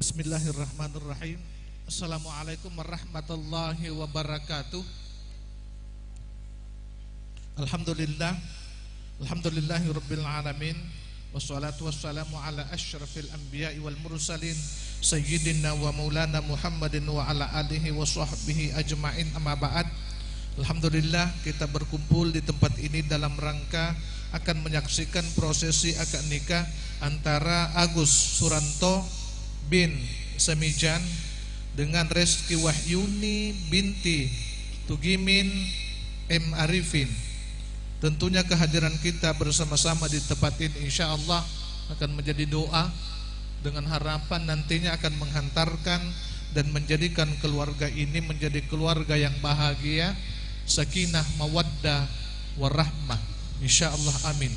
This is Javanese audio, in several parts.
Bismillahirrahmanirrahim. Assalamualaikum warahmatullahi wabarakatuh. Alhamdulillah, alhamdulillahi rabbil alamin. Wassalatu wassalamu ala asyrafil anbiya'i wal mursalin sayyidina wa maulana Muhammadin wa ala alihi wa sahbihi ajma'in, amma ba'd. Alhamdulillah, kita berkumpul di tempat ini dalam rangka akan menyaksikan prosesi akad nikah antara Agus Suranto bin Semijan dengan Reski Wahyuni binti Tugimin M. Arifin. Tentunya kehadiran kita bersama-sama di tempat ini insya Allah akan menjadi doa dengan harapan nantinya akan menghantarkan dan menjadikan keluarga ini menjadi keluarga yang bahagia, sakinah, mawaddah, warahmah. Insya Allah, amin.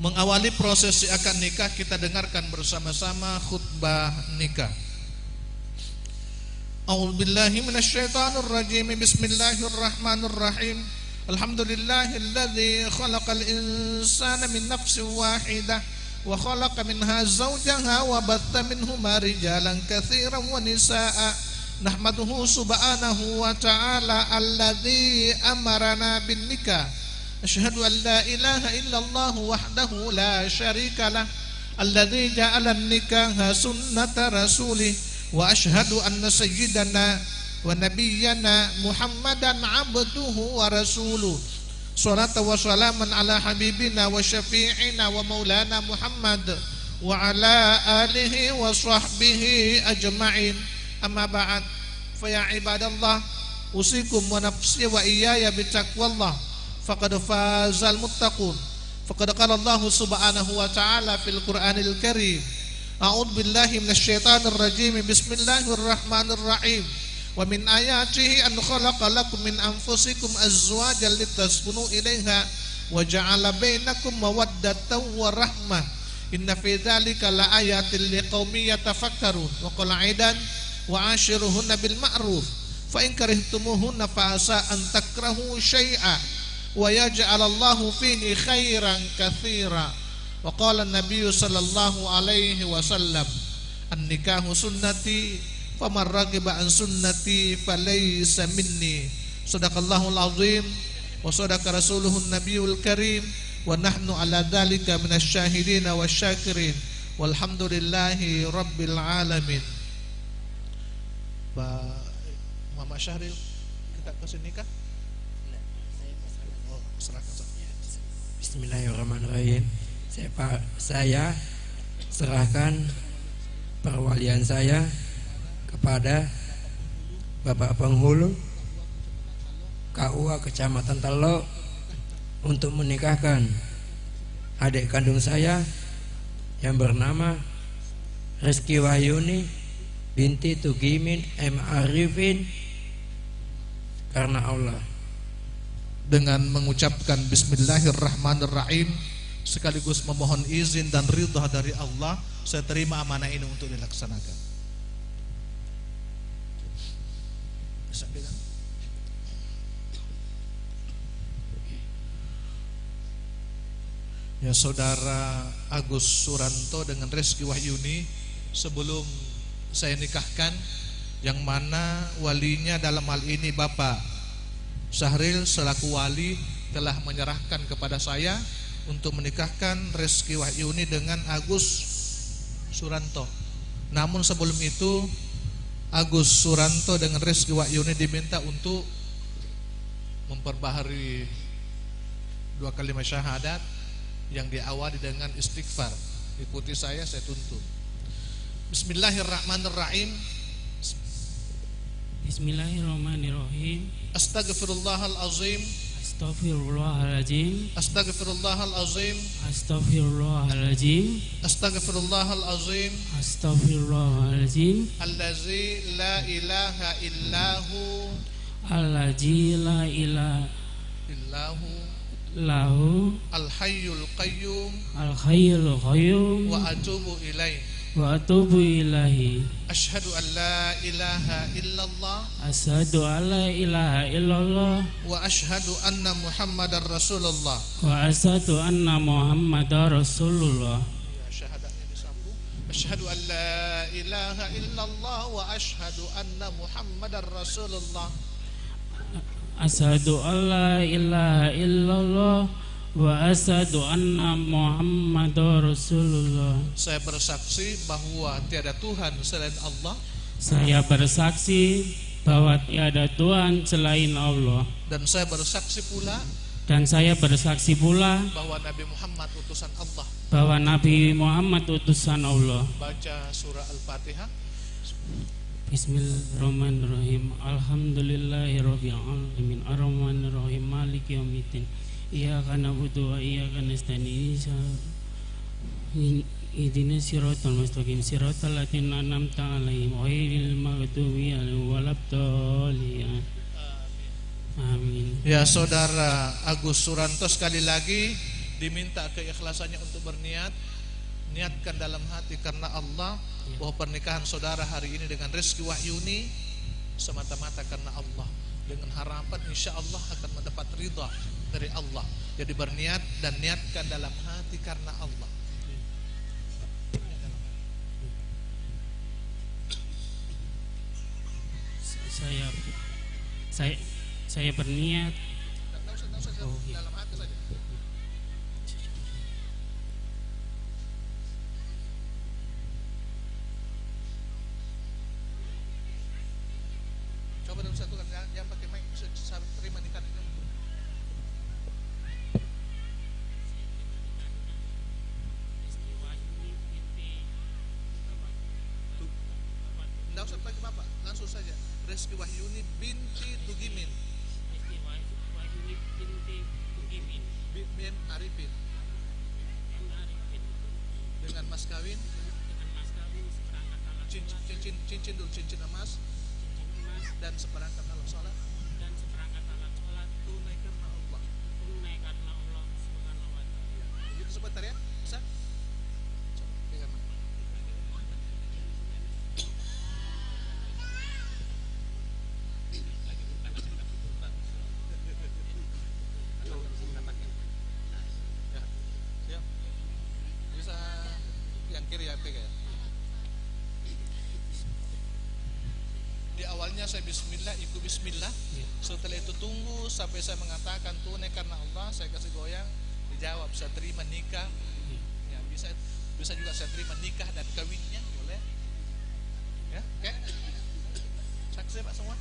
Mengawali prosesi akad nikah, kita dengarkan bersama-sama khutbah nikah. A'udzubillahi minasyaitonir rajim. Bismillahirrahmanirrahim. Alhamdulillahilladzi khalaqal insana min nafsin wahidah wa khalaqa minha zawjaha wa batha minhuma rijalan katsiran wa nisaa. Nahmaduhu subhanahu wa ta'ala alladzi amarana bin nikah. Asyhadu an la ilaha illallah wahdahu la syarika lah alladzi ja'ala an-nikaha sunnata rasulih wa asyhadu anna sayyidana wa nabiyyana Muhammadan abduhu wa rasuluh. Salatu wa salaman ala habibina wa syafi'ina wa maulana Muhammad wa ala alihi wa sahbihi ajma'in. Amma ba'd, fa ya ibadallah, usikum wa nafsi wa iyaya bitaqwallah faqad fazal muttaqun. Faqad qala Allah subhanahu wa ta'ala fil Qur'anil Karim. A'udzu billahi minasyaitonir rajim. Bismillahirrahmanirrahim. Wa min ayatihi an khalaqa lakum min anfusikum azwajan litaskunu ilaiha wa ja'ala bainakum mawaddatan wa rahmah. Inna fi dzalika laayatin liqaumin yatafakkarun. Wa qala aidan wa ashiruhunna bil ma'ruf fa in karihtumuhunna fa asa an takrahu syai'a wa yaj'alallahu fihi khairan katsira. Wa qala an-nabiy sallallahu alaihi wasallam, an-nikahu sunnati faman ragiba an sunnati falaysa minni. Sadaqallahul azim wa sadaqa rasuluhun nabiyul karim wa nahnu ala dzalika minasyahidin wasyakirin walhamdulillahi rabbil alamin. Pak Muhammad Syahril, kita ke sini kah? Bismillahirrahmanirrahim. Saya serahkan perwalian saya kepada Bapak Penghulu KUA Kecamatan Teluk untuk menikahkan adik kandung saya yang bernama Reski Wahyuni binti Tugimin M. Arifin karena Allah. Dengan mengucapkan Bismillahirrahmanirrahim sekaligus memohon izin dan ridha dari Allah, saya terima amanah ini untuk dilaksanakan. Bisa pegang? Ya, saudara Agus Suranto dengan Reski Wahyuni, sebelum saya nikahkan, yang mana walinya dalam hal ini Bapak Syahril selaku wali telah menyerahkan kepada saya untuk menikahkan Reski Wahyuni dengan Agus Suranto. Namun sebelum itu Agus Suranto dengan Reski Wahyuni diminta untuk memperbaharui dua kalimat syahadat yang diawali dengan istighfar. Ikuti saya tuntun. Bismillahirrahmanirrahim. Bismillahirrahmanirrahim. Astaghfirullahalazim. Astaghfirullahalazim. Astaghfirullahalazim. Astaghfirullahalazim. Astaghfirullahalazim. Astaghfirullahalazim. Allazi la ilaha illahu. Allazi la ilaha illahu. Lahu. Al-hayyul qayyum. Al-hayyul qayyum. Wa atubu ilaih. Wa atubu ilaihi. Asyhadu an la ilaha illallah. Asyhadu an la ilaha illallah. Wa asyhadu anna Muhammadar Rasulullah. Wa asyhadu anna Muhammadar Rasulullah. Ya, syahadatnya. Asyhadu an la ilaha illallah wa asyhadu anna Muhammadar Rasulullah. Asyhadu an la ilaha illallah wa asyhadu anna Muhammadar Rasulullah. Saya bersaksi bahwa tiada Tuhan selain Allah. Saya bersaksi bahwa tiada Tuhan selain Allah. Dan saya bersaksi pula. Dan saya bersaksi pula bahwa Nabi Muhammad utusan Allah. Bahwa Nabi Muhammad utusan Allah. Baca surah Al-Fatihah. Bismillahirrahmanirrahim. Alhamdulillahirabbil alamin arrahmanirrahim maliki yaumiddin. Iyyaka na'budu wa iyyaka nasta'in. Ihdinas siratal mustaqim siratal ladzina an'amta 'alaihim ghairil maghdubi 'alaihim waladdallin. Amin. Ya, saudara Agus Suranto sekali lagi diminta keikhlasannya untuk berniat. Niatkan dalam hati karena Allah ya, bahwa pernikahan saudara hari ini dengan Rizky Wahyuni semata-mata karena Allah, dengan harapan insya Allah akan mendapat ridha dari Allah. Jadi berniat dan niatkan dalam hati karena Allah. Saya berniat. Oh, iya. Dalam hati saja. Coba dalam satu kan, jangan pakai mic, bisa terima nikah ini. Tidak usah pakai bapak, langsung saja. Rizky Wahyuni binti Tugimin. Rizky Wahyuni binti Tugimin bin Arifin. Dengan mas kawin, seperangkat alat cincin, cincin dulu, cincin emas, dan seperangkat alat sholat, tunai karena Allah. Tunai karena Allah Subhanahu wa Ta'ala. Begitu sebentar ya, bisa? Coba, pegang. Ya, siap. Bisa yang kiri ya, pegang ya. Di awalnya saya bismillah, ikut bismillah. Setelah itu tunggu sampai saya mengatakan tunai karena Allah, saya kasih goyang, dijawab saya terima nikah. Ya, bisa juga saya terima nikah dan kawinnya, boleh. Ya, oke. Saksi Pak semua.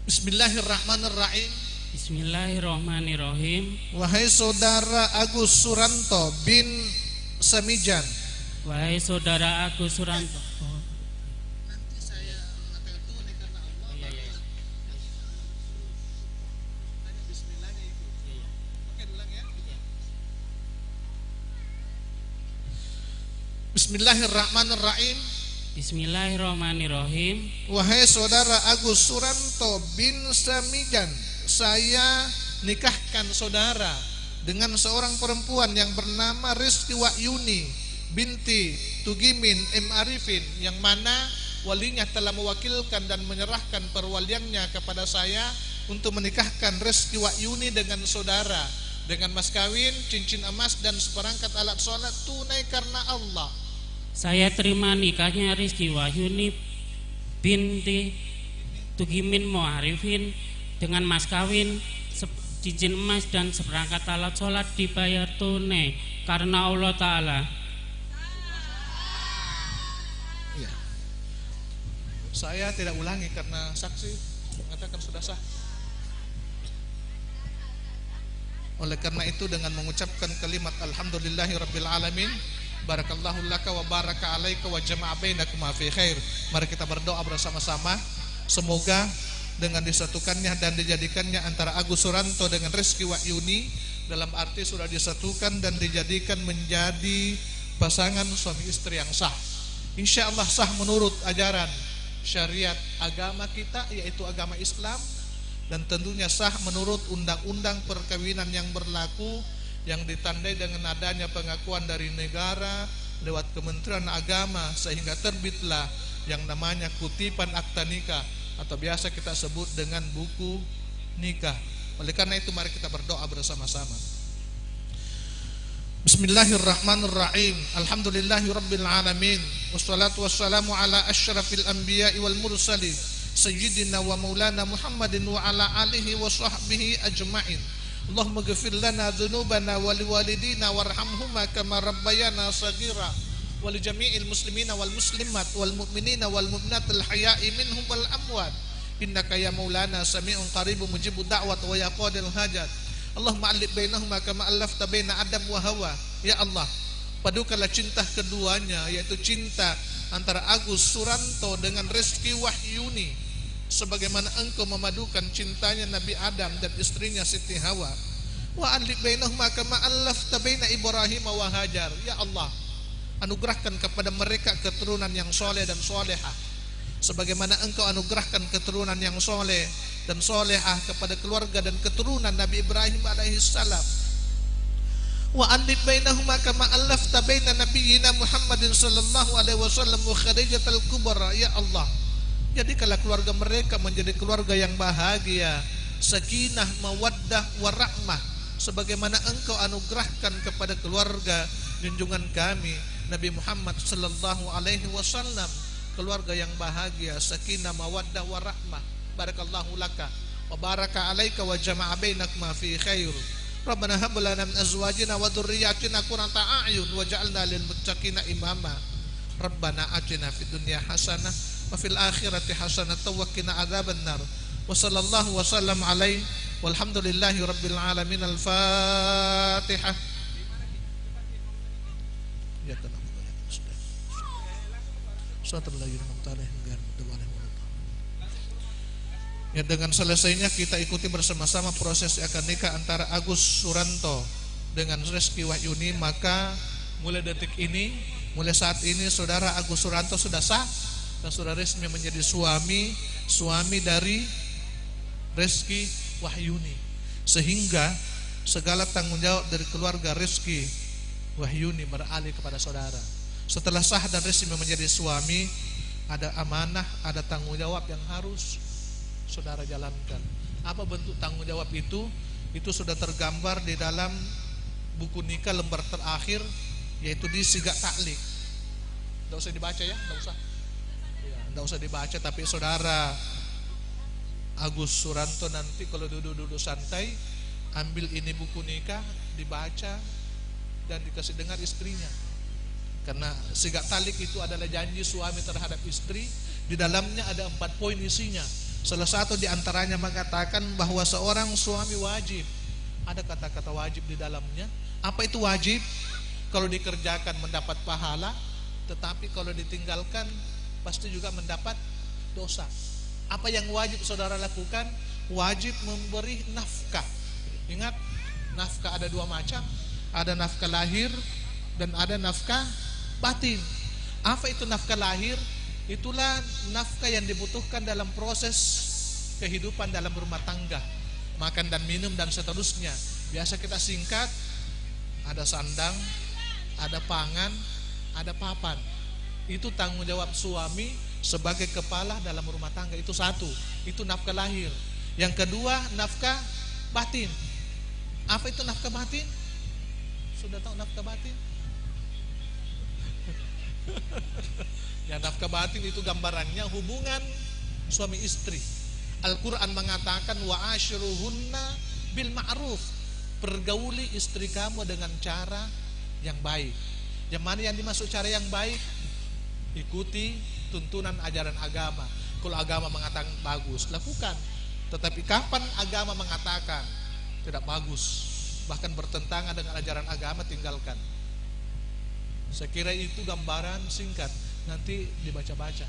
Bismillahirrahmanirrahim. Bismillahirrahmanirrahim. Wahai saudara Agus Suranto bin Samijan. Wahai saudara Agus Suranto. Nanti saya mengatakan tunai karena Allah. Iya, iya. Tanya bismillahnya itu. Iya. Oke, diulang ya. Bismillahirrahmanirrahim. Bismillahirrahmanirrahim. Wahai saudara Agus Suranto bin Samijan, saya nikahkan saudara dengan seorang perempuan yang bernama Rizky Wahyuni binti Tugimin M Arifin, yang mana walinya telah mewakilkan dan menyerahkan perwaliannya kepada saya untuk menikahkan Rizky Wahyuni dengan saudara dengan mas kawin, cincin emas dan seperangkat alat sholat tunai karena Allah. Saya terima nikahnya Rizky Wahyuni binti Tugimin Muharifin dengan mas kawin, cincin emas dan seperangkat alat sholat dibayar tunai karena Allah Ta'ala. Ya. Saya tidak ulangi karena saksi mengatakan sudah sah. Oleh karena itu dengan mengucapkan kalimat Alhamdulillahirabbil alamin, barakallahu laka wa baraka alaika wa jama'a bainakuma fi khair. Mari kita berdoa bersama-sama. Semoga dengan disatukannya dan dijadikannya antara Agus Suranto dengan Rizky Wahyuni, dalam arti sudah disatukan dan dijadikan menjadi pasangan suami istri yang sah. Insya Allah sah menurut ajaran syariat agama kita, yaitu agama Islam, dan tentunya sah menurut undang-undang perkawinan yang berlaku, yang ditandai dengan adanya pengakuan dari negara lewat Kementerian Agama, sehingga terbitlah yang namanya kutipan akta nikah atau biasa kita sebut dengan buku nikah. Oleh karena itu mari kita berdoa bersama-sama. Bismillahirrahmanirrahim. Alhamdulillahi rabbil alamin. Wassalatu wassalamu ala asyrafil anbiya'i wal mursalin sayyidina wa maulana Muhammadin wa ala alihi wa sahbihi ajma'in. Allahumma ghfir lana dzunubana wa liwalidina warhamhuma kama rabbayana saghira wa li jami'il muslimina wal muslimat wal mu'minina wal mu'minat al haya'i minhum wal amwat innaka ya maulana sami'un qaribun mujibud da'wat wa ya qadil hajat. Allahumma alif bainahuma kama allafta baina Adam wa Hawa. Ya Allah, padukanlah cinta keduanya, yaitu cinta antara Agus Suranto dengan Rizky Wahyuni, sebagaimana engkau memadukan cintanya Nabi Adam dan istrinya Siti Hawa. Wa alif bainahuma kama allafta baina Ibrahim wa Hajar. Ya Allah, anugerahkan kepada mereka keturunan yang soleh dan solehah, sebagaimana engkau anugerahkan keturunan yang soleh dan solehah kepada keluarga dan keturunan Nabi Ibrahim alaihissalam. Wa alif bainahuma kama allafta baina nabiyyina Muhammadin sallallahu alaihi wasallam wa Khadijatul Kubra. Ya Allah, jadikanlah keluarga mereka menjadi keluarga yang bahagia, sakinah, mawaddah, warahmah, sebagaimana engkau anugerahkan kepada keluarga junjungan kami Nabi Muhammad sallallahu alaihi wasallam, keluarga yang bahagia, sakinah, mawaddah, warahmah. Barakallahu laka wa baraka alaika wa jama'a bainakuma fi khair. Rabbana hab lana min azwajina wa dhurriyyatina qurrata a'yun waj'alna lil muttaqina imama. Rabbana atina fid dunya hasanah wa fil akhirati hasanah wa qina adzabannar. Wa sallallahu wa sallam alaihi walhamdulillahi rabbil alamin. Al-Fatihah. Ya Ya, dengan selesainya kita ikuti bersama-sama proses akad nikah antara Agus Suranto dengan Rizky Wahyuni, maka mulai detik ini, mulai saat ini saudara Agus Suranto sudah sah dan sudah resmi menjadi suami dari Rizky Wahyuni, sehingga segala tanggung jawab dari keluarga Rizky Wahyuni beralih kepada saudara. Setelah sah dan resmi menjadi suami, ada amanah, ada tanggung jawab yang harus saudara jalankan. Apa bentuk tanggung jawab itu? Itu sudah tergambar di dalam buku nikah lembar terakhir, yaitu di sigak taklik. Nggak usah dibaca ya, nggak usah. Ya, nggak usah dibaca, tapi saudara Agus Suranto nanti kalau duduk-duduk santai, ambil ini buku nikah, dibaca dan dikasih dengar istrinya. Karena sigak talik itu adalah janji suami terhadap istri. Di dalamnya ada 4 poin isinya. Salah satu diantaranya mengatakan bahwa seorang suami wajib. Ada kata-kata wajib di dalamnya. Apa itu wajib? Kalau dikerjakan mendapat pahala, tetapi kalau ditinggalkan pasti juga mendapat dosa. Apa yang wajib saudara lakukan? Wajib memberi nafkah. Ingat, nafkah ada 2 macam. Ada nafkah lahir dan ada nafkah batin. Apa itu nafkah lahir? Itulah nafkah yang dibutuhkan dalam proses kehidupan dalam rumah tangga, makan dan minum dan seterusnya. Biasa kita singkat, ada sandang, ada pangan, ada papan. Itu tanggung jawab suami sebagai kepala dalam rumah tangga. Itu satu, itu nafkah lahir. Yang kedua, nafkah batin. Apa itu nafkah batin? Sudah tahu nafkah batin? Ya, nafkah batin itu gambarannya hubungan suami istri. Al-Quran mengatakan wa ashiruhunna bil ma'ruf. Pergauli istri kamu dengan cara yang baik. Yang mana yang dimaksud cara yang baik? Ikuti tuntunan ajaran agama. Kalau agama mengatakan bagus, lakukan. Tetapi kapan agama mengatakan tidak bagus, bahkan bertentangan dengan ajaran agama, tinggalkan. Saya kira itu gambaran singkat. Nanti dibaca-baca.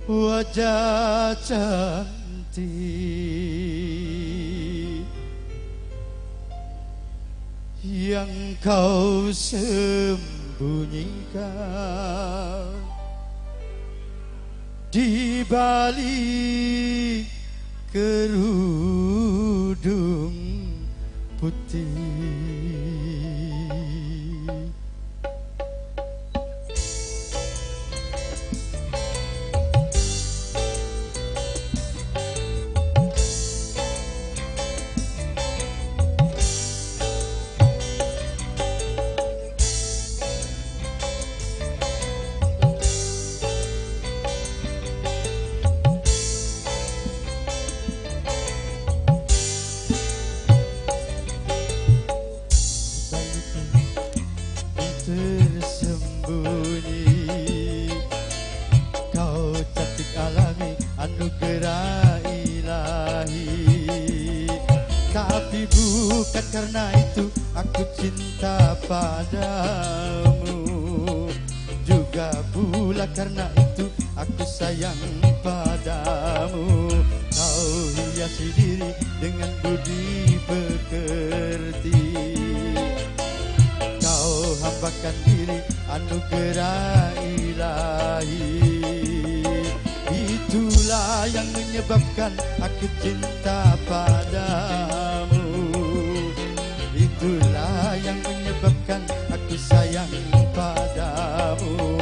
Wajah cantik yang kau sembunyikan di balik kerudung putih. Tersembunyi kau cantik alami anugerah ilahi, tapi bukan karena itu aku cinta padamu, juga pula karena itu aku sayang padamu. Kau hiasi diri dengan budi pekerti, kau hambakan diri anugerah ilahi. Itulah yang menyebabkan aku cinta padamu, itulah yang menyebabkan aku sayang padamu.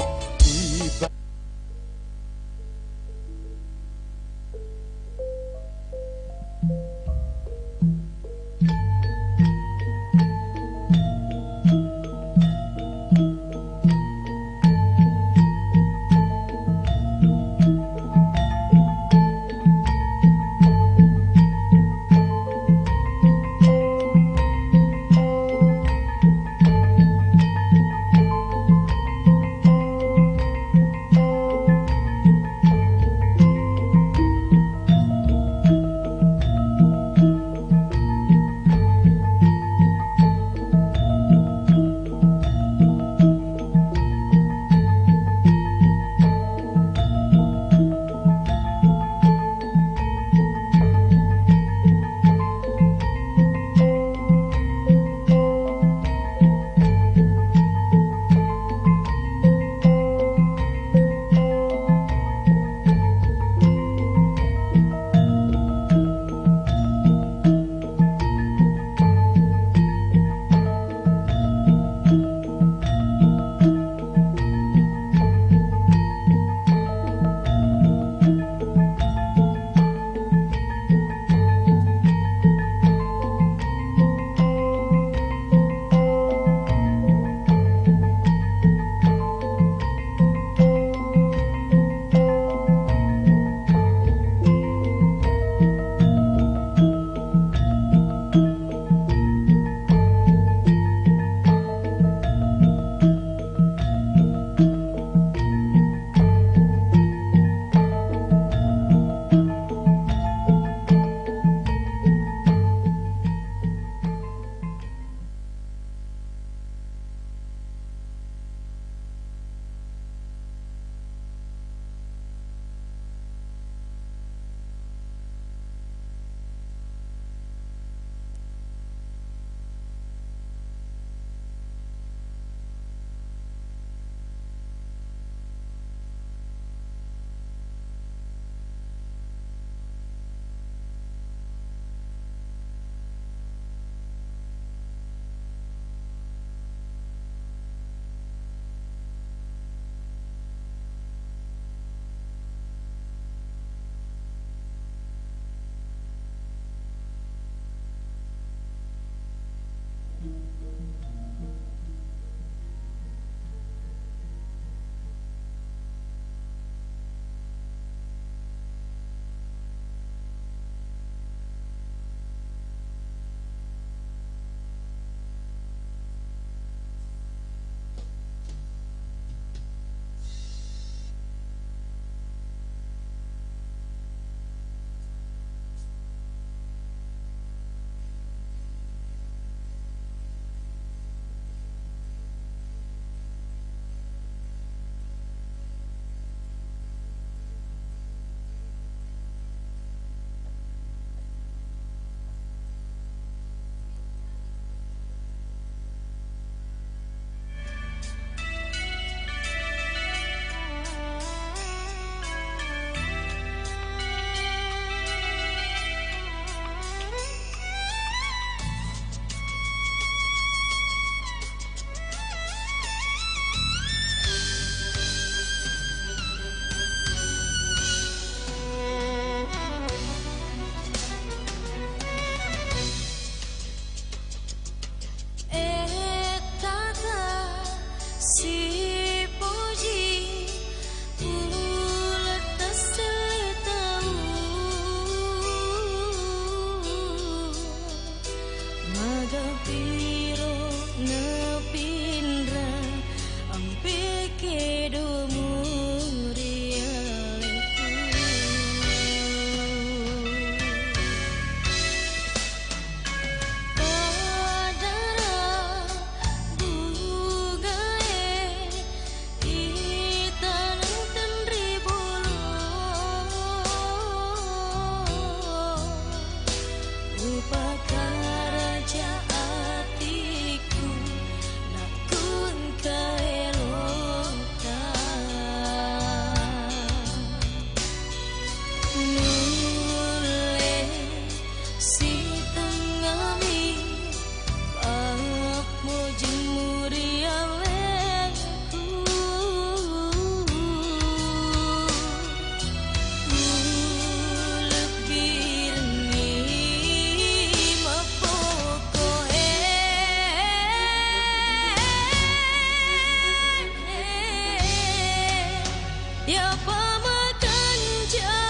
Ya pamakan jampemu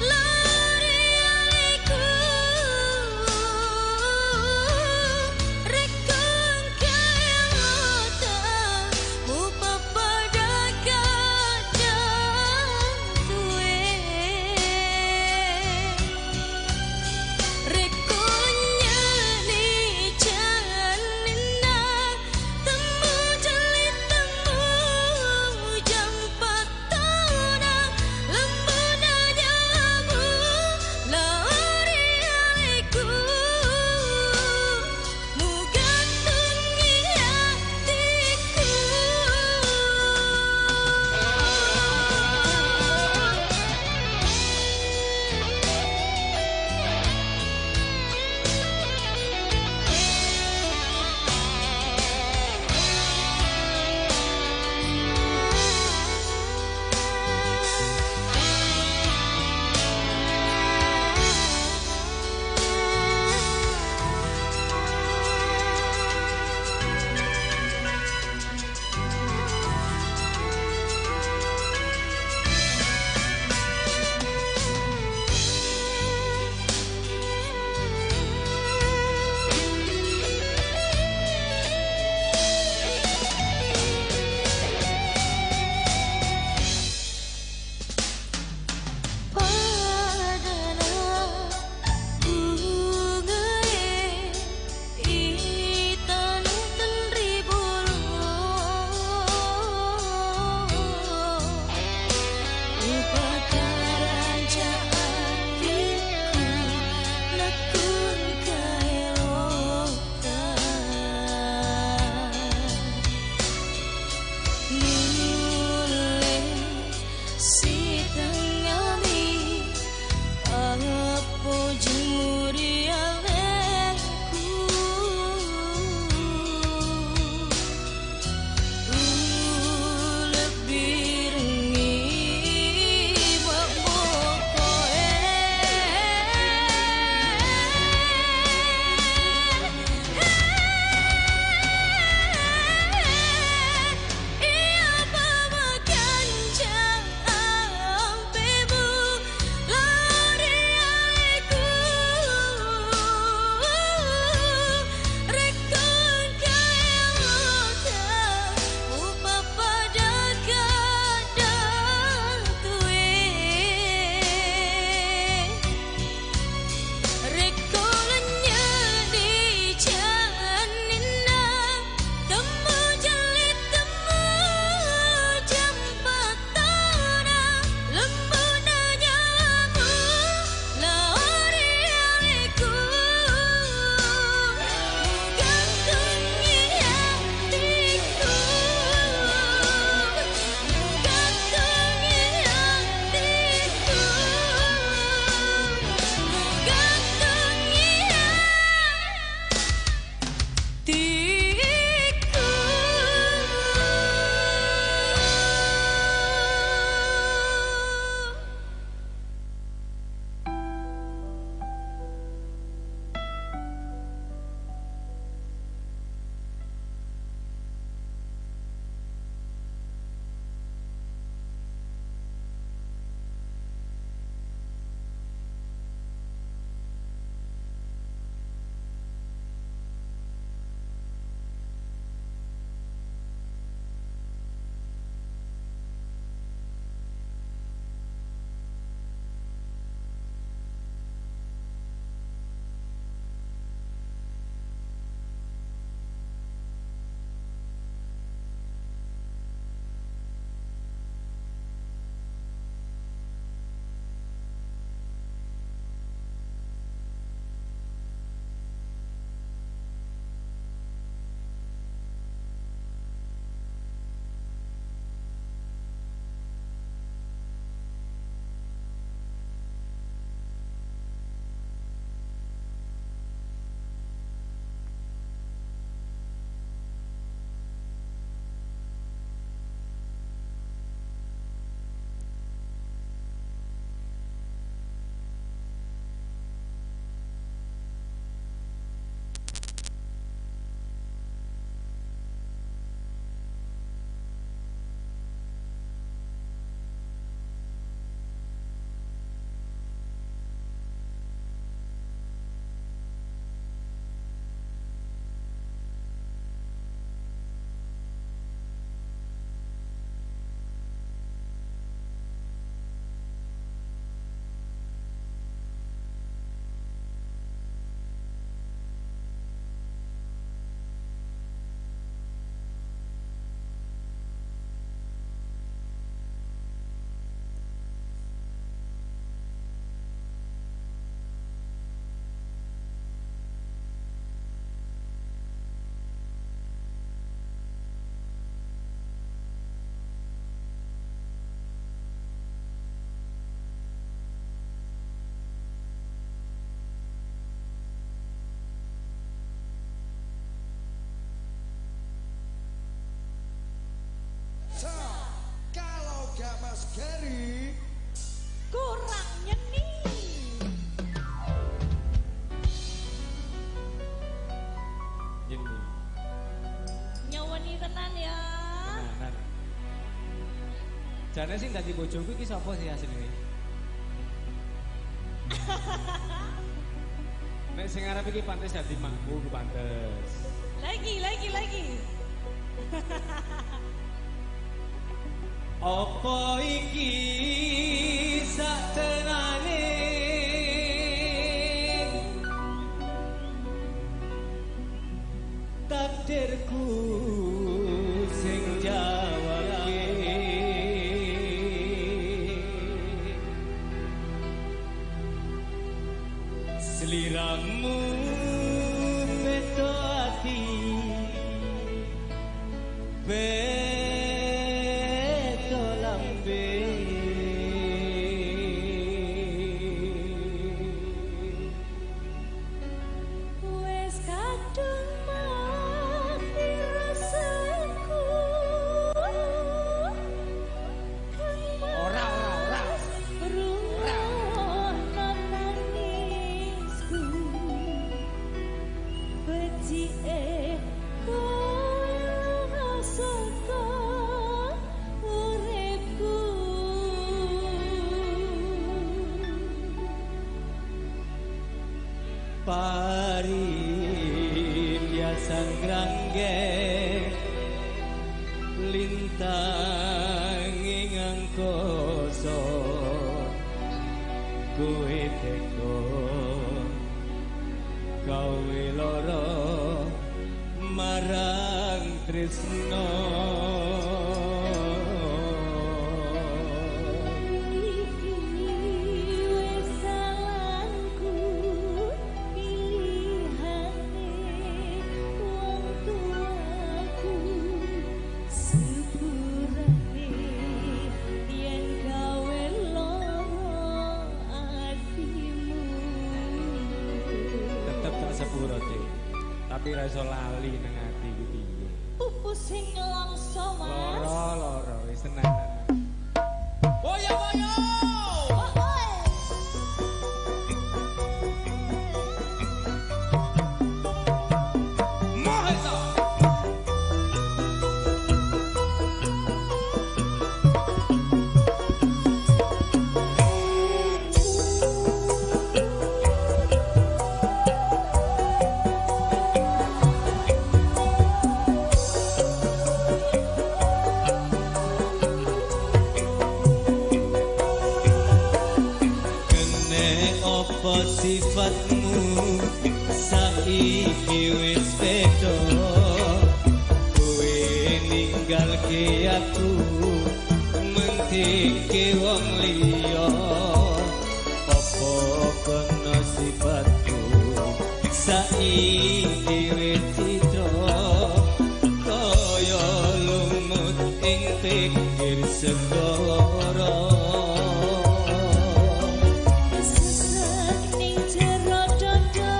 lari aliku rekon kaelota mu pepada kadang suwe rekonya ni janina temu jeli temu. Jane sing dadi bojoku iki sapa sih asline? Nek sing arep iki pantes dadi makmu ku pantes. Lagi. Apa iki sak tenane takdirku sing jawabke, sliramu beto ati beto lambe. Wes kadung mati rasaku. Ora. Ora tangisku. Becike kowe saka uripku. Pari biasa ngrangge lintang ing angkasa, kowe teko gawe lara marang tresno. Iki wis salahku pilihane wong tuaku, sepurane yen gawe lara atimu. Tetep tak sepuro, Dik. Tapi ra iso lali nang ati ku piye. Pupus sing nelongso, Mas. Loro wis tenanan. Boyo boyo. Oh, oi. Mahesa. Kene apa sifatmu saiki wis beda, kowe ninggalke aku mentingke wong liya. Apa kena sifatku saiki wis citra kaya lumut ing pinggir segara. Sesek ning jero dada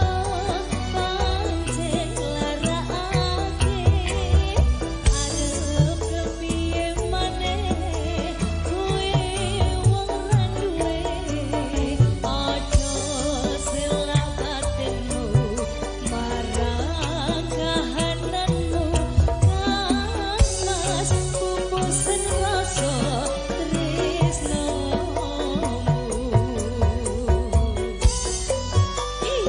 pancen larakake, arep kepiye maneh kowe wong ra duwe. Aja selak batinmu marang kahananmu, Kang Mas pupusen rasa tresnomu. Ih,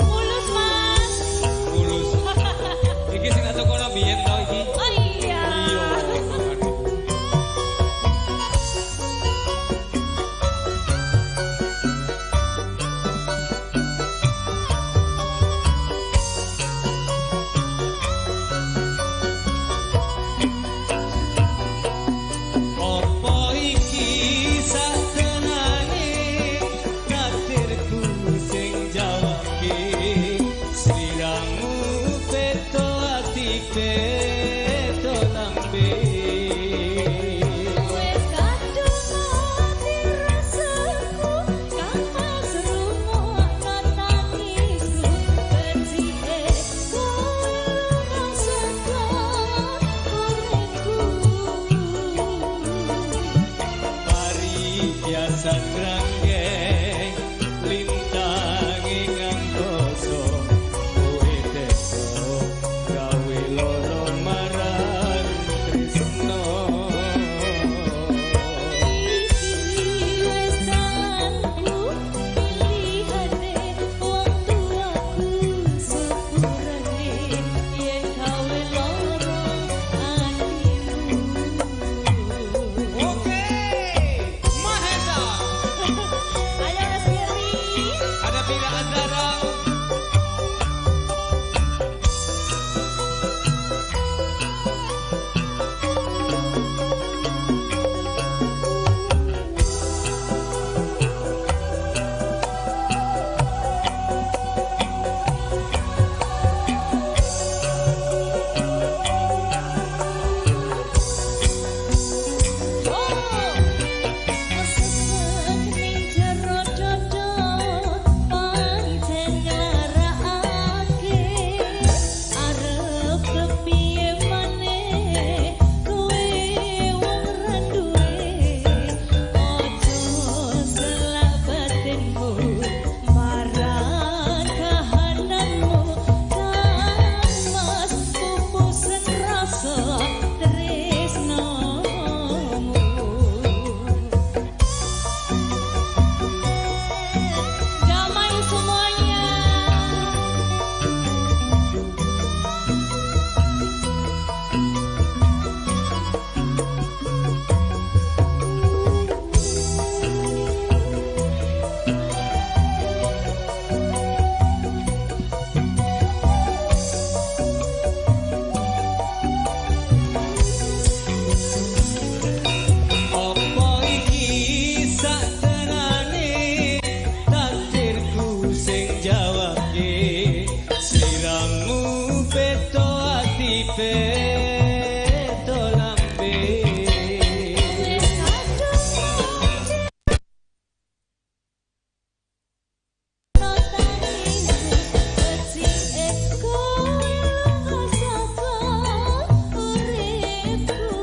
mulus, Mas. Mulus. Iki sing tak tukono biyen to iki. Oh iya. Iya. Aduh. Apa iki satenane takdirku sing jawabke, sliramu beto ati beto lambe. Wes kadung mati rasaku, Kang Mas rungokno tangisku, becike kowe lunga saka uripku. Pari biasa ngrangge lintang ing angkasa, kowe teko gawe lara. Beda ati beda lambe. Wis kadung tangisku, becike kowe lunga saka uripku.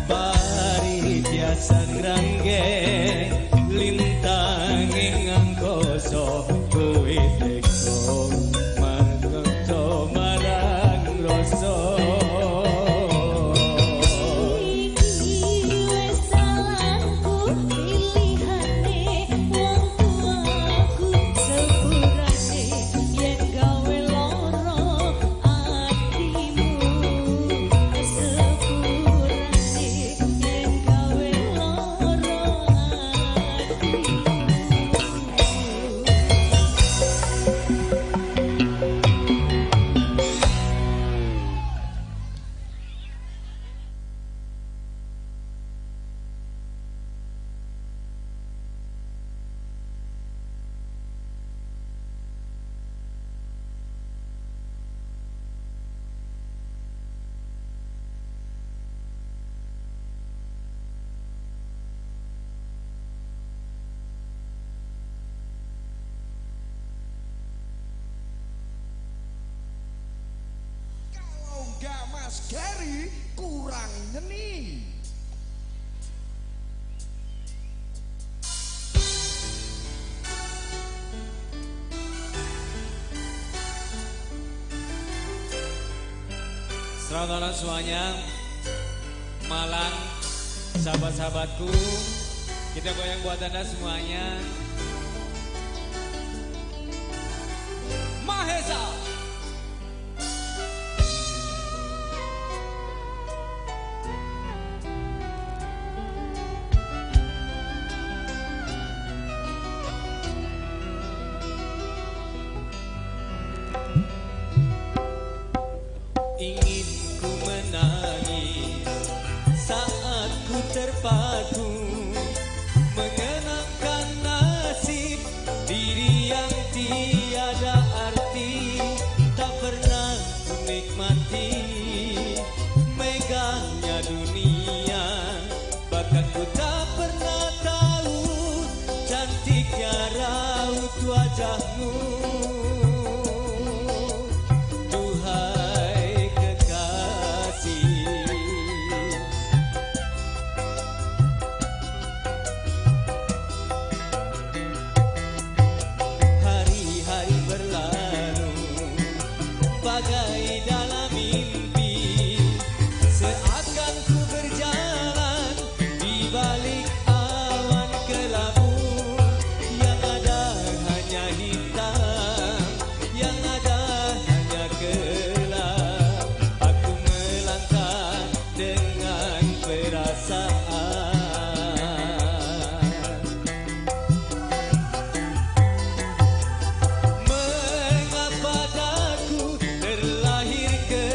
Pari biasa ngrangge lintang ing angkasa, kowe teka manca marang rasa. Iki wis salahku, pilihane wong tuaku, sepurane yen gawe lara atimu, sepurane yen gawe lara atimu. Kalau nggak Mas Gary kurang nyeni. Selamat malam semuanya. Malam sahabat-sahabatku. Kita goyang buat Anda semuanya. Mahesa. Ingin ku menangis saat ku terpaku, mengenangkan nasib diri yang tiada arti. Tak pernah ku nikmati megahnya dunia, bahkan ku tak pernah tahu cantiknya raut wajahmu. Duhai kekasih, hari-hari berlalu bagai dalam mimpi, seakan ku berjalan di balik awan kelabu. Yang ada hanya hitam, yang ada hanya gelap. Aku melangkah dengan perasaan. Mengapa daku terlahir ke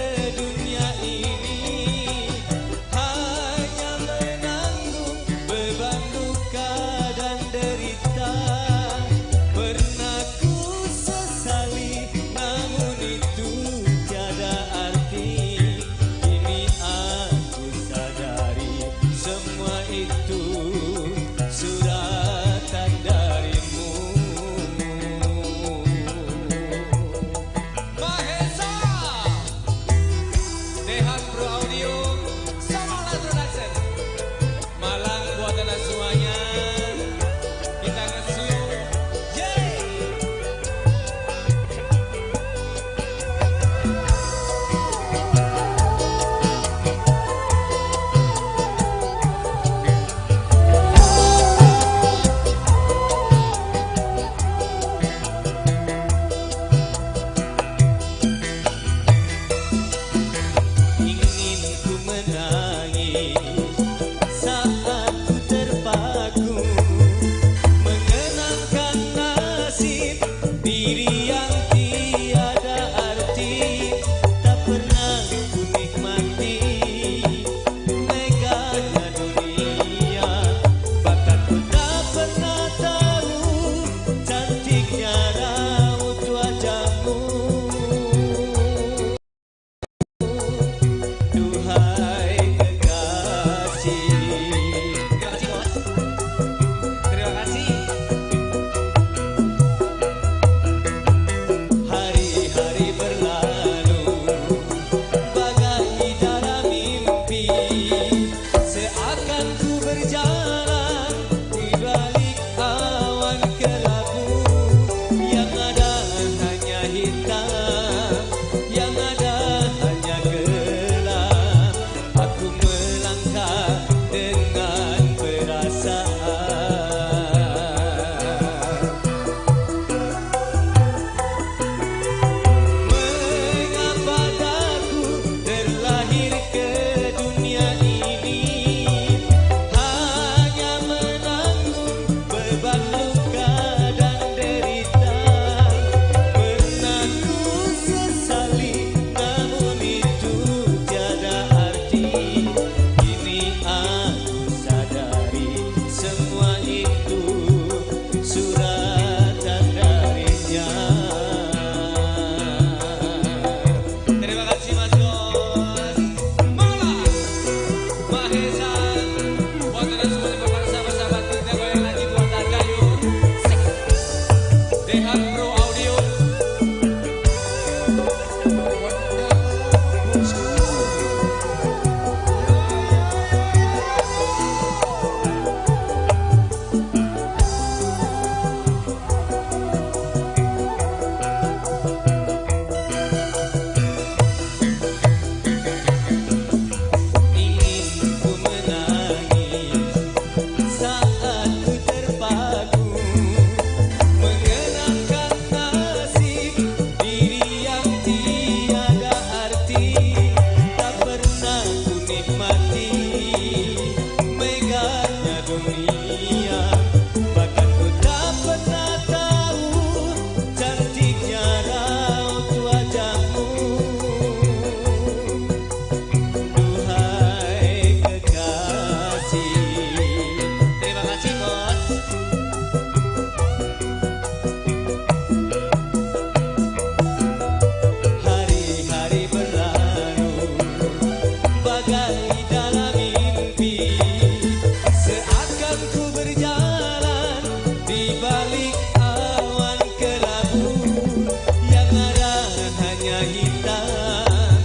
hanya hitam,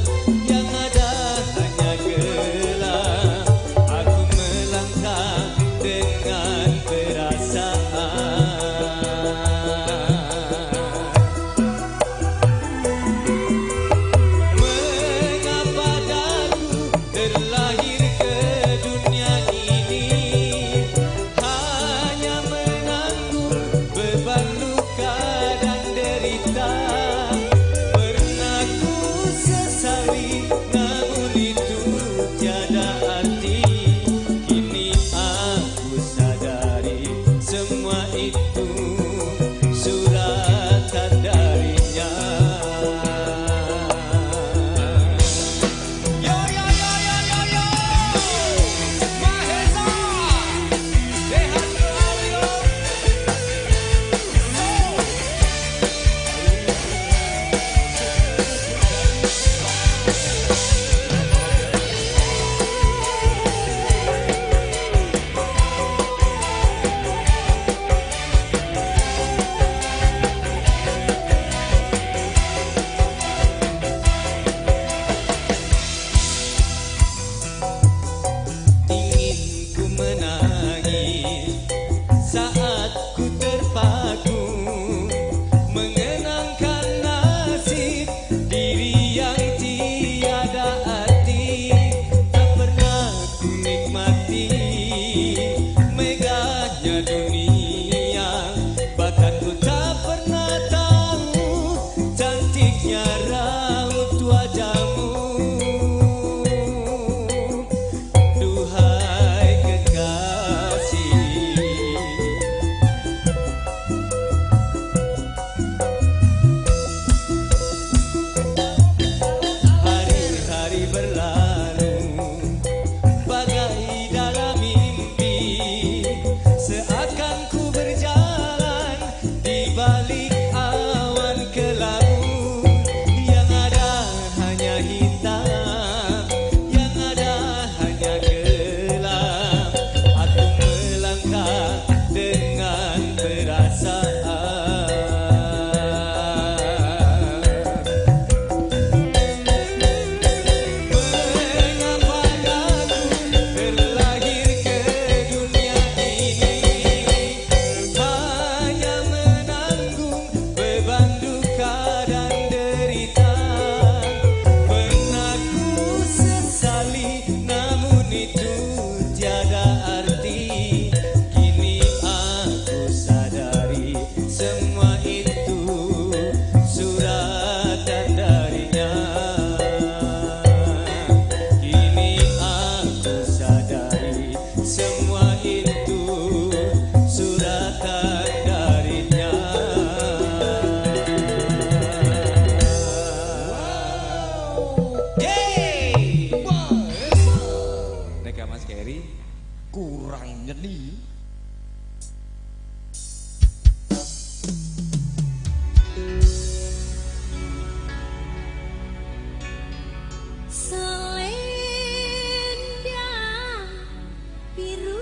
yang ada hanya gelap. Aku melangkah dengan perasaan. Mengapa daku terlahir ke dunia ini, hanya menanggung beban luka dan derita. Pernah ku sesali, namun itu tiada arti. Kini aku sadari semua itu suratan darinya. Yo yo yo yo yo yo, Mahesa, Dehatro Audio. Ingin ku menangis saat ku terpaku, mengenangkan nasib diri yang tiada arti. Tak pernah ku nikmati megahnya dunia, bahkan ku tak pernah tahu cantiknya raut wajahmu. Duhai kekasih, hari-hari berlalu bagai dalam mimpi, seakan ku berjalan di balik awan kelabu. Yang ada hanya hitam, yang ada hanya gelap. Aku melangkah dengan perasaan. Mengapa aku terlahir ke dunia ini, hanya menanggung beban duka dan derita. Pernah ku sesali, namun itu tiada arti. Kini aku sadari semua itu suratan darinya. Kini aku sadari semua itu suratan darinya. Yeay! Nek gak Mas Gary Kurang nyeni. Selendang biru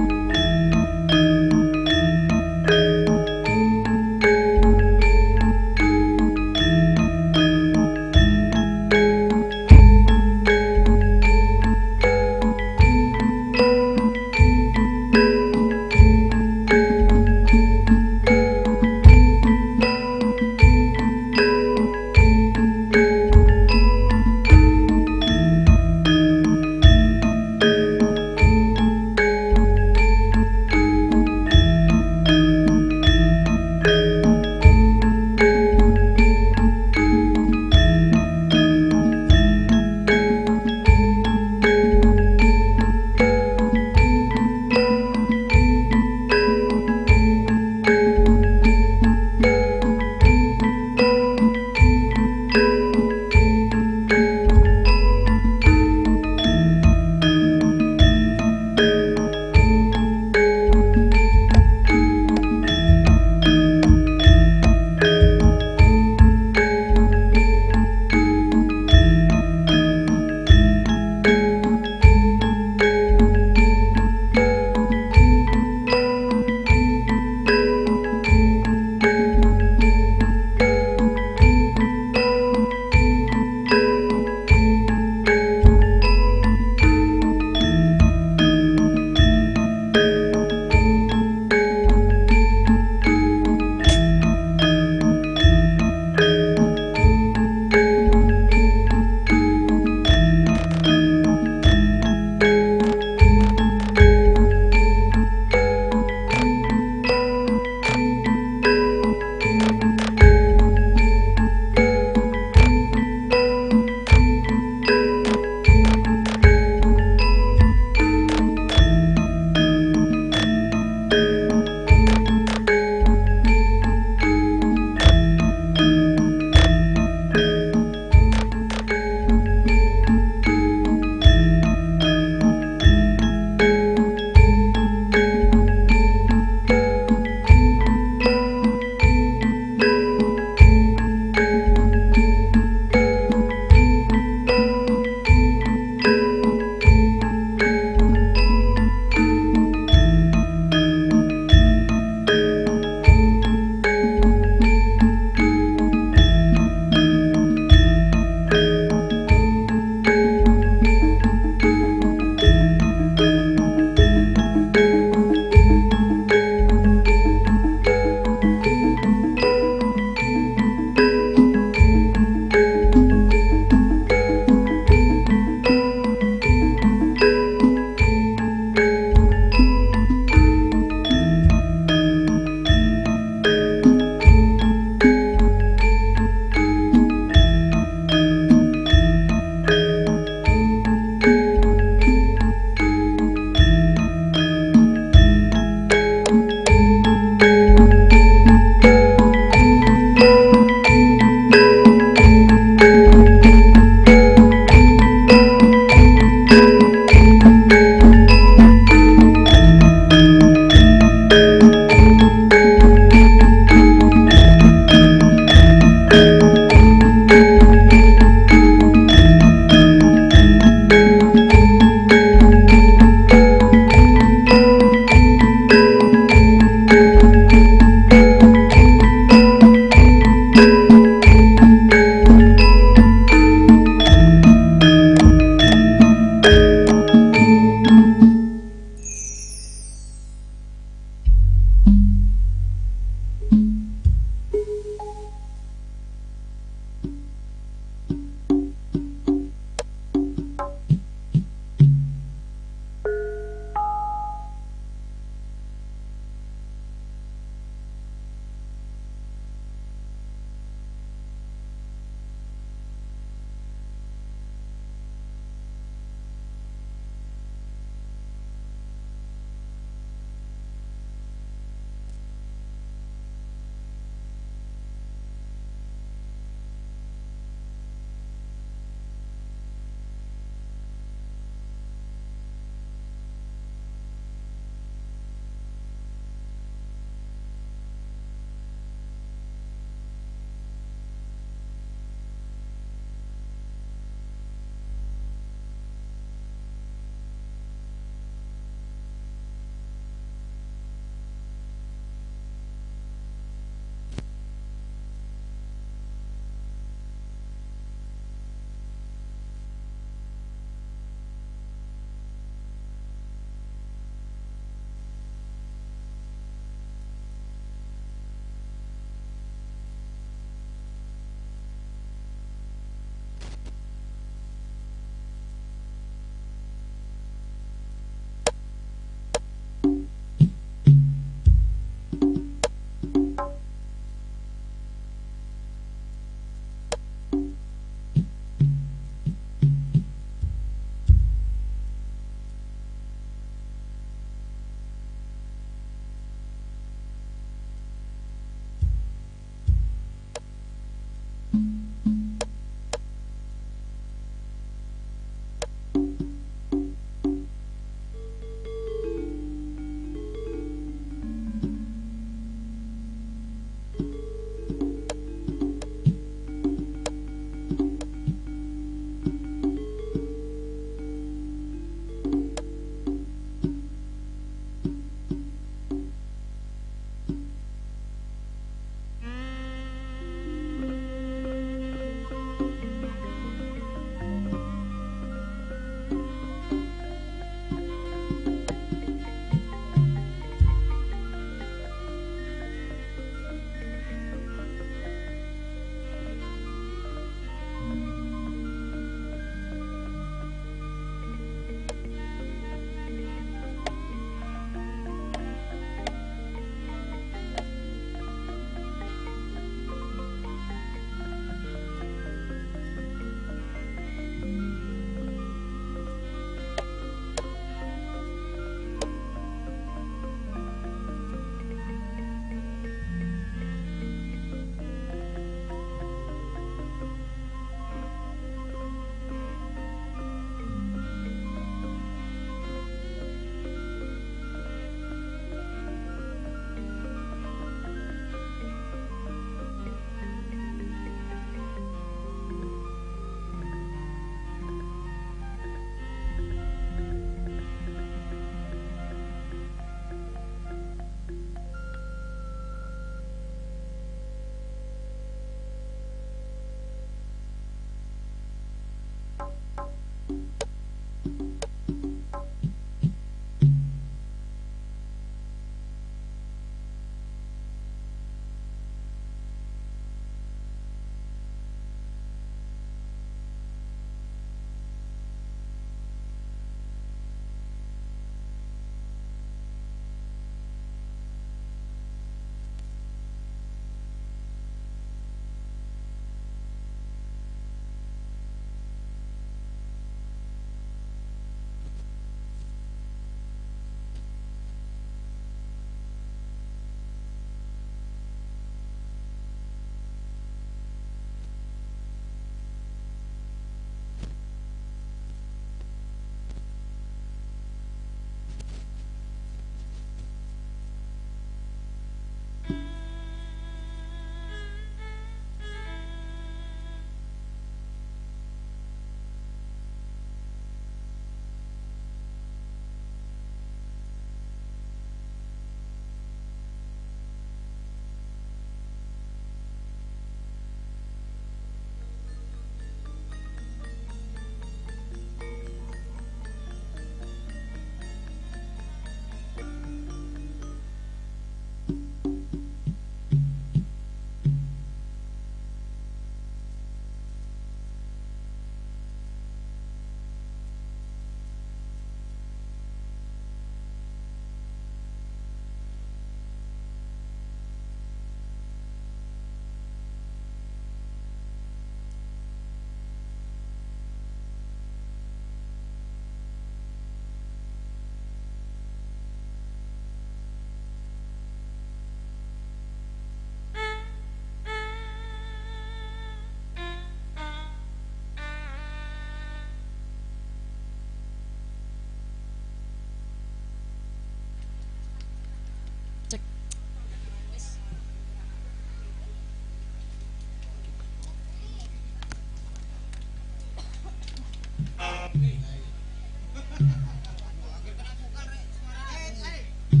Anu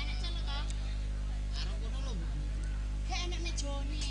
enek celok to? Karo kono lho. Gak enek mejone.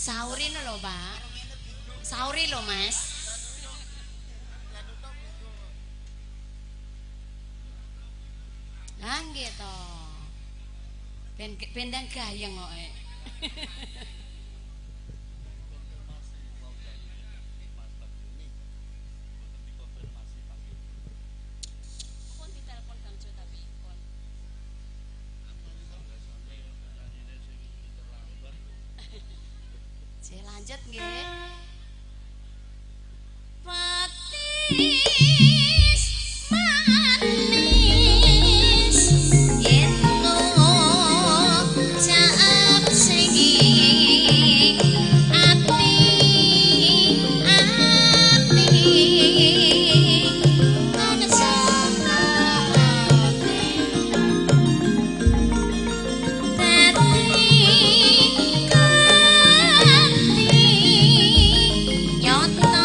Sauri lho, Pak. Sauri lho, Mas. Lah nggih to. Ben bendang gayeng kok. Pun ditelepon Bang Jo tapi pun. Saya lanjut nggih. Patis manis yen ngucap sing ati ati dadi kanthi nyoto.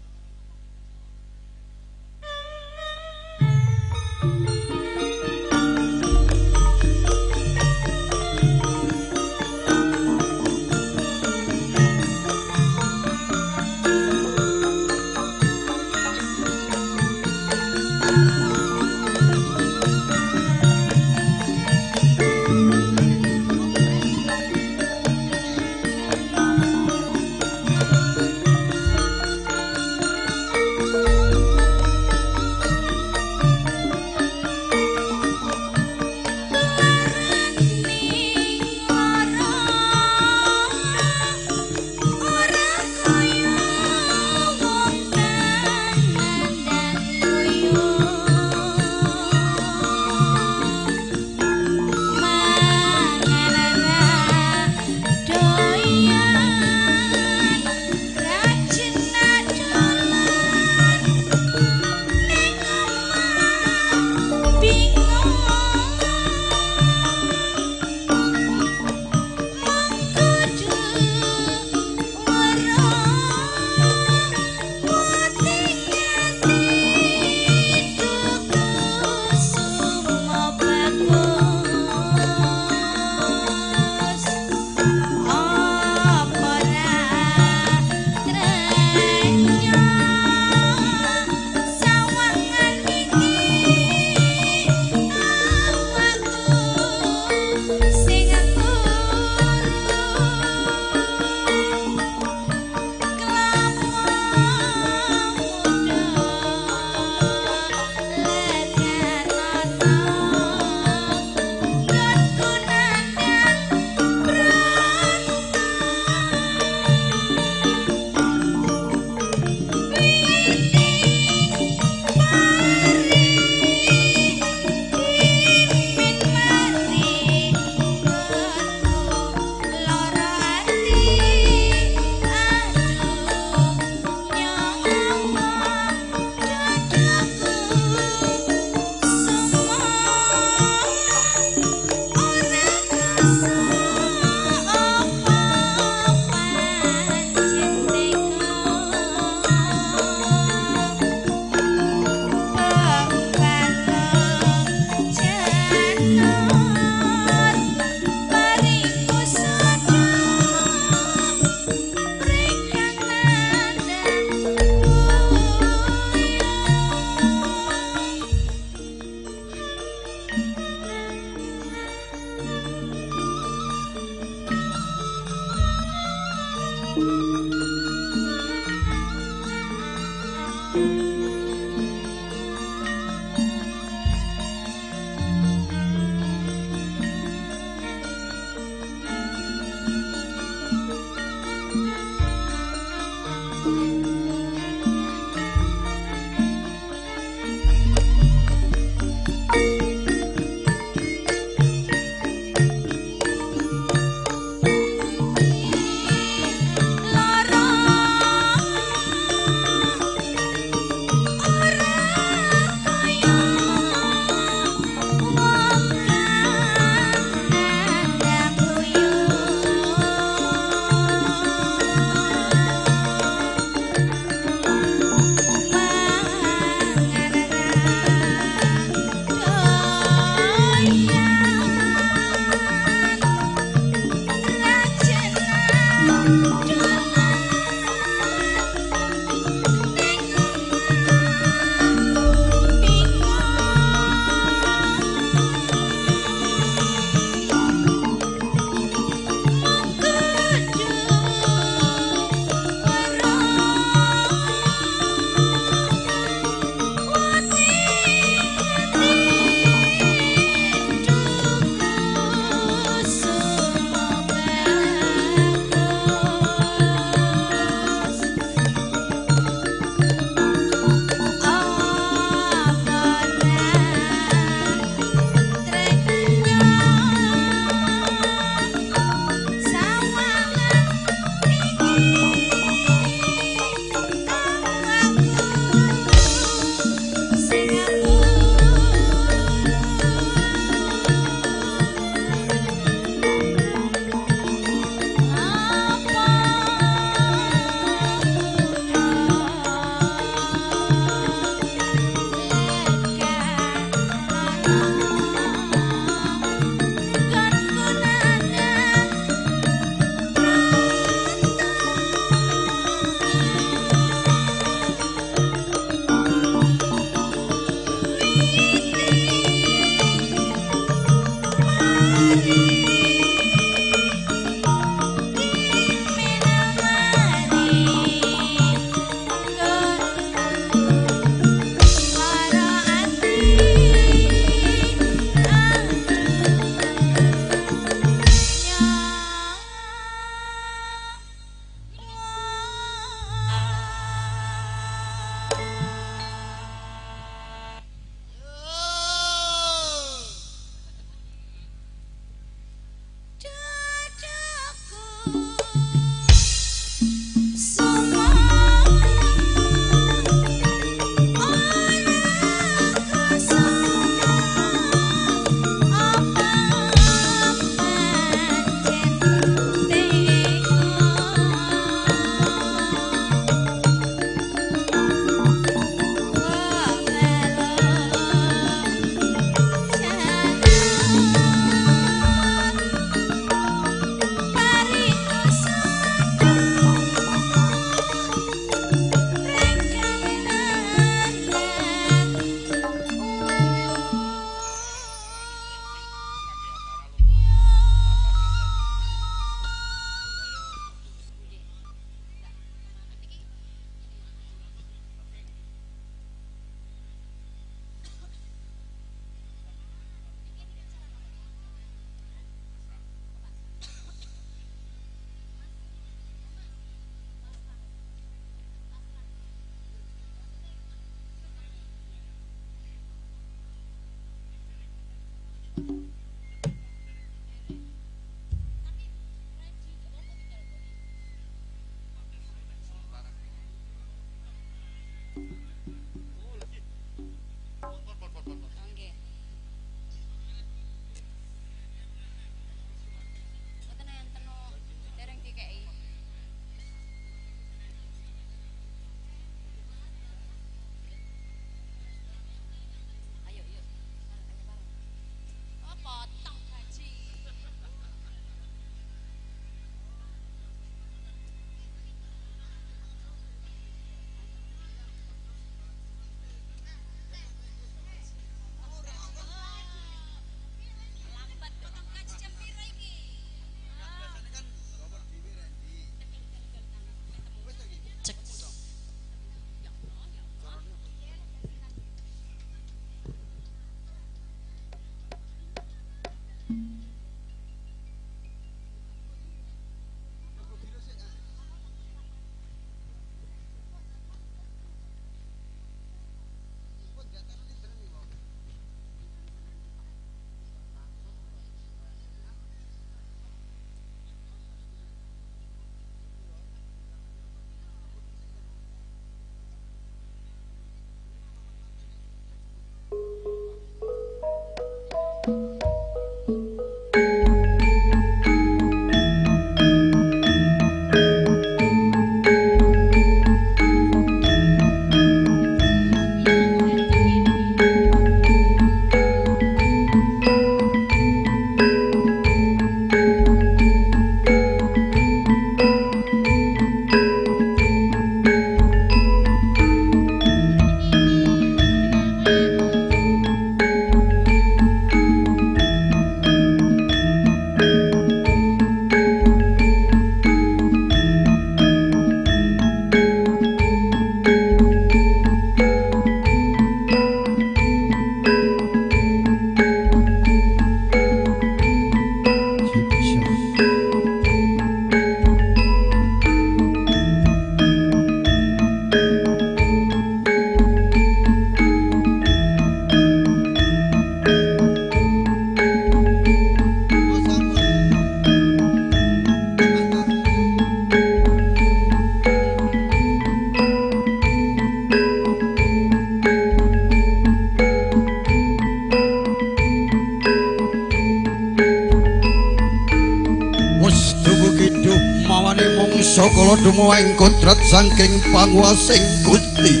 Sakala dumawa ing kodrat saking panguwasing Gusti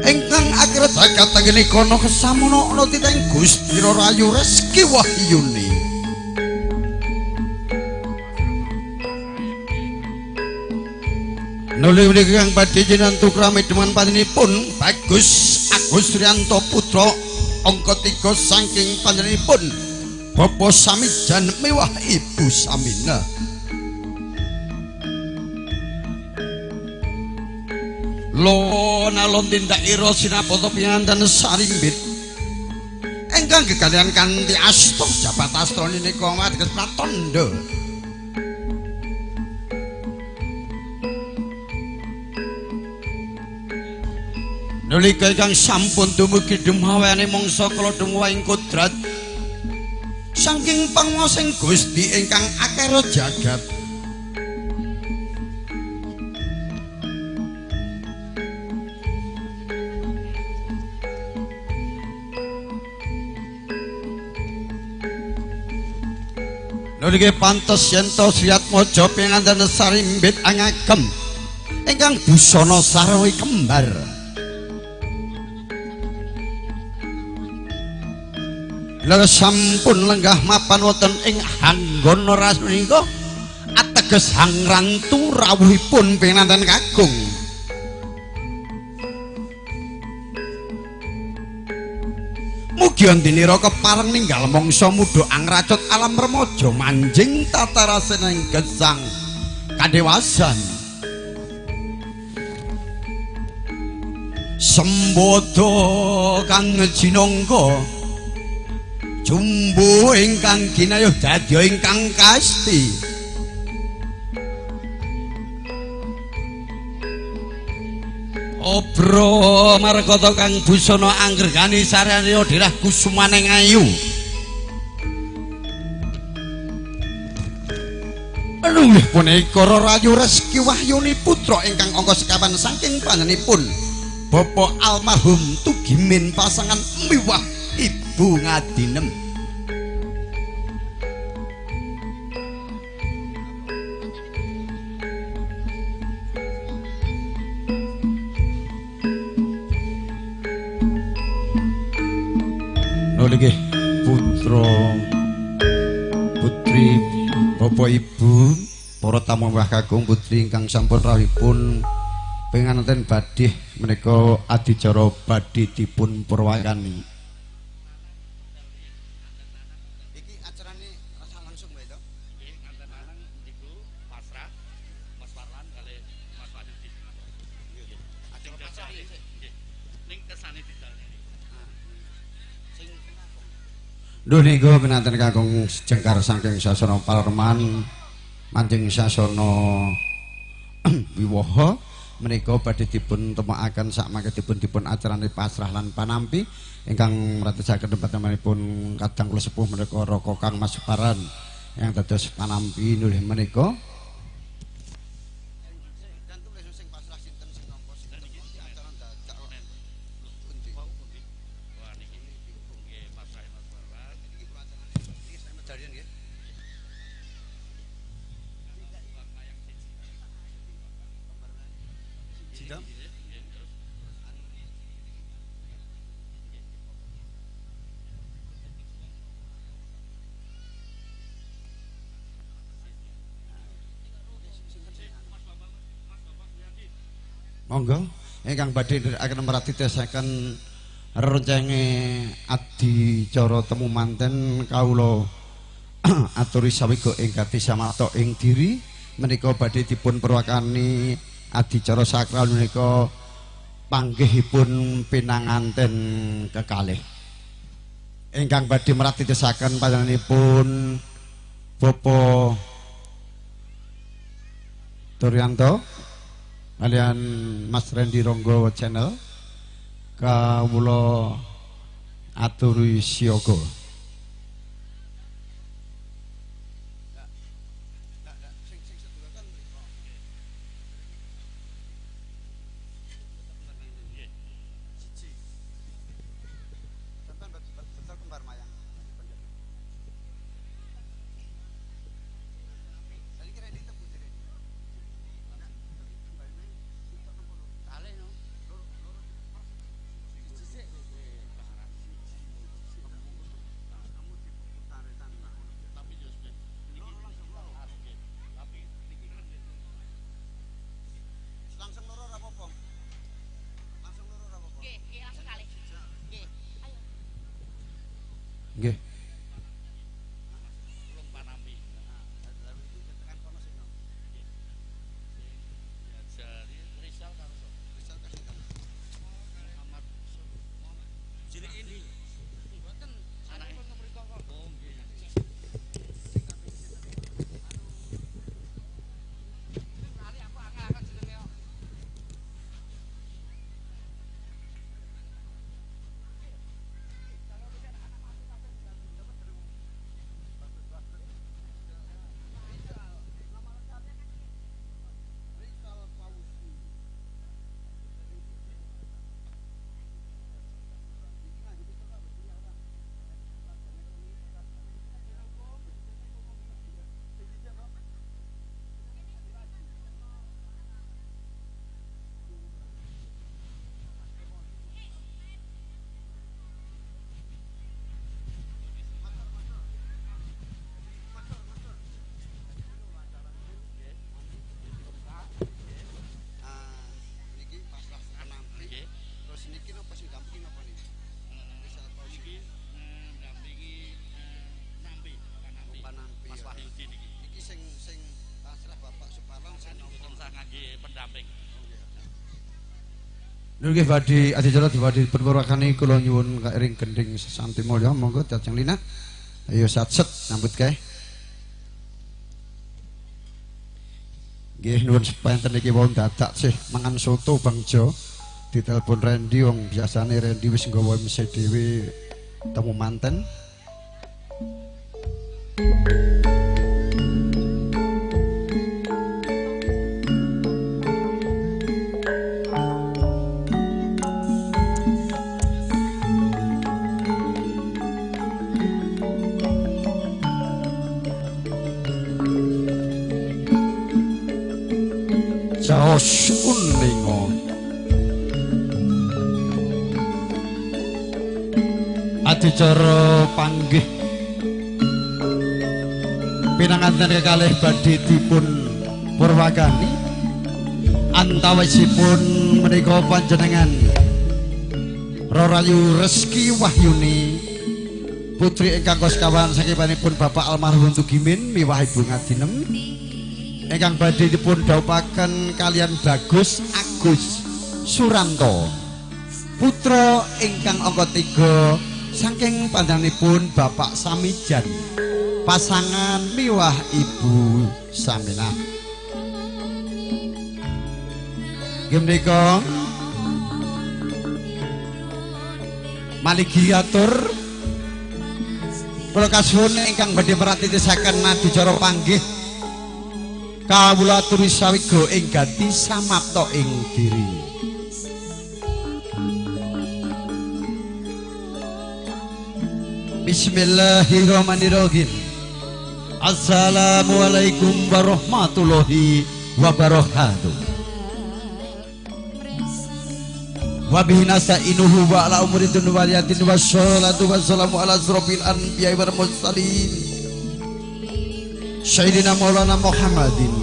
ingkang akhirat jagat tengene kono kesamono ana titeng Gusti Rayu Reski Wahyuni. Nuli menika kang badhe jenengan tukrame deman panjenenganipun Bagus Agus Rianto Putra angka 3 saking panjenenganipun Bapak Samijan miwah Ibu Samina. Lon alon tindak ira sinapata pinanten sarimbit ingkang gegalian kanthi asta jabat astrane nika ateges pratandha. Nalika ingkang sampun dumugi dumawane mangsa kala dumawa ing kodrat saking panguwasing Gusti ingkang akara jagat. Nalika pantes yen to Sriatmaja pinanten sarimbit angagem ingkang busana sarwi kembar. Lha sampun lenggah mapan wonten ing Hanggana rasunika ateges hangrantu rawuhipun pinanten kakung. Mugi andinira kepareng ninggal mangsa mudha angracut alam remaja manjing tatarasening gesang kadewasan. Sembodo kang jinangga jumbo ingkang ginayuh dadya ingkang kasti. Obro markata kang busana anggregani saryana dirah kusumaning ayu. Nulih punika Rayu Rezeki Wahyuni putra ingkang angka sekawan saking panjenenganipun Bapak almarhum Tugimin pasangan miwah Ibu Ngadinem. Nulih nggih putra putri Bapak Ibu para tamu wah kakung putri ingkang sampun rawuhipun penganten badhe menika adicara badhe dipun purwakani. Iki acarane rasa langsung wae to? Nggih, nganten lanang niku pasrah Mas Parlan kalih Mas Wahyudi. Nggih. Acara pasrah nggih. Ning kersane didal. Sing Duh niku pinanten kakung jengkar saking sasana Parleman manjing sasana wiwaha menika badhe dipun temokaken sakmangke dipun acarane pasrah lan panampi ingkang mratisaken tempat-tempatipun kadang kula sepuh menika Raka Kang Mas Paran yang dados panampi nulih menika. Monggo ingkang badhe akan meratitesaken rencenge adicara temu manten kawula aturi sawiga ing gati samata ing diri menika badhe dipun perwakani adicara sakral menika panggihipun pinanganten kekalih ingkang badhe meratitesaken panjenenganipun Bapak Turyanto kalian Mas Randy Ronggo Channel kawula aturi siaga. Nggih. Nggih badhe adicara badhe dipun kula nyuwun kairing gendhing sesanti mulya monggo dhateng Lina. Ayo satset nyambut gawe. Nggih nuwun sepanten iki wong dadak sih mangan soto Bang Jo. Ditelepon Randy wong biasane Randy wis nggawa MC dhewe temu manten. ngantos uninga. Adicara panggih pinanganten kekalih badhe dipun purwakani antawisipun menika panjenengan Rorayu Reski Wahyuni putri ingkang sekawan sakipanipun Bapak almarhum Tugimin miwah Ibu Ngadinem ingkang badhe dipun dhawuhaken kalian Bagus Agus Suranto putra ingkang angka 3 saking panjenenganipun Bapak Samijan pasangan miwah Ibu Saminah. Nggih menika maligi atur kula kasuwun ingkang badhe meratitisaken adicara panggih kawula aturi sawiga ing gati samapta ing diri. Bismillahirrahmanirrahim. Assalamualaikum warahmatullahi wabarakatuh. Wa bihi nasta'inuhu wa ala umuri dunya wal wassalatu wassalamu ala asrofil anbiya'i wal mursalin Sayyidina Maulana Muhammadin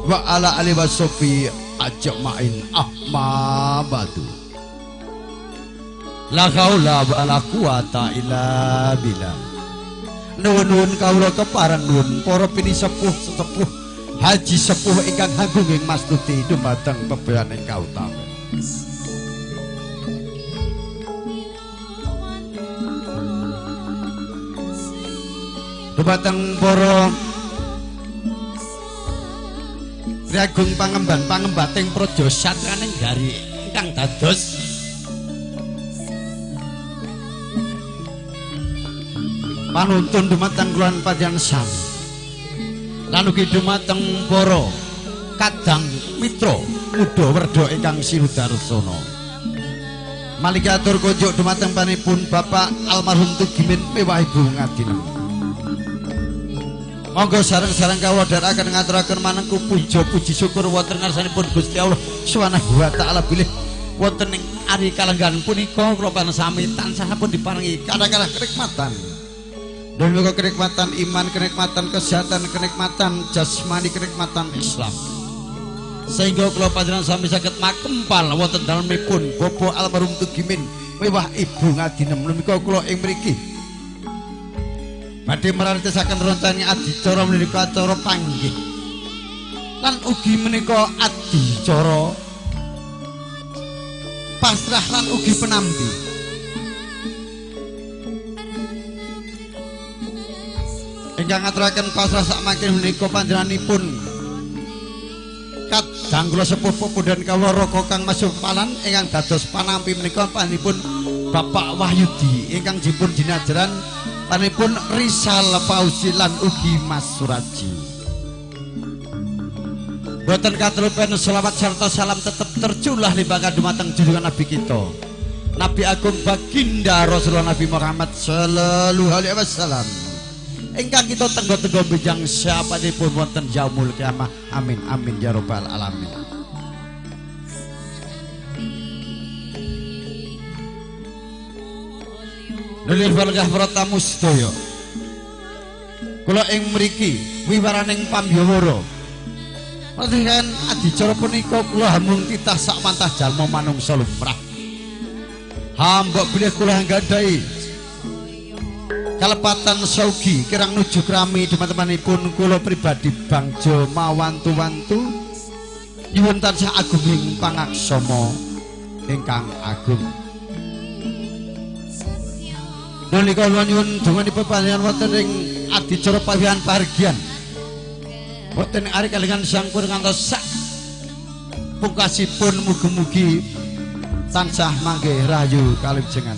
wa ala alihi washabi ajma'in. Amma ba'du. La haula wa la quwata illa billah. Nuwun kawula kepareng nuwun para pinisepuh sesepuh haji sepuh ingkang hagunging mastuti dumateng bebayaning kautama. Dumateng para Priagung pangemban pangembating praja satraning gari ingkang dados panuntun dumateng kula panjenengan sami lan ugi dumateng para kadang mitra muda werda ingkang sinudarsana. Maliki atur kunjuk dumateng panipun Bapak almarhum Tugimin miwah Ibu Ngadinem. Monggo sareng-sareng kawula dherekaken ngaturaken manengku puja puji syukur wonten ngarsanipun Gusti Allah Subhanahu wa taala bilih wonten ing ari kalenggahan punika kula panjenengan sami tansah pun diparingi kathah-kathah kenikmatan. Dan juga kenikmatan iman, kenikmatan kesehatan, kenikmatan jasmani, kenikmatan Islam. Sehingga kula panjenengan sami saged makempal wonten dalemipun Bapak almarhum Tugimin miwah Ibu Ngadinem. Menika kula ing mriki badhe merantisaken roncane adicara menika acara panggih lan ugi menika adicara pasrah lan ugi penampi. Ingkang ngaturaken pasrah sakmangke menika panjenenganipun kadang kula sepuh pepundhen kawula raka Kang Mas Palan ingkang dados panampi menika panjenenganipun Bapak Wahyudi ingkang dipun dinajaran panjenenganipun Rizal Fauzi lan ugi Mas Suraji. Boten katlupen selawat serta salam tetep terculah limbakan dumateng junjungan Nabi kita Nabi Agung Baginda Rasulullah Nabi Muhammad sallallahu alaihi wasallam ingkang kita tenggo-tenggo benjang sapanipun wonten yaumul kiamah. Amin amin ya rabbal alamin. Nulir warga para tamu sedaya, kula ing mriki wiwaraning pambyawara matihan adicara punika kula hamung titah sak mantah jalma manungsa lumrah. Hambok bilih kula anggadhahi kalepatan saugi kirang nuju krami dumateng-temanipun kula pribadi bangjo mawantu-wantu nyuwun tansah agunging pangaksama ingkang agung. Nalika kula nyuwun donganipun panjenengan wonten ing adicara pawihan pahargyan wonten ing ari kalingan sangkur ngantos sak pungkasipun mugi-mugi tansah manggih rahayu kalijengan.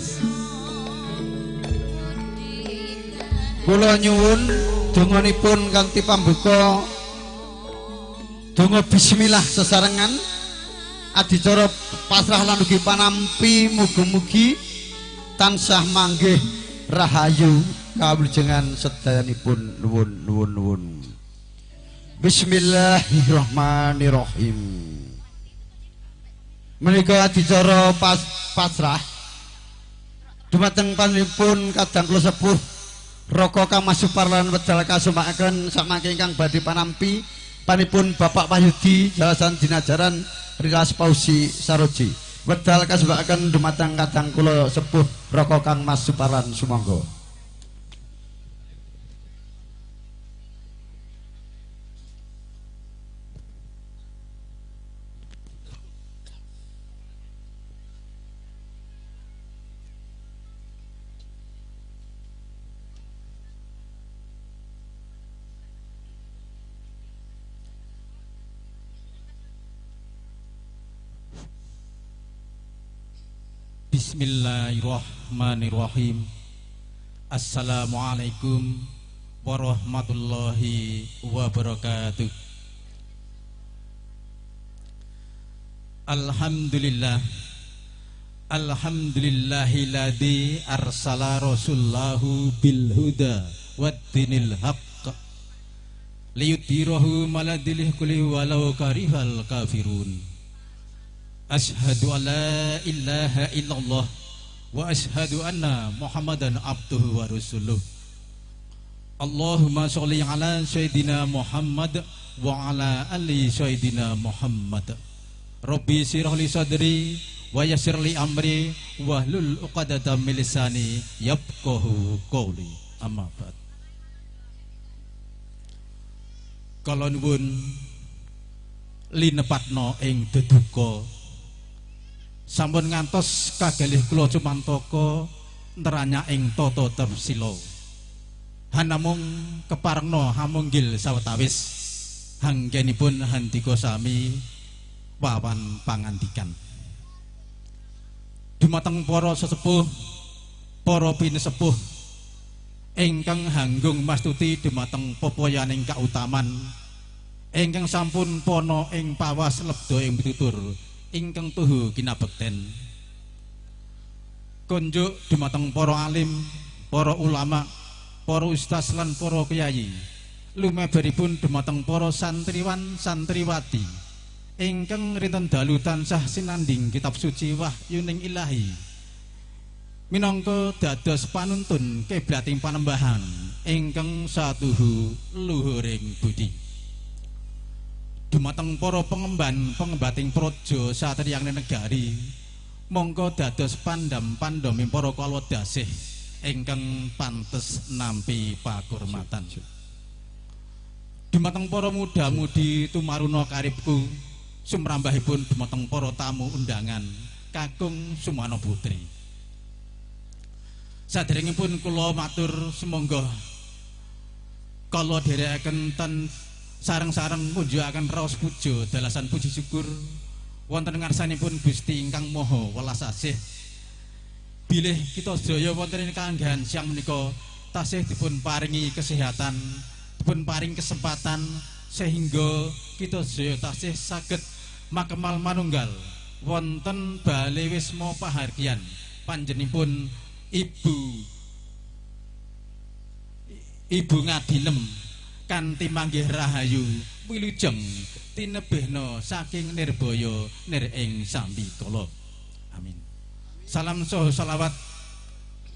Kula nyuwun donganipun kanthi pambuka donga bismillah sesarengan adicara pasrah lan ugi panampi mugi-mugi tansah manggih rahayu kawujengan sedayanipun. Nuwun nuwun nuwun. Bismillahirrahmanirrahim. Menika adicara pasrah dumateng panjenenganipun kadang kula sepuh Raka Kang Mas Suparlan wedal kasumakaken samangke ingkang badhe panampi panipun Bapak Wahyudi jalasan dinajaran Rilas Pausi Saroji. Wedal kasumakaken dumateng kadang kula sepuh Raka Kang Mas Suparlan sumangga. Bismillahirrahmanirrahim. Assalamualaikum warahmatullahi wabarakatuh. Alhamdulillah. Alhamdulillahilladzi arsala rasulahu bil huda wad dinil haqq liyudhhirahu 'ala kulli walau karihal kafirun. Asyhadu an la ilaha illallah wa asyhadu anna Muhammadan abduhu wa rasuluh. Allahumma sholli ala sayyidina Muhammad wa ala ali sayyidina Muhammad. Rabbi syrah li sadri wa yassir li amri wahlul 'uqdatam min lisani yafqahu qawli. Amma ba'd. Kala nuwun linepatna ing deduka sampun ngantos kagalih kula cumantaka neranya ing tata tafsila. Hanamung keparengna hamunggil sawetawis hanggenipun handika sami wawan pangandikan. Dumateng para sesepuh, para pinesepuh ingkang hanggung mastuti dumateng pepoyaning kautaman ingkang sampun pana ing pawas lebda ing pitutur ingkang tuhu kinabekten. Kunjuk dumateng para alim, para ulama, para ustaz lan para kiai. Lumebaripun dumateng para santriwan santriwati ingkang rinten dalu tansah sinanding kitab suci wahyuning ilahi. Minangka dados panuntun kiblating panembahan ingkang satuhu luhuring budi. Dumateng para pengemban pengembating praja satriyang negari, mongko dados pandam-pandhami para kawula dasih ingkang pantes nampi pakurmatan. Dumateng para muda-mudi tumaruna karibku, sumrambahipun dumateng para tamu undangan kakung sumana putri. Saderengipun kula matur sumangga kala dherekaken ten sareng-sareng munjukaken raos puja dalasan puji syukur wonten ngarsanipun Gusti ingkang Maha Welas Asih. Bilih kita sedaya wonten ing kalanggahan siang menika tasih dipun paringi kesehatan, dipun paring kesempatan sehingga kita sedaya tasih saged makemal manunggal wonten bale wisma pahargyan panjenenganipun Ibu Ngadinem kanthi manggih rahayu wilujeng tinebihna saking nirbaya nir ing sambikala. Amin. Salam saha selawat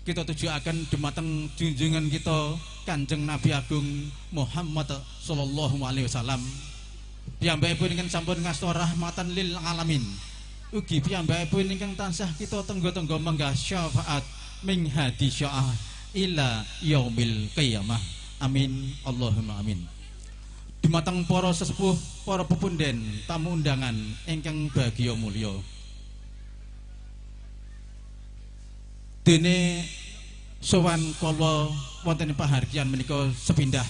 kita tujuaken dumateng junjungan kita Kanjeng Nabi Agung Muhammad sallallahu alaihi wasallam. Piyambakipun ingkang sampun ngasta rahmatan lil alamin. Ugi piyambakipun ingkang tansah kita tengga-tengga menggah syafaat ming hadi syaah ila yaumil qiyamah. Amin Allahumma amin. Dumateng para sesepuh, para pepunden, tamu undangan ingkang bagya mulya. Dene sowan kala wonten pahargyan menika sepindah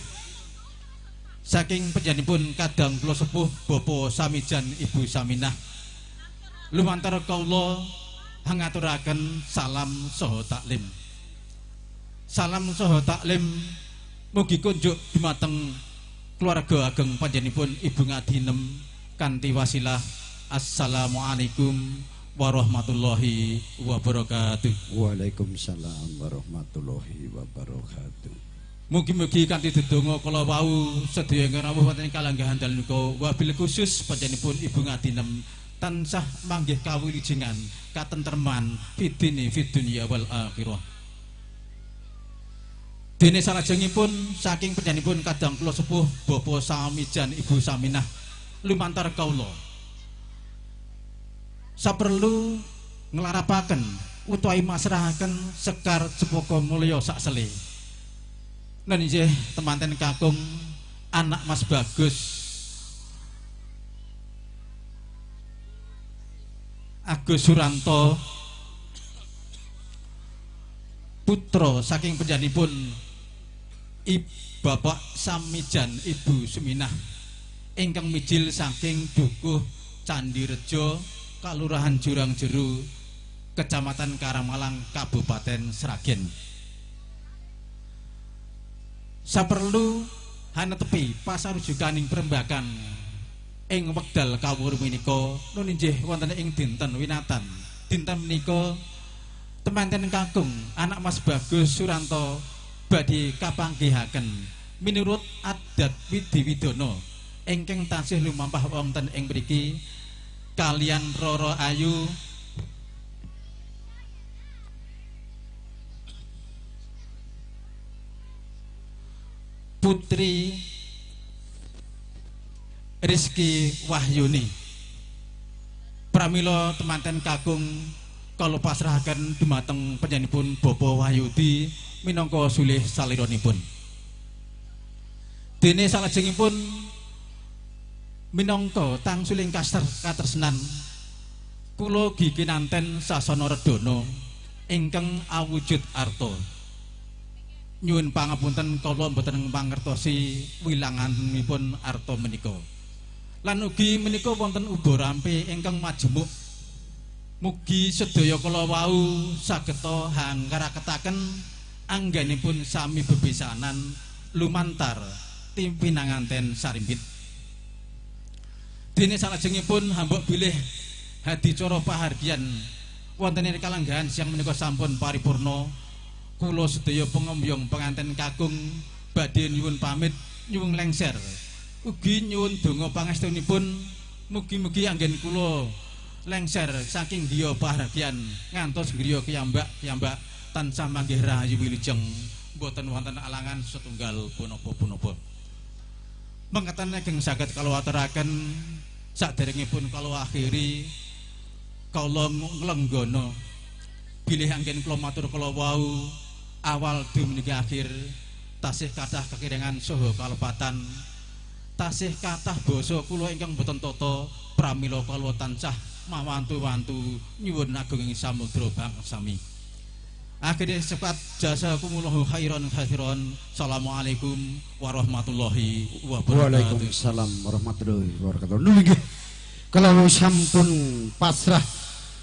saking panjenenganipun kadang kula sepuh Bapak Samijan Ibu Saminah. Lumantar kawula hangaturaken salam saha taklim. Salam saha taklim mugi kunjuk dumateng keluarga ageng panjenenganipun Ibu Ngadinem kanthi wasilah assalamualaikum warahmatullahi wabarakatuh. Waalaikumsalam warahmatullahi wabarakatuh. Mugi-mugi kanthi dedonga kala wau sedaya ingkang rawuh wonten ing kalanggahan dalu menika wabil khusus panjenenganipun Ibu Ngadinem tansah manggih kawilujengan katentreman fidini fid dunya wal akhirah. Dene salajengipun saking panjenenganipun kadang kula sepuh Bapak Samijan Ibu Saminah lumantar kawula saperlu nglarapaken utawi masrahaken sekar cepaka mulya saksele. Lan inggih temanten kakung anak Mas Bagus Agus Suranto putra saking panjenenganipun Bapak Samijan Ibu Suminah ingkang mijil saking Dukuh Candirejo Kalurahan Jurang Jeru Kecamatan Karangmalang Kabupaten Sragen. Saperlu hanetepi pasarujukaning perembakan ing wekdal kawruh menika nun inggih wonten ing dinten winatan. Dinten menika temanten kakung anak Mas Bagus Suranto badhe kapanggihaken minurut adat Widi Widono ingkang tansih lumampah wonten ing mriki kalian Roro Ayu Putri Rizky Wahyuni. Pramila temanten kakung kala pasrahaken dumateng panjenenganipun Bapak Wahyudi minangka sulih saliranipun. Dene salajengipun minangka tangsuling katresnan kula giginanten sasana redana ingkang awujud arta. Nyuwun pangapunten kula mboten mangertosi wilanganipun arta menika. Lan ugi menika wonten uba rampe ingkang majemuk. Mugi sedaya kala wau sageta hangkaraketaken anggenipun sami bebesanan lumantar tim pinanganten sarimbit. Dene salajengipun hambok bilih hadicara pahargyan wonten ing kalanggahan siang menika sampun paripurna. Kula sedaya pengembyong penganten kakung badhe nyuwun pamit nyuwun lengser. Ugi nyuwun donga pangestunipun mugi-mugi anggen kula lengser saking griya pahargyan ngantos griya kiyambak-kiyambak tansah manggih rahayu wilujeng mboten wonten alangan setunggal punapa-punapa. Mengkaten ingkang saged kula aturaken saderengipun kula akhiri kula nglenggana bilih anggen kula matur kula wau awal dumugi akhir tasih kathah kekirengan saha kalepatan tasih kathah basa kula ingkang boten tata pramila kula tansah mawantu-wantu nyuwun agunging samudra bangsami. Akhirnya cepat jasa kumullahu khairan khairan. Assalamualaikum warahmatullahi wabarakatuh. Waalaikumsalam warahmatullahi wabarakatuh. Nggih. Kalau sampun pasrah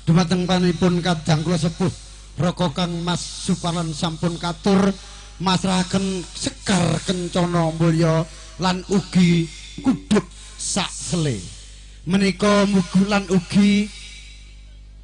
dumateng panipun kadang kula sepuh raka Kang Mas Suparlan sampun katur masrahaken sekar kencana mulya lan ugi kuduk sak sele. Menika mugi lan ugi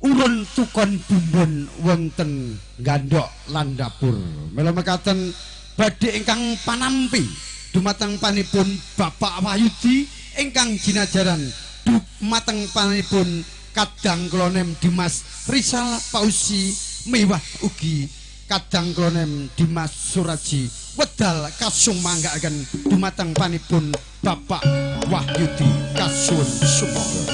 urun tukon bumbun wonten gandhok lan dapur. Mila mekaten badhe ingkang panampi dumateng panipun Bapak Wahyudi ingkang jinajaran dumateng panipun kadang klonem Dimas Rizal Pausi miwah ugi kadang klonem Dimas Suraji wedal kasumanggaaken dumateng panipun Bapak Wahyudi kasuwun sumangga.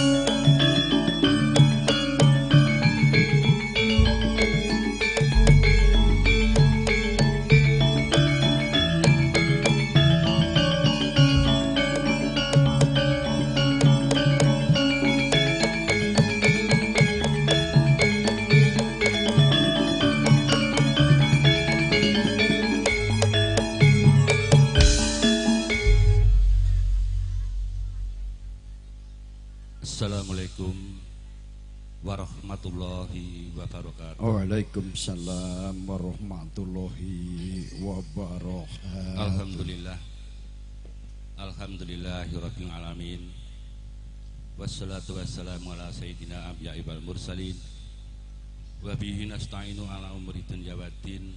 Assalamualaikum warahmatullahi wabarakatuh. Waalaikumsalam warahmatullahi wabarakatuh. Alhamdulillah, alhamdulillahirabbil alamin. Wassalatu wassalamu ala sayyidina anbiya'i wal mursalin. Wa bihi nasta'inu ala umuri dunya waddin.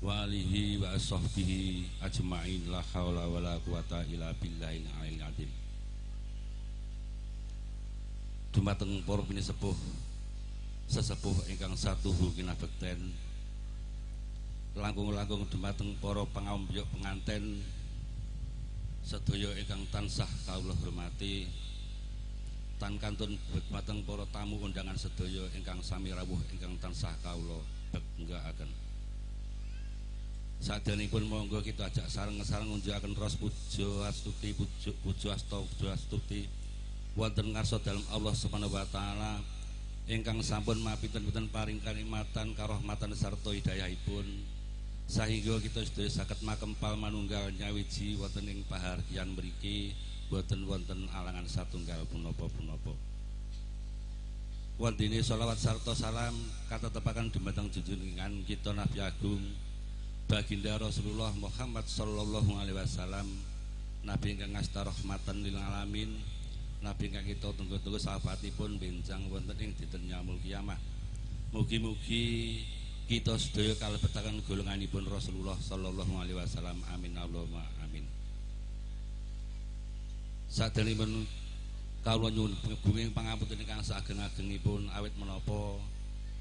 Wa alihi wa ashabihi ajma'in. La haula wala quwata illa billahil aliyil azim. Dumateng para pinisepuh sesepuh ingkang satuhu kinabekten, langkung-langkung dumateng para pangambyok penganten sedaya ingkang tansah kawula hormati, tan kantun dumateng para tamu undangan sedaya ingkang sami rawuh ingkang tansah kawula benggaaken. Sadanipun monggo kita ajak sareng-sareng ngunjukaken raos puja astuti puja asta puja astuti wonten ngarsa dalem Allah Subhanahu wa taala ingkang sampun mapinten-pinten paring kanikmatan karahmatan sarta hidayahipun sahingga kita sedaya saged makempal manunggal nyawiji wonten ing pahargyan mriki boten wonten alangan satunggal punapa-punapa. Wondene sholawat sarta salam katetepaken dumateng junjungan kita Nabi Agung Baginda Rasulullah Muhammad sallallahu alaihi wasallam, nabi ingkang ngasta rahmatan lil alamin, nabi ingkang kita tunggu-tunggu syafaatipun benjang wonten ing dinten yaumul kiamah. Mugi-mugi kita sedaya kalebetaken golonganipun Rasulullah sallallahu alaihi wasallam. Amin Allahumma amin. Saderengipun kawula nyuwun gunging pangapunten ingkang saageng-agengipun awit menapa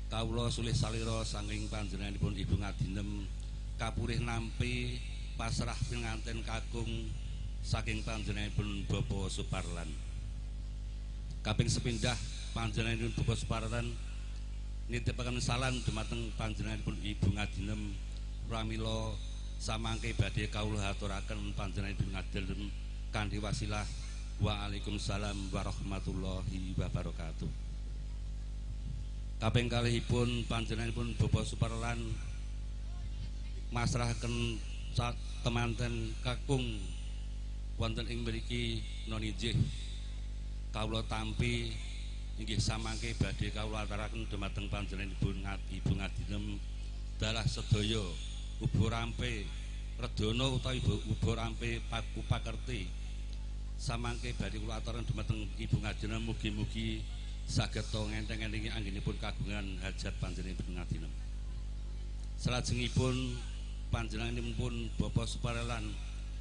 kawula sulih salira saking panjenenganipun Ibu Ngadinem kapurih nampi pasrah pinganten kakung saking panjenenganipun Bapak Suparlan. Kaping sepindah panjenenganipun Bapak Suparlan nitipaken salam dumateng panjenenganipun Ibu Ngadinem pramila samangke badhe kawula aturaken panjenenganipun Ngadinem kanthi wasilah waalaikumsalam warahmatullahi wabarakatuh. Kaping kalihipun panjenenganipun Bapak Suparlan masrahaken temanten kakung wonten ing mriki nonijih kawula tampi inggih samangke badhe kawula aturaken dumateng panjenenganipun Ibu Ngadinem dalah sedaya ubo rampe redana utawi ubo rampe upakerti samangke badhe kula aturaken dumateng Ibu Ngadinem mugi-mugi saged ngenteng-entengi anggenipun kagungan hajat panjenenganipun Ngadinem. Salajengipun panjenenganipun Bapak Suparlan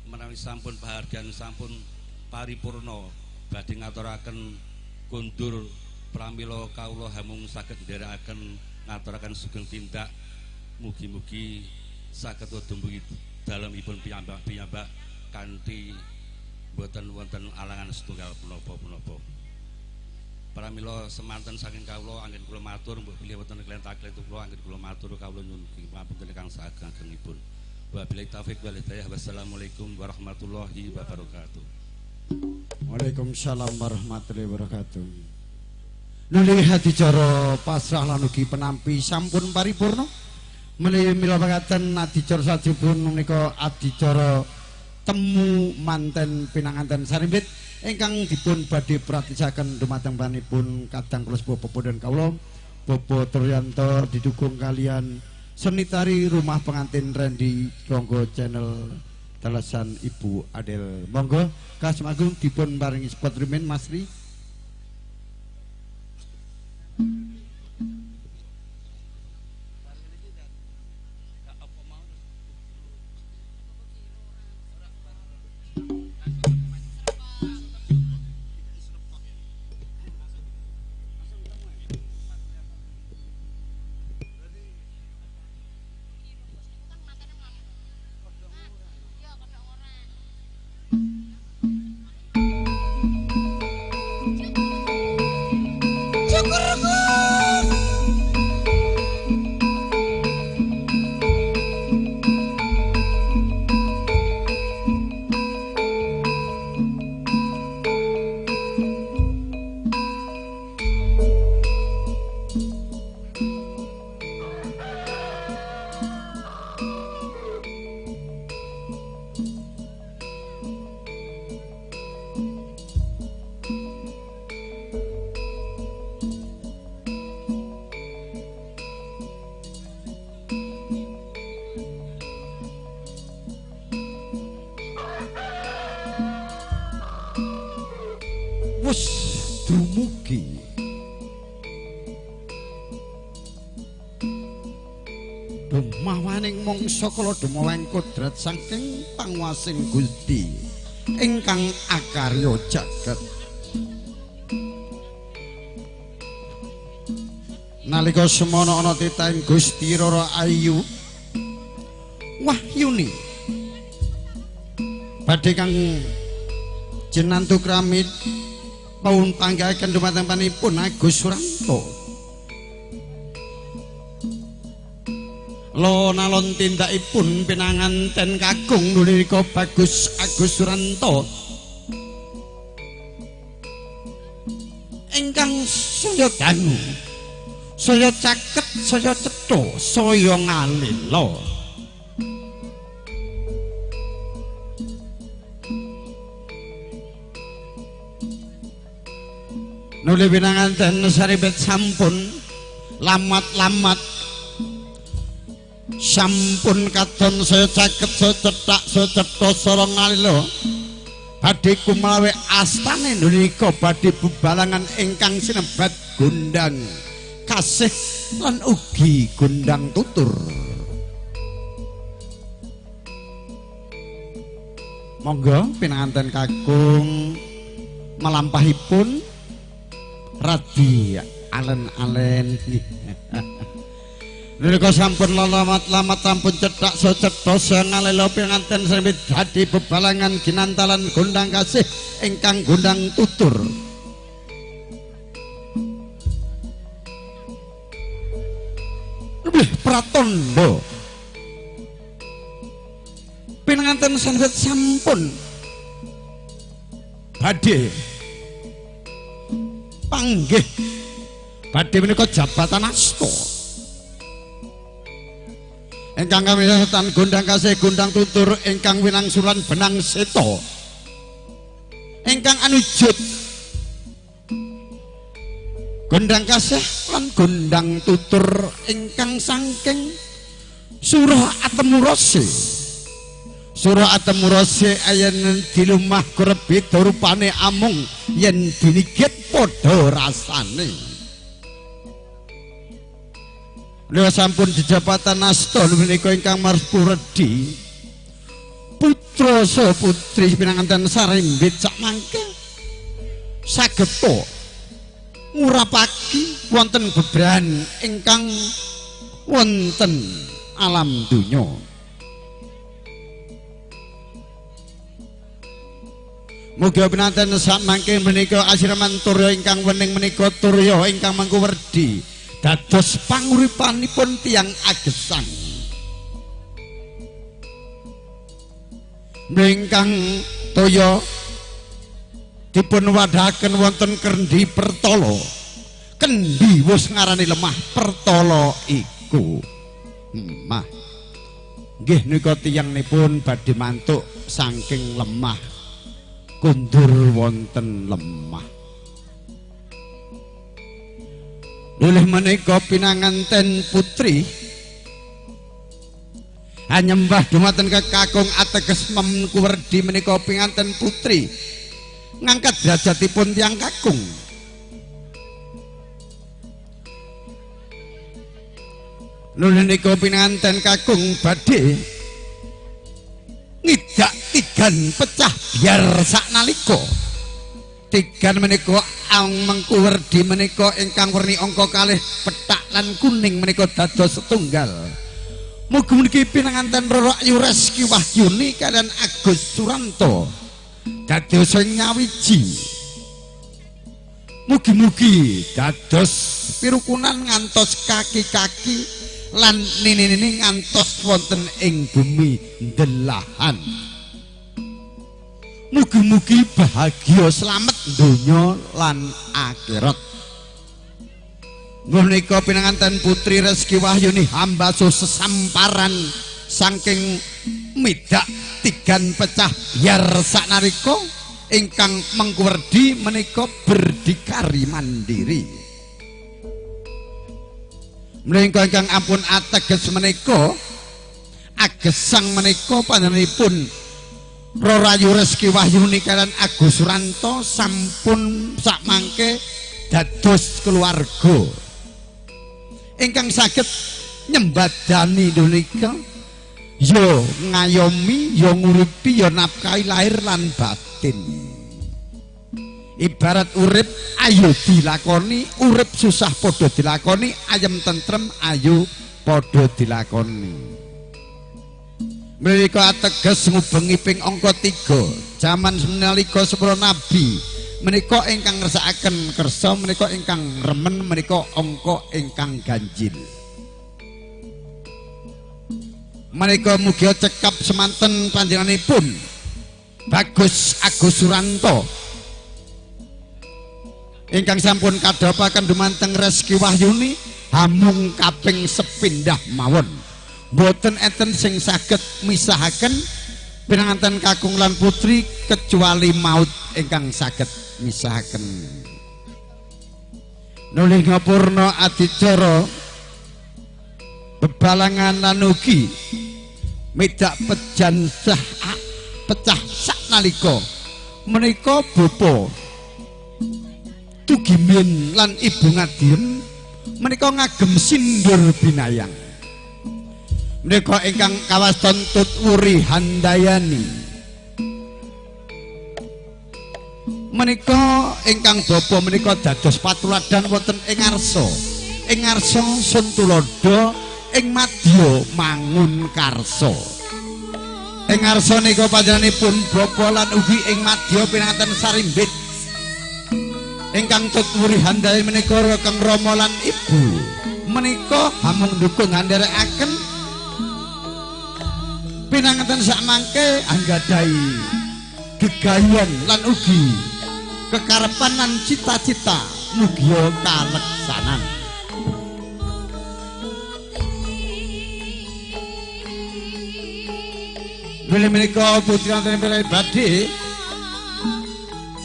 menawi sampun pahargyan sampun paripurna badhe ngaturaken kundur pramila kawula hamung saged nderekaken ngaturaken sugeng tindak mugi-mugi saged dumugi dalemipun piyambak-piyambak kanthi boten wonten alangan setunggal punapa-punapa. Pramila semanten saking kawula anggen kula matur mbok bilih wonten klentak-klentu kula anggen kula matur kawula nyuwun pangapunten ingkang saageng-agengipun. Wabillahi taufik wal hidayah. Wassalamualaikum warahmatullahi wabarakatuh. Waalaikumsalam warahmatullahi wabarakatuh. Nuli adicara pasrah lan ugi penampi sampun paripurna. Menawi mila pekaten adicara salajengipun menika adicara temu manten pinanganten sarimbit ingkang dipun badhe pratisaken dumateng panipun kadang kula sepuh pepundhen kawula Bapak Turyanto didukung kalian seni tari rumah pengantin Randy Ronggo Channel telesan Ibu Adel. Monggo Kasem Agung dipun paringi spot rumin Mas Ri. Wus dumugi dumawaning mangsa kala dumawang kodrat saking panguwasing Gusti ingkang akarya jagat. Nalika semono ana titahing Gusti Rara Ayu Wahyuni badhe kang jenantu kramit paun panggaken dumateng panipun Agus Suranto. Lon-alon tindakipun pinanganten kakung nulika Bagus Agus Suranto ingkang saya dangu, saya caket, saya cetha, saya ngalela. Nuli pinanganten saribet sampun lamat-lamat sampun katon saya caket, saya cethak, saya cetha, saya ngalela. Badhe kumlawe astane nulika badhe bebalangan ingkang sinebat gondang kasih lan ugi gondang tutur. Monggo pinanganten kakung melampahipun radi alen-alen. Nalika sampun lamat-lamat sampun cethak so cetha so ngalela pinanganten sami dadi bebalangan ginantalan gondang kasih ingkang gondang tutur. Lebih pratandha pinanganten sanget sampun badhe panggih badhe menika jabatan asta ingkang kamisetan gondang kasih gondang tutur ingkang winangsulan benang seta ingkang anujud gondang kasih lan gondang tutur ingkang saking Surah Atemurase. Surah Atemurase ayen dilumah grebeda rupane amung yen dinigit padha rasane. Lha sampun jejabatan asta menika ingkang marpuredi putra saha putri pinanganten sarimbit sak mangke sageta ngurapaki wonten bebrahan ingkang wonten alam donya. Mugi pinanganten sak mangke menika asiraman turya ingkang wening menika turya ingkang mangku werdi dados panguripanipun tiyang agesang. Ingkang toya dipun wadhahaken wonten kendi pertala. Kendi wis ngarani lemah, pertala iku lemah. Nggih nika tiyangnipun badhe mantuk saking lemah kundur wonten lemah. Lulih menika pinanganten putri anyembah dumateng kekakung ateges mengkuwerdi menika pinanganten putri ngangkat derajatipun tiyang kakung. Lulih nika pinanganten kakung badhe ngidak tigan pecah biar saknalika. Tigan menika ang mengkuwerdi menika ingkang werni angka kalih pethak lan kuning menika dados setunggal. Mugi mugi pinanganten Roro Ayu Reski Wahyuni kalian Agus Suranto dados nyawiji. Mugi-mugi dados pirukunan ngantos kaki-kaki lan nini-nini ngantos wonten ing bumi ndelahan. Mugi-mugi bahagia slamet donya lan akhirat. Menika pinanganten putri Reski Wahyuni hambaso sesamparan saking midak tigan pecah biar saknalika ingkang mengkuwerdi menika berdikari mandiri. Menika ingkang ampun ateges menika agesang menika panjenenganipun Roro Ayu Reski Wahyuni kalian Agus Suranto sampun sakmangke dados keluarga ingkang saged nyembadani Indonesia ya ngayomi ya nguripi ya nafkahi lahir lan batin. Ibarat urip ayo dilakoni, urip susah padha dilakoni, ayem tentrem ayo padha dilakoni. Menika ateges ngubengi ping angka 3 jaman nalika sepuluh nabi menika ingkang ngersakaken kersa, menika ingkang remen, menika angka ingkang ganjil. Menika mugi cekap semanten panjenenganipun Bagus Agus Suranto ingkang sampun kadhapaken dumateng Reski Wahyuni hamung kaping sepindah mawon. Mboten enten sing saged misahaken pinanganten kakung lan putri kecuali maut ingkang saged misahaken. Nuli ngapurna adicara bebalangan lan ugi midak pejan sah pecah saknalika menika bapa Tugimin lan Ibu Ngadiem menika ngagem sindur binayang. Menika ingkang kawaston Tut Wuri Handayani. Menika ingkang bapa menika dados patuladan wonten ing ngarsa. Ing ngarsa Sun Tulodo ing madya mangun karsa. Ing ngarsa nika panjenenganipun bapa lan ugi ing madya pinanganten sarimbit. Ingkang Tut Wuri Handayani menika kang rama lan ibu menika hamung dukung nganderekaken pinanganten sakmangke anggadhahi gegayon lan ugi kekarepan lan cita-cita mugia kaleksanan. Bilih menika putri wonten badhe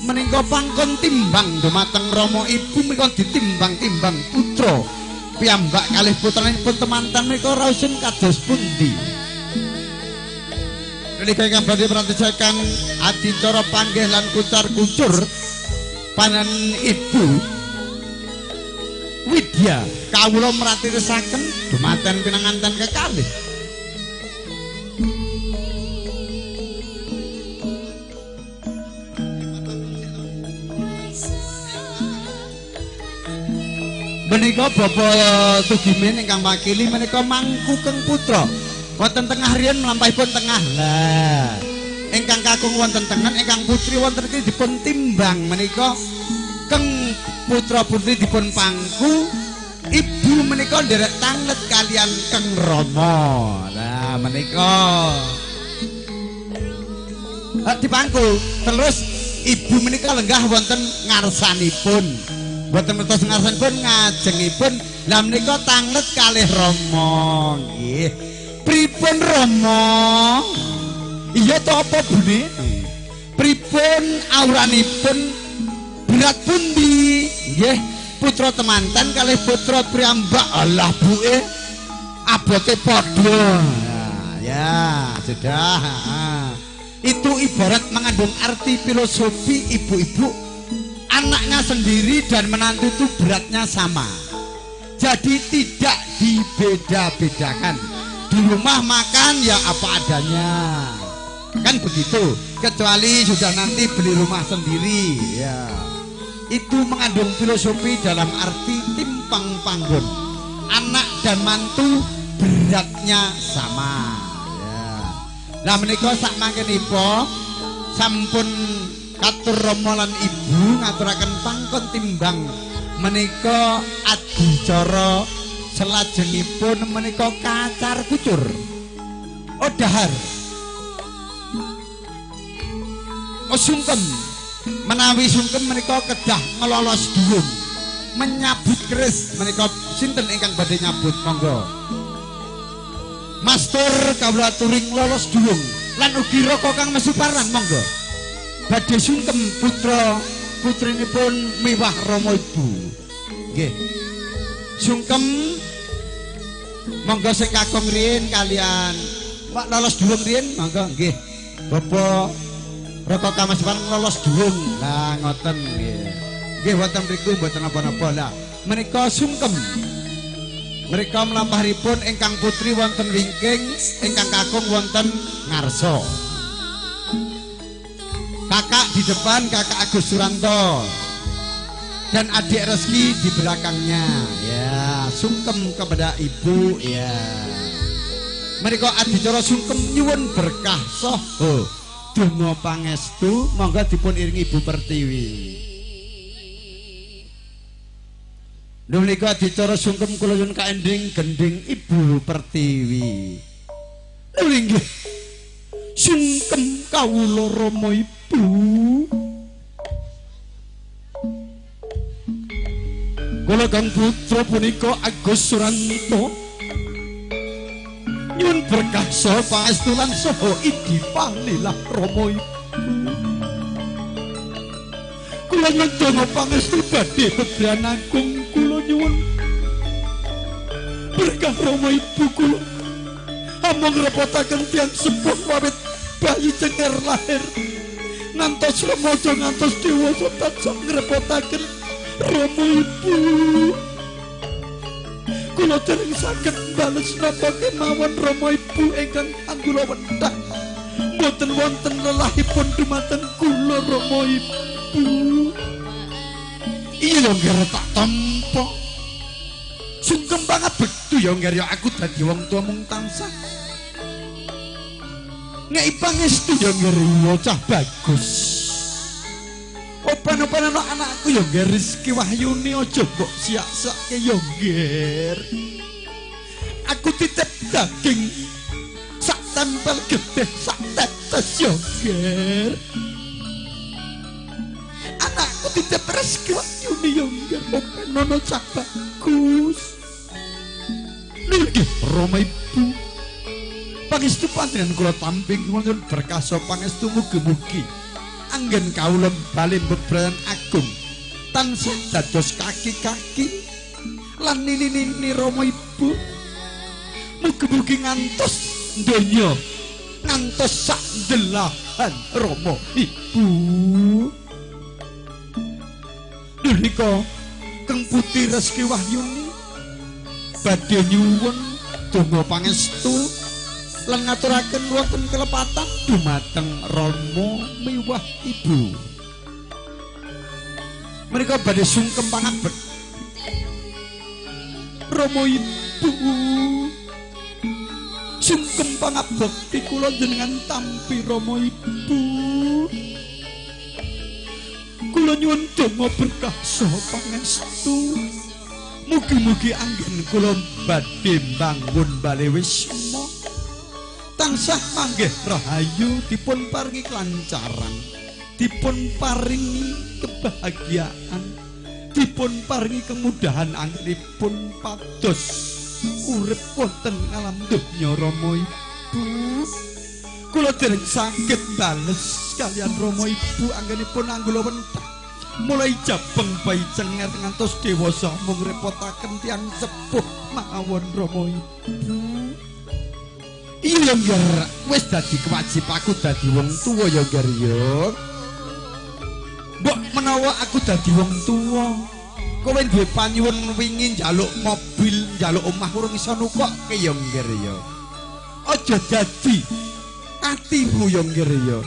menika pangkon timbang dumateng rama ibu menika ditimbang-timbang putra piyambak kalih putranipun temanten menika raosun kados pundi. Menika ingkang badhe prantesaken adicara panggih lan kucar-kucur panen ibu Widya kawula mratirisaken dumateng pinanganten kekalih. Menika Bapak Tugimin ingkang makili menika mangku keng putra wonten tengah riyen mlampahipun tengah. Lah ingkang kakung wonten tengen, ingkang putri wonten iki dipun timbang menika keng putra putri dipun pangku, ibu menika nderek tanglet kalian keng rama. Lah menika dipangku terus ibu menika lenggah wonten ngarsanipun. Mboten ngertos ngarsanipun ngajengipun. Lah menika tanglet kalih rama. Nggih. Pripun rama? Iya to apa bune? Pripun auranipun berat pundi? Nggih, putra temanten kalih putra priyambak. Alah buke abote padha. Nah, ya, sudah. Itu ibarat mengandung arti filosofi ibu-ibu. Anaknya sendiri dan menantu itu beratnya sama. Jadi tidak dibeda-bedakan. Di rumah makan ya apa adanya. Kan begitu. Kecuali sudah nanti beli rumah sendiri ya. Itu mengandung filosofi dalam arti timpang panggon. Anak dan mantu beratnya sama ya. Lah menika sak mangkenipun sampun katur rama lan ibu ngaturaken pangkon timbang menika adicara selajengipun menika kacar kucur. Oh dahar. Oh sungkem. Menawi sungkem menika kedah ngelolos dhuwung. Menyabut keris menika sinten ingkang badhe nyabut monggo. Mastur kawula aturi nglolos dhuwung lan ugi Raka Kang Mas Suparlan monggo. Badhe sungkem putra putrinipun miwah rama ibu. Nggih. Sungkem monggo sing kakung riyin kalian Pak lolos dhuwung riyin monggo nggih. Bapak Raka Kang Mas Suparlan lolos dhuwung. Lah ngoten nggih. Nggih wonten mriku mboten napa-napa. Lah menika sungkem. Mereka mlampahipun ingkang putri wonten wingking, ingkang kakung wonten ngarsa. Kakak di depan, kakak Agus Suranto, dan adik Reski di belakangnya. Ya, sungkem kepada ibu ya. Mereka adicara sungkem nyuwun berkah saha donga pangestu, monggo dipun iringi Ibu Pertiwi. Lho menika adicara sungkem kula nyuwun kaending gending Ibu Pertiwi. Lho inggih. Sungkem kawula Rama Ibu. Kula kang putra punika Agus Suranto nyuwun berkah saha pangestu lan saha idi palilah Rama Ibu. Kula nyuwun pangestu badhe bebrayan agung, kula nyuwun berkah Rama Ibu kula. Amung ngrepotaken tiyang sepuh wawit bayi cenger lahir ngantos remaja ngantos dewasa tansah ngrepotaken Rama Ibu. Kula dereng saged bales napa kemawon Rama Ibu ingkang anggula wentah. Mboten wonten lelahipun dumateng kula Rama Ibu. Iya ngger tak tampa. Sungkem banget bektu ya ngger ya, aku dadi wong tua mung tansah ngeki pangestu ya ngger ya cah bagus. Open-open ana anakku ya ngger Rizky Wahyuni aja mbok siak-siakke ya ngger. Aku titip daging sak tempel getih sak tetes ya ngger. Anakku titip Rizky Wahyuni ya ngger, open ana cah bagus. Nggih Rama Ibu, pangestu panjenengan kula tampi nyuwun berkah saha pangestu mugi-mugi anggen kawula bali bebrayan agung tansah dados kaki-kaki lan nini-nini Rama Ibu. Mugi-mugi ngantos donya ngantos sak delahan Rama Ibu. Menika Kang Putri Reski Wahyuni badhe nyuwun donga pangestu lan ngaturaken wonten kelepatan dumateng Rama miwah Ibu. Mereka badhe sungkem pangabekti Rama Ibu. Sungkem pangabekti kula jenengan tampi Rama Ibu. Kula nyuwun donga berkah saha pangestu. Mugi-mugi anggen kula badhe mbangun bale wisma tansah manggih rahayu, dipun paringi kelancaran, dipun paringi kebahagiaan, dipun paringi kemudahan anggenipun pados urip wonten alam donya Rama Ibu. Kula dereng saged bales kalian Rama Ibu anggenipun anggula wentah mulai jabeng bayi cenger ngantos dewasa mung ngrepotaken tiyang sepuh mawon Rama Ibu. Iya ngger, wis dadi kewajibanku dadi wong tuwa ya ngger ya. Mbok menawa aku dadi wong tuwa, kowe duwe panyuwun wingi njaluk mobil, njaluk omah urung iso nukokke ya ngger ya. Aja dadi atimu ya ngger ya.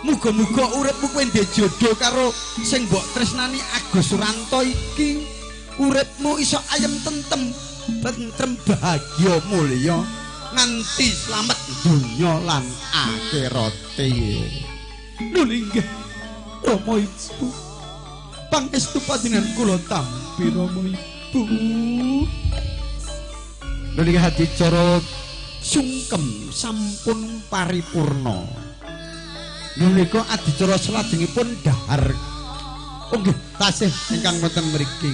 Muga-muga uripmu kowe ndek jodoh karo sing mbok tresnani Agus Suranto iki. Uripmu iso ayem tentem, tentrem bahagia mulya nganti slamet donya lan akhirate. Lho inggih Rama Ibu, pangestu panjenengan kula tampi Rama Ibu. Lho inggih adicara sungkem sampun paripurna. Menika adicara salajengipun dahar. Oh nggih, tasih ingkang wonten mriki.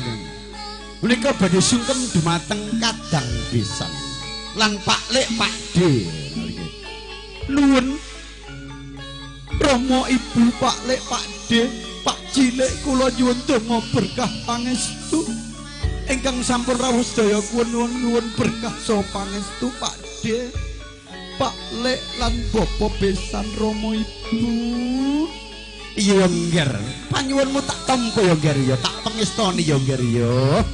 Menika badhe sungkem dumateng kadang besan lan Pak Lek Pak D. Nuwun Rama Ibu, Pak Lek Pak D, Pak Cilik kula nyuwun donga berkah pangestu ingkang sampun rawuh sedaya kula nyuwun berkah saha pangestu Pak D, Pak Lek lan Bapak besan Rama Ibu. Iya ngger, panyuwunmu tak tampa ya ngger ya, tak pengestoni ya ngger ya.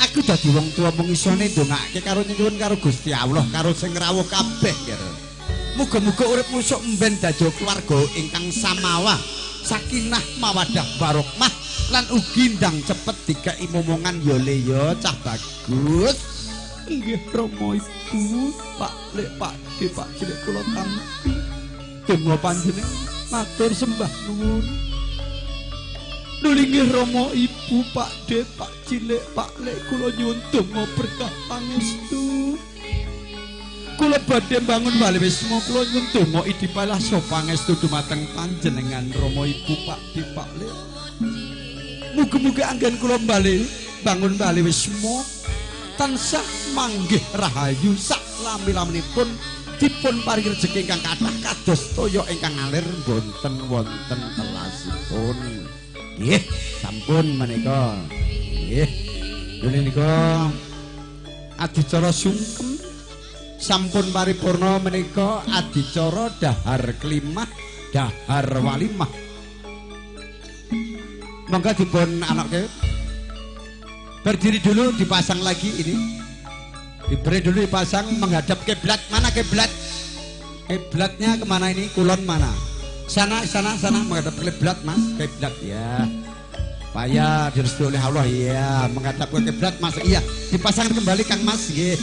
Aku dadi wong tuwa mung isone ndongake karo nyuwun karo Gusti Allah karo sing rawuh kabeh ngger. Muga-muga uripmu sok mben dadi keluarga ingkang samawah, Sakinah mawadah warahmah lan ugi ndang cepet dikeki momongan ya le ya cah bagus. Nggih Rama Ibu, Pak Lek Pak D Pak Cilik kula tampi. Donga panjenengan matur sembah nuwun. Nuli nggih Rama Ibu, Pak D Pak Cilik Pak Lek kula nyuwun donga berkah pangestu. Kula badhe mbangun bali wisma kula nyuwun donga idipalah so pangestu dumateng panjenengan Rama Ibu Pak D Pak Lek. Mugi-mugi anggen kula bali bangun bali wisma tansah manggih rahayu sak lami-laminipun dipun paringi rejeki ingkang kathah kados toya ingkang ngalir boten wonten telasipun. Nggih, sampun menika. Nggih. Menika adicara sungkem sampun paripurna menika adicara dahar kelimah, dahar walimah. Monggo dipun anoke. Berdiri dulu, dipasang lagi ini. Diberi dulu dipasang menghadap kiblat. Mana kiblat? Kiblatnya kemana ini? Kulon mana? Sana, sana, sana menghadap kiblat, Mas. Kiblat ya. Payah direstui oleh Allah ya. Menghadap ke kiblat, Mas. Iya, dipasang kembali Kang Mas nggih.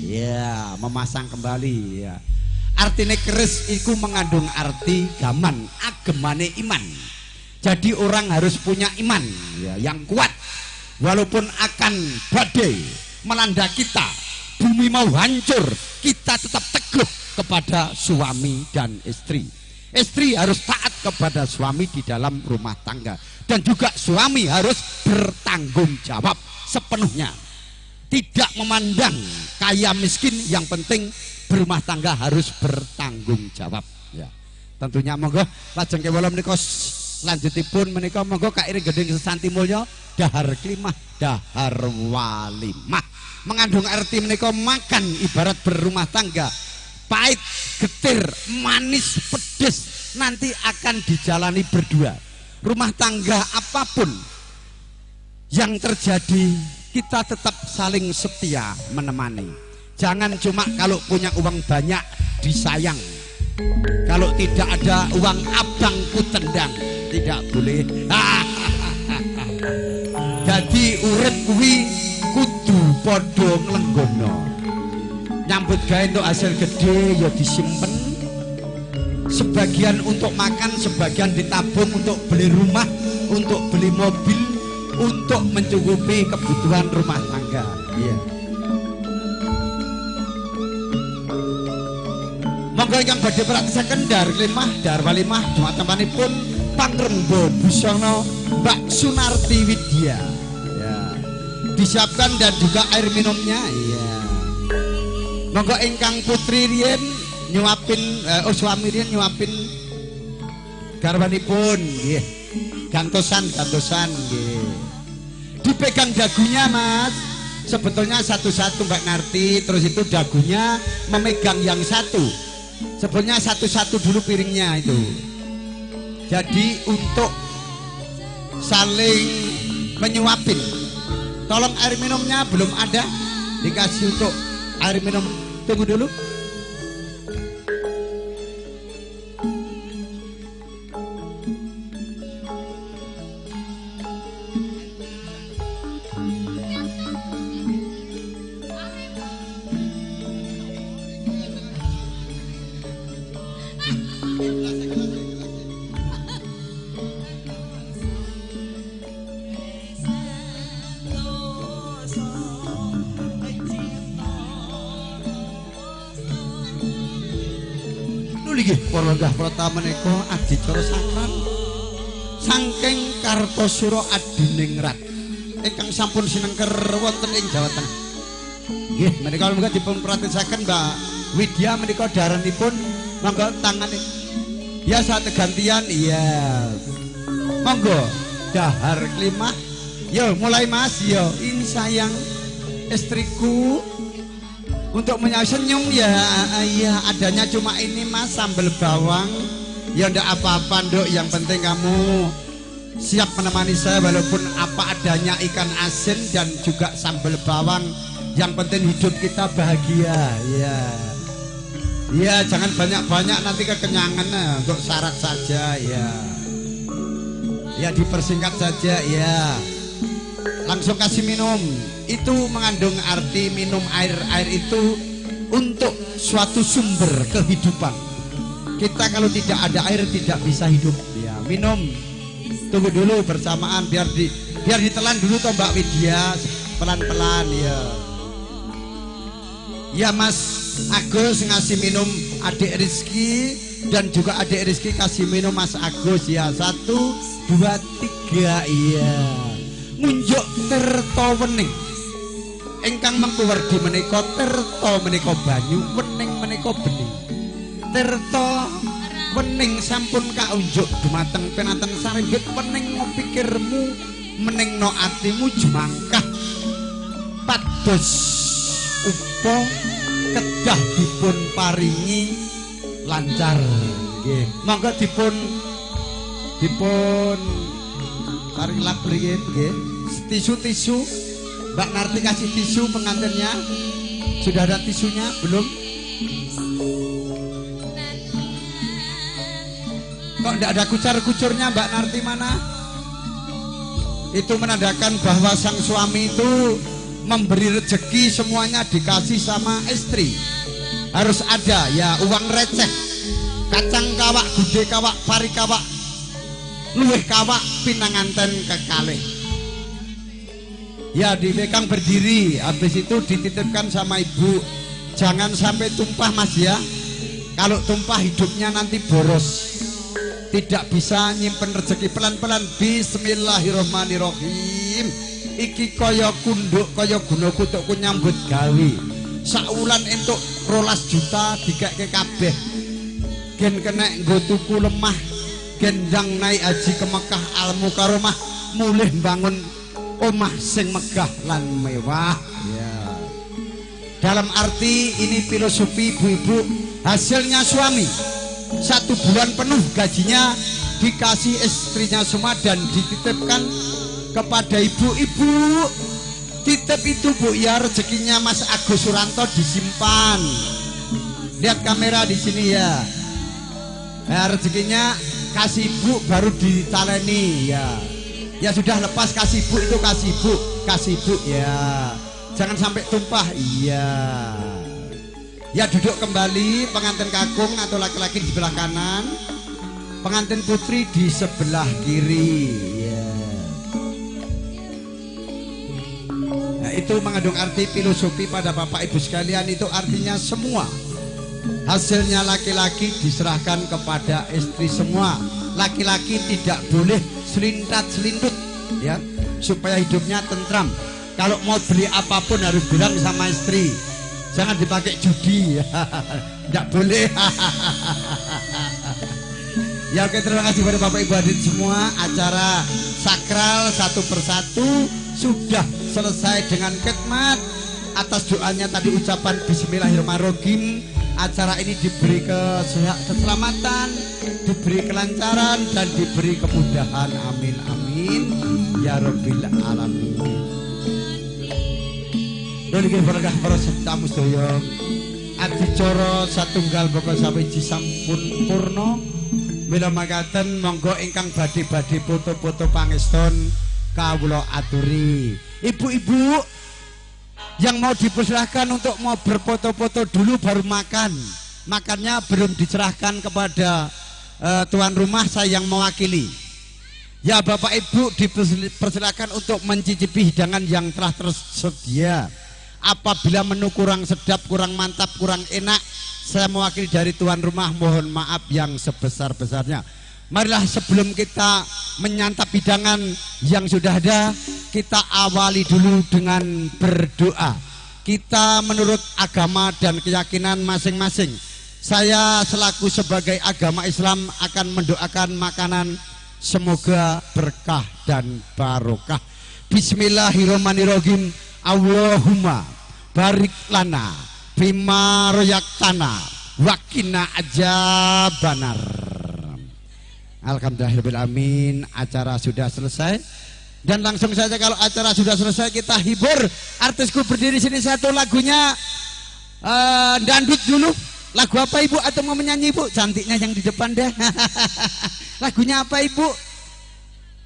Ya, memasang kembali ya. Artine keris iku mengandung arti gaman, agemane iman. Jadi orang harus punya iman ya, yang kuat. Walaupun akan badai melanda kita, bumi mau hancur, kita tetap teguh kepada suami dan istri. Istri harus taat kepada suami di dalam rumah tangga. Dan juga suami harus bertanggung jawab sepenuhnya. Tidak memandang kaya miskin, yang penting berumah tangga harus bertanggung jawab. Ya. Tentunya monggo lajeng kewala menika lanjutipun menika monggo kairing gending sesanti mulya dahar klimah dahar walimah mengandung arti menika makan ibarat berumah tangga, pahit, getir, manis, pedes nanti akan dijalani berdua. Rumah tangga apapun yang terjadi kita tetap saling setia menemani. Jangan cuma kalau punya uang banyak disayang, kalau tidak ada uang abangku tendang, tidak boleh. Jadi urip kuwi kudu padha nglenggono. Nyambut gawe untuk hasil gede ya disimpen. Sebagian untuk makan, sebagian ditabung untuk beli rumah, untuk beli mobil, untuk mencukupi kebutuhan rumah tangga. Iya. Monggo ingkang badhe pratisaken dahar limah, dahar walimah dumateng pangrembo busana Mbak Sunarti Widya. Ya. Disiapkan dan juga air minumnya. Iya. Monggo ingkang putri riyen nyuapin suami riyen nyuapin garwanipun nggih. Gantosan, gantosan nggih. Dipegang dagunya, Mas. Sebetulnya satu-satu Mbak Narti, terus itu dagunya memegang yang satu. Sebetulnya satu-satu dulu piringnya itu. Jadi untuk saling menyuapin. Tolong air minumnya belum ada, dikasih untuk air minum. Tunggu dulu. Para prata menika adicara sakral saking Kartosuro Adiningrat ingkang sampun sinengker wonten ing Jawa Tengah. Nggih, menika muga dipun pratisaken Mbak Widya menika daranipun monggo tangane. Ya saat gantian, iya. Monggo dahar klimah. Yo mulai Mas, yo ini sayang istriku. Untuk senyum ya, iya adanya cuma ini Mas, sambal bawang. Ya ndak apa-apa nduk, yang penting kamu siap menemani saya walaupun apa adanya ikan asin dan juga sambal bawang. Yang penting hidup kita bahagia. Ya. Ya jangan banyak-banyak nanti kekenyangan, untuk syarat saja ya. Ya dipersingkat saja ya. Langsung kasih minum. Itu mengandung arti minum air. Air itu untuk suatu sumber kehidupan. Kita kalau tidak ada air tidak bisa hidup. Ya, minum. Tunggu dulu bersamaan biar ditelan dulu toh Mbak Widya, pelan-pelan ya. Ya Mas Agus ngasih minum adik Rizky dan juga adik Rizky kasih minum Mas Agus ya. 1, 2, 3 iya. Ngunjuk tirta wening. Ingkang mengku werdi menika tirta menika banyu, wening menika bening. Tirta wening sampun kaunjuk dumateng pinanten sarimbit wening pikirmu meningno atimu jemangkah pados upa kedah dipun paringi lancar nggih. Monggo dipun paring lap riyin nggih. Tisu-tisu Mbak Narti kasih tisu pengantinnya. Sudah ada tisunya belum? Kok enggak ada kucar-kucurnya Mbak Narti mana? Itu menandakan bahwa sang suami itu memberi rezeki semuanya dikasih sama istri. Harus ada ya uang receh, kacang kawak, gude kawak, pari kawak, luwih kawak, pinanganten kekalih. Ya dipegang berdiri, habis itu dititipkan sama ibu. Jangan sampai tumpah mas ya. Kalau tumpah hidupnya nanti boros, tidak bisa nyimpen rezeki. Pelan-pelan bismillahirrohmanirrohim. Iki kaya kunduk kaya guna kutukku nyambut gawe. Saulan entuk 12 juta dikekke kabeh. Gen kenek nggo tuku lemah, gendang naik haji ke Mekah Al Mukarramah, mulih bangun omah sing megah lan mewah. Ya. Dalam arti ini filosofi ibu-ibu, hasilnya suami 1 bulan penuh gajinya dikasih istrinya semua dan dititipkan kepada ibu-ibu. Titip itu bu ya, rezekinya Mas Agus Suranto disimpan. Lihat kamera di sini ya. Nah, rezekinya kasih ibu baru ditaleni ya. Ya sudah lepas kasih ibu itu kasih ibu, kasih ibu ya. Jangan sampai tumpah. Iya. Ya duduk kembali pengantin kakung atau laki-laki di sebelah kanan, pengantin putri di sebelah kiri. Ya. Nah, itu mengandung arti filosofi pada bapak ibu sekalian, itu artinya semua hasilnya laki-laki diserahkan kepada istri semua. Laki-laki tidak boleh selintat-selintut ya, supaya hidupnya tentram. Kalau mau beli apapun harus bilang sama istri. Jangan dipakai judi. Tidak boleh. Ya oke, terima kasih kepada bapak ibu hadirin semua. Acara sakral satu persatu sudah selesai dengan khidmat. Atas doanya tadi ucapan bismillahirrahmanirrahim, acara ini diberi keselamatan, diberi kelancaran, dan diberi kemudahan. Amin amin ya rabbil alamin. Niki berkah para tamu sedaya. Adicara satunggal baka sawiji sampun purna. Mila makaten monggo ingkang badhe-badhe foto-foto pangeston kawula aturi. Ibu-ibu yang mau dipersilahkan untuk mau berfoto-foto dulu baru makan. Makannya belum diserahkan kepada tuan rumah, saya yang mewakili. Ya Bapak Ibu dipersilakan untuk mencicipi hidangan yang telah tersedia. Apabila menu kurang sedap, kurang mantap, kurang enak, saya mewakili dari tuan rumah mohon maaf yang sebesar-besarnya. Marilah sebelum kita menyantap hidangan yang sudah ada, kita awali dulu dengan berdoa. Kita menurut agama dan keyakinan masing-masing. Saya selaku sebagai agama Islam akan mendoakan makanan semoga berkah dan barokah. Bismillahirrahmanirrahim. Allahumma barik lana bima royaktana wakina ajabanar. Alhamdulillahirabbil alamin. Acara sudah selesai. Dan langsung saja kalau acara sudah selesai kita hibur artisku berdiri sini satu lagunya dandut dulu. Lagu apa ibu atau mau menyanyi ibu? Cantiknya yang di depan deh. Lagunya apa ibu?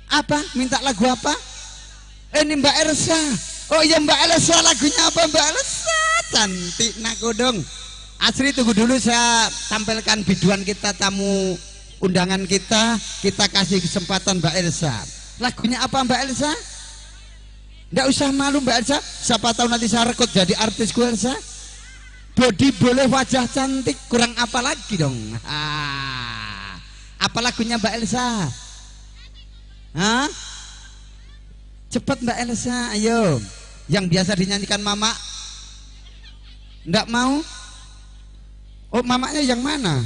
Apa? Minta lagu apa? Ini Mbak Elsa. Oh iya Mbak Elsa, lagunya apa Mbak Elsa? Cantik nakodong. Asri tunggu dulu, saya tampilkan biduan kita, tamu undangan kita. Kita kasih kesempatan Mbak Elsa. Lagunya apa Mbak Elsa? Nggak usah malu Mbak Elsa. Siapa tahu nanti saya rekrut jadi artis gue Elsa. Body boleh, wajah cantik, kurang apa lagi dong? Ah, apa lagunya Mbak Elsa? Hah? Cepat Mbak Elsa, ayo. Yang biasa dinyanyikan mama. Nggak mau? Oh, mamanya yang mana?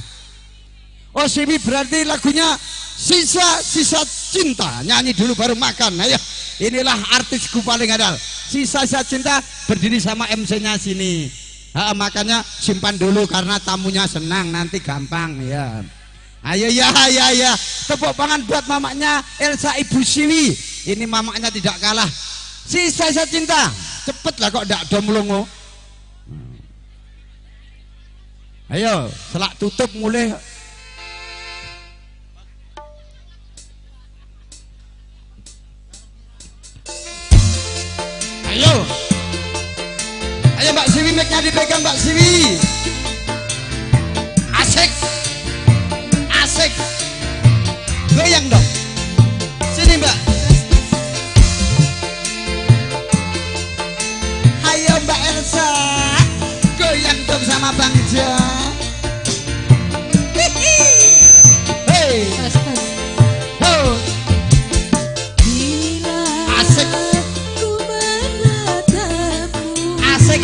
Oh, Siwi berarti lagunya Sisa-Sisa Cinta. Nyanyi dulu baru makan. Ayo, inilah artisku paling andal. Sisa-Sisa Cinta berdiri sama MC-nya sini. Ha, makanya simpan dulu karena tamunya senang, nanti gampang ya. Ayo ya ya ya. Tepuk tangan buat mamanya Elsa, Ibu Siwi. Ini mamanya tidak kalah. Sisa-sisa cinta. Cepet lah kok ndak dom lungo. Ayo, selak tutup mulai. Ayo. Ayo Mbak Siwi, mic-nya dipegang Mbak Siwi. Asik. Asik. Goyang dong. Sini Mbak. Ayo Mbak Elsa, goyang dong sama Bang Ja. Hey. Ho. Asik. Asik.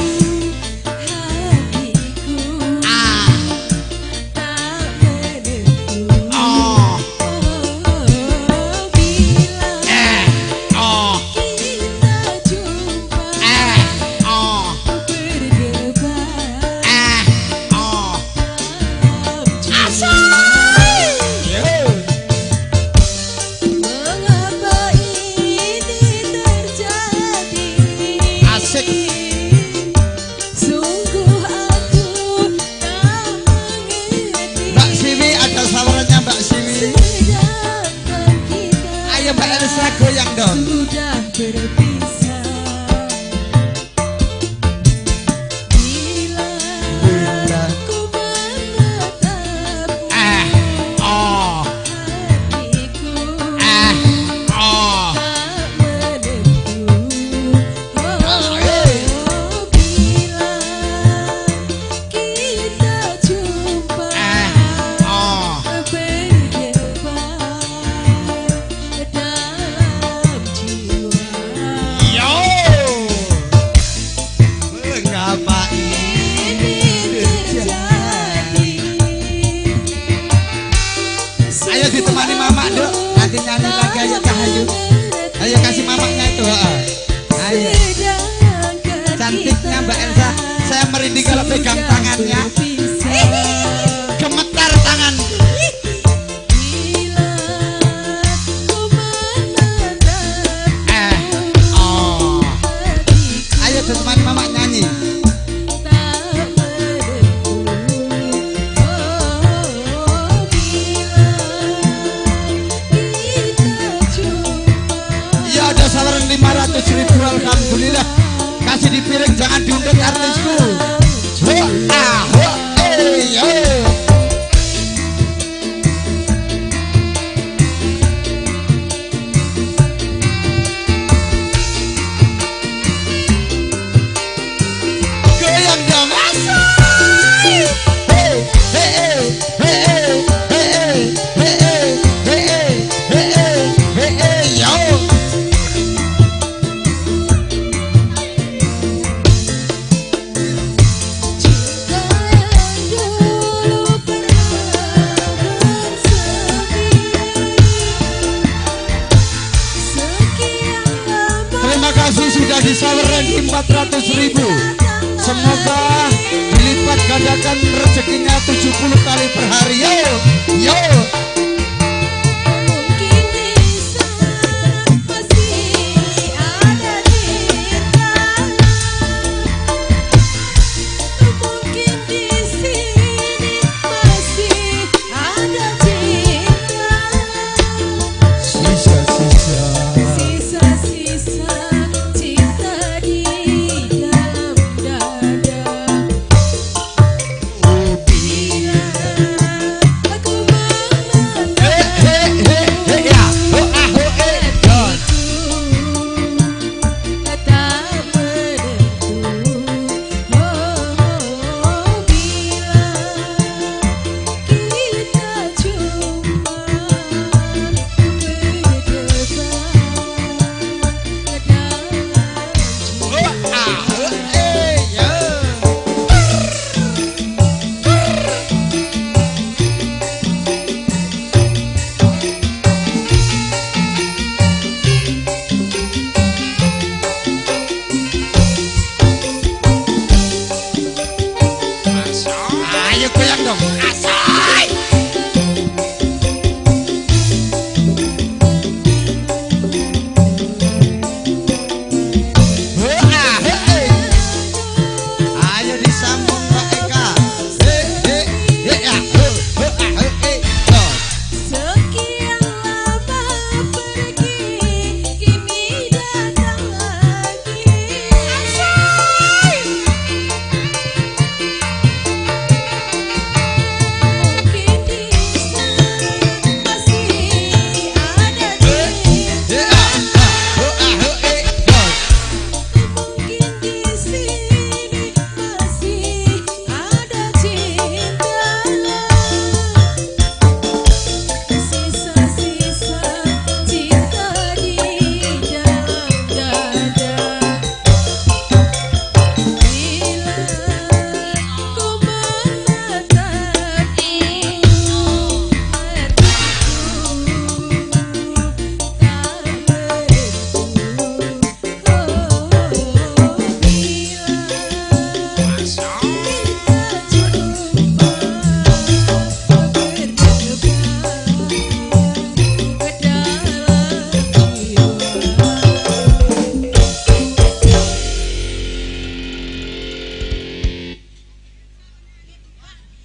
Semoga dilipat gandakan rezekinya 70 kali per hari. Yo, yo. Sisa-sisa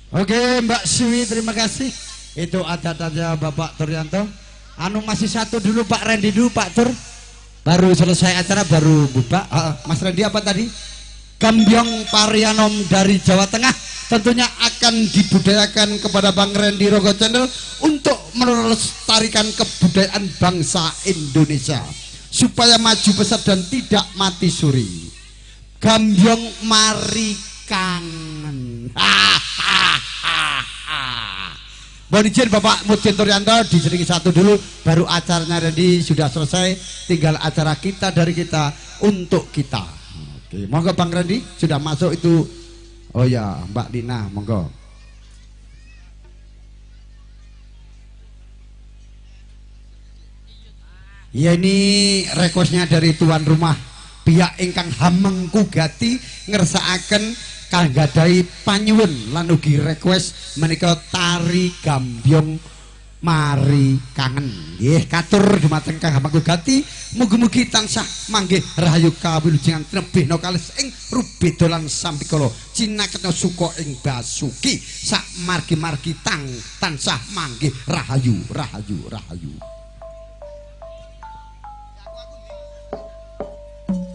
Oke Mbak Siwi, terima kasih. Itu adat-adatnya Bapak Turyanto. Anu masih satu dulu Pak Randy dulu Pak Tur. Baru selesai acara baru buka. Mas Randy apa tadi? Gambyong Parianom dari Jawa Tengah tentunya akan dibudayakan kepada Bang Randy Rogo Channel untuk melestarikan kebudayaan bangsa Indonesia supaya maju pesat dan tidak mati suri. Gambyong Mari Kangen. Mohon izin Bapak Mudin Turyanto diseringi satu dulu, baru acaranya Randy sudah selesai, tinggal acara kita dari kita untuk kita. Oke, monggo Bang Randy sudah masuk itu. Oh ya, Mbak Lina, monggo. Ya ini requestnya dari tuan rumah pihak ingkang hamengku gati ngersakaken kang gadahi panyuwun lan ugi request menika tari gambyong Mari Kangen. Nggih, katur dumateng Kang Hamengku Gati, mugi-mugi tansah manggih rahayu kawilujengan tinebihna kalis ing rubeda lan sambikala cinaketna suka ing basuki sak margi-margi tang tansah manggih rahayu rahayu rahayu. Thank you.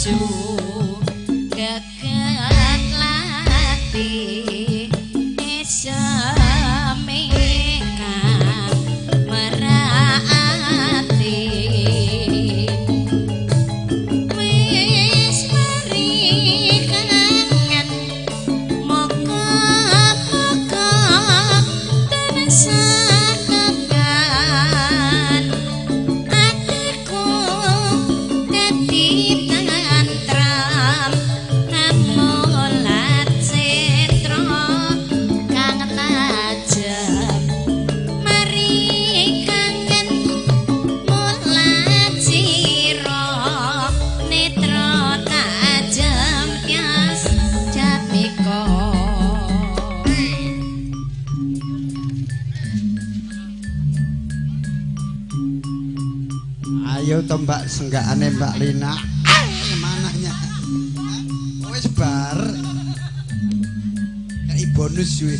Maju geget lati eseme kang merati wis mari kangen moga-moga tansah kapan atiku dadi tentram namulat citra kang tajem mari kangen mulat sira netra tajem tias jatmika. Ayo to Mbak senggakane Mbak Lina. Manahnya. Wis bar. Kayak bonus kuwi.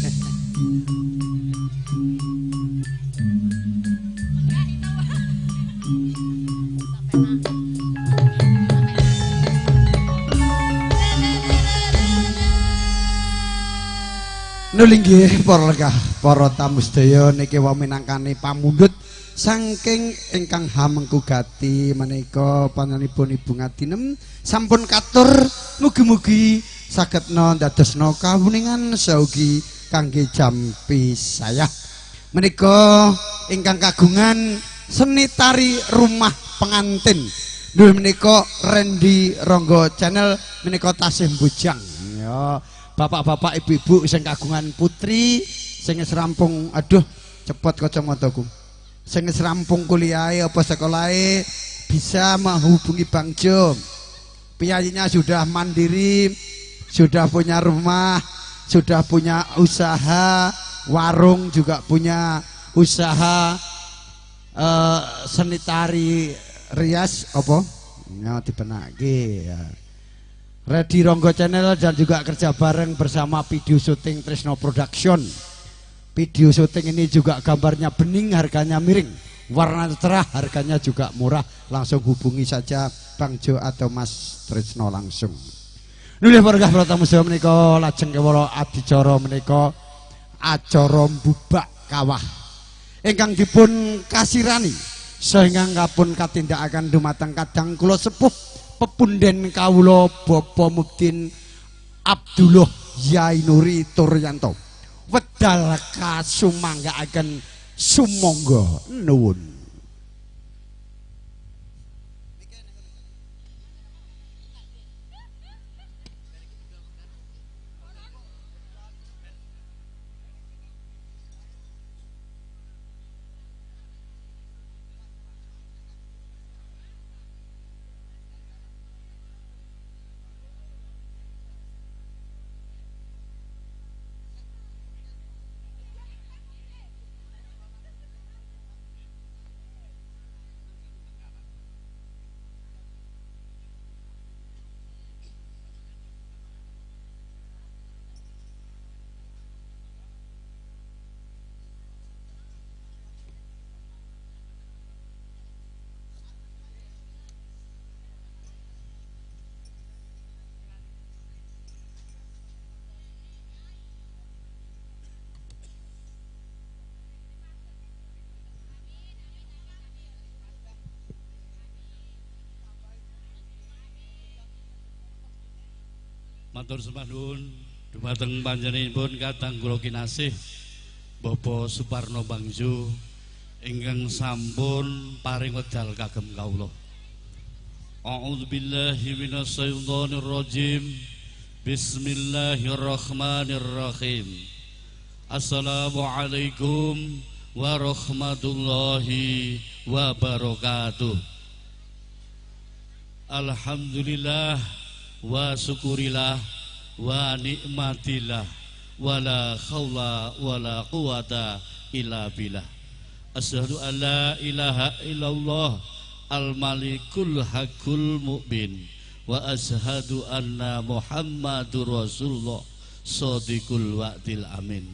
Nuli nggih para lenggah, para tamu sedaya niki wau minangkani pamundhut saking ingkang hamengku gati menika panjenenganipun Ibu Ngatinem sampun katur mugi-mugi sagedna ndadosna kawuningan saugi kangge jampi sayah. Menika ingkang kagungan seni tari rumah pengantin. Nggih menika Randy Ronggo Channel menika tasih bujang. Ya, bapak-bapak, ibu-ibu sing kagungan putri sing wis rampung, aduh cepet kacamataku. Sing wis rampung kuliahe apa sekolahe bisa menghubungi Bang Jo. Piyayinya sudah mandiri, sudah punya rumah, sudah punya usaha, warung juga punya usaha seni tari rias apa? Ya dibenake ya. Redi Ronggo Channel dan juga kerja bareng bersama video syuting Tresno Production. Video syuting ini juga gambarnya bening, harganya miring, warna cerah, harganya juga murah. Langsung hubungi saja Bang Jo atau Mas Tresno langsung. Nulih warga para tamu sedaya menika lajeng kewala adicara menika acara mbubak kawah ingkang dipun kasirani sehingga kapun katindakaken dumateng kadang kula sepuh pepunden kawula Bapak Mudin Abdullah Yainuri Turyanto. Wedal kasumanggaaken sumangga nuwun. Matur sembah nuwun dumateng panjenenganipun kadang kula kinasih Bapak Suparno Bangjo ingkang sampun paring wekdal kagem kawula. A'udzubillahi minasyaitonir rajim. Bismillahirrahmanirrahim. Assalamualaikum warahmatullahi wabarakatuh. Alhamdulillah wa syukurillah wa nikmatillah wala khawla wala quwata illa billah. Asyhadu an la ilaha illallah al-malikul hakul mu'min wa asyhadu anna Muhammadur Rasulullah shadiqul wa'dil amin.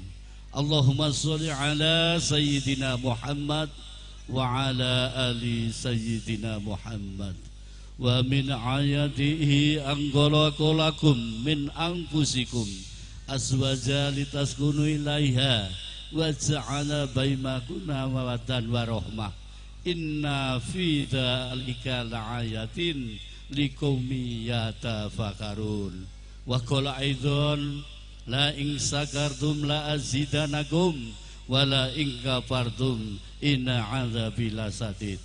Allahumma sholli ala sayyidina Muhammad wa ala ali sayyidina Muhammad. Wa min ayatihi an khalaqa lakum min anfusikum azwaja litaskunu ilaiha wa ja'ala bainakum mawaddatan wa rahmah. Inna fi dzalika laayatin liqaumin yatafakkarun. Wa qala aidan la in sakartum la azidanakum wa la in kafartum inna adzabi lasadid.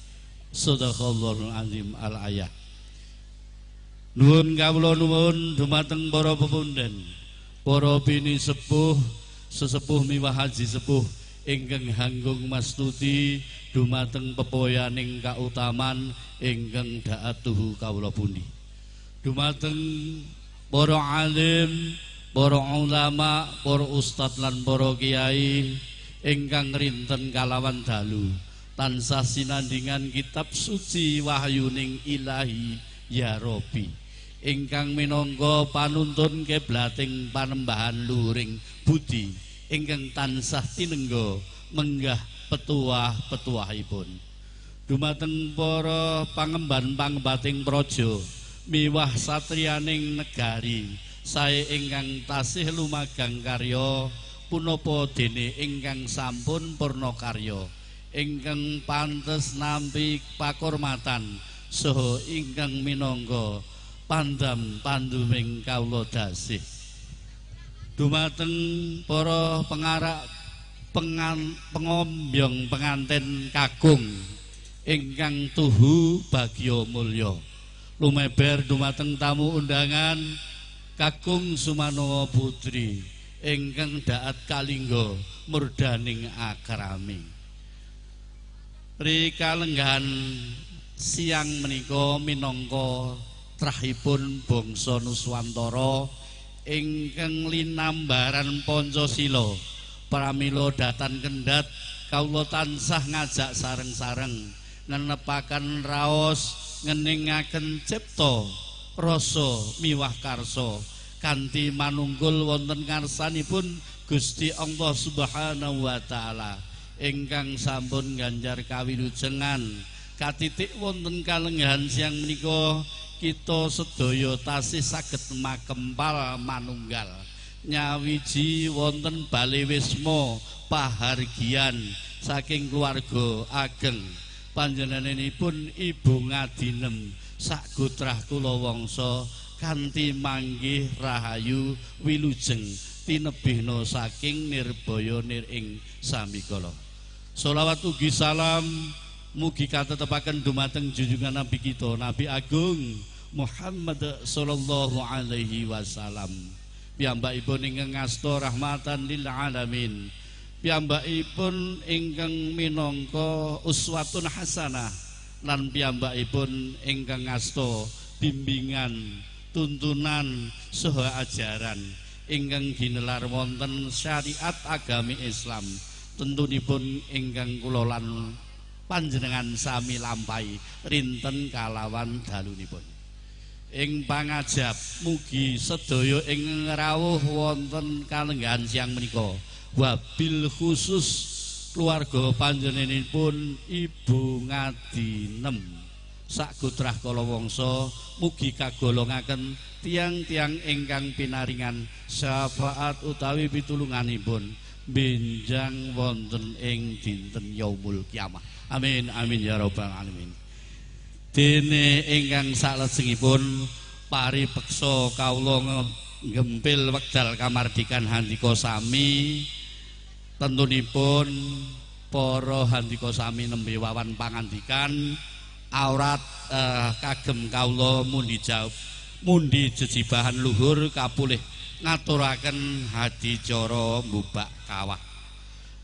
Shadaqallahul azim al ayah. Nuwun kawula nuwun dumateng para pepunden, para bini sepuh, sesepuh miwah haji sepuh ingkang hanggung mastuti dumateng pepoyaning kautaman ingkang daat tuhu kawula pundi. Dumateng para alim, para ulama, para ustad lan para kiai ingkang rinten kalawan dalu tansah sinandingan kitab suci wahyuning ilahi ya Rabbi ingkang minangka panuntun kiblating panembahan luhuring budi ingkang tansah tinengga menggah petuah-petuahipun. Dumateng para pangemban-pangembating praja miwah satriyaning negari sae ingkang tasih lumagang karya punapa dene ingkang sampun purna karya ingkang pantes nampi pakurmatan saha ingkang minangka pandam panduming kawula dasih. Dumateng para pengarak pengombyong penganten kakung ingkang tuhu bagya mulya, lumeber dumateng tamu undangan kakung Sumanawa Putri ingkang daat kalingga murdaning akrami. Rikalenggahan siang menika minangka trahipun bangsa Nuswantara ingkang linambaran Pancasila. Pramila datan kendhat kawula tansah ngajak sareng-sareng nenepaken raos ngeningaken cipta rasa miwah karsa kanthi manunggul wonten ngarsanipun Gusti Allah Subhanahu wa taala ingkang sampun ganjar kawilujengan katitik wonten kalenggahan siang menika. Kita sedaya tasih saged makempal manunggal nyawiji wonten bale wisma pahargyan saking keluarga ageng panjenenganipun Ibu Ngadinem sagotrah kula wangsa kanthi manggih rahayu wilujeng tinebihna saking nirbaya nir ing sambikala. Sholawat ugi salam mugi katetepaken dumateng junjungan Nabi kita Nabi Agung Muhammad sallallahu alaihi wasallam. Piyambakipun ingkang ngasta rahmatan lil alamin, piyambakipun ingkang minangka uswatun hasanah lan piyambakipun ingkang ngasta bimbingan, tuntunan saha ajaran ingkang ginelar wonten syariat agami Islam. Tentunipun ingkang kula lan panjenengan sami lampahi rinten kalawan dalunipun. Ing pangajap mugi sedaya ing rawuh wonten kalenggahan siang menika wabil khusus keluarga panjenenganipun Ibu Ngadinem sagotrah kala wangsa mugi kagolongaken tiyang-tiyang ingkang pinaringan syafaat utawi pitulunganipun benjang wonten ing dinten yaumul kiamah. Amin amin ya rabbal alamin. Dene ingkang salajengipun paripeksa kawula nggempil wekdal kamardikan handika sami, tentunipun para handika sami nembe wawan pangandikan aurat kagem kawula mundi jawab mundi jejibahan luhur kapulih ngaturaken hadicara mbubak kawah.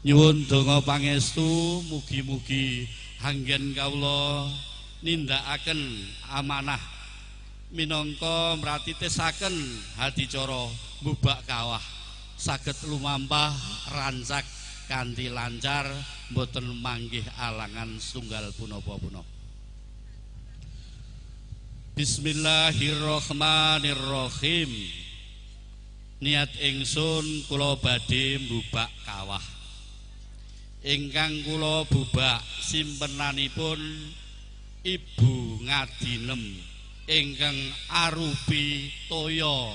Nyuwun donga pangestu mugi-mugi anggen kawula nindakaken amanah minangka mratitesaken hadicara mbubak kawah saged lumampah rancak kanthi lancar mboten manggih alangan setunggal punapa-punapa. Bismillahirrahmanirrahim. Niat ingsun kula badhe mbubak kawah. Ingkang kula bubak simpenanipun Ibu Ngadinem ingkang arupi toya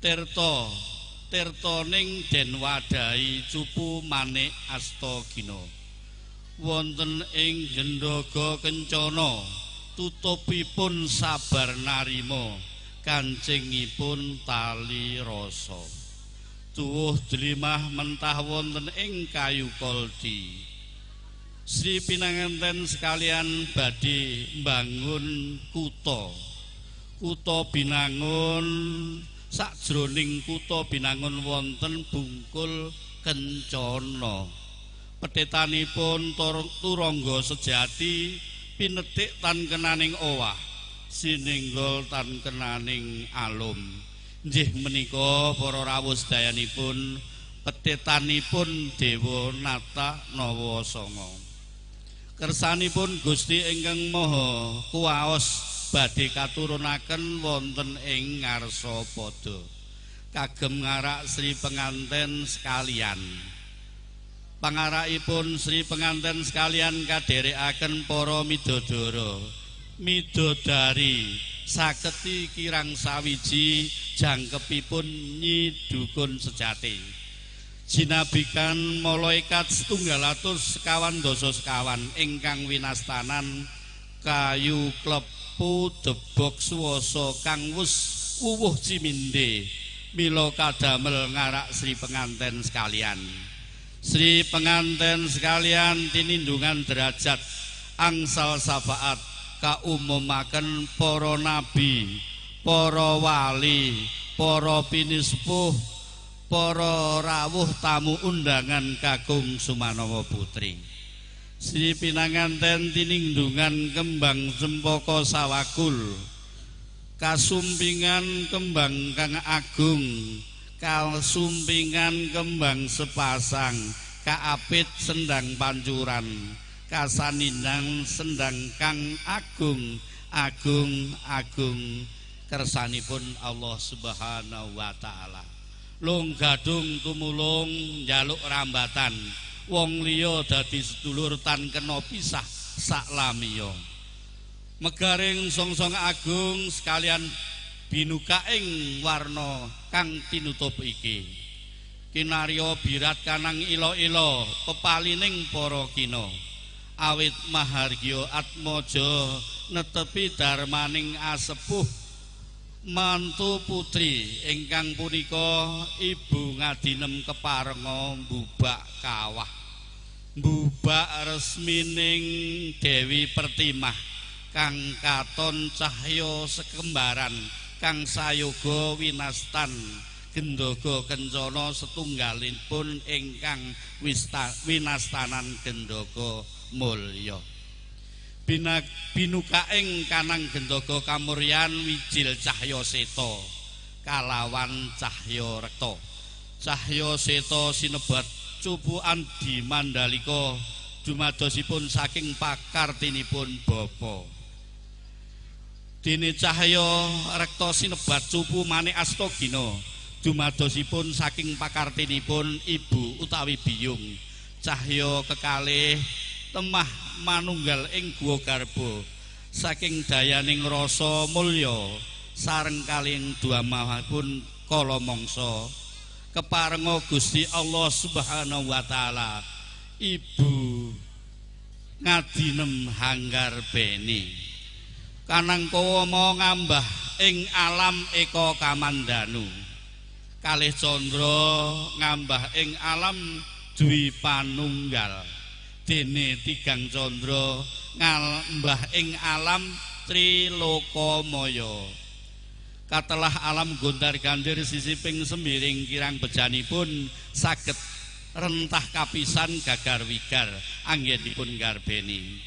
tirta tirtaning den wadahi cupu manik Astagina. Wonten ing Gendaga Kencana tutupipun sabar narima kancingipun tali rasa. Tuwuh dlimah mentah wonten ing kayu koldi. Sri pinanganten sekalian badhe mbangun kutha. Kutha Binangun, sakjroning kutha Binangun wonten bungkul kencana. Petetanipun turangga sejati pinetik tan kenaning owah, sinenggol tan kenaning alum. Nggih menika para rawuh sedayanipun petetanipun Dewa Nata Nawa Sanga. Kersanipun Gusti ingkang Maha Kuwaos badhe katurunaken wonten ing ngarsa pada kagem ngarak Sri penganten sekalian. Pangarakipun Sri penganten sekalian kadherekaken para midodara, midodari saketi kirang sawiji jangkepipun Nyi Dukun sejati. Jinabikan malaikat 724 ingkang winastanan kayu klepu debok suwasa kang wus wuwuh ciminde mila kadamel ngarak Sri penganten sekalian. Sri penganten sekalian tinindungan derajat angsal syafaat kaumumaken para nabi, para wali, para pinisepuh, para rawuh tamu undangan kakung Sumanawa Putri. Sri pinanganten tinindungan kembang cempaka sawakul, kasumpingan kembang kang agung, kasumpingan kembang sepasang, kaapit sendang pancuran, kasanindang sendang kang agung, agung agung kersanipun Allah Subhanahu wa taala. Lung gadung tumulung njaluk rambatan, wong liya dadi sedulur tan kena pisah saklamiya. Megaring songsong agung sekalian binukaing warna kang tinutup iki. Kinarya birat kanang ila-ila pepalining para kina. Awit mahargya atmaja netepi darmaning asepuh mantu putri ingkang punika Ibu Ngadinem keparenga mbubak kawah, mbubak resmining Dewi Pertimah kang katon cahya sekembaran kang sayoga winastan Gendaga Kencana setunggalipun ingkang winastanan Gendaga Mulya. Binukaing kanang Gendaga kamuryan wijil cahya seta kalawan cahya rekta. Cahya seta sinebat cupu Andi Mandalika dumadosipun saking pakartinipun bapa. Dene cahya rekta sinebat cupu Manik Astagina dumadosipun saking pakartinipun ibu utawi biyung. Cahya kekalih temah manunggal ing guwa garba saking dayaning rasa mulya sareng kaling duamahipun kala mangsa keparenga Gusti Allah Subhanahu wa taala. Ibu Ngadinem Hanggarbeni kanang kawama ngambah ing alam eka kamandanu, kalih candra ngambah ing alam dwi panunggal, dene tigang candra ngambah ing alam trilokamaya. Katelah alam gondar-gandir sisiping sembiring kirang bejanipun saged rentah kapisan gagar wigar anggenipun garbeni.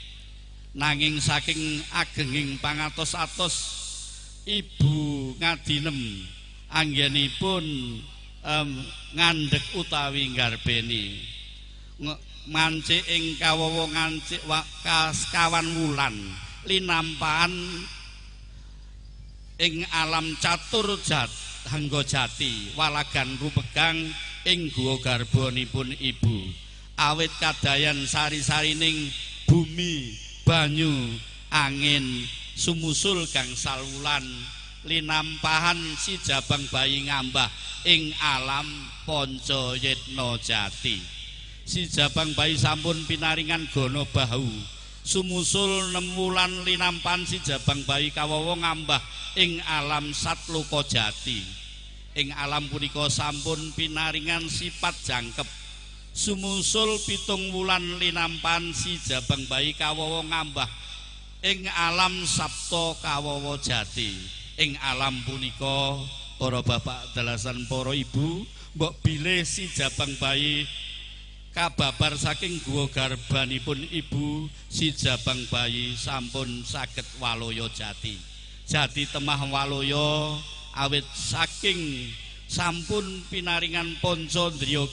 Nanging saking agenging pangatos-atos Ibu Ngadinem anggenipun ngandhek utawi garbeni mancik ing kawawa ngancik kawan wulan linampahan ing alam catur jat hangga jati walagan rumegang ing guwa garbanipun ibu. Awit kadayan sari-sarining bumi, banyu, angin, Sumusul gangsal wulan linampahan si jabang bayi ngambah ing alam Pancayitna Jati. Si jabang bayi sampun pinaringan gana bahu. Sumusul 6 wulan linampahan si jabang bayi kawawa ngambah ing alam Satloka Jati. Ing alam punika sampun pinaringan sifat jangkep. Sumusul 7 wulan linampahan si jabang bayi kawawa ngambah ing alam Sabta Kawawa Jati. Ing alam punika para bapak dalasan para ibu, mbok bilih si jabang bayi kababar saking guwa garbanipun ibu, si jabang bayi sampun saged waloya jati. Jati temah waloya awit saking sampun pinaringan panca ndriya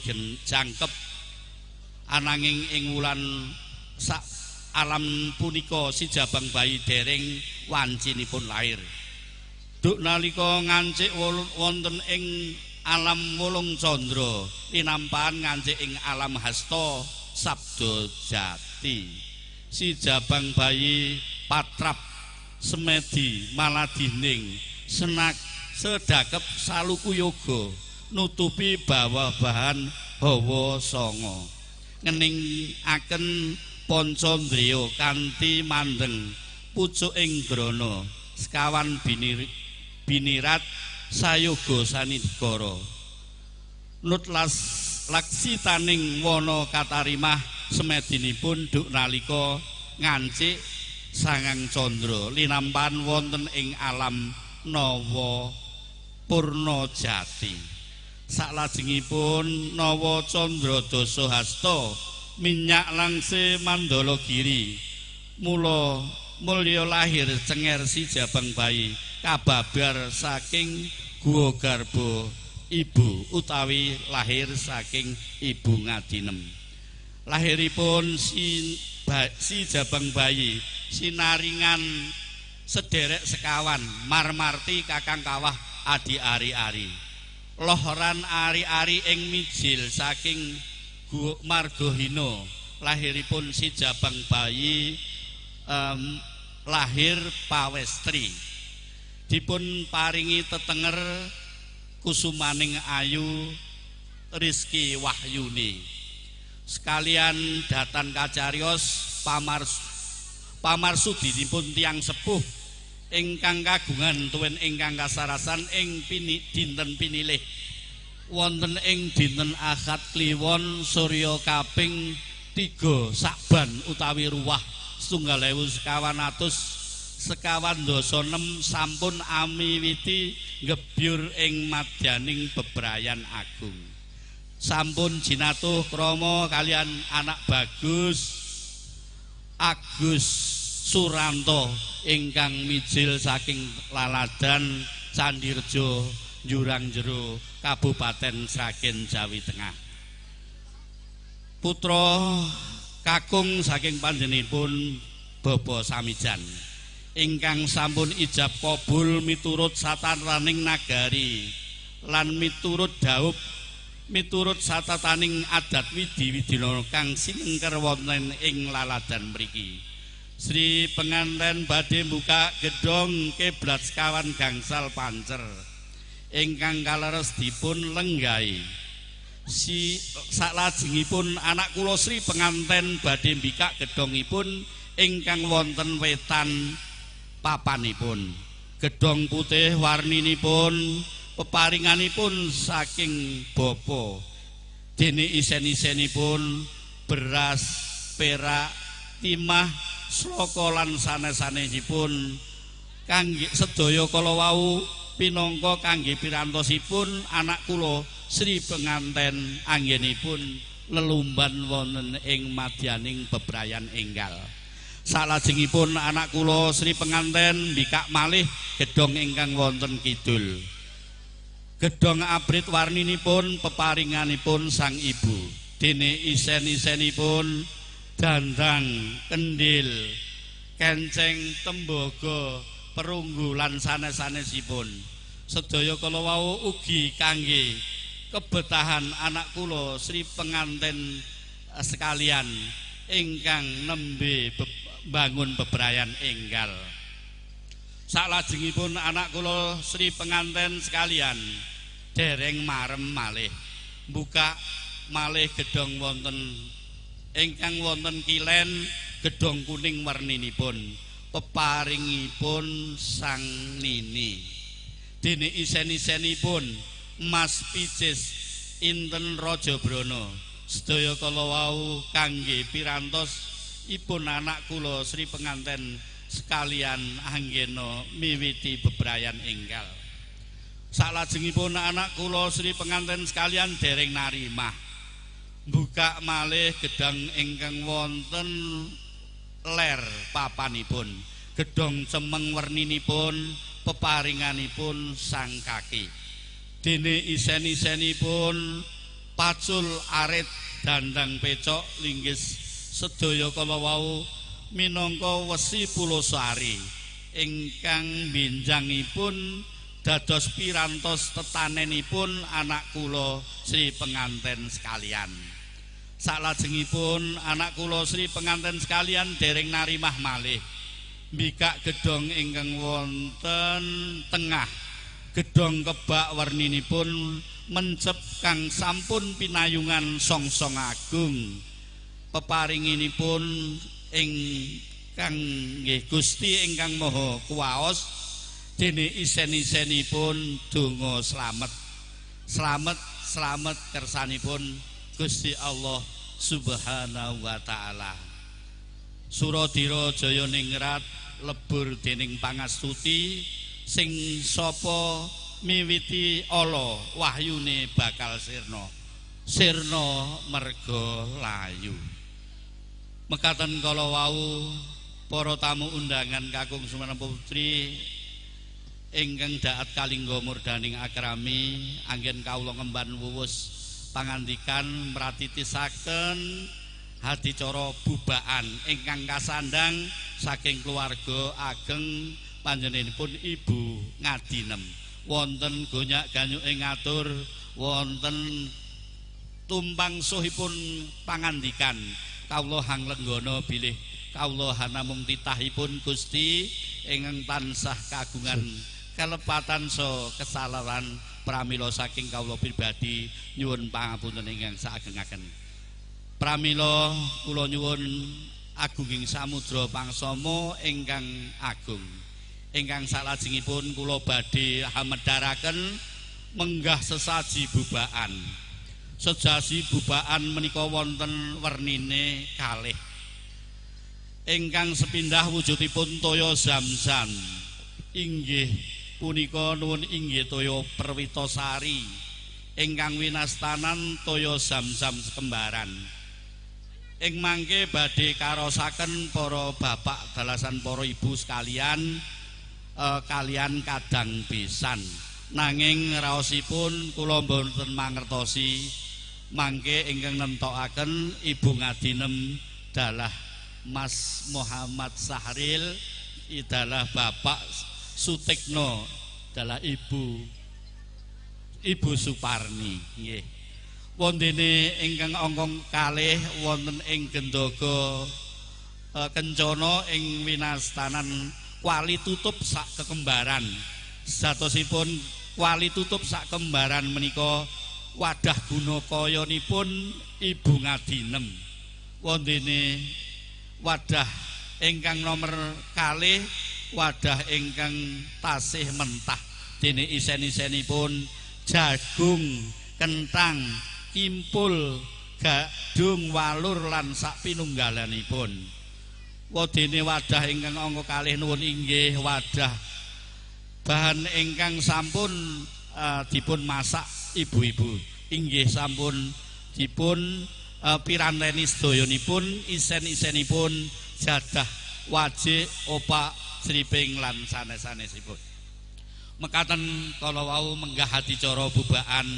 jangkep. Ananging ing wulan sak alam punika si jabang bayi dereng wancinipun lahir. Duk nalika ngancik wonten ing alam Wolung Candra linampahan ngancik ing alam Hasta Sabda Jati. Si jabang bayi patrap semedi maladining senak sedakep saluku yoga nutupi bawah bahan hawa sanga, ngeningaken panca ndriya kanthi mandeng pucuk ing grana sekawan binirat sayoga sanigara. Nutlas laksitaning wana katarimah semedinipun duk nalika ngancik sangang candra linampahan wonten ing alam Nawa Purna Jati. Saklajengipun Nawa Candra Dasa Hasta minyak langse Mandala Giri, mula mulya lahir cenger si jabang bayi kababar saking guwa garba ibu utawi lahir saking ibu Ngadinem. Lahiripun si jabang bayi sinaringan sederek sekawan marmarti kakang kawah adi ari-ari. Lohoran ari-ari ing mijil saking Margohino. Lahiripun si jabang bayi lahir pawestri. Dipun paringi tetenger kusumaning ayu Rizki Wahyuni. Sekalian datan kacarios pamarsudinipun tiyang sepuh ingkang kagungan tuwin ingkang kasarasan ing dinten pinilih wonten ing dinten Ahad Kliwon Surya kaping 3 Sakban utawi Ruwah 1956 sampun amiwiti ngebyur ing madyaning bebrayan agung. Sampun jinatuh krama kalian anak bagus Agus Suranto ingkang mijil saking Laladan Candirejo Jurang Jero Kabupaten Sragen Jawi Tengah. Putra kakung saking panjenenganipun Bapa Samijan ingkang sampun ijab kabul miturut satataning nagari lan miturut dhaup miturut satataning adat widi-widina kang sinengker wonten ing Laladan mriki. Sri penganten badhe buka gedhong kiblat sekawan gangsal pancer ingkang kaleres dipun lenggahi. Si saklajengipun anak kula Sri penganten badhe mbikak gedhongipun ingkang wonten wetan papanipun. Gedhong putih warninipun peparinganipun saking bapa. Dene isen-isenipun beras, perak, timah, sloka lan sanes-sanesipun kangge sedaya kala wau pinangka kangge pirantosipun anak kula Sri penganten anggenipun lelumban wonten ing madyaning bebrayan enggal. Salajengipun anak kula Sri penganten mbikak malih gedhong ingkang wonten kidul. Gedhong abrit warninipun peparinganipun sang ibu. Dene isen-isenipun dandang, kendil, kenceng, tembaga, perunggu lan sanes-sanesipun. Sedaya kala wau ugi kangge kebetahan anak kula Sri penganten sekalian ingkang nembe bangun bebrayan enggal. Salajengipun anak kula Sri penganten sekalian dereng marem malih buka malih gedhong wonten ingkang wonten kilen gedhong kuning werninipun peparingipun Sang Nini. Dene isen-isenipun Mas Picis Inten Raja Brana sedaya kala wau kangge pirantos ipun anak kula Sri penganten sekalian anggena miwiti bebrayan enggal. Salajengipun anak kula Sri penganten sekalian dereng narimah buka malih gedhang ingkang wonten ler papanipun gedhong cemeng werninipun peparinganipun Sang Kaki. Dene isen-isenipun pacul arit dandang pecok linggis sedaya kala wau minangka wesi pulosari ingkang benjangipun dados pirantos tetanenipun anak kula Sri penganten sekalian. Salajengipun anak kula Sri penganten sekalian dereng narimah malih mbikak gedhong ingkang wonten tengah gedhong kebak werninipun mencep kang sampun pinayungan songsong agung peparinginipun ingkang nggih Gusti ingkang Maha Kuwaos. Dene isen-isenipun donga slamet slamet slamet kersanipun Gusti Allah Subhanahu wa taala. Suradira Jayaningrat lebur dening pangastuti sing sapa miwiti ala wahyune bakal sirna sirna merga layu. Mekaten kala wau para tamu undangan kakung sumanapa putri ingkang daat kalingga murdaning akrami anggen kawula ngemban wuwus pangandikan mratitisaken adicara bubaan ingkang kasandhang saking keluarga ageng panjenenganipun Ibu Ngadinem. Wonten gonyak ganyuke ngatur, wonten tumpang suhipun pangandikan kawula hanglenggana bilih kawula hanamung titahipun Gusti ingkang tansah kagungan kelepatan so kesalahan pramila saking kawula pribadi nyuwun pangapunten ingkang saageng-ageng. Pramila kula nyuwun agunging samudra pangsama ingkang agung. Ingkang salajengipun kula badhe hamedharaken menggah sesaji bubaan. Sesaji bubaan menika wonten wernine kalih. Ingkang sepindah wujudipun toya zamzam inggih punika nuwun inggih toya perwitasari ingkang winastanan toya zamzam sekembaran. Ing mangke badhe karosaken para bapak dalasan para ibu sekalian kalian kadang besan. Nanging raosipun kula mboten mangertosi mangke ingkang nemtokaken Ibu Ngadinem dalah Mas Muhammad Sahril, idalah Bapak Sutikno, dalah Ibu Suparni. Nggih. Wontene ingkang angka kalih wonten ing Gendaga Kencana ing winastanan kuali tutup sak kekembaran. Satosipun kuali tutup sak kembaran menika wadah guna kayanipun Ibu Ngadinem. Wontene wadah ingkang nomer kalih wadah ingkang tasih mentah dene isen-isenipun jagung, kentang, kimpul, gadung, walur lan sak pinunggalanipun. Wadene wadah ingkang angka kalih nuwun inggih wadah bahan ingkang sampun dipun masak ibu-ibu, inggih sampun dipun piranteni sedayanipun isen-isenipun jadah wajik, opak, sriping lan sanes-sanesipun. Mekaten kala wau menggah adicara bubaan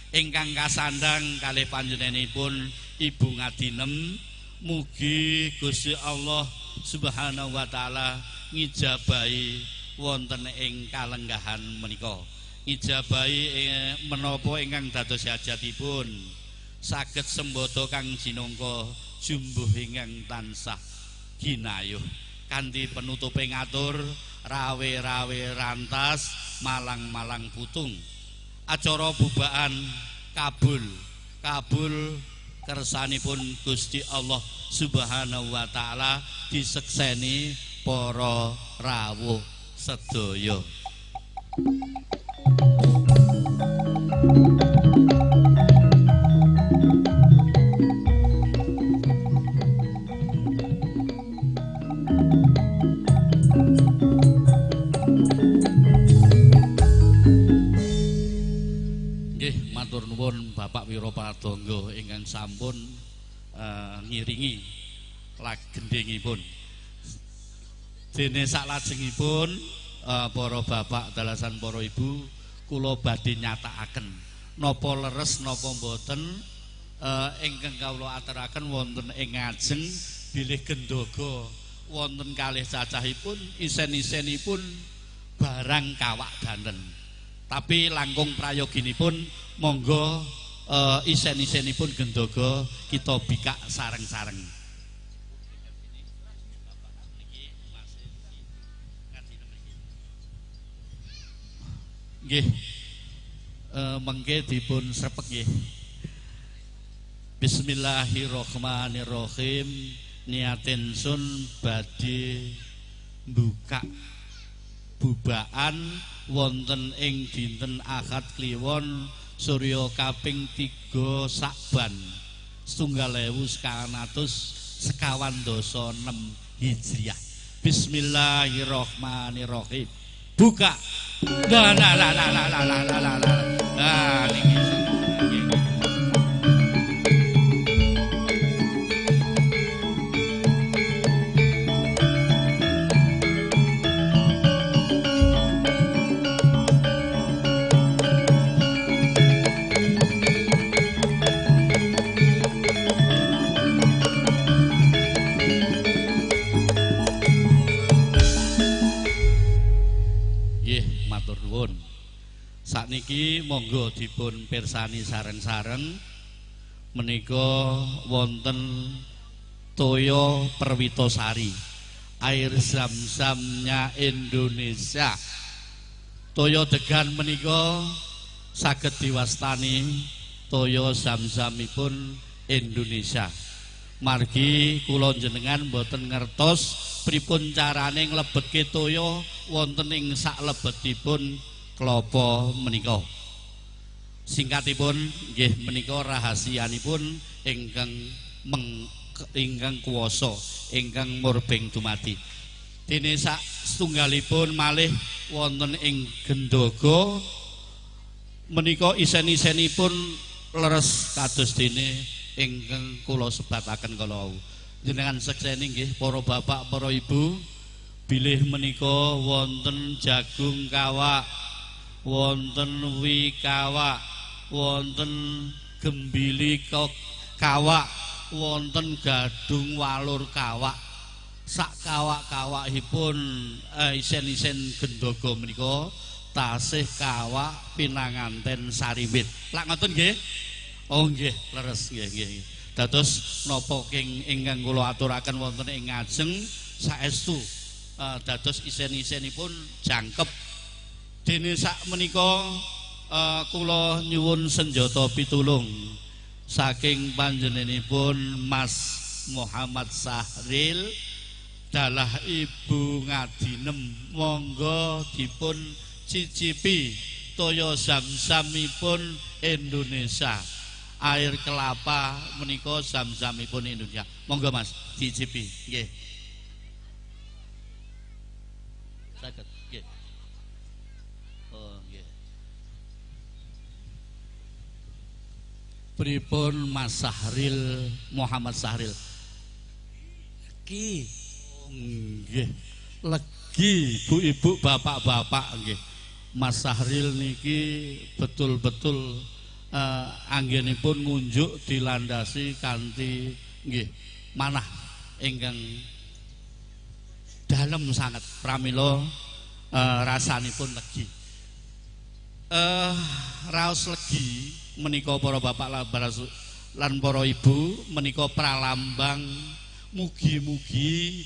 ingkang kasandhang kalih panjenenganipun Ibu Ngadinem. Mugi Gusti Allah Subhanahu wa taala ngijabahi wonten ing kalenggahan menika. Ngijabahi menapa ingkang dados hajatipun. Saged sembodo kang jinangka jumbuh ingkang tansah ginayuh. Kanthi penutupe ngatur rawe-rawe rantas, malang-malang putung. Acara bubaan kabul, kabul kersanipun Gusti Allah Subhanahu wa taala disekseni para rawuh sedaya. Nggih, matur nuwun Bapak Wiropadangga ingkang sampun ngiringi lagendhingipun. Dene saklajengipun para bapak dalasan para ibu kula badhe nyatakaken napa leres napa mboten ingkang kawula aturaken wonten ing ngajeng bilih gendaga wonten kalih cacahipun isen-isenipun barang kawak danten. Tapi langkung prayoginipun monggo isen-isenipun gendaga kita bikak sareng-sareng. Nggih. Mengke dipun srepek nggih. Bismillahirrahmanirrahim. Niatin sun badhe mbukak bubaan wonten ing dinten Ahad Kliwon Surya kaping 3 Sakban 1926 Hijriah. Bismillahirrahmanirrahim. Buka. La la la la la la la la la. Nah niki. Sakniki monggo dipun pirsani sareng-sareng menika wonten toya Perwitosari, air zam-zamnya Indonesia. Toya degan menika saged diwastani toya zam-zamipun Indonesia. Margi kula jenengan mboten ngertos pripun carane nglebetke toya wonten ing saklebetipun klopo menika. Singkatipun nggih menika rahasianipun ingkang ingkang kuwasa, ingkang murbeng dumadi. Dene sak setunggalipun malih wonten ing gendaga menika isen-isenipun leres kados dene ingkang kula sebataken kala wau. Jenengan sekseni nggih para bapak, para ibu, bilih menika wonten jagung kawak, wonten wi kawak, wonten gembili kawak, wonten gadung walur kawak. Sak kawak-kawakipun isen-isen gendaga menika tasih kawak pinanganten sariwit. Lak ngoten nggih? Oh nggih, leres nggih nggih. Dados napa ingkang kula aturaken wonten ing ngajeng saestu dados isen-isenipun jangkep. Dene sak menika kula nyuwun senjata pitulung saking panjenenganipun Mas Muhammad Sahril dalah Ibu Ngadinem, monggo dipun cicipi toya zam-zamipun Indonesia. Air kelapa menika zam-zamipun Indonesia. Monggo Mas dicicipi nggih. Saged nggih. Oh nggih. Pripun Mas Sahril Muhammad Sahril? Legi. Nggih. Legi ibu-ibu bapak-bapak nggih. Mas Sahril niki betul-betul anggenipun ngunjuk dilandasi kanthi nggih manah ingkang dalem sanget pramila rasanipun legi. Raos legi menika para bapak lan para ibu menika pralambang mugi-mugi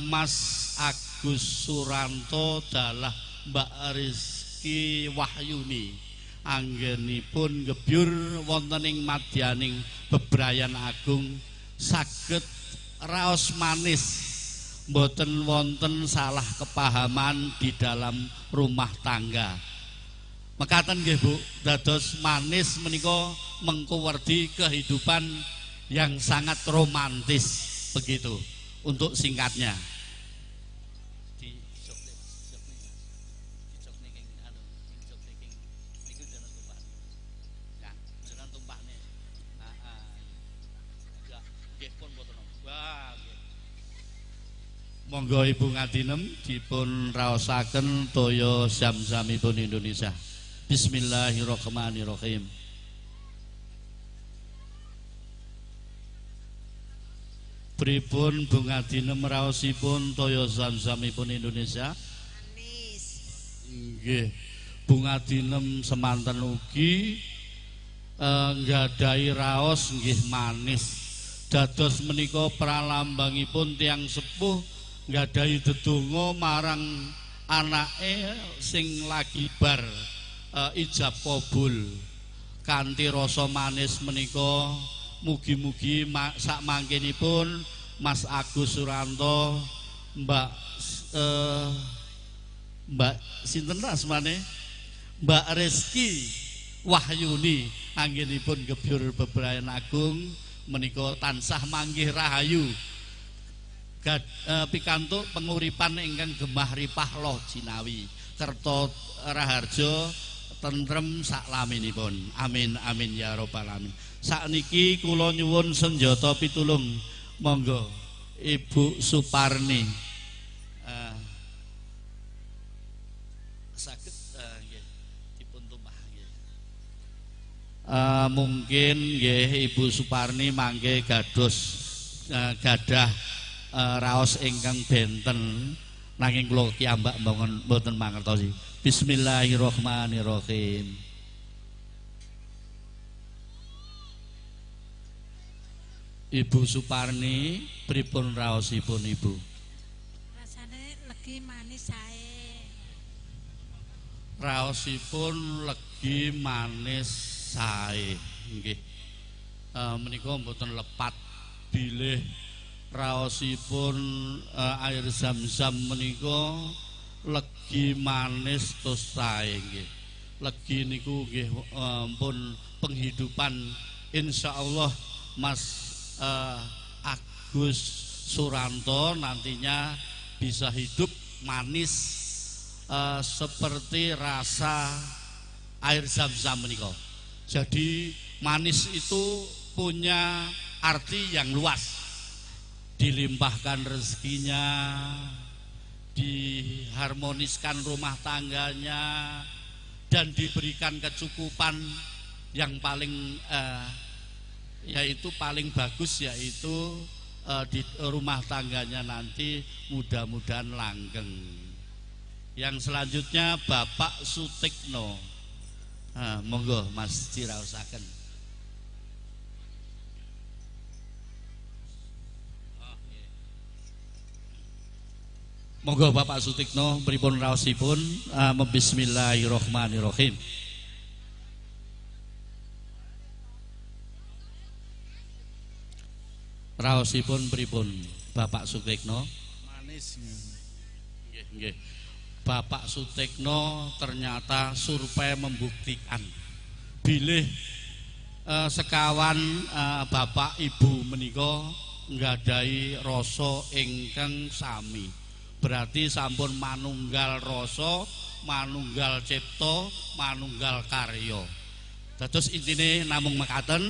Mas Agus Suranto dalah Mbak Rizky Wahyuni anggenipun gebyur wonten ing madyaning bebrayan agung saged raos manis mboten wonten salah kepahaman di dalam rumah tangga. Mekaten nggih Bu, dados manis menika mengkuwerdi kehidupan yang sangat romantis begitu untuk singkatnya. Monggo Ibu Ngatinem dipun raosaken toya zam-zamipun Indonesia. Bismillahirrahmanirrahim. Pripun Bu Ngatinem raosipun toya zam-zamipun Indonesia? Manis. Nggih. Bu Ngatinem semanten ugi nggadahi raos nggih manis. Dados menika pralambangipun tiyang sepuh nggadahi dedonga marang anake sing lagi bar ijab kabul. Kanthi rasa manis menika mugi-mugi sak mangkenipun Mas Agus Suranto, Mbak Mbak sinten asmane? Mbak Rizky Wahyuni anggenipun gebyur bebrayan agung menika tansah manggih rahayu. Pikantuk penguripan ingkang gemah ripah loh jinawi kerta raharja tentrem saklaminipun. Amin amin ya rabbal alamin. Sakniki kula nyuwun senjata pitulung, monggo Ibu Suparni. Saged nggih dipun tumpah nggih. Mungkin nggih Ibu Suparni mangke gados gadah raos ingkang benten nanging kula kiyambak mboten mangertosi. Bismillahirrahmanirrahim. Ibu Suparni pripun raosipun Ibu? Rasane legi manis sae. Raosipun legi manis sae. Nggih. Menika mboten lepat bilih raosipun air zam-zam menika legi manis tos sae nggih. Legi niku nggih pun penghidupan insyaallah Mas Agus Suranto nantinya bisa hidup manis seperti rasa air zam-zam menika. Jadi manis itu punya arti yang luas. Dilimpahkan rezekinya, diharmoniskan rumah tangganya, dan diberikan kecukupan yang paling yaitu paling bagus, yaitu di rumah tangganya nanti mudah-mudahan langgeng. Yang selanjutnya Bapak Sutikno. Monggo Mas diraosaken. Monggo Bapak Sutikno pripun raosipun? Bismillahirrahmanirrahim. Raosipun pripun Bapak Sutikno? Manis. Nggih, nggih. Bapak Sutikno ternyata survei membuktikan bilih sekawan bapak ibu menika nggadahi rasa ingkang sami. Berarti sampun manunggal rasa, manunggal cipta, manunggal karya. Dados intine namung mekaten,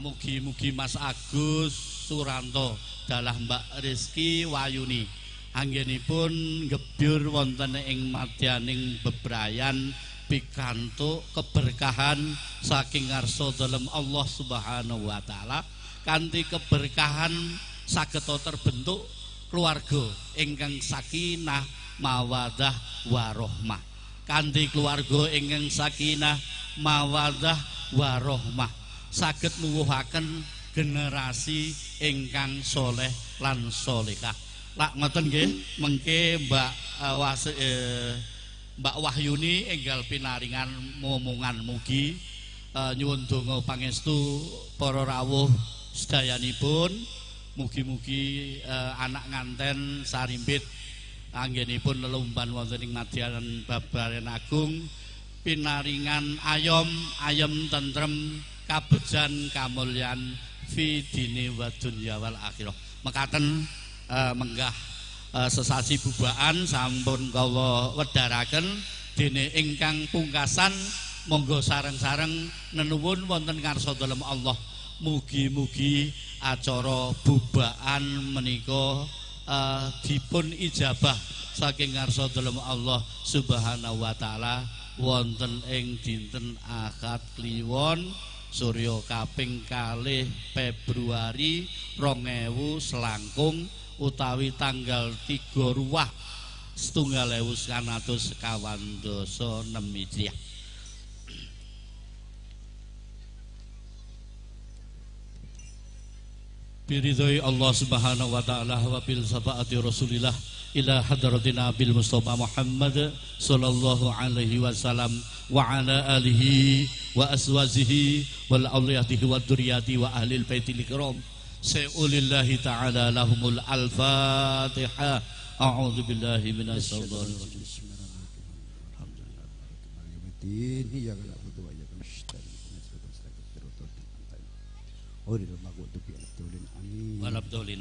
mugi-mugi Mas Agus Suranto dalah Mbak Rizky Wahyuni anggenipun gebyur wonten ing madyaning bebrayan pikantuk keberkahan saking ngarsa dalem Allah Subhanahu wa taala, kanthi keberkahan saged terbentuk keluarga ingkang sakinah mawaddah warohmah. Kanthi keluarga ingkang sakinah mawaddah warohmah saged nuwuhaken generasi ingkang soleh lan solehah. Lak ngoten nggih, mengke Mbak Mbak Wahyuni enggal pinaringan momongan mugi nyuwun donga pangestu para rawuh sedayanipun, mugi-mugi anak nganten sarimbit anggenipun lelumban wonten ing madyanan Babaren Agung pinaringan ayom ayem tentrem kabejan kamulyan fi dini wa dunya wal akhirah. Mekaten menggah sesasi bubaan sampun kula wedharaken dene ingkang pungkasan monggo sareng-sareng nenuwun wonten ngarsa dalem Allah. Mugi-mugi acara bubaan menika dipun ijabah saking ngarsa dalem Allah Subhanahu wa taala wonten ing dinten Ahad Kliwon Surya kaping 2 Februari 2000 selangkung utawi tanggal 3 Ruwah 1926 Hijriah. Biridhoi Allah Subhanahu wa taala wa bil syafaati Rasulillah ila hadratina bil Mustafa Muhammad sallallahu alaihi wasallam wa ala alihi wa aswajihi wal auliyatihi wa dzurriyyati wa ahlil baitil kiram. Sa'ulillahi ta'ala lahumul al-Fatihah. A'udzu billahi minasyaitonir rajim.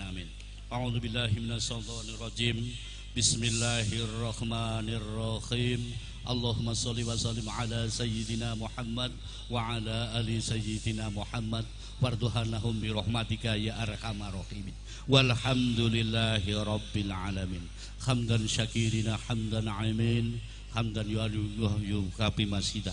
Amin. A'udzu billahi minasyaitonir rajim. Bismillahirrahmanirrahim. Allahumma sholli wa sallim ala sayyidina Muhammad wa ala ali sayyidina Muhammad warduhanahum bi rahmatika ya arhamar rahimin. Walhamdulillahi rabbil alamin. Hamdan syakirina hamdan amin hamdan yu'alu kafi masida.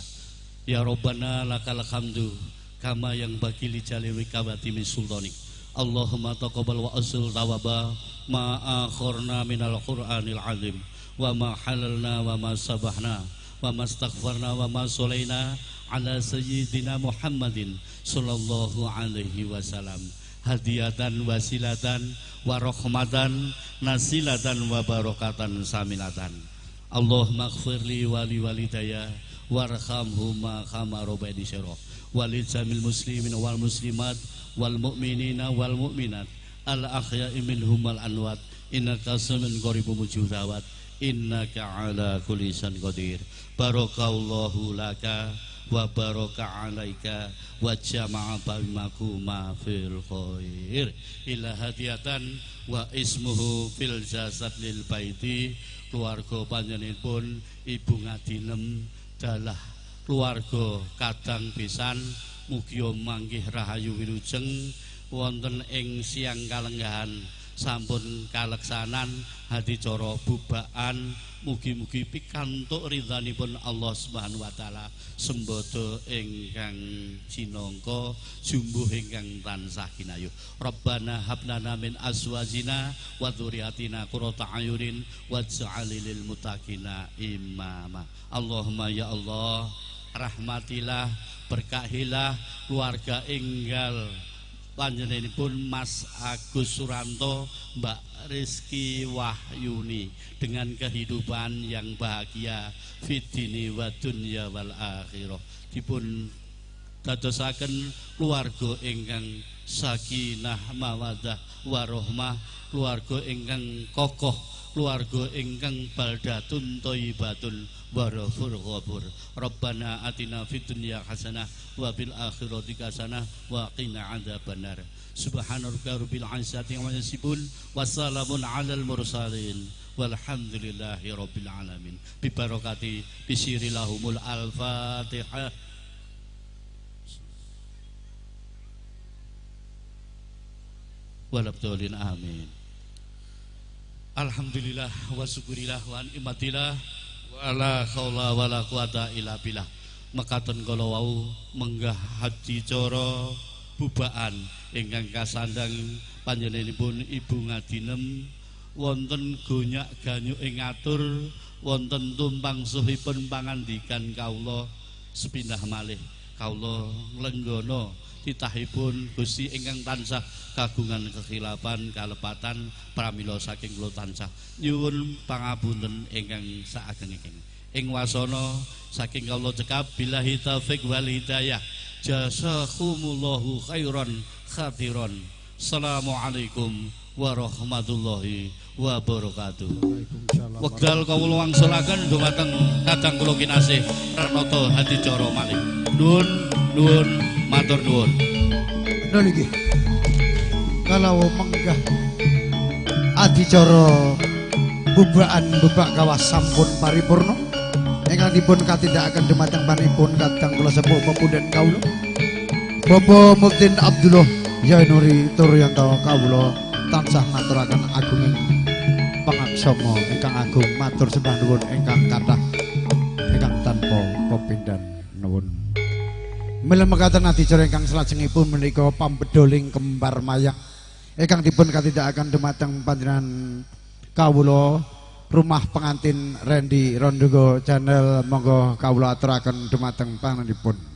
Ya Rabbana lakal hamdu kama yang bagi li jaliwi kawati min sultanik. Allahumma taqabbal wa asil tawaba ma akhorna minal qur'anil azim wa ma halalna wa ma sabahna wa ma astaghfarna wa ma solaina ala sayyidina Muhammadin sallallahu alaihi wasallam hadiatan wasilatan wa rahmatan nasilatan wa barakatan samilatan. Allahumma ighfirli wa li walidayya warhamhuma kama rabbayani shighara walil jamil muslimin wal muslimat wal mu'minina wal mu'minat al ahya'i minhum wal anwat innaka samin qaribun mujibud da'wat innaka ala kulli syai'in qadir. Barakallahu laka wa baraka alaika wa jama'a bainakuma fil khair ila hadiyatan wa ismuhu fil jasad lil baiti. Keluarga panjenenganipun Ibu Ngadinem dalah keluarga kadang pisan mugi manggih rahayu wilujeng wonten ing siang kalenggahan sampun kaleksanan adicara bubaan mugi-mugi pikantuk ridhanipun Allah Subhanahu wa taala sembada ingkang cinangka jumbuh ingkang tansah kinayuh. Rabbana hab lana min azwajina wa dzurriyyatina qurrata a'yunin waj'al lil muttaqina imama. Allahumma ya Allah, rahmatilah, berkahilah keluarga enggal panjenenganipun Mas Agus Suranto, Mbak Rizky Wahyuni dengan kehidupan yang bahagia fidini wa dunya wal akhirah. Dipun dadosaken keluarga ingkang sakinah mawaddah warohmah, keluarga ingkang kokoh, keluarga ingkang baldatun thayyibatun wa ghafur ghafur. Rabbana atina fid dunya hasanah wa fil akhirati hasanah wa qina adzabannar. Subhana rabbika rabbil izzati amma yasifun wa salamun alal mursalin walhamdulillahi rabbil alamin. Bi barakati bisirillahumul al-Fatihah. Walabdolin amin. Alhamdulillah wa syukurillah wa ni'matillah wa la haula wa la quwata illa billah. Mekaten kala wau menggah adicara bubaan ingkang kasandhang panjenenganipun Ibu Ngadinem wonten gonyak ganyuk ing atur wonten tumpang suhipun pangandikan kawula sepindah malih kawula nglenggana titahipun Gusti ingkang tansah kagungan kekhilafan kalepatan pramila saking kula tansah nyuwun pangapunten ingkang saageng-ageng. Ing wasana saking kawula cekap billahi taufik wal hidayah. Jazakumullahu khairan khatiran. Assalamualaikum warahmatullahi wabarakatuh. Wekdal kawula wangsulaken dumateng kadang kula kinasih Pranoto Hadicara malih. Nuwun nuwun matur nuwun. Nuwun nggih. Kalau menggah adicara bubaan bubak kawah sampun paripurna ingkang dipun katindakaken dumateng panipun kadang kula sepuh pepunden kawula Bapak Muktin Abdullah Yainuri Turyanto kawula tansah ngaturaken agunging pangaksama ingkang agung matur sembah nuwun ingkang kathah ingkang tanpa pepindhan nuwun. Mila mekaten adicara ingkang salajengipun menika pambedoling kembar mayang ingkang dipun katindakaken dumateng panjenengan kawula rumah pengantin Randy Rondogo Channel monggo kawula aturaken dumateng panjenenganipun.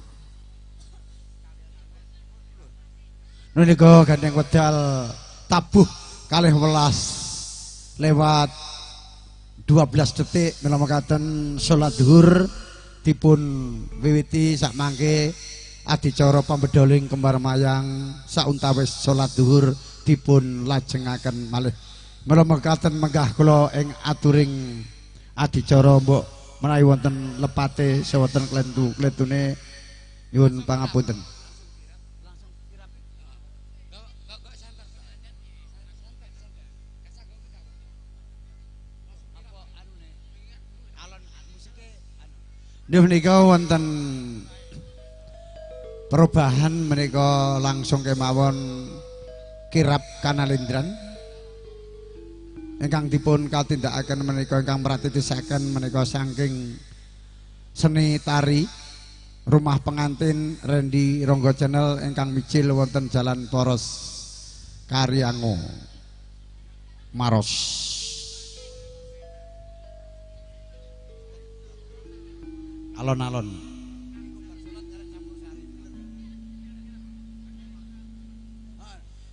Menika gandeng wedal tabuh 12.12 mila mekaten salat zuhur dipun wiwiti sakmangke adicara pambedoling kembar mayang sauntawis salat zuhur dipun lajengaken malih. Mila mekaten menggah kula ing aturing adicara mbok menawi wonten lepate sewonten klentu-klentune nyuwun pangapunten. Nggih menika wonten perubahan menika langsung kemawon kirap kanalindran ingkang dipun katindakaken menika ingkang pratitisaken menika saking seni tari rumah pengantin Randy Ronggo Channel ingkang mijil wonten Jalan Poros Karyango Maros. Alon-alon.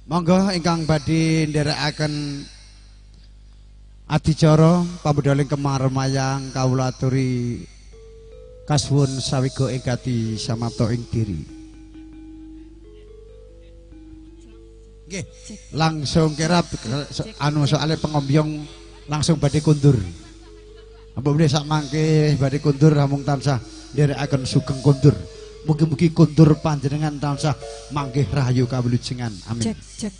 Monggo ingkang badhe nderekaken adicara pambedoling kembar mayang kawula aturi kasuwun sawiga ing gati samapta ing diri. Nggih, langsung kirap anu soale pengombyong langsung badhe kundur. Apa meneh sak mangke badhe kundur namung tansah nderekaken sugeng kundur. Mugi-mugi kundur panjenengan tansah manggih rahayu kawilujengan. Amin. Cek cek.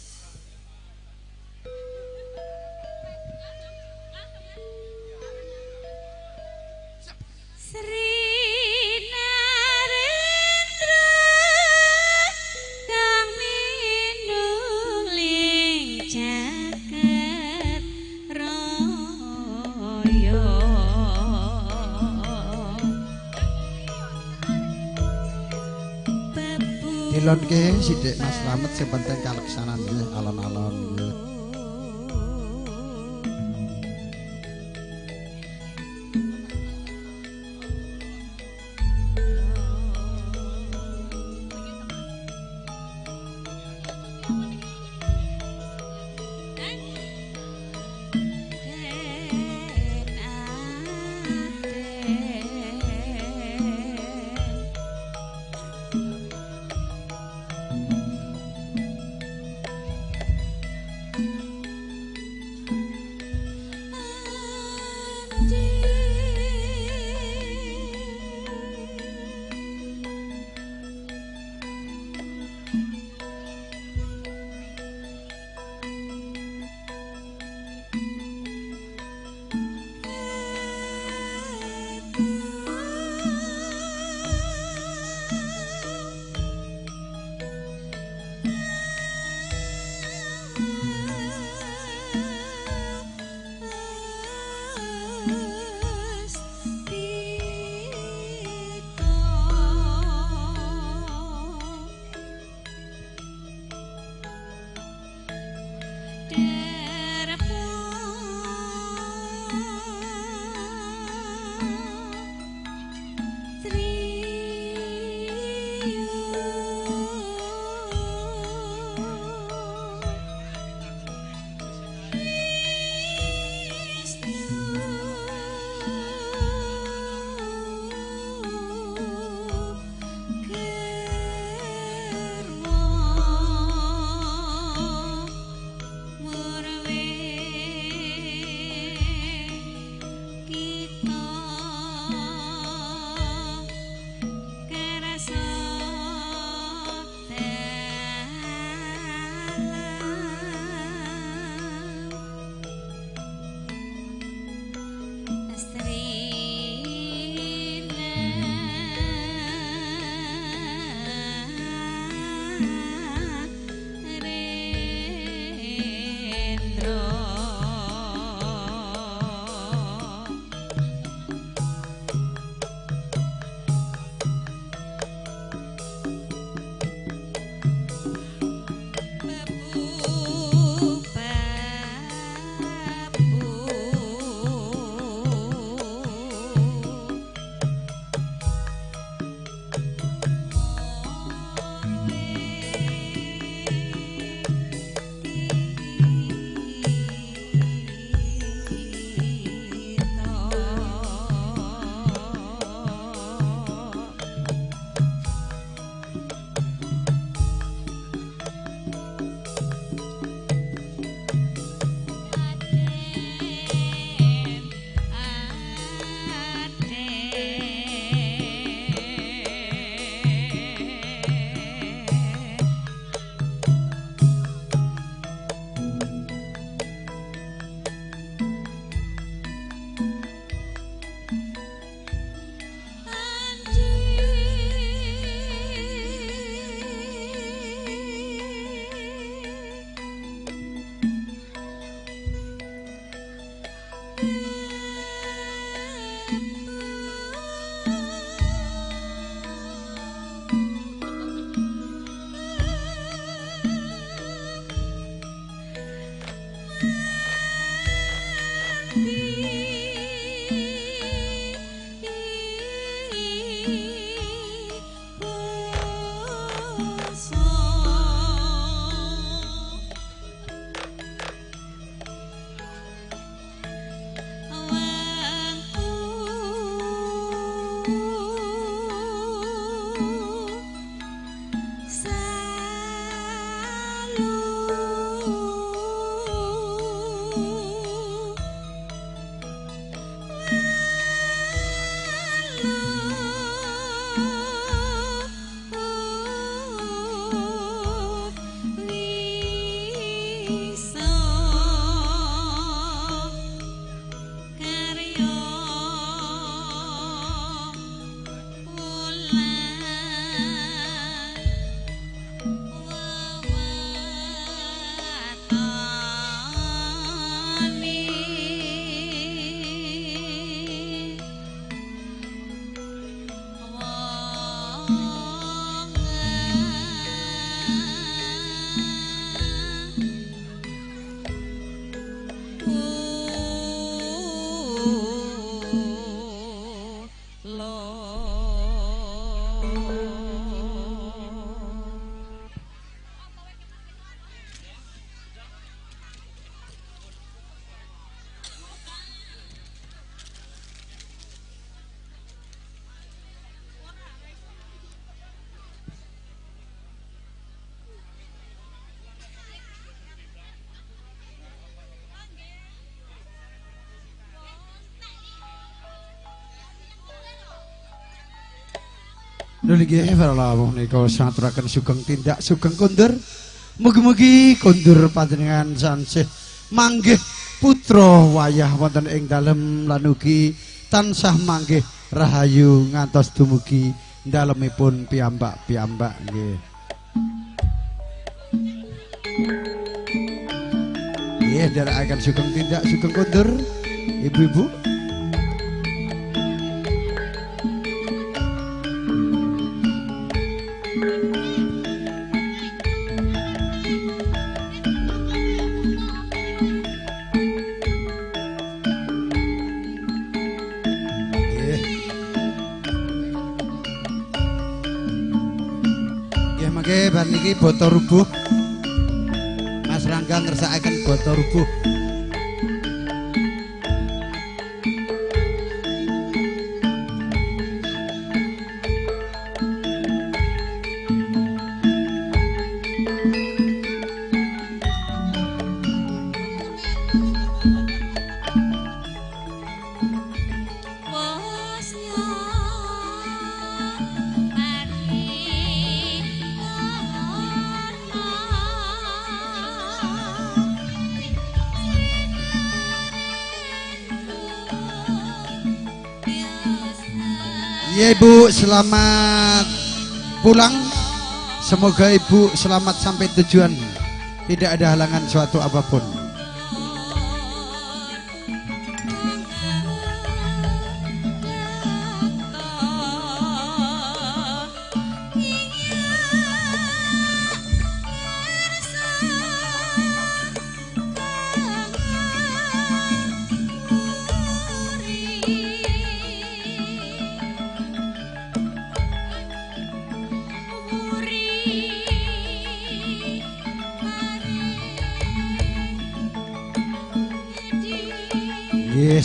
Sri Narendra kang minuling jagat raya Dilonke sithik Mas Slamet sing penting kaleksanan nggih alon-alon nggih. Nggih para lawuh nika saturaken sugeng tindak sugeng kondur. Mugi-mugi kondur panjenengan sansih manggih putra wayah wonten ing dalem lan ugi tansah manggih rahayu ngantos dumugi dalemipun piyambak-piyambak nggih. Nggih nderekaken sugeng tindak sugeng kondur ibu-ibu. Bar niki boto rubuh. Mas Rangga ngersakaken boto rubuh. Ya Ibu, selamat pulang. Semoga Ibu selamat sampai tujuan. Tidak ada halangan suatu apapun.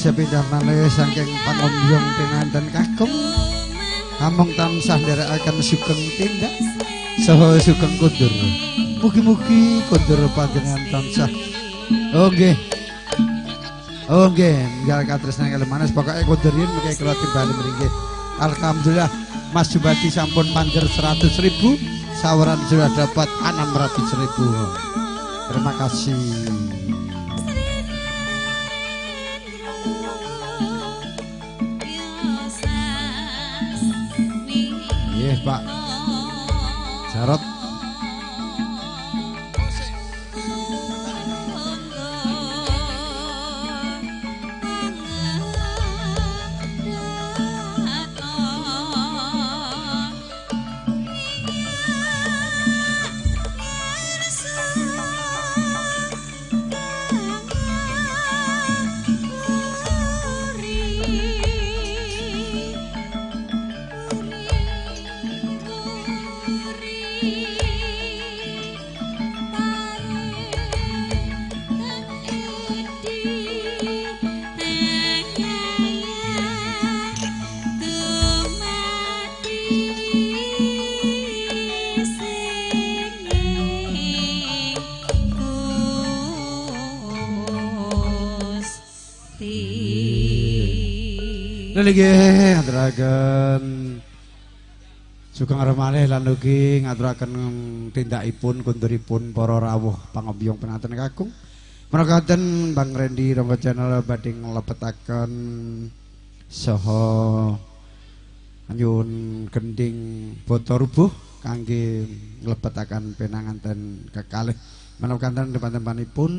Sepindah malih saking pangombyong pinanten kakung amung tansah nderekaken sugeng tindak saha sugeng kondur. Mugi-mugi kondur panjenengan tansah. Oh nggih. Oh nggih, nggih katresnan kalih manis pokoke kondur yen mengke kula timbali mriki. Alhamdulillah Mas Jumadi sampun manjer 100.000, saweran sudah dapat 600.000. Terima kasih. Pak Jarot. Nggih ngaturaken sugeng remalih lan ugi ngaturaken tindakipun konduripun para rawuh pangombyong pinanten kakung. Menawi wonten Bang Randy Ronggo Channel badhe nglebetaken saha nyuwun gending boto rubuh kangge nglebetaken pinanganten kekalih. Menawi wonten tempat-tempatipun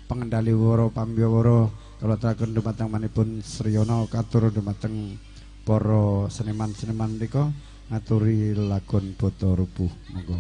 pengendali wara pambyawara kula aturaken dumateng manipun Sriyana katur dumateng para seniman-seniman menika ngaturi lagon boto rubuh monggo.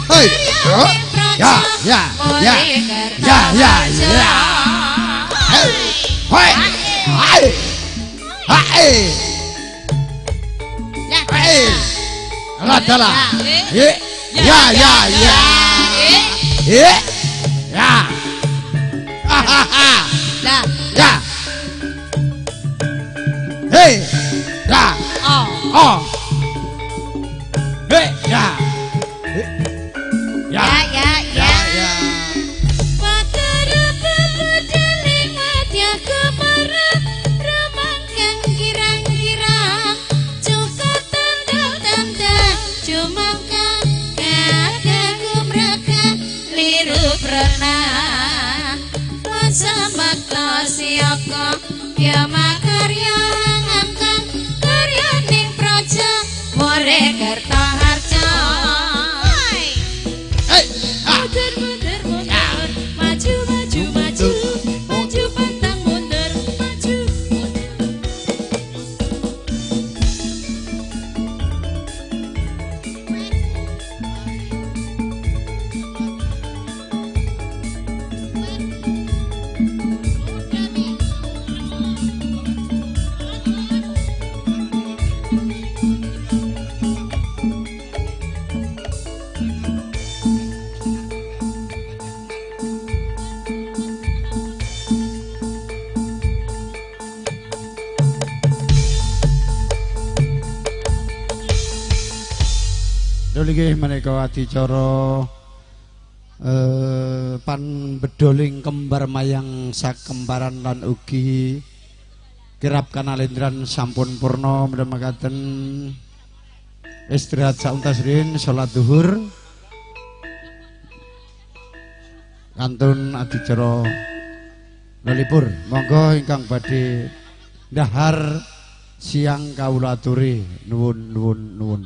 Hei. Ya ya ya. Ya ya ya. Hei. Hei. Hei. Hei. Hei. Lah. Ya ya ya. Ya. Ha ha ha. Ya. Hei. Ya. Oh. Oh. Hei. Ya. Ya. Ya ya ya. Ya makarya angkang karya ning praja more Kertoharjo. Mundur mundur mundur, maju maju maju, maju pantang mundur, maju mundur. Nggih menika adicara panbedoling kembar mayang sakembaran lan ugi kirap kanalendran sampun purna mekaten istirahat sauntas riyin salat zuhur kantun adicara lelipur. Monggo ingkang badhe dhahar siang kawula aturi nuwun nuwun nuwun.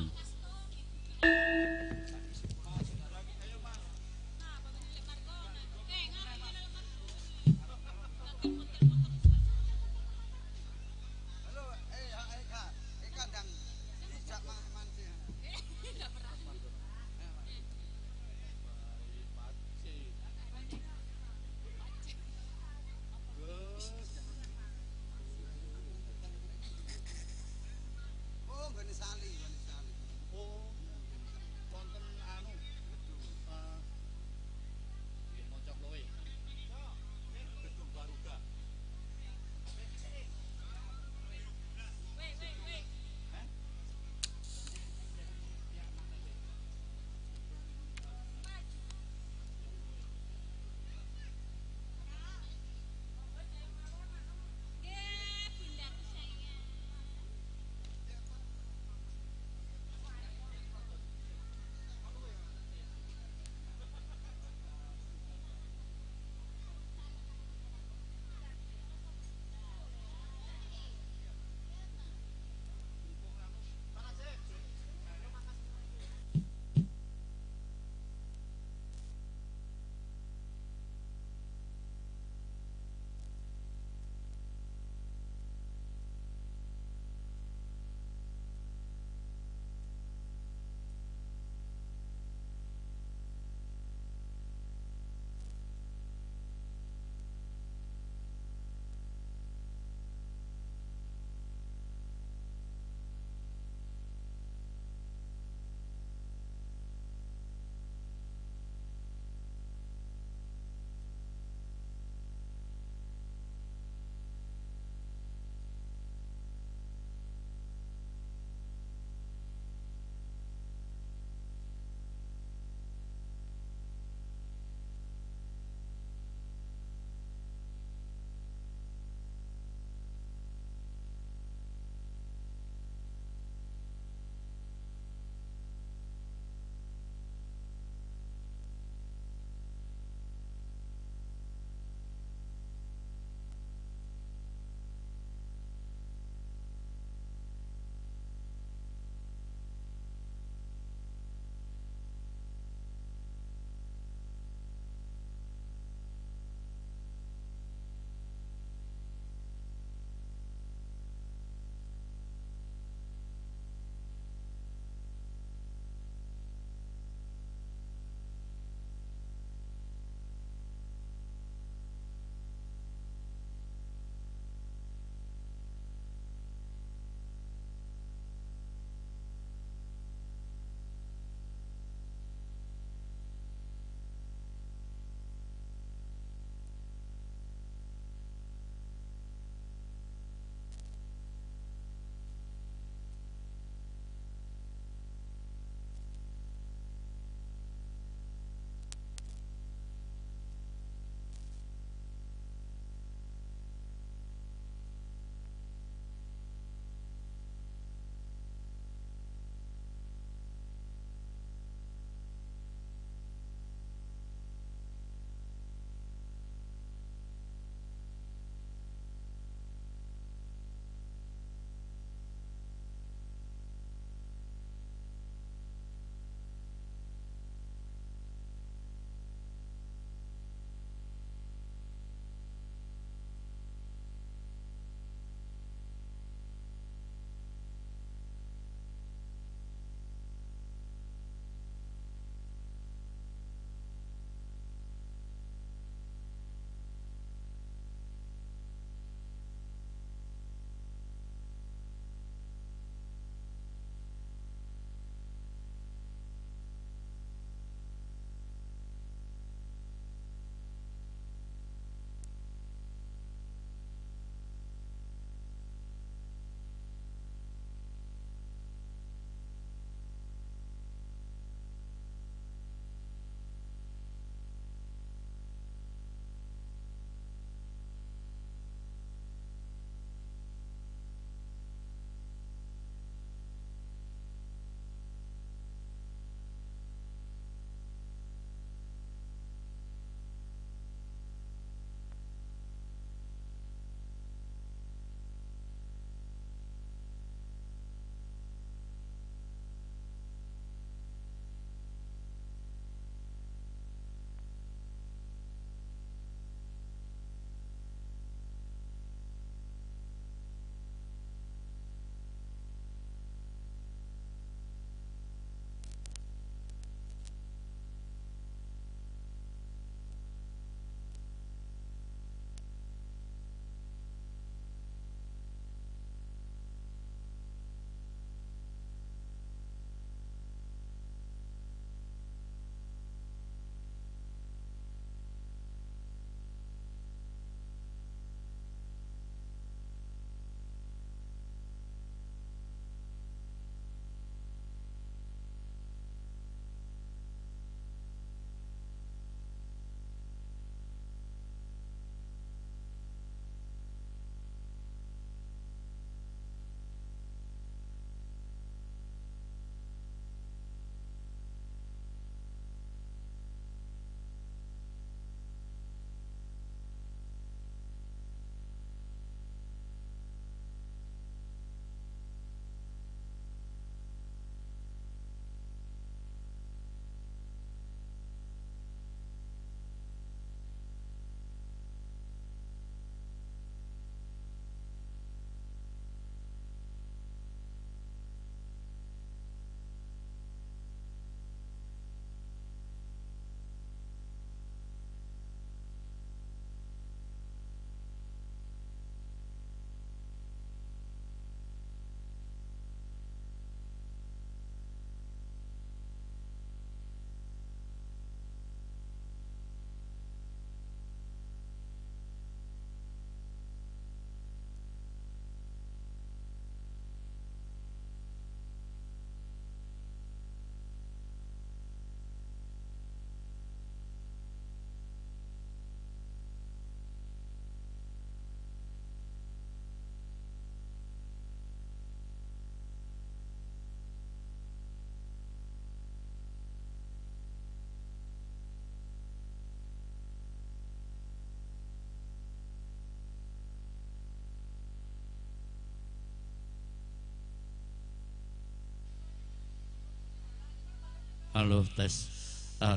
Halo tes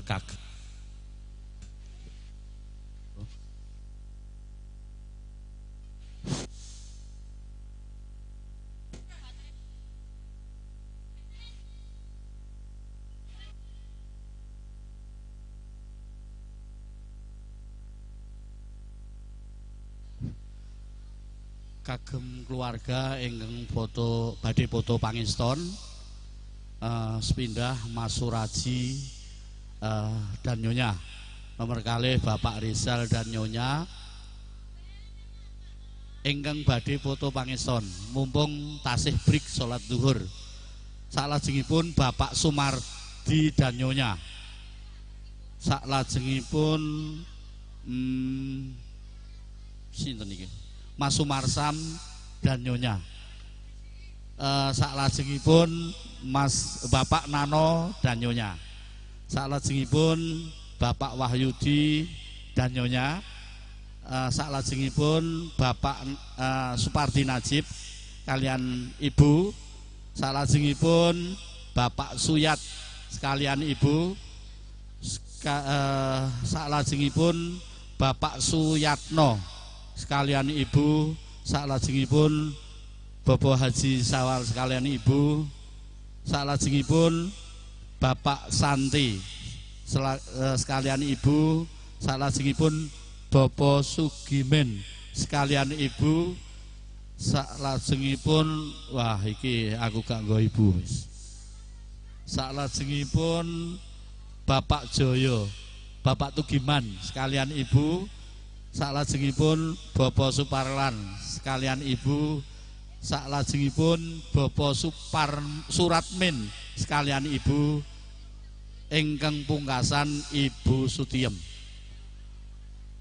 kag. Kagem keluarga ingkang foto badhe foto pangeston sepindah Mas Suraji dan Nyonya, nomor kalih Bapak Rizal dan Nyonya ingkang badhe foto pangeston mumpung tasih break salat zuhur. Salajengipun Bapak Sumardi dan Nyonya, salajengipun sinten iki Mas Sumarsam dan Nyonya, saklajengipun Mas Bapak Nano dan Nyonya, saklajengipun Bapak Wahyudi dan Nyonya, saklajengipun Bapak Supardi Najib kalian Ibu, saklajengipun Bapak Suyat sekalian Ibu, saklajengipun Bapak Suyatno sekalian Ibu, saklajengipun Bapak Haji Sawal sekalian Ibu, saklajengipun Bapak Santi sekalian Ibu, saklajengipun Bapak Sugimen sekalian Ibu, saklajengipun wah iki aku gak nggo ibu wis. Saklajengipun Bapak Joyo, Bapak Tugiman sekalian Ibu, saklajengipun Bapak Suparlan sekalian Ibu, saklajengipun Bapak Suratmin sekalian Ibu, ingkang pungkasan Ibu Sutiem.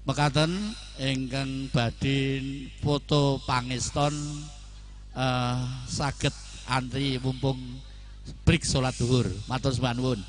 Mekaten ingkang badhe foto pangeston saged antri mumpung break salat zuhur. Matur sembah nuwun.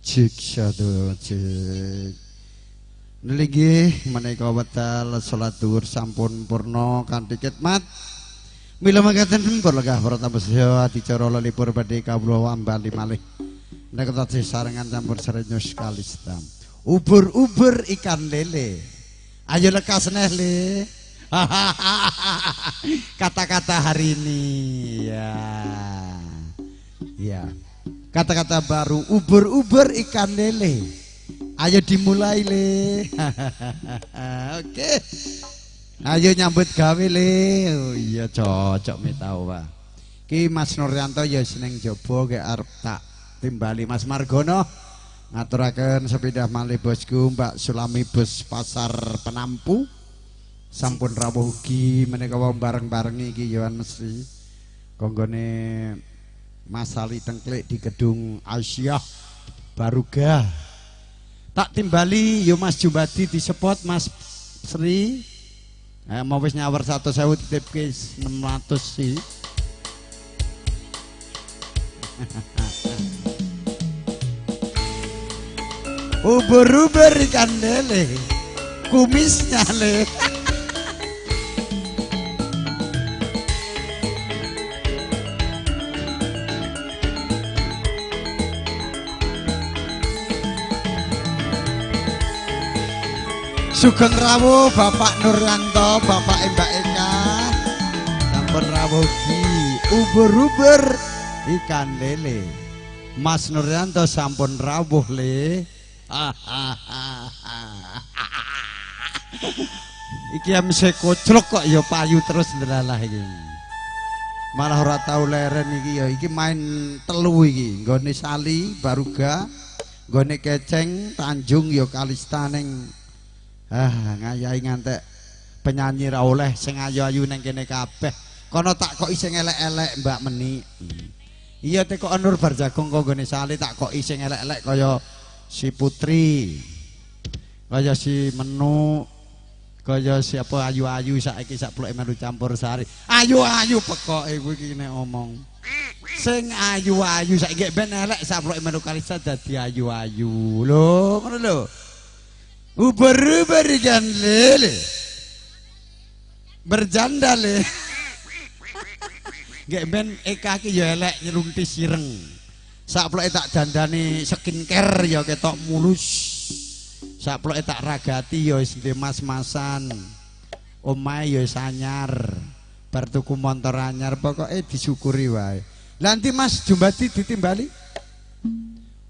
Cik satu cik. Nggih menika wekdal salat zuhur sampun purna kanthi khidmat. Mila mekaten pun legah para tamu sedaya adicara lelipur badhe kawula ambali malih. Menika tasih sarengan campur serenyus kalistam. Ubur-ubur ikan lele. Ayo lekas neh le. Kata-kata hari ini ya. Ya. Kata-kata baru ubur-ubur ikan lele. Ayo dimulai le. Oke. Ayo nyambut gawe le. Oh iya cocok mi tau Pak. Ki Mas Nuryanto ya seneng jaba ke arep tak timbali Mas Margono. Ngaturaken sepindah malih bosku Mbak Sulami bos Pasar Penampu. Sampun rawuh ugi menika wau bareng-bareng iki ya mesti konggone Mas Ali Tengklik di gedung Aisyah Baruga. Tak timbali yo Mas Jumbadi di spot Mas Sri. Mau wis nyawer 100.000 titipke 600 sih. Ubur-ubur ikan lele, kumisnya le. Sugeng rawuh Bapak Nuryanto, Bapak Mbak Eka. Sampun rawuh ki ubur-ubur ikan lele. Mas Nuryanto sampun rawuh le. Iki MC koclok kok ya payu terus ndelalah iki. Malah ora tau leren iki ya, iki main telu iki. Nggone Sali Baruga, nggone Keceng Tanjung ya Kalista ning ngayahi ngantek penyanyi ra oleh sing ayu-ayu ning kene kabeh. Kono tak kok sing elek-elek Mbak Meni. Iya tekok Nur bar jagung kok nggone Sali tak kok sing elek-elek kaya si Putri. Kaya si Menu, kaya siapa ayu-ayu saiki sak ploke melu campur sari. Ayu-ayu pekoke kowe iki nek omong. Sing ayu-ayu saiki ben elek sak ploke melu Kalista dadi ayu-ayu. Lho, ngono lho. Ubur-ubur ikan lele. Berjanda le. Nggih ben Eka ki ya elek nyeluntis ireng. Sakploke tak dandani skincare ya ketok mulus. Sakploke tak ragati ya wis mas-masan. Omahe ya wis anyar. Bar tuku montor anyar pokoke disyukuri wae. Lah nanti Mas Jumbadi ditimbali.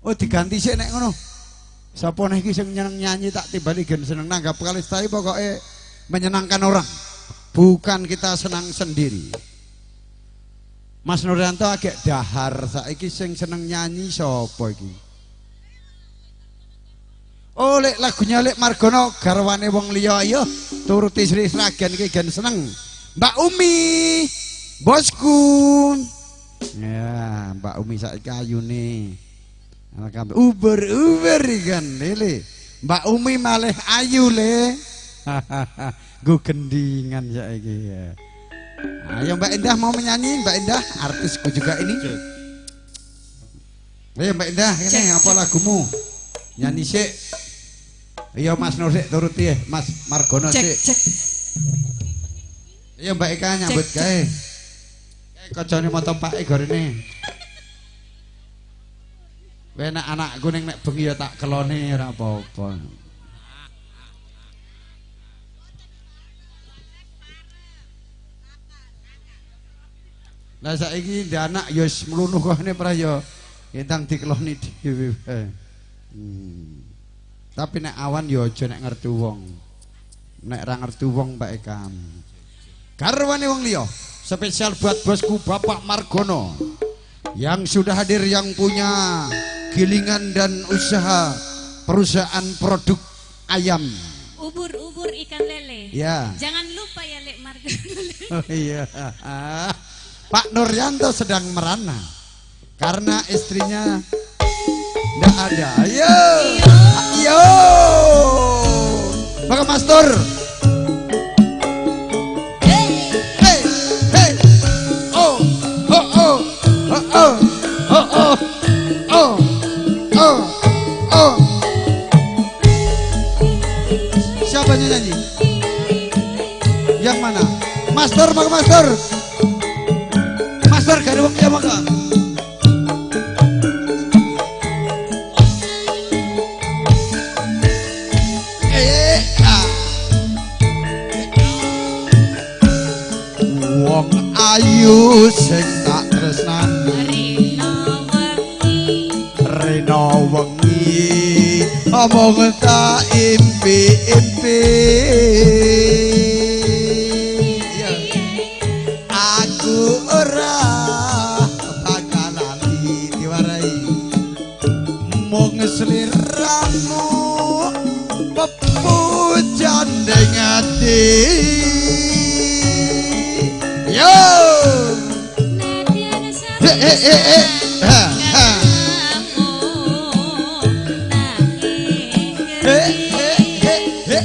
Oh diganti sik nek ngono. Sapa neh iki sing nyeneng nyanyi tak timbali gen seneng nanggap Kalista iki pokoke menyenangkan orang. Bukan kita senang sendiri. Mas Nuryanto agak dahar saiki sing seneng nyanyi sapa iki? Oh lek lagunya Lek Margono garwane wong liya ayo turuti Sri Sragen iki gen seneng. Mbak Umi, bosku. Ya, Mbak Umi saiki ayune. Uber-uber ikan lele. Mbak Umi malih ayu le. Gue gendingan saiki ya. Ayo Mbak Indah mau menyanyi, Mbak Indah artisku juga ini. Ayo Mbak Indah, ini apa lagumu? Nyanyi sik. Ayo Mas Nur sik turuti ya, Mas Margono sik. Cek. Ayo Mbak Eka nyambut gawe. Kocone moto pake gorene. Kowe nek anakku ning nek bengi ya tak kelone ora apa-apa. Lah saiki ndek anak ya wis mlunuh kene pra ya entang dikeloni dhewe wae. Tapi nek awan ya aja nek ngerti wong. Nek ra ngerti wong Mbak Eka. Garwane wong liya, spesial buat bosku Bapak Margono yang sudah hadir, yang punya gilingan dan usaha perusahaan produk ayam. Ubur-ubur ikan lele. Ya. Jangan lupa ya Lek Margono. Oh iya. Pak Nuryanto sedang merana karena istrinya ndak ada. Ayo. Ayo. Bapak Mas Tur. Hey, hey. Oh, oh, oh. Oh, oh. Oh, oh. Oh, oh. Yang mana? Master, maka master. Master garweng ya maka. Wong ayu sing tak tresnani rena wengi omong tak impi-impi. Aku ora bakal lali diwarai mung sliramu pepujan ning ati. Yo.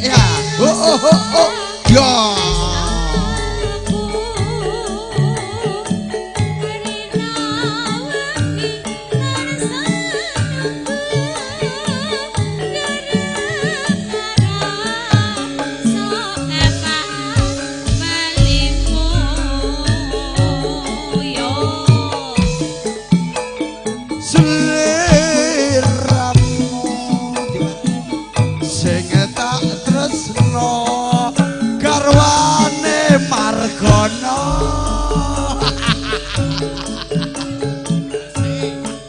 Ya. Oh oh oh oh. Ya.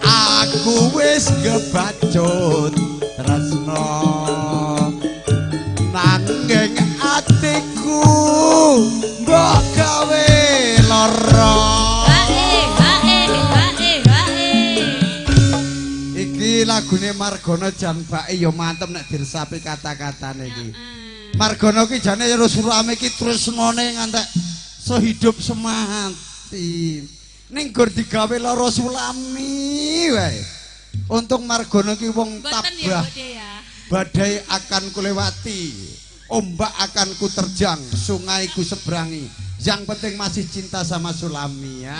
Aku wis kebacut tresno nanging atiku mbok gawe lara. Iki lagune Margono jan bake ya mantep nek diresapi kata-katane iki. Margono ki jane ya surame iki tresnone ngantek sehidup semati. Ning gor digawe lara sulami wae. Untung Margono ki wong tabah. Badai akan kulewati, ombak akan ku terjang, sungai ku seberangi. Yang penting masih cinta sama Sulami. Ya.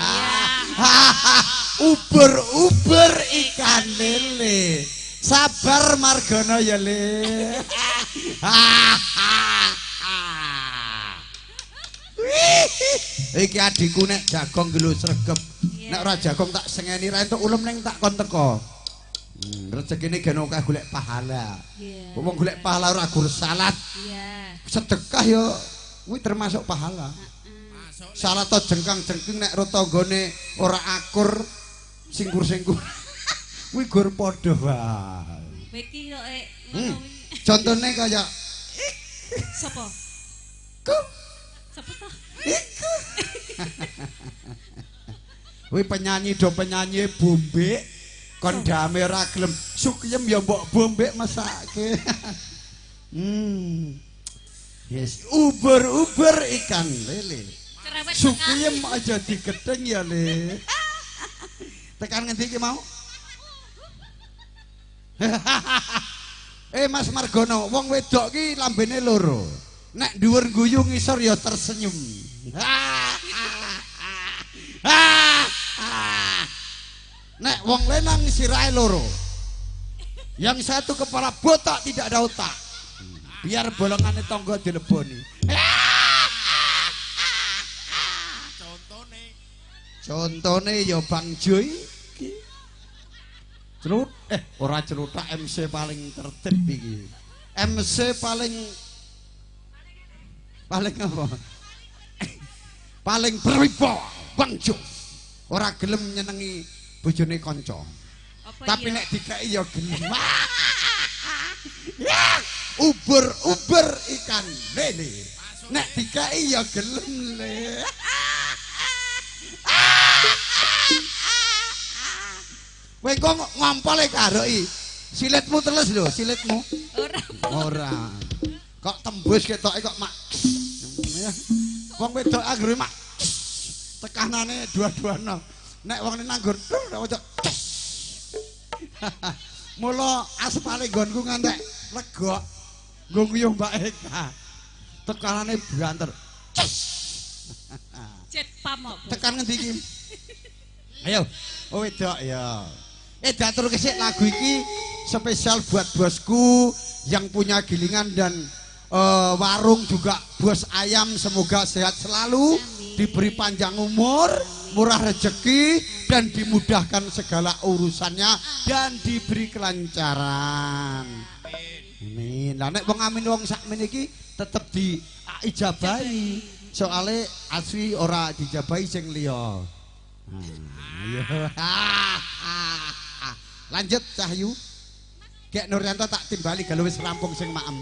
Uber-uber ikan lele. Sabar Margono ya le. Iki adikku nek jagong ki lho sregep. Nek ora jagong tak sengeni ra entuk ulem ning tak kon teko. Rezekine gen akeh golek pahala. Wong golek pahala ora gur salat. Sedekah ya kuwi termasuk pahala. Salat to jengkang-jengking nek ro tanggane ora akur singkur-singkur. Kuwi gur padha wae. Iki kok contone kaya sapa? Ku. Sapa to? Iku. Kuwi penyanyi do penyanyi bombek kon dame ora gelem sukiyem ya mbok bombek mesake. Yes, uber-uber ikan lele. Sukiyem aja digetheng ya le. Tekan ngendi iki mau? Mas Margono, wong wedok ki lambene loro. Nek dhuwur guyu ngisor ya tersenyum. Nek wong lanang sirahe loro. Yang satu kepala botak tidak ada otak. Biar bolongane tangga dileboni. Contone ya Bang Joy iki. Celut ora celutak MC paling tertib iki. MC paling apa? Paling berwibawa Bang Jo. Ora gelem nyenengi bojone kanca. Tapi nek dikeki ya gelem. Uber-uber ikan lele. Nek dikeki ya gelem le. Kowe kok ngompole karoki. Silitmu teles lho, silitmu. Ora. Ora. Kok tembus ketoke kok mak. Wong wedok anggere mak. Tekanane dua-duano. Nek wong nanggur nek wedok. Mula aspale nggonku ngantek legok. Nggo nguyuh Mbak Eka. Tekanane banter. Jet pamok. Tekan ngendi iki? Ayo, oh wedok ya. Diatur kesik lagu iki spesial buat bosku yang punya gilingan dan warung juga bos ayam semoga sehat selalu, diberi panjang umur, murah rezeki dan dimudahkan segala urusannya dan diberi kelancaran. Amin. Lah nek wong amin wong sakmene iki tetep diijabahi. Soale asli ora dijabahi sing liya. Ayo. Lanjut Cahyu. Gek Nuryanto tak timbali kalau wis rampung sing maem.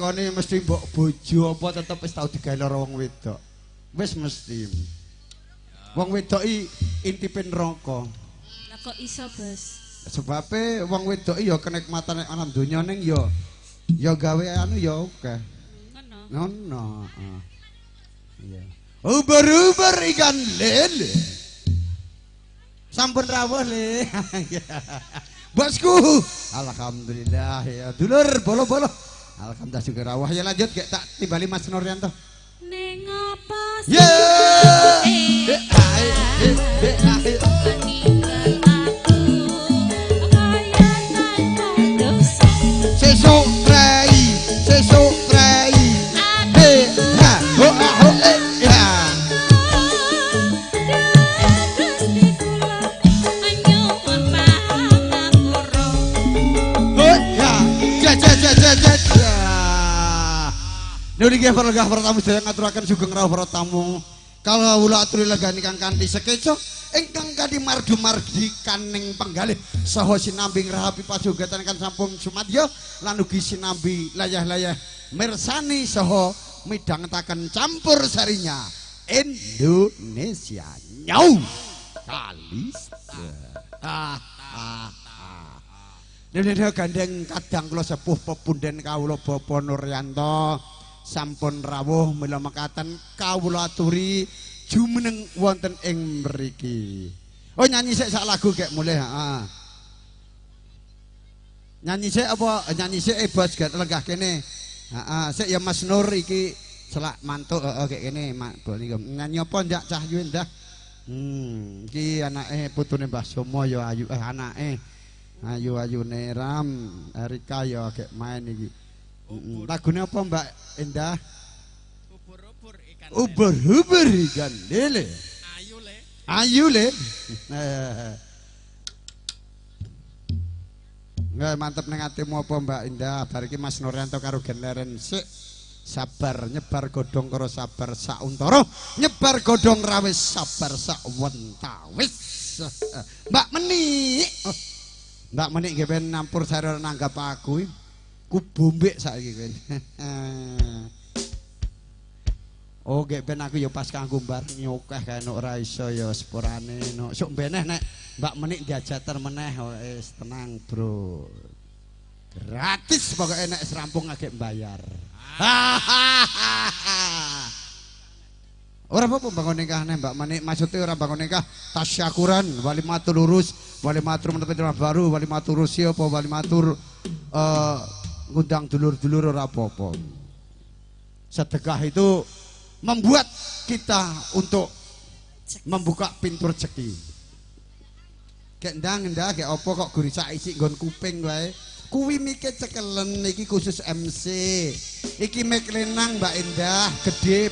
Mesti mbok bojo apa tetep wis tau digawe lara wong wedok. Wis mesti. Wong wedok iki intipe neraka. Lah kok iso, Bos? Sebabe wong wedok iki ya kenikmatan nek ana donya ning ya ya gawe anu ya akeh. Ngono. Ngono, heeh. Iya. Uber-uber ikan lele. Sampun rawuh le. Bosku. Alhamdulillah ya dulur bolo-bolo. Alhamdulillah juga rawuh ya lanjut gek tak timbali Mas Nuryanto. Ning apa sih? Sesuk prei, sesuk prei. He ha ho a ho e ya. Ho ya. Ja ja ja ja ja. Nuli nggih para lenggah para tamu sedaya ngaturaken sugeng rawuh para tamu. Kawula aturi lenggah ingkang kanthi sekeca ingkang kanthi mardu-mardi kaning penggalih saha sinambi ngrahapi pasugatan ingkang sampun sumadya lan ugi sinambi layah-layah mirsani saha midhangetaken campur sarinya Indonesia. Nyau Kalista. Ah ah. Nene gandeng kadang kula sepuh pepunden kawula Bapak Nuryanto sampun rawuh mila mekaten kawula aturi jumeneng wonten ing mriki. Oh nyanyi sik sak lagu gek mulih heeh. Nyanyi sik apa nyanyi sik bos gek lenggah kene. Heeh, sik ya Mas Nur iki selak mantuk heeh gek kene nyanyi apa ndak Cahyu Endah. Iki anake putune Mbah Somo ya ayu anake ayu-ayune Ram Erika ya gek main iki. Lagune apa Mbak Endah? Ubur-ubur ikan. Ubur-ubur ikan lele. Ayu le. Ayu le. Nggak mantep ning atimu apa Mbak Indah? Bar iki Mas Nuryanto karo Gen Leren sik. Sabar nyebar godhong karo sabar sauntara, nyebar godhong rawis sabar sawentawis. Mbak Menik. Oh. Mbak Menik nggih ben nampur sare nanggap aku. Ku bombek saiki kowe. Oh, nggih ben aku ya pas kanggo bareng nyokeh kae nek ora iso ya sepurane nok. Sok beneh nek Mbak Menik diajater meneh wis tenang, Bro. Gratis pokoke nek serampung agek mbayar. Ora apa-apa bangun nikah nih Mbak Menik, maksudnya ora bangun nikah tasyakuran, walimatul lurus, walimatur menepati baru, walimatur rusia apa walimatur ngundang dulur-dulur ora apa-apa. Sedekah itu membuat kita untuk membuka pintu rezeki. Kayak ndang ndak kayak apa kok guri sak isi nggon kuping wae. Kuwi mike cekelen iki khusus MC. Iki mik lenang Mbak Indah gede,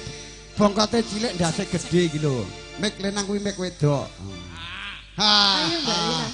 bongkote cilik ndase gede iki lho. Mik lenang kuwi mik wedok. Ha. Ayo Mbak Lina.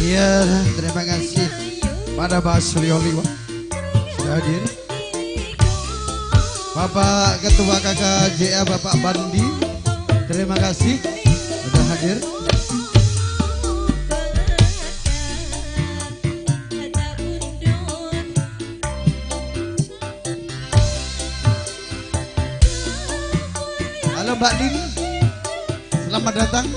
Iya, terima kasih pada Pak Suryo Liwa sudah hadir. Bapak Ketua KKJA Bapak Bandi, terima kasih sudah hadir. Halo Mbak Dini, selamat datang.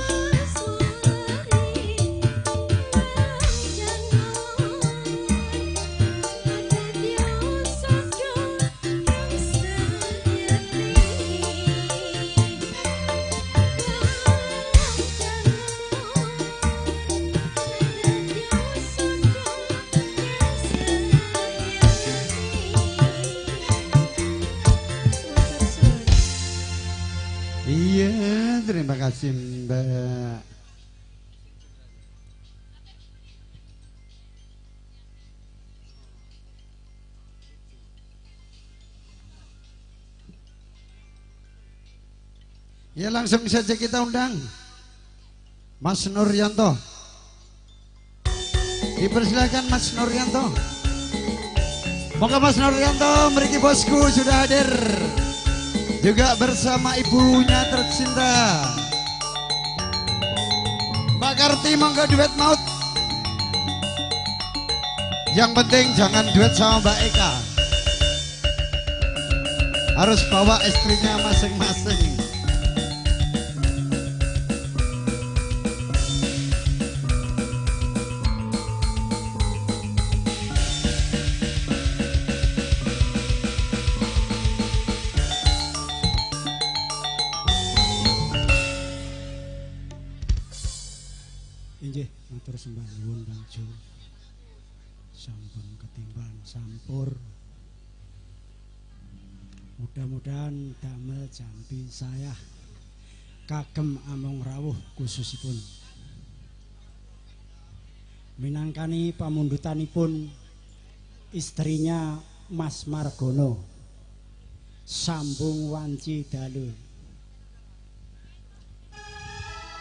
Iya, terima kasih Mbak. Ya, langsung saja kita undang Mas Nuryanto. Dipersilakan Mas Nuryanto. Moga Mas Nuryanto, mriki bosku sudah hadir. Juga bersama ibunya tercinta Mbak Karti, monggo duet maut. Yang penting jangan duet sama Mbak Eka. Harus bawa istrinya masing-masing. Inggih, matur sembah nuwun Bang Jo. Sampun ketimpan sampur. Mudah-mudahan damel jampi saya kagem amung rawuh khususipun. Minangkani pamundutanipun istrinya Mas Margono. Sambung wanci dalu.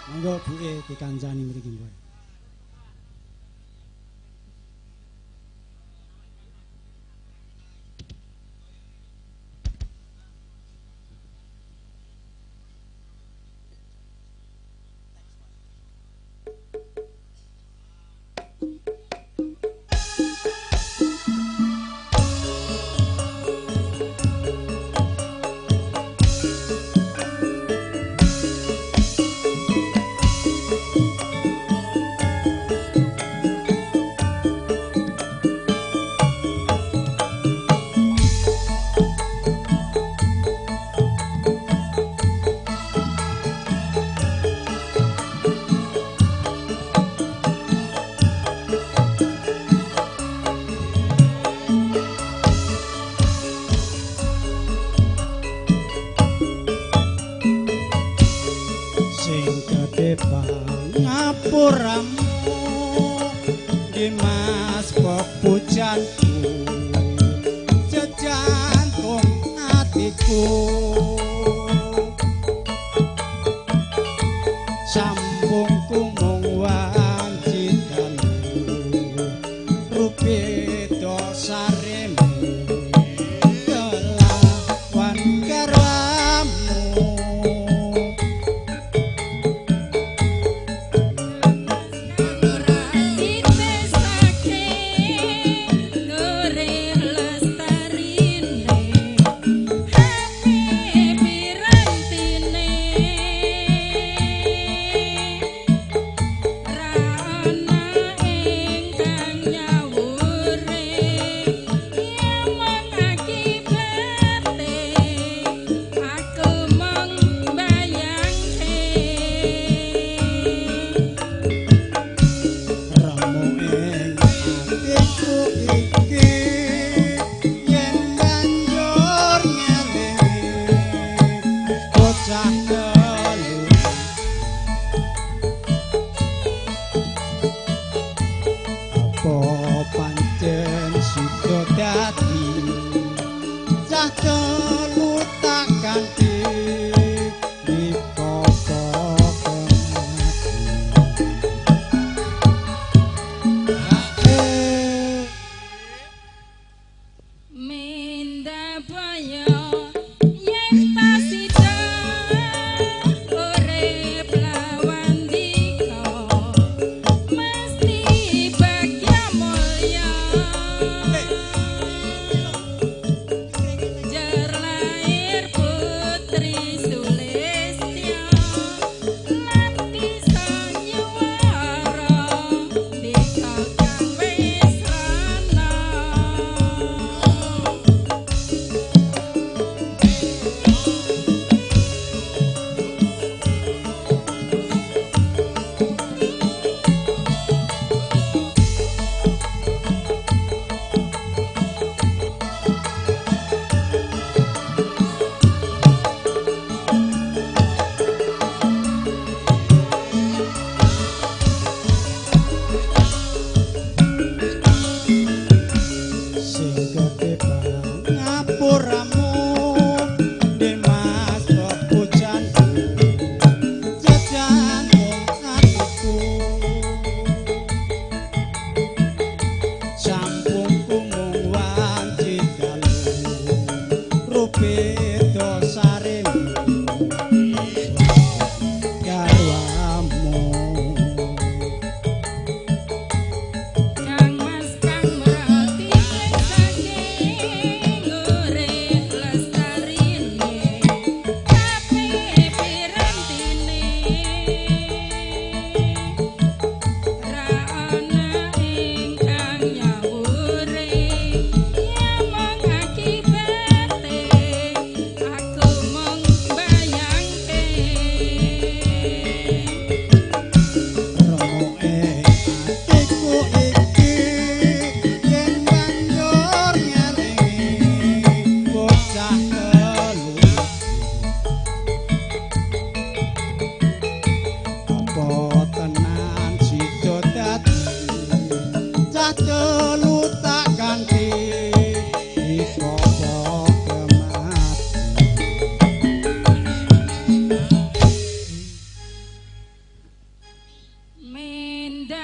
Monggo buke dikancani mriki, Mbak. Pangapuramu Dimas pepujanku, jejantung atiku. Sambung kumung wanci dalu, rupi dosaremu kelawan garwamu.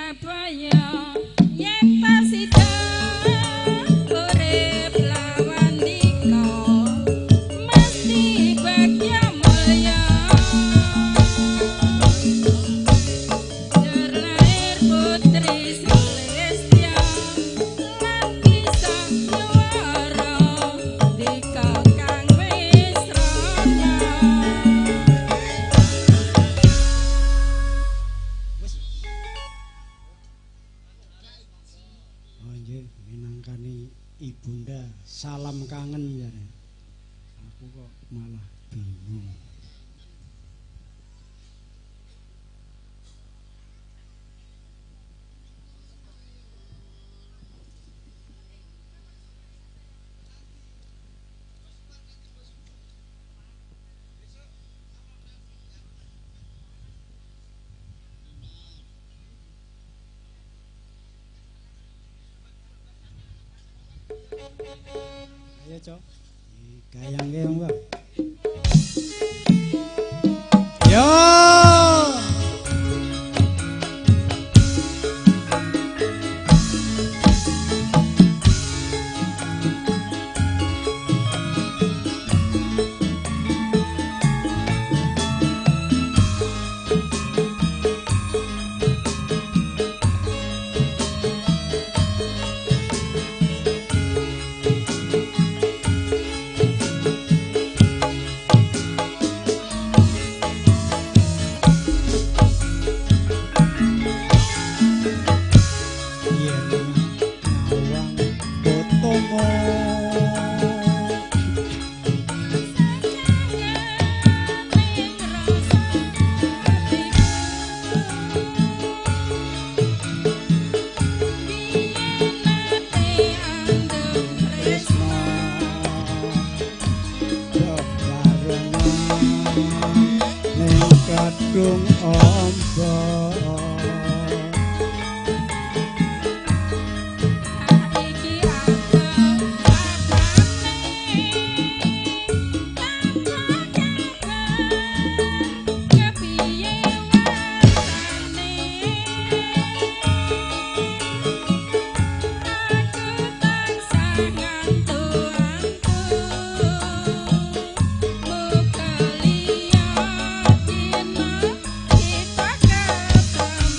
Surabaya yen ta sida urip lawan dika mesti bagya mulya terlair putri Sulistya lan bisa nyuwara dika kang wis rana. Oh nggih, minangkani ibunda salam kangen jare. Aku kok malah bingung. Ayo, Cok. Gayangke monggo. Yo. Yen nyawang fotomu ning kadung amba. Kita ketemu.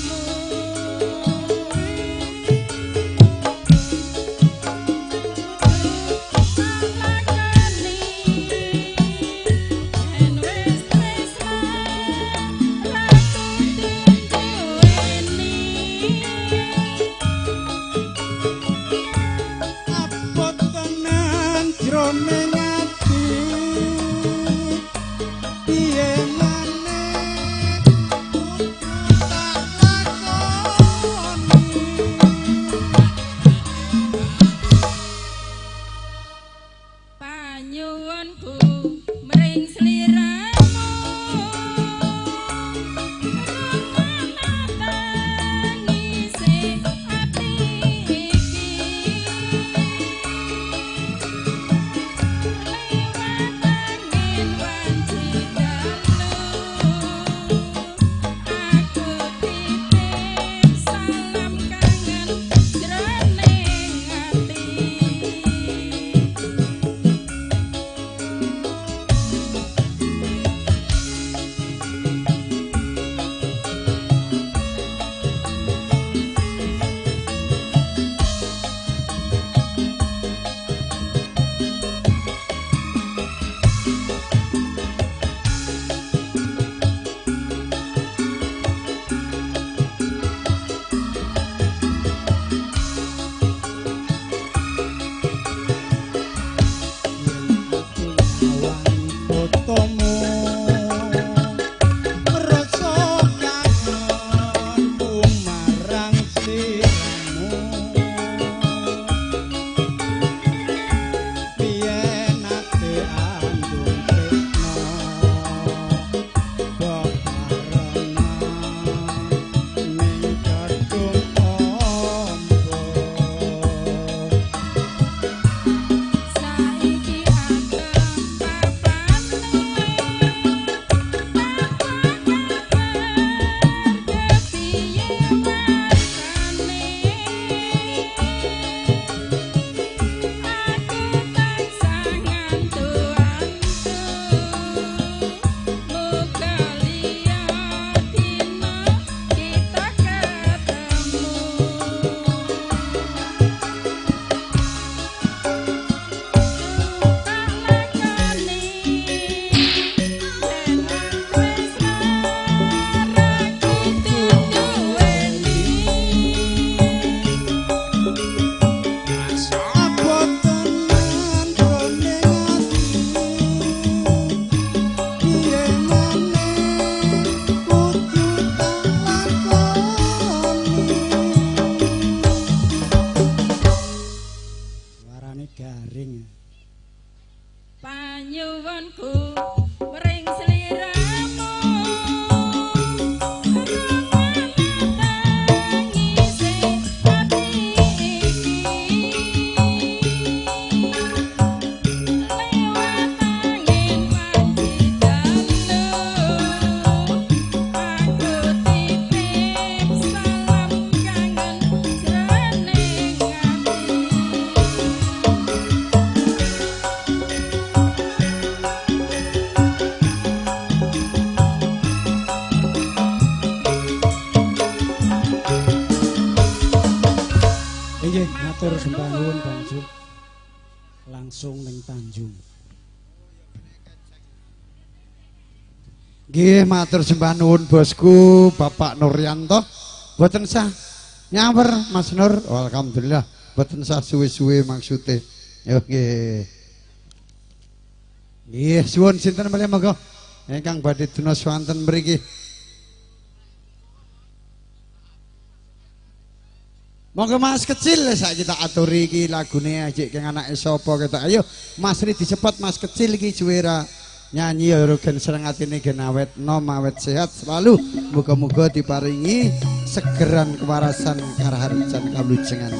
Nggih, matur sembah nuwun Bang Jul. Langsung ning Tanjung. Nggih, matur sembah nuwun bosku Bapak Nuryanto. Mboten sah nyawer Mas Nur. Oh, alhamdulillah mboten sah suwe-suwe maksude. Yo nggih. Nggih, suwun sinten malih monggo ingkang badhe dunos wonten mriki. Monggo Mas kecil saiki tak aturi iki lagune ajik keng anake sapa ketok. Ayo Mas Ri dicepot Mas kecil iki juwera nyanyi ya gen seneng atine gen awet nom awet sehat selalu. Muga-muga diparingi segeran kewarasan karaharjan kalujengan.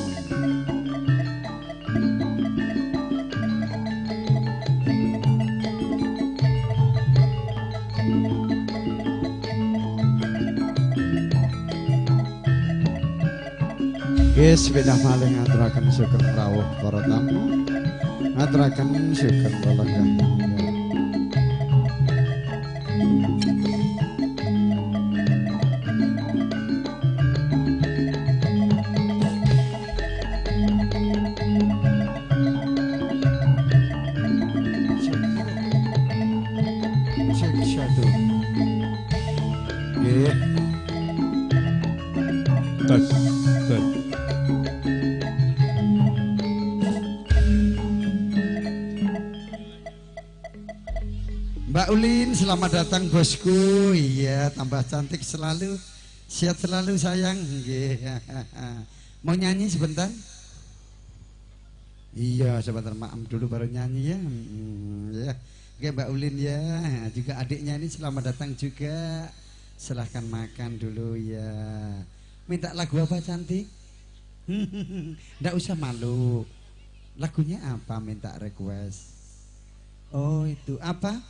Yes, pindah malih ngaturaken sugeng rawuh para tamu. Ngaturaken sugeng lenggah. Cek satu. Nggih. Tes, tes. Mbak Ulin, selamat datang bosku. Iya, tambah cantik selalu, sehat selalu sayang. Mau nyanyi sebentar? Iya, sebentar maam dulu baru nyanyi ya. Ya. Oke Mbak Ulin ya, juga adiknya ini selamat datang juga. Silahkan makan dulu ya. Minta lagu apa cantik? Nggak usah malu. Lagunya apa minta request? Oh itu apa?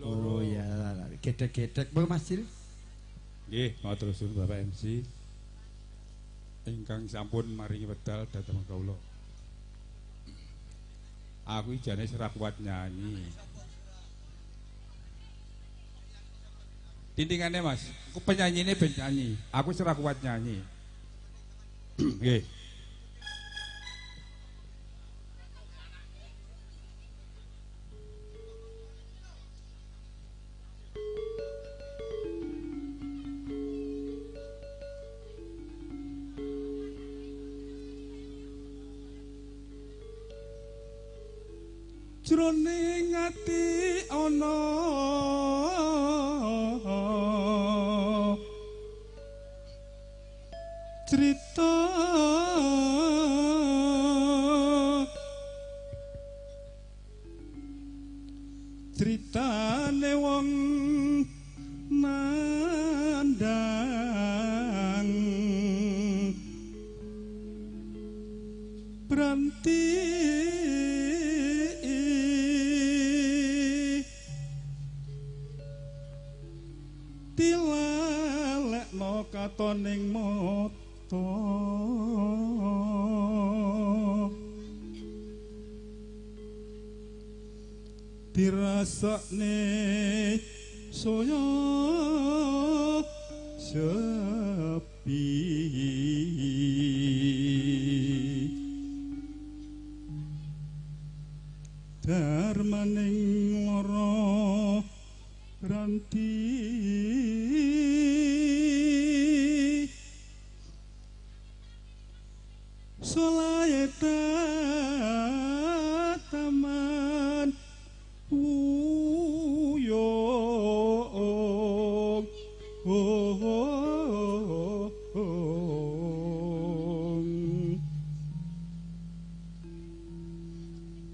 Oh ya, gedek-gedek. Bang Mas Cil. Nggih, matur suwun Bapak MC. Ingkang sampun maringi wedal dhateng kawula. Aku jane ora kuat nyanyi. Tintingane Mas, aku penyanyine ben nyanyi. Aku ora kuat nyanyi. Nggih. Jroning ati ana crita critane wong nandang branti tilalekno katoning mata dirasakne saya sepi darmaning lara ranti solahe taman uyung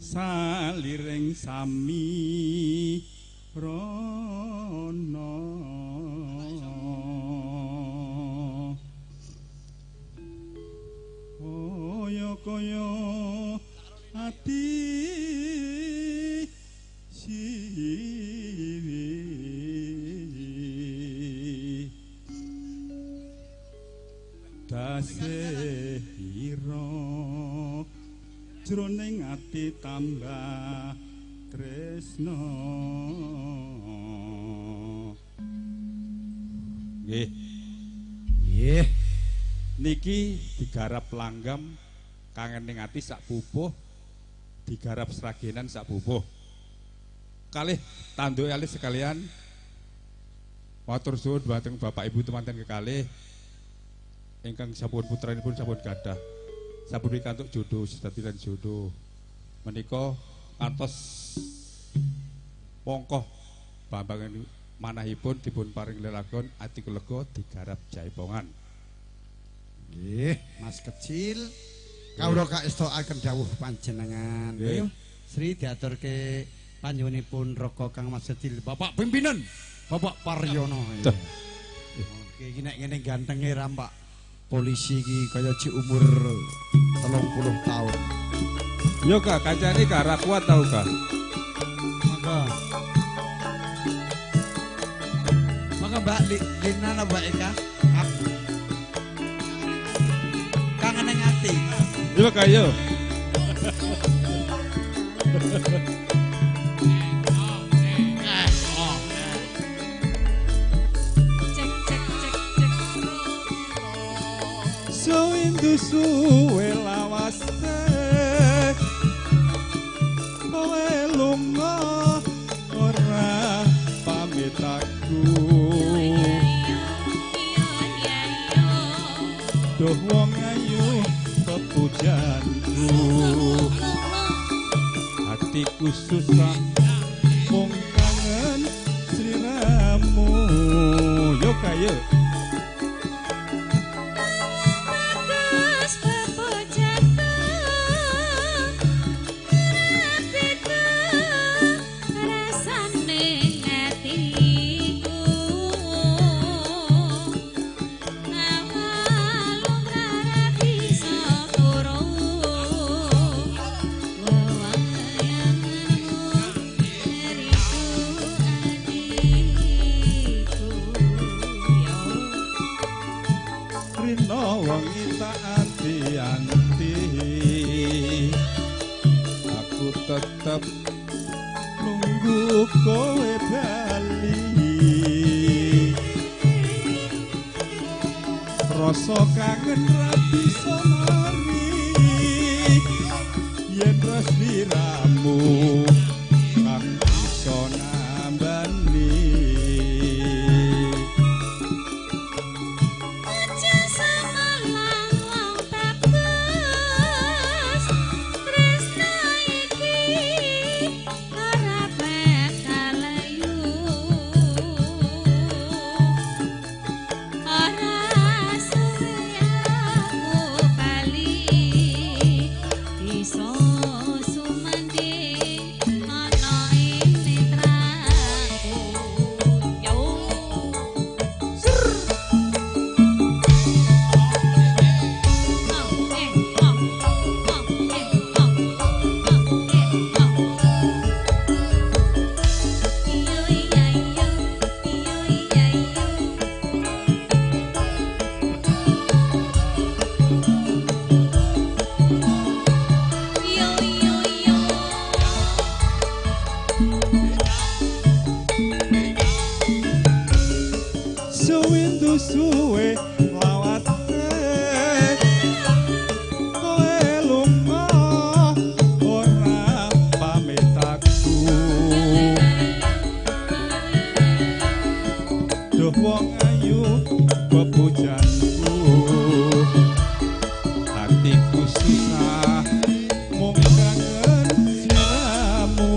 saliring sami rono kaya kaya ati siwi dasira jroning ati tambah tresno. Nggih. Nggih. Niki digarap langgam kangen ning ati sak pupuh, digarap sragenan sak pupuh. Kalih tanduk kalih sekalian matur suwun dhumateng Bapak Ibu temanten kekalih ingkang sampun putranipun sampun gadah sampun pikantuk jodoh sedati lan jodoh menika ngantos pongkoh bambangan manahipun dipun paring lelagon atiku lega digarap jaipongan. Nggih, Mas kecil kawula kaestokaken dawuh panjenengan. Ayo Sri diaturke panjenenganipun Raka Kang Mas Kecil, Bapak pimpinan, Bapak Paryono. Oke, iki nek ngene gantenge ra Pak polisi iki kaya cik umur 30 tahun. Yo Kak, kancane Kak ra kuat tau Kak. Monggo. Monggo Mbak Lina napa Mbak Eka? Kangen ning ati. Yo Kak yo. Suwindu suwe lawase kowe lunga ora pamit aku. Duh wong ayu kepujanku, hatiku susah mung kangen sliramu. Yo kayo. Tetep nunggu kowe bali, rasa kangen ra bisa mari yen sliramu kang bisa nambani. Suwe lawase kowe lunga ora pamit aku. Duh wong ayu pepujanku, hatiku susah mung kangen sliramu.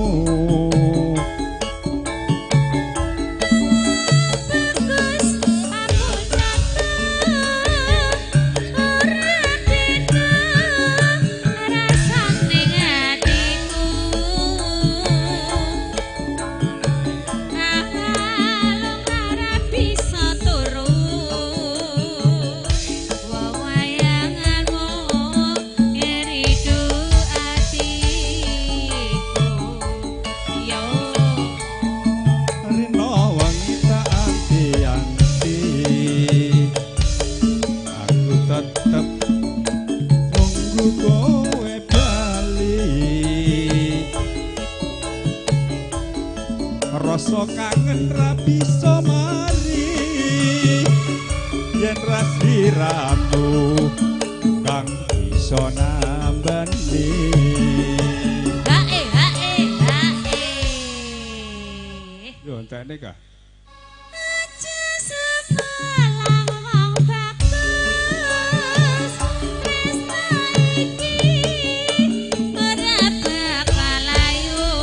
Rasa kangen ra bisa mari yen ra. Sliramu kang bisa nambani. Hae hae hae. Yo entekne kah? Aja sebelah wong bagus, tresno iki ora bakal layu.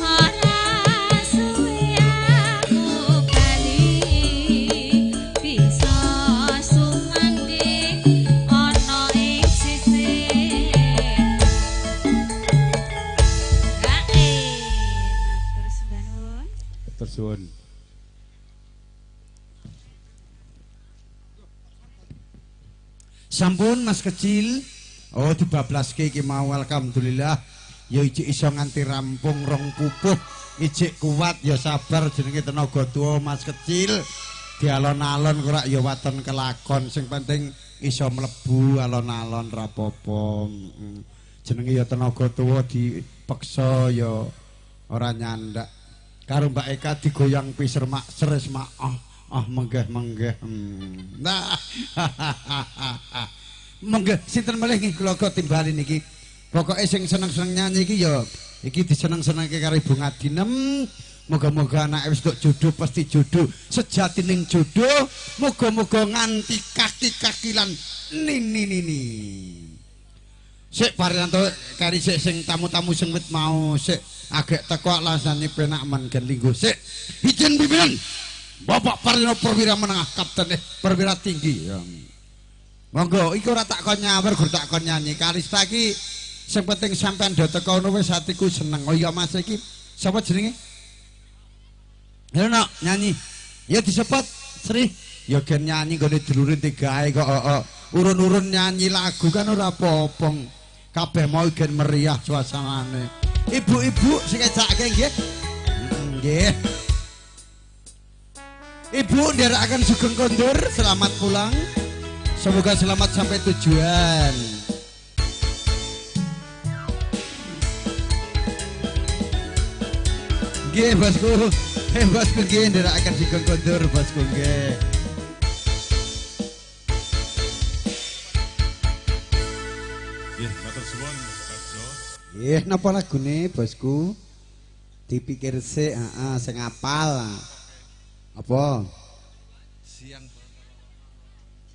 Ora suwe aku bali, bisa sumanding ana ing sisih. Hae, matur sembah nuwun. Matur suwun. Sampun Mas kecil. Oh dibablaske iki mau, alhamdulillah. Ya ijik iso nganti rampung rong pupuh. Ijik kuat ya sabar, jenenge tenaga tuwa Mas kecil. Dialon-alon ora ya waton kelakon, sing penting iso mlebu alon-alon rapopo. Jenenge ya tenaga tuwa dipeksa ya ora nyandak. Karo Mbak Eka digoyang piser makser wis mak ah ah menggeh menggeh. Nah. Menggeh sinten melih nggih kula kok timbali niki. Pokoke sing seneng-seneng nyanyi iki ya iki diseneng-senengke karo Ibu Ngadinem. Moga-moga anake wis entuk jodoh pasti jodoh sejatining jodoh. Moga-moga nganti kaki-kakilan nini nini. Sik Paryanto kari sik sing tamu-tamu sing wit mau sik agek teko alasane penak men gen linggo sik. Izin pimpinan Bapak Paryono perwira menengah kapten perwira tinggi. Ya. Monggo iki ora tak kon nyawer gur tak kon nyanyi. Kalista iki sing penting sampean do teko ngono wis atiku seneng. Oh iya Mas iki sapa jenenge? Ayo nak nyanyi. Ya disepot Sri. Ya gen nyanyi nggone dulure digawe kok heeh. Urun-urun nyanyi lagu kan ora apa-apa. Kabeh mau gen meriah suasanane. Ibu-ibu sing ngecake nggih. Nggih. Ibu nderekaken sugeng kondur, selamat pulang. Semoga selamat sampai tujuan. Nggih bosku. Bosku nggih nderekaken sugeng kondur bosku nggih. Nggih, matur suwun Pak Jo. Nggih, napa lagune bosku? Dipikir sik, heeh, sing apal. Apa? Siang.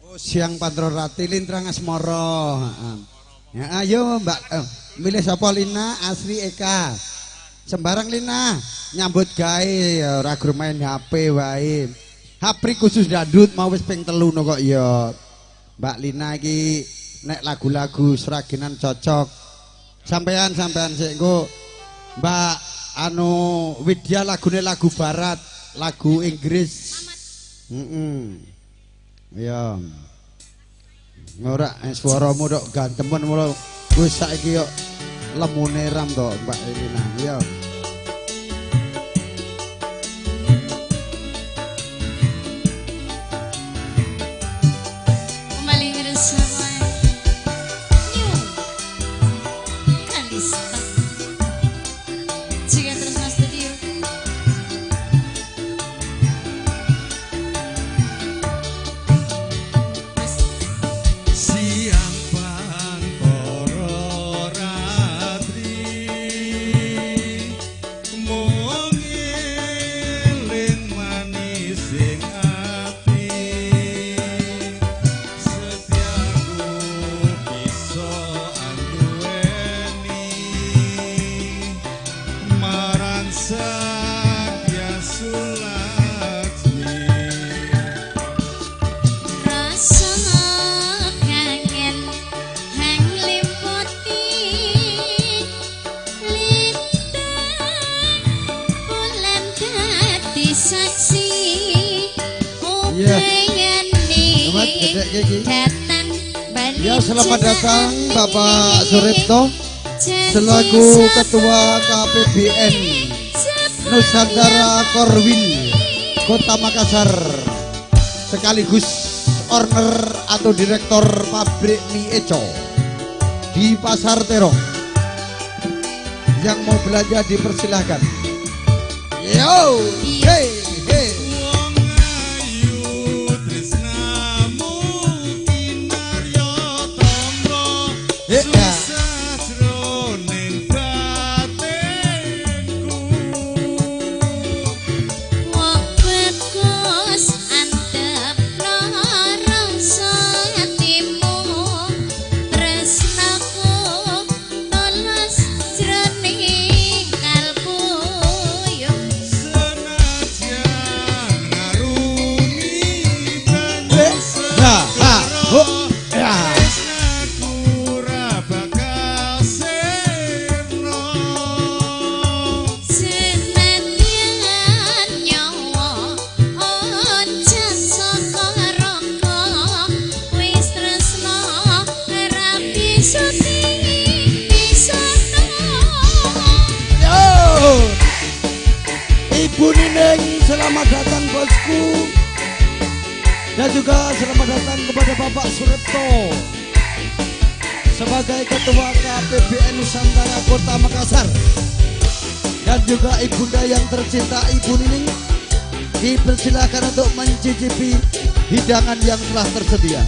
Oh, siang Pantrorati Lintrang Asmara, heeh. Ya ayo Mbak, milih sapa Lina, Asri, Eka. Sembarang Lina, nyambut gawe ora gur main HP wae. Hapri khusus dangdut mau wis ping 3 no kok ya. Mbak Lina iki nek lagu-lagu Sragenan cocok. Sampean sik engko Mbak anu Widya lagune lagu barat, lagu Inggris. Heeh. Ya. Ora swaramu tok gantemen mula wis saiki yo lemune ram to Mbak Elina. Ya. Kembali bersama New Kalista juga Tresna Studio. Siang pantoro ratri mung eling manis sing ati setiaku bisa anduweni marang Satya Sulaksmi. Rasa kangen hang limputi lintang bulan dadi saksi Iya. upayane Selamat gedek iki. datan bali Ya selamat datang Bapak Suripto selaku Ketua KPBN Nusantara Korwil Kota Makassar sekaligus owner atau direktur pabrik mie Eco di Pasar Terong. Yang mau belanja dipersilahkan. Yo, hey, hey. Wong ayu datang bosku. Dan juga selamat datang kepada Bapak Suripto sebagai Ketua KPBN Nusantara Kota Makassar. Dan juga ibunda yang tercinta Ibu Nining, dipersilakan untuk mencicipi hidangan yang telah tersedia.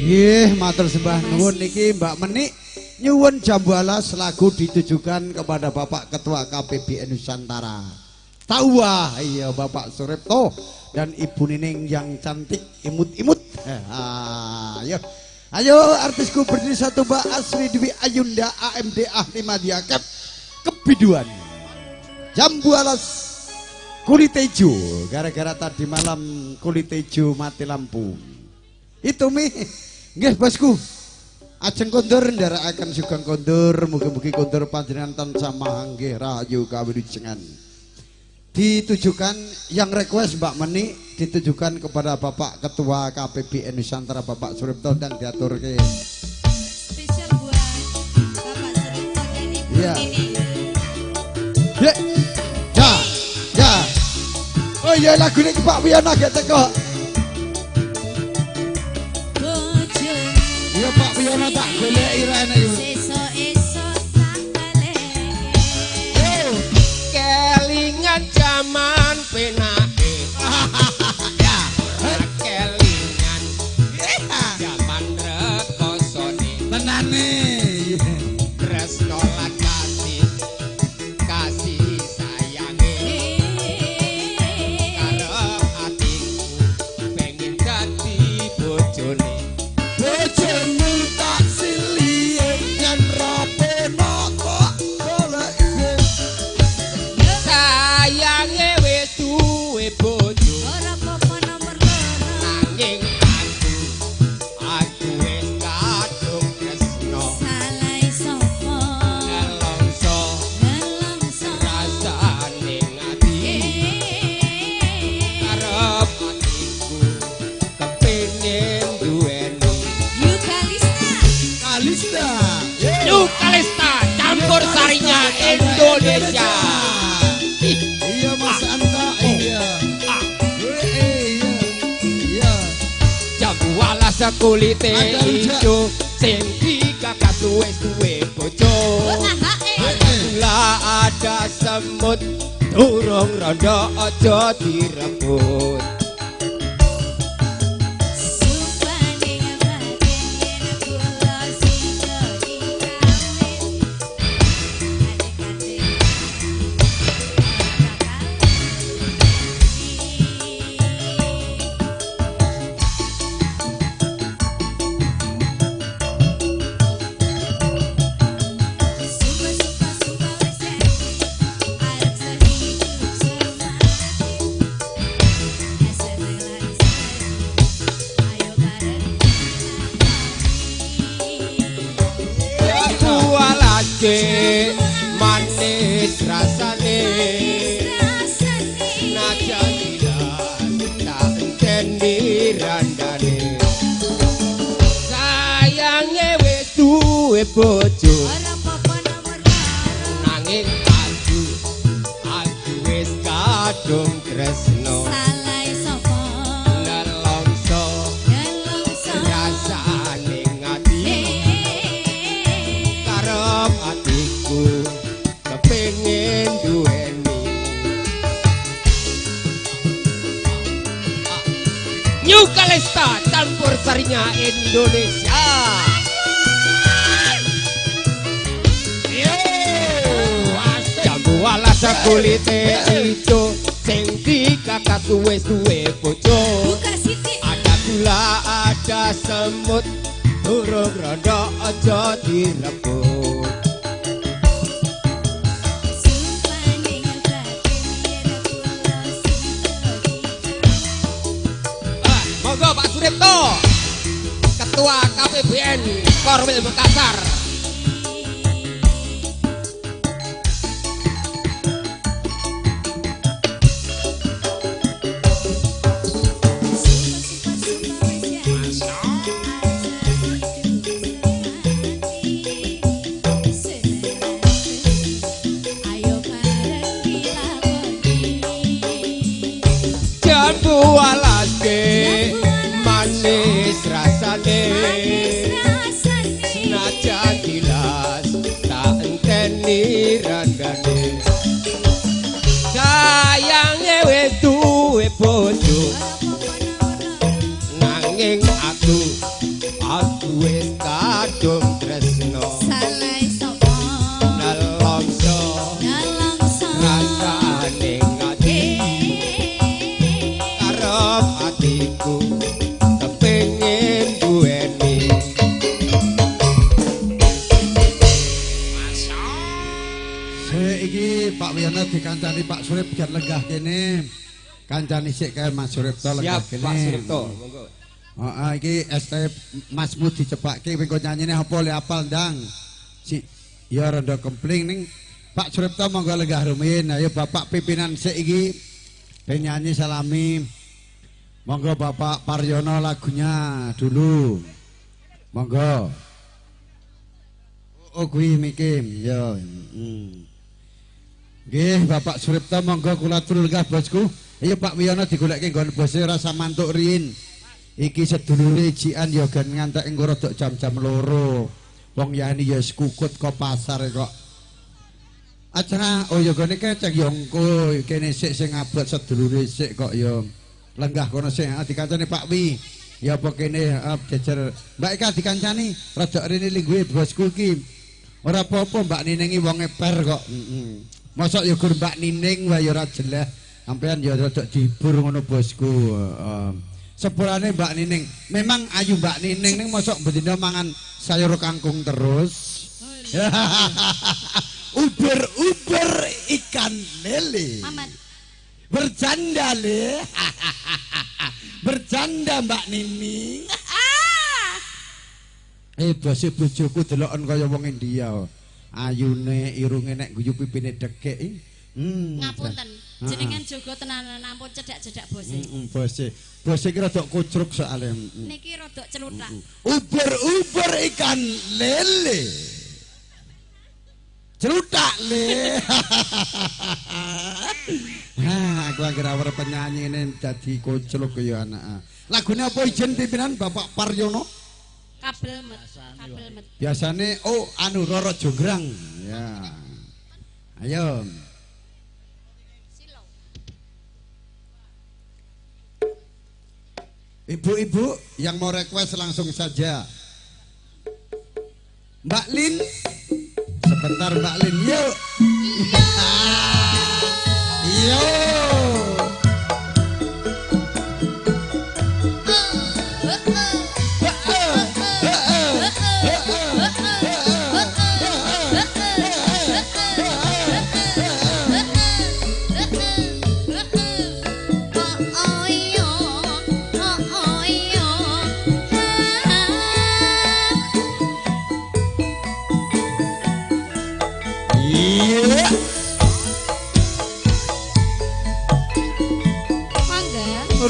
Nggih, matur sembah nuwun niki Mbak Menik nyuwun jambu alas lagu ditujukan kepada Bapak Ketua KPBN Nusantara. Tauwah, iya Bapak Suripto dan Ibu Nining yang cantik imut-imut. Ayo. Ayo artisku berdiri satu Mbak Asri Dwi Ayunda AMD Ahli Madya Kep Kebiduan. Jambu alas kulit hijau, gara-gara tadi malam kulit hijau mati lampu. Itu mi. Nggih bosku. Ajeng kondur nderekaken sugeng kondur, mugi-mugi kondur panjenengan tansah manggih rahayu kawilujengan. Ditujukan yang request Mbak Menik ditujukan kepada Bapak Ketua KPBN Nusantara Bapak Suripto dan diaturke. Spesial buat Bapak Suripto dan Ibu Nining. Ya. Ya. Ya. Oh iya lagu ini Pak Wiyono gak teko. Ya Pak Wiyono tak goleki rene iki. Sesuk-esuk tak baleke. Kelingan jaman penake. Ya, kelingan jaman rekosone. Tenane. Tresno lan kasih, kasih sayange. Karep atiku pengen dadi bojone. Bojomu tak silihe yen ra penak kok goleki. Sayange wis duwe bojo. Ora apa-apa nomor loro. Nanging aku wis kadung tresno. Salah sapa? Nelongso Nelongso. rasane ati. Karep atiku kepengin duweni. Yu Kalista. Kalista. Yu Kalista campur sarinya Indonesia. Iya Mas Anta, iya. Iya. Iya. Jambu alas kulite Ada rujak. ijo sing digagas wis duwe bojo. ada semut, durung rondo aja direbut. Manis rasane, najan tidak tak enteni randane. Sayange wis duwe bojo, nanging aku wis kadung tresno. Nelongso rasane ngati, karep atiku kepengin duweni. New Kalista campur sarinya Indonesia. Jambu alas kulite ijo, sing dikakas wis duwe bojo. Ada gula ada semut, durung rondo aja direbut. Monggo Pak Suripto, Ketua KPBN Korwil Makassar. Jambu alaske manis rasane, senajan dilas tak enteni randane. Sayange wis duwe bojo, nanging aku wis kadung tresno. Nelongso rasane ngati, karep atiku kepengin duweni. Sik iki Pak Wiyono dikancani Pak Surip biar lenggah kene. Kancani sik kae Mas Suripto lenggah Siap kene. Pak Suripto, monggo. Heeh, iki ST Masmu dicepake kowe nyanyine apa le apal ndang. Si ya rada kempling ning Pak Suripto monggo lenggah rumiyin. Ayo Bapak pimpinan sik iki ben nyanyi salami. Monggo Bapak Paryono lagunya dulu. Monggo. Oh kuwi miki ya. Nggih Bapak Suripto monggo kula atur lenggah bosku. Ayo Pak Wiyono digolekke nggon bose rasa mantuk riyin. Iki sedulure jian ya gen ngantek engko rodok jam-jam 2. Wong yani ya wis kukut kok pasar kok. Acara oh ya gone kecek ya engko kene sik sing abot sedulure sik kok ya. Lenggah kono sik dikancani Pak Wi. Ya apa kene jejer Mbak Eka dikancani rada rene lingguhe bosku iki. Ora apa-apa Mbak Nining iki wong eper kok. Heeh. Mosok ya gur Mbak Nining wae ya ora jelas. Sampeyan ya rada dihibur ngono bosku. Sepurane Mbak Nining. Memang ayu Mbak Nining ning mosok bendina mangan sayur kangkung terus. Uber-uber ikan lele. Mamat. Bercanda le. Bercanda Mbak Nining. Bose bojoku deloken kaya wong India. Ayune irunge nek guyu pipine dekek. Ngapunten. Jenengan jaga tenanan ampun cedak-cedak bose. Bose. Bose iki rada kucruk soalé. Niki rada celutak. Uber-uber ikan lele. Celutak le. Nah, aku anggere awar penyanyi ini dadi kucluk ya anak. Lagune apa ijen pimpinan Bapak Paryono? Kabel met, kabel met. Biasane oh anu Roro Jonggrang. Ya. Ayo. Ibu-ibu yang mau request langsung saja. Mbak Lin, sebentar Mbak Lin, yuk. Yuk.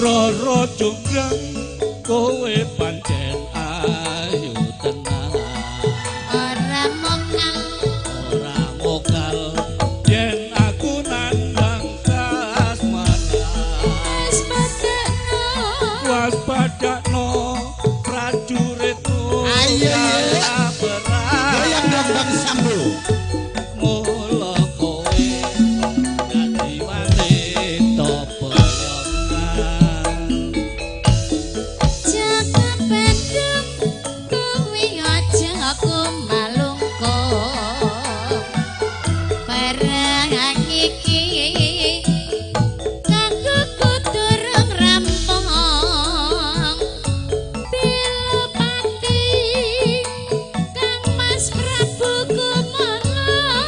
Roro jonggrang kowe pancen ayu tenan, ora mokal, ora mokal yen aku nandang kasmaran. Waspadakno prajuritmu, ayo goyang dong Bang Sambo. Mula kowe dadi wanita boyongan. Jaka Bandung kowe aja aku malungkung. Perang iki kanggo durung rampung. Pilopati Kang Mas Prabu Kumala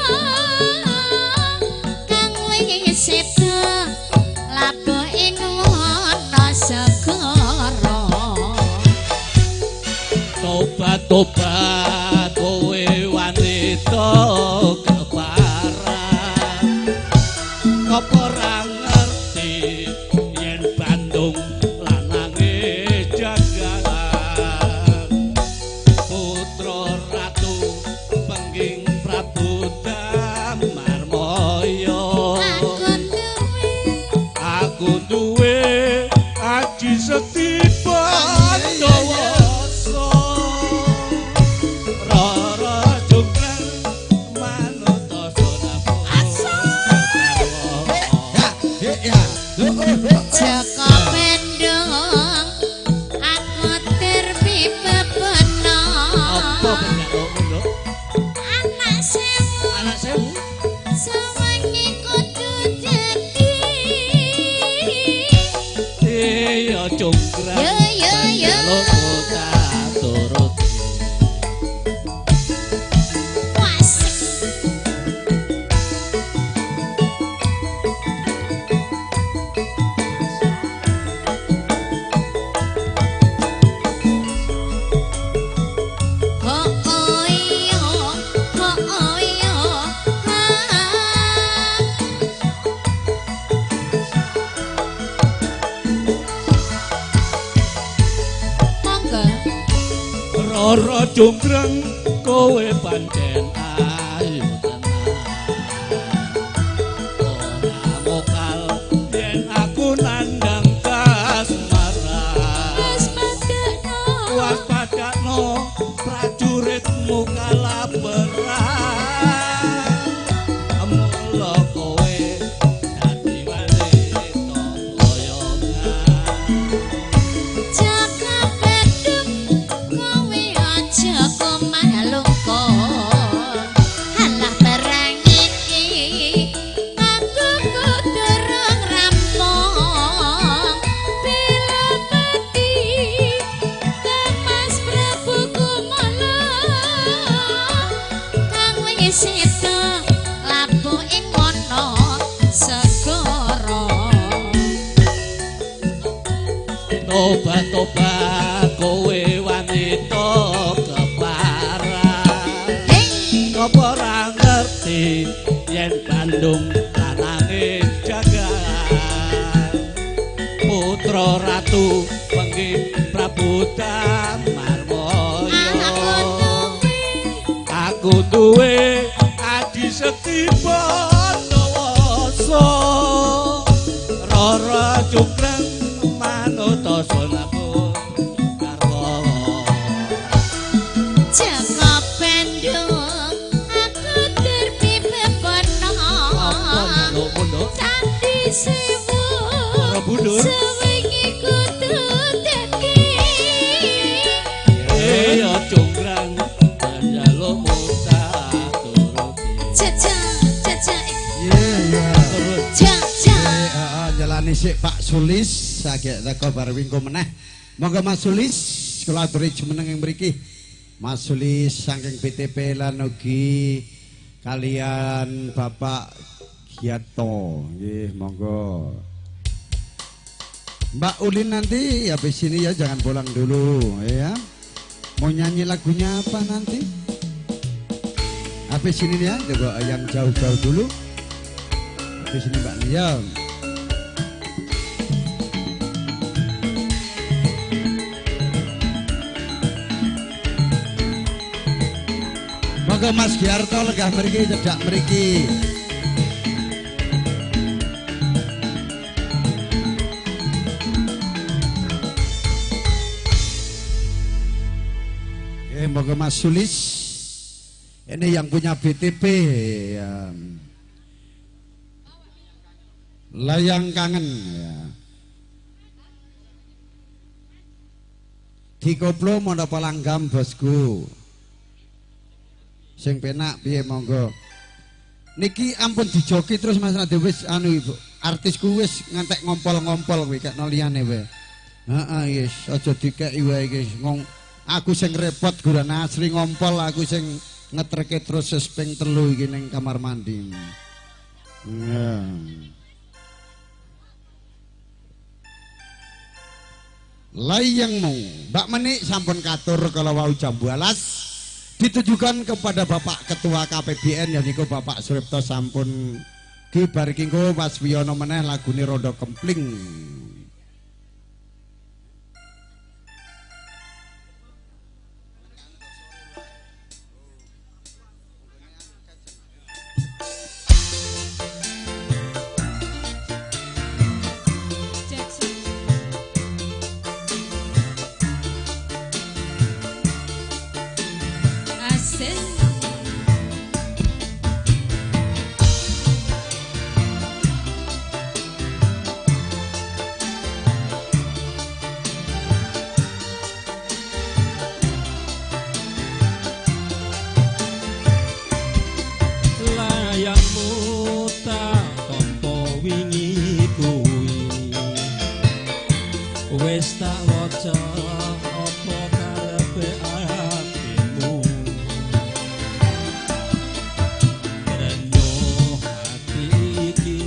kang wis seda labuh ing wana segara. Tobat-tobat kowe wanita keparan, apa ora ngerti yen Bandung lanange jagalan. Putra ratu pengging Prabu Damarmaya, aku duwe aji sekti Pandawasa. Rara jonggrang manut sonapu. Jaka Bandung aku terpipepeno. Apa penjalukmu, Nduk? Anak sewu, Anak sewu. Sawangi kudu dadi. Iya jonggrang. Yo yo yo. Penjalukmu tak turuti. Wasik. Oh oh yo, oh oh yo, ha. Monggo. Rara jonggrang kowe pancen ayu tenan, ora mokal yen aku nandang kasmaran. Waspadakno prajuritmu kalah perang. Mula kowe dadi wanita boyongan. Jaka Bandung kowe aja kumalungkung. Halah perang iki aku durung rampung. Pilopati Kang Mas Prabu Kumala kang wis seda labuh ing wana segara. Tobat-tobat kowe wanita keparan, apa ora ngerti yen Bandung lanange jagan. Putra ratu pengging Prabu Damarmaya, aku duwe aji sekti Pandawasa. Rara jonggrang manut sonaku garwa. Jaka Bandung aku terpipepeno. Candi Sewu. Borobudur. Sewengi kudu dadi. Ya congkrang njalukmu tak turuti. Jajak jajak. Iya. Jajak. Heeh, jalani sik Pak Sulis saged teko bar wingko meneh. Monggo Mas Sulis kula aturi jumeneng ing mriki. Mas Sulis saking BTP lan ugi kalian Bapak Giato. Nggih, monggo. Mbak Ulin nanti habis ini ya jangan pulang dulu ya. Mau nyanyi lagunya apa nanti? Habis ini ya, coba yang jauh-jauh dulu. Habis ini Mbak Nia. Monggo Mas Giarto legah mriki cedhak mriki. Monggo Mas Sulis. Ini yang punya BTP ya. Layang kangen ya. Dikoplo menapa langgam bosku. Sing penak piye monggo. Niki ampun dijoki terus Mas Nadi wis anu ibu. Artisku wis ngantek ngompol-ngompol kuwi kekno liyane wae. Heeh wis aja dikeki wae iki. Ngong aku sing repot gurana asri ngompol aku sing ngetreke terus wis ping 3 iki ning kamar mandi. Ya. Layangmu Mbak Menik sampun katur kalau wau jambu alas ditujukan kepada Bapak Ketua KPBN yaiku Bapak Suripto sampun ki bar iki engko Mas Wiyono meneh lagune Rondo Kempling. Layangmu tak tampa wingi kuwi wis tak waca apa karepe atimu renyuh ati iki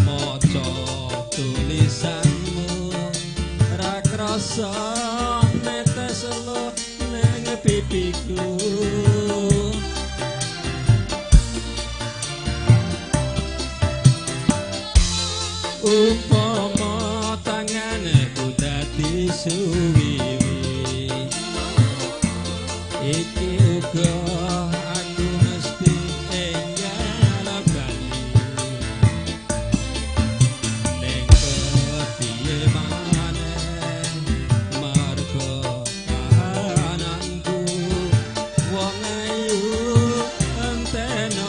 maca tulisanmu ra krasa netes luh ning pipiku. Umpama tanganku dadi suwiwi iki uga aku mesti enggal bali ning kepiye maneh marga kahananku wong ayu enteno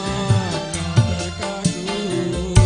tekaku.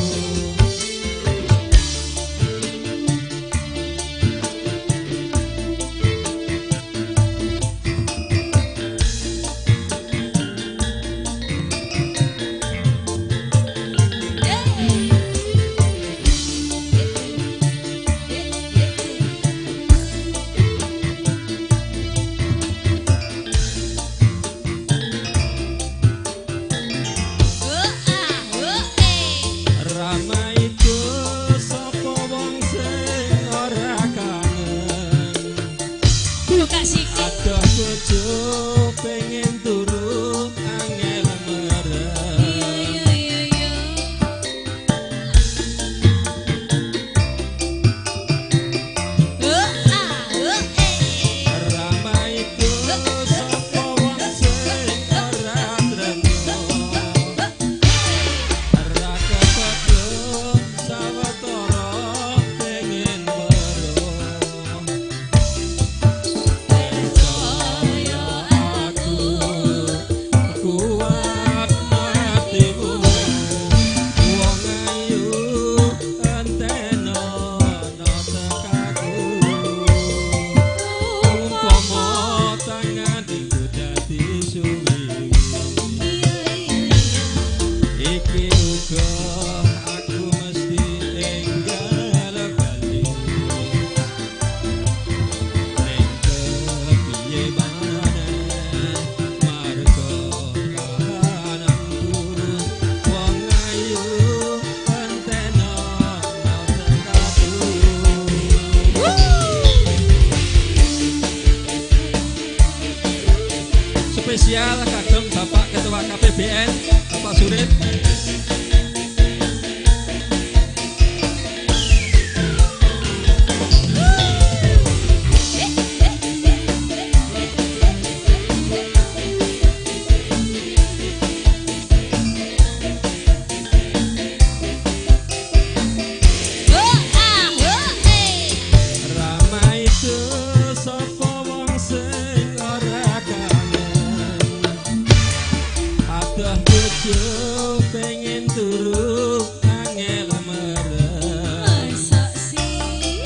turu angel merem. Mosok sih.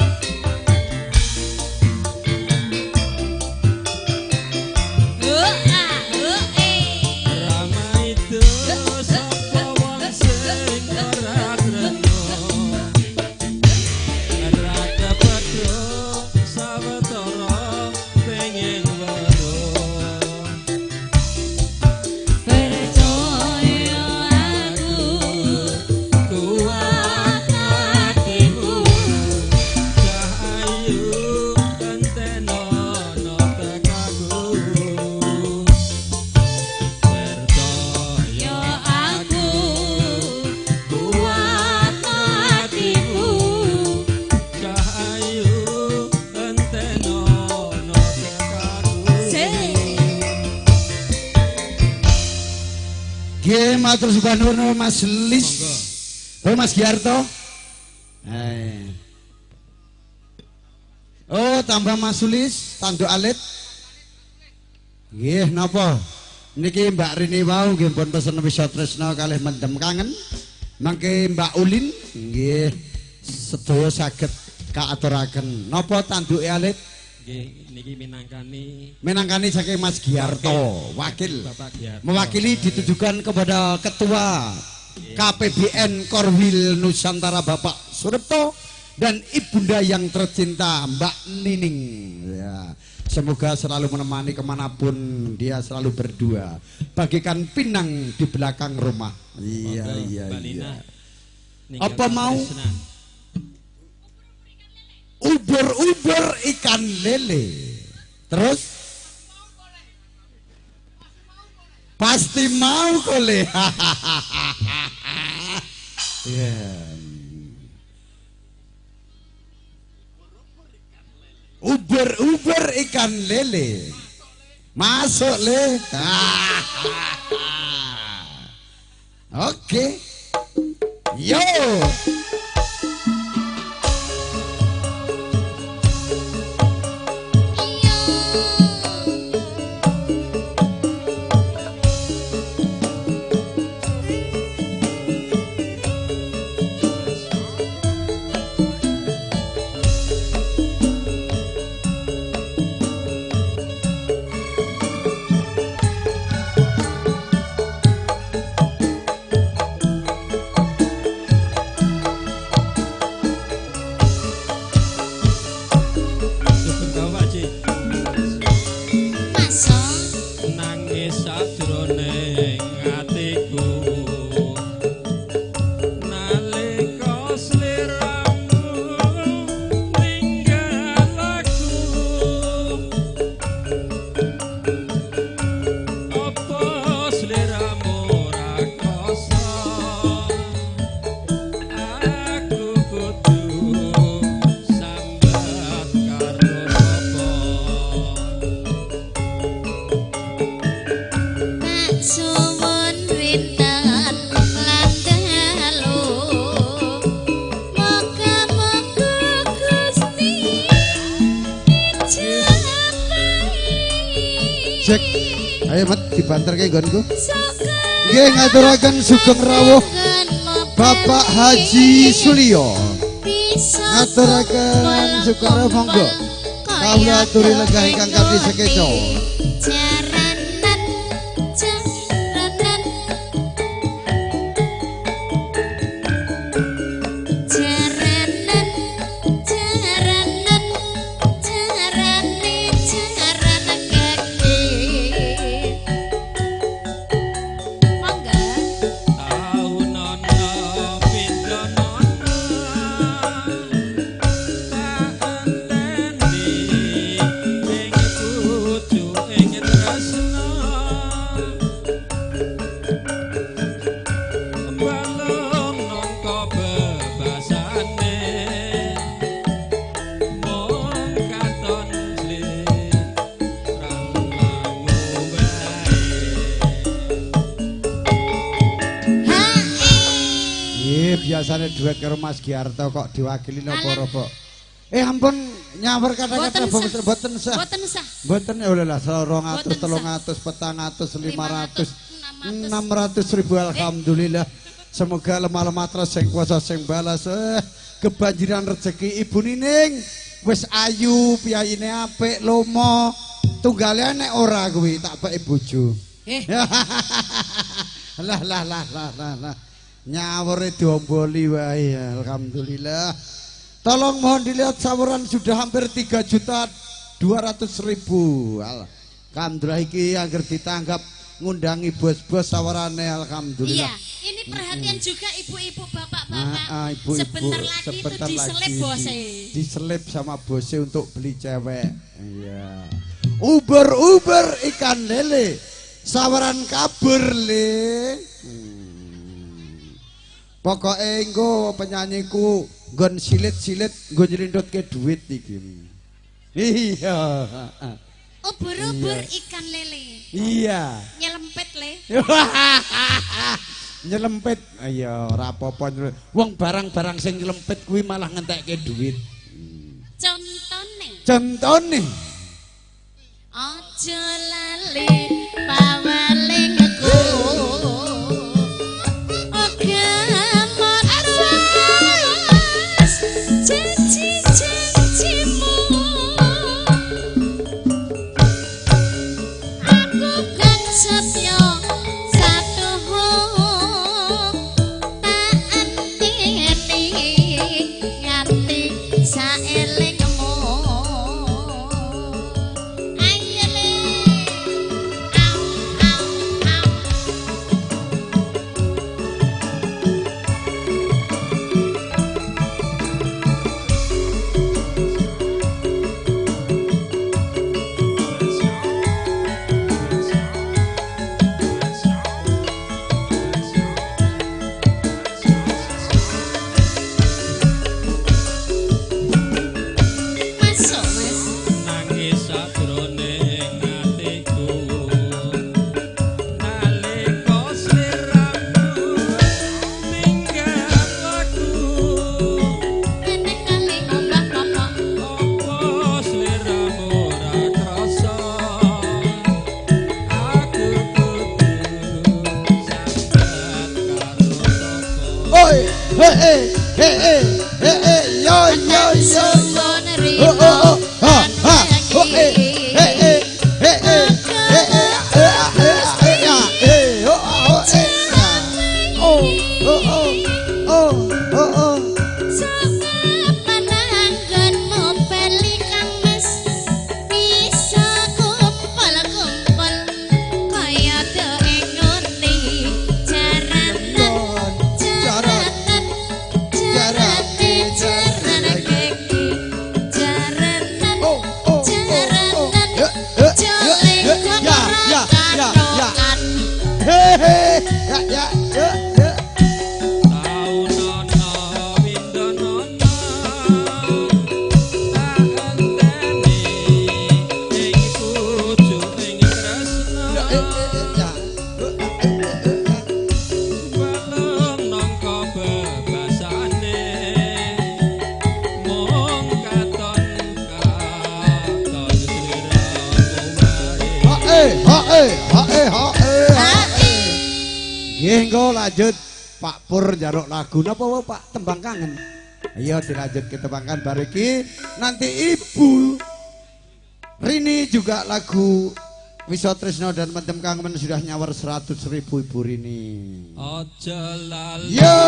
Ramai itu sapa wong sing ora treno, ora kepethuk sawetara pengen weruh. Percaya aku Kuat atimu, cah ayu entenono tekaku. Percaya yo aku kuat atimu, cah ayu entenono tekaku. Nggih, matur sembah nuwun Mas Lis. Oh, Mas Giarto. Oh, tambah Mas Sulis, tanduk alit. Nggih, napa? Niki Mbak Rini wau nggih pun pesen wisa tresna kalih mendem kangen. Mangke Mbak Ulin nggih sedaya saged kaaturaken. Napa tanduke alit? Nggih, niki minangkani Minangkani saking Mas Giarto, wakil. Bapak Giarto. Mewakili ditujukan kepada Ketua KPBN Korwil Nusantara Bapak Suripto dan ibunda yang tercinta Mbak Nining. Ya, semoga selalu menemani kemanapun dia selalu berdua. Bagikan pinang di belakang rumah. Iya, Monggo, iya, Mbak iya. Lina. Apa Ninggalkan mau? tresna. Ubur-ubur ikan lele. Terus? Pasti mau kole. Ya. Ubur-ubur ikan lele. Masuk le. Oke. Yo. Sugeng dawa Pak Ji. Masa Nangis sajroning atiku nalika sliramu ninggal aku, apa sliramu ora krasa aku kudu sambat karo sapa. Tak suwun winten lan dalu, muga-muga Gusti ijabahi. Cek. Ayo Mat dibanterke nggonku. Nggih ngaturaken sugeng rawuh Bapak Haji Sulio. Ngaturaken sugeng rawuh monggo. Kawula aturi lenggah ingkang kanthi sekeca. Jaranan, jaranan, jaranan, jaranan, jarane, jaran kaki. Mangga. Taunono pindhonono tak enteni ing pucuking tresna, balung nangka bebasane mung katon sliramu wae. Nggih, biasane duet karo Mas Giarto kok diwakili napa Robo. Ampun nyawer kata-kata Boten sah. boten sah. Boten sah. Boten ya lah 200, Boten sah. 300, 400, 500, 600 ribu alhamdulillah. Semoga lemah-lemah terus sing kuasa sing balas. Kebanjiran rezeki Ibu Nining. Wis ayu, piyayine apik, lomo. Tunggale nek ora kuwi tak peki bojo. Lah lah lah lah lah lah. Nyawure diomboli wae, alhamdulillah. Tolong mohon dilihat saweran sudah hampir 3.200.000. Alhamdulillah iki angger ditanggap ngundangi bos-bos sawerane alhamdulillah. Iya, ini perhatian juga ibu-ibu, bapak-bapak. Ibu-ibu, sebentar lagi itu diselip bose. Diselip sama bose untuk beli cewek. Iya. Uber-uber ikan lele. Saweran kabur le. Pokoke engko penyanyiku nggon silit-silit nggo nyelindutke duit iki. Iya. Ubur-ubur ikan lele. Iya. Nyelempet le. Nyelempet. Iya, ora apa-apa. Wong barang-barang sing nyelempet kuwi malah ngentekke duit. Contone. Contone. Aja lali pawelingku. Lanjut Pak Pur njaluk lagu napa Pak tembang kangen. Ayo dilanjut ke tembang bar iki. Nanti Ibu Rini juga lagu Wiso Trisno dan Mendem Kangen sudah nyawar 100.000 Ibu Rini. Aja lali. Yo.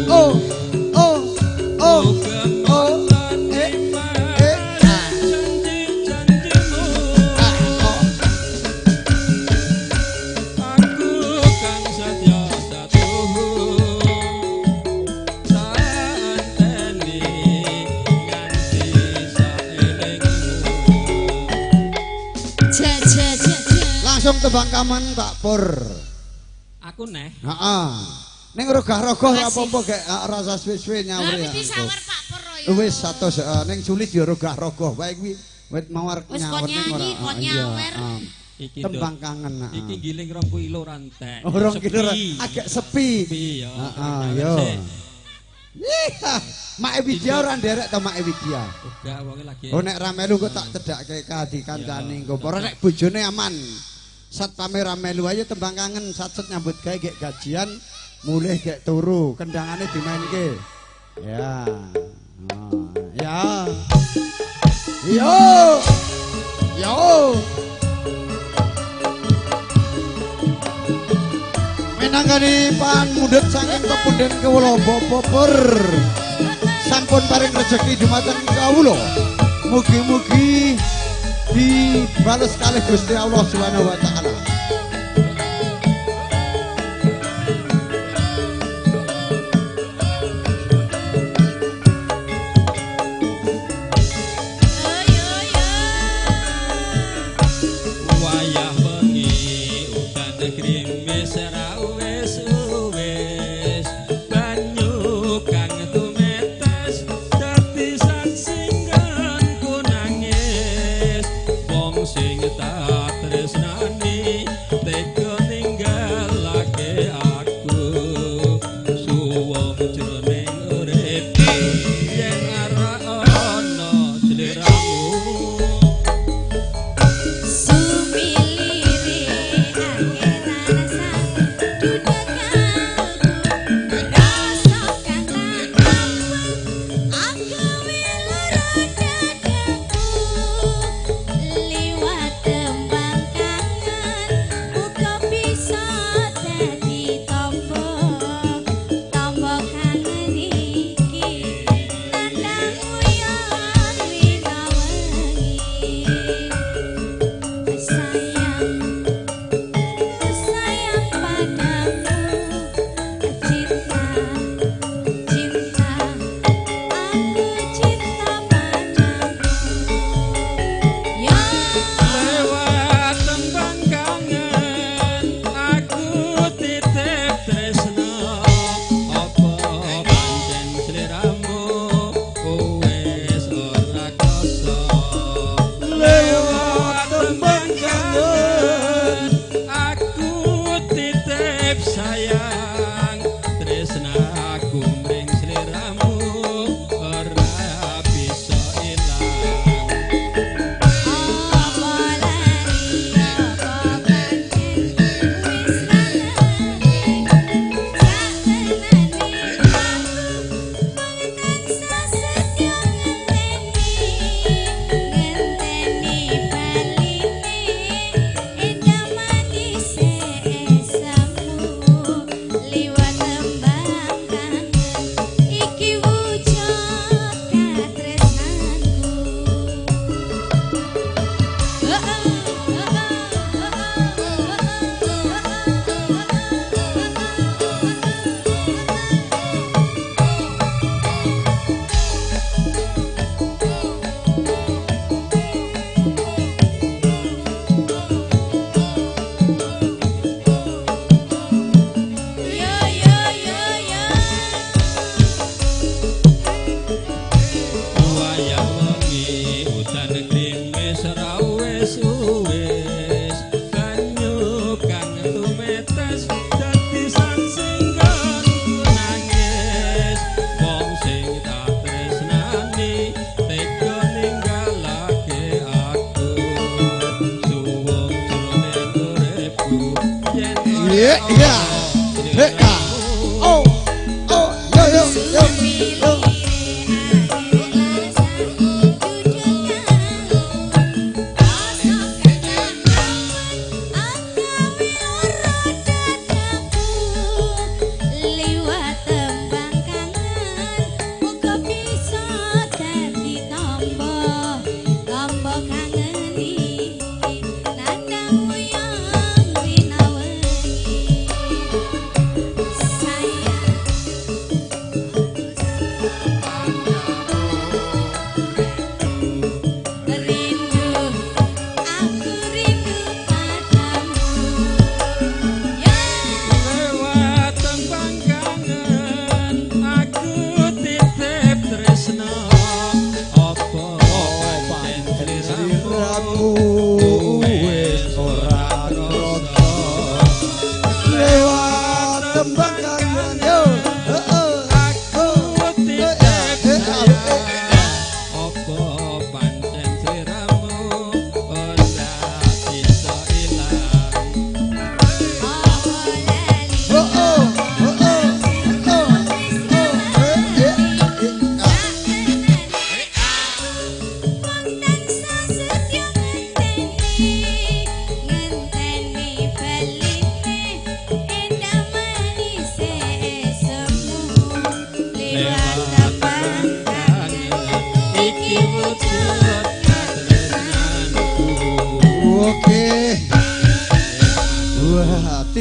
Oh oh oh oh. Langsung tembang kaman Pak Pur. Aku neh. Heeh. Ning rogah-rogoh ora apa-apa gek rasa suwe-suwe nyawur ya. Wis Pak Pur ya. Wis 100 ning sulit ya rogah-rogoh wae kuwi wit mawar nyawur ning ora. Iya. Iki tembang kangen. Iki giling 2 kilo ora entek. Oh, 2 kilo agak sepi. Sepi ya. Heeh, yo. Iya, Mak Widya ora nderek to Mak Widya? Enggak, wonge lagi. Oh nek ra melu kok tak cedhakke kadi kancane engko. Ora nek bojone aman. Satpame ra melu ayo tembang kangen satset nyambut gawe gek gajian mulih gek turu kendangane dimainke. Ya. Oh, ya. Yo. Yo. Minangkani pan mundhut saking pepunden kawula Bapak sampun paring rejeki dumateng kawula. Mugi-mugi dibales kalih Gusti Allah Subhanahu wa taala. Wayah wengi udan grimis ra wis banyu kang tumetes dadi saksi nggonku nangis wong sing tak tresnani tega ninggalake aku suwung jroning uripku yen ora ana sliramu. Lewat tembang kangen aku titip tresno apa pancen sliramu wis ora koso. Lewat tembang kangen aku titip sayang tresnaku mring sliramu ora bisa ilang. Wayah wengi udan grimis ra wis banyu kang tumetes dadi saksi nggonku nangis wong sing tak tresnani tega ninggalake aku suwung jroning uripku yen Iya, iya. Hei, oh, oh, yo yo yo. Yo. Liwat tembang kangen muga bisa dadi tombo tombo kangen iki nandang wuyung rina wengi sayang.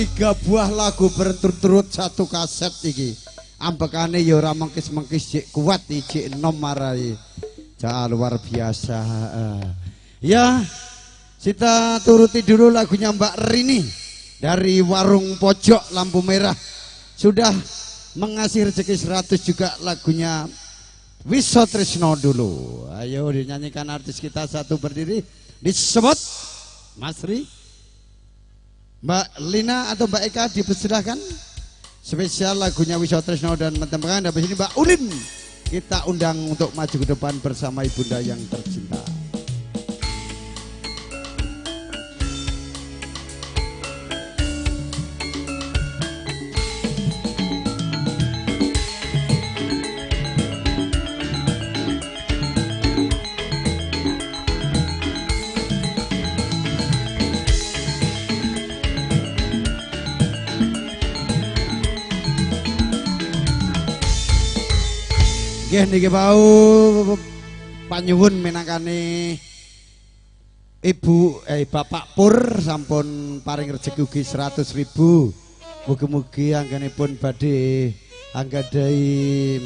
3 buah lagu berturut-turut satu kaset iki. Ambekane ya ora mengkis-mengkis jek kuat jek enom marai. Ja luar biasa. Ya, kita turuti dulu lagunya Mbak Rini dari Warung Pojok Lampu Merah. Sudah mengasih rezeki 100 juga lagunya Wiso Trisno dulu. Ayo dinyanyikan artis kita satu berdiri disebut Mas Ri, Mbak Lina atau Mbak Eka dipersilahkan. Spesial lagunya Wiso Trisno dan teman-teman. Habis ini Mbak Ulin kita undang untuk maju ke depan bersama ibunda yang tercinta. Nggih niki wau panyuwun minangkane Ibu Bapak Pur sampun paring rejeki ugi 100.000. Mugi-mugi anggenipun badhe anggadhahi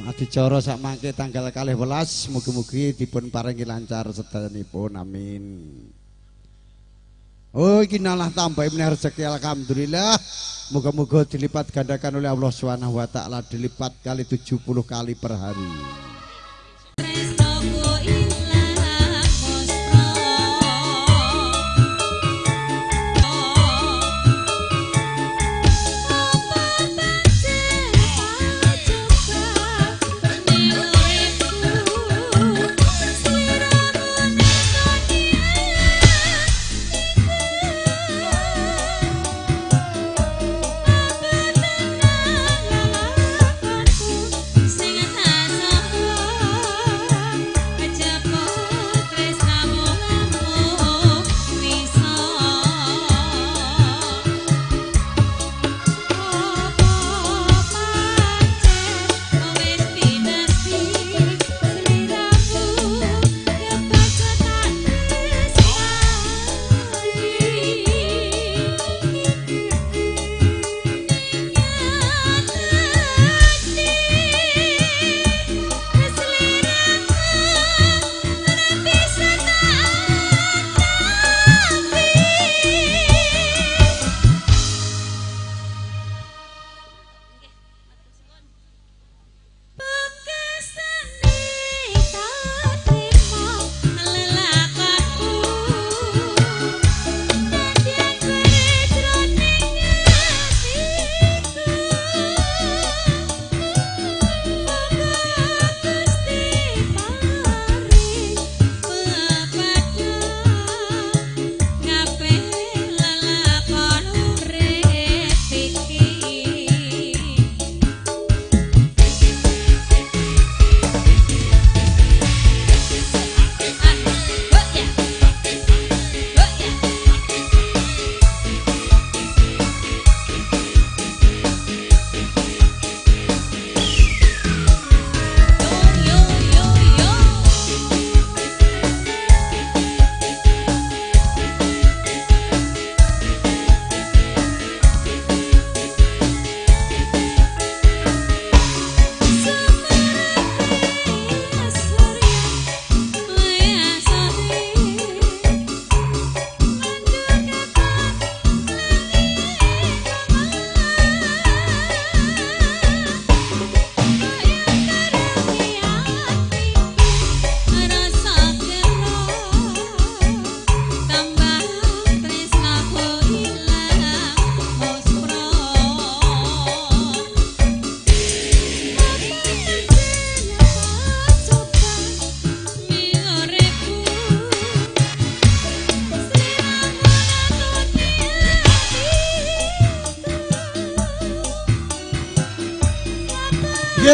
adicara sakmangke tanggal 12 mugi-mugi dipun paringi lancar sedayanipun. Amin. Oh iki nalah tambah meneh rezeki alhamdulillah. Moga-moga dilipat gandakan oleh Allah Subhanahu wa taala, dilipat kali 70 kali per hari.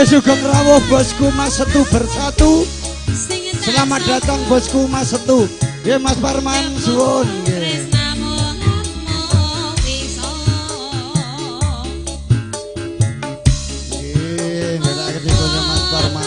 Sugeng rawuh bosku Mas Setu bersatu. Selamat datang bosku Mas Setu. Nggih Mas Parman suwun nggih. Nggih, nderekaken dipun Mas Parman.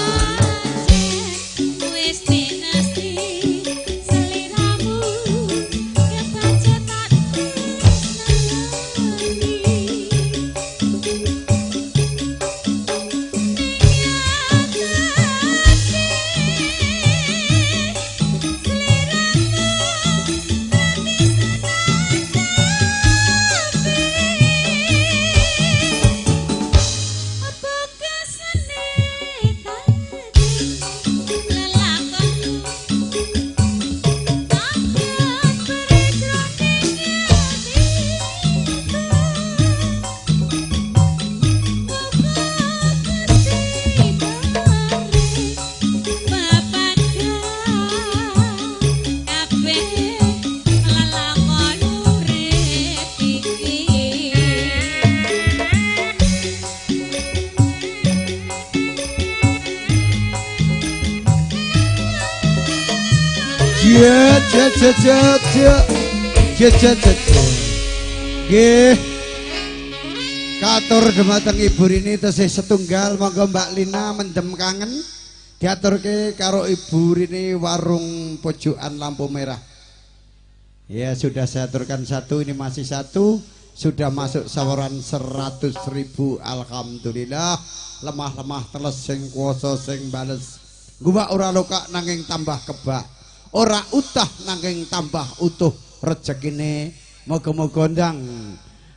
Jet jet jet jet jet jet jet. Nggih. Katur dumateng Ibu Rini tesih setunggal, monggo Mbak Lina mendem kangen diaturke karo Ibu Rini warung pojokan lampu merah. Ya sudah saya aturkan satu, ini masih satu, sudah masuk sawaran 100.000, alhamdulillah. Lemah-lemah teles sing kuwasa sing bales. Gua ora lokak nanging tambah kebak, ora utah nanging tambah utuh rejekine. Moga-moga ndang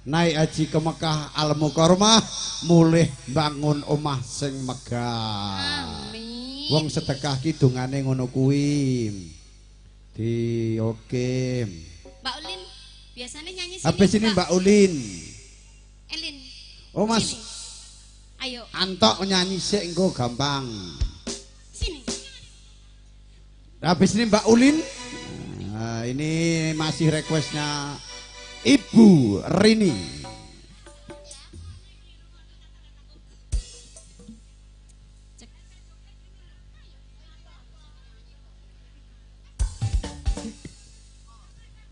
naik haji ke Mekah Al Mukarramah, mulih bangun omah sing megah. Amin. Wong sedekah ki dongane ngono kuwi. Di oke. Mbak Ulin biasanya nyanyi sini. Habis ini Mbak Ulin. Elin. Oh Mas. Sini. Ayo. Antok nyanyi sik engko gampang. Sini. Habis ini Mbak Ulin. Nah, ini masih requestnya Ibu Rini.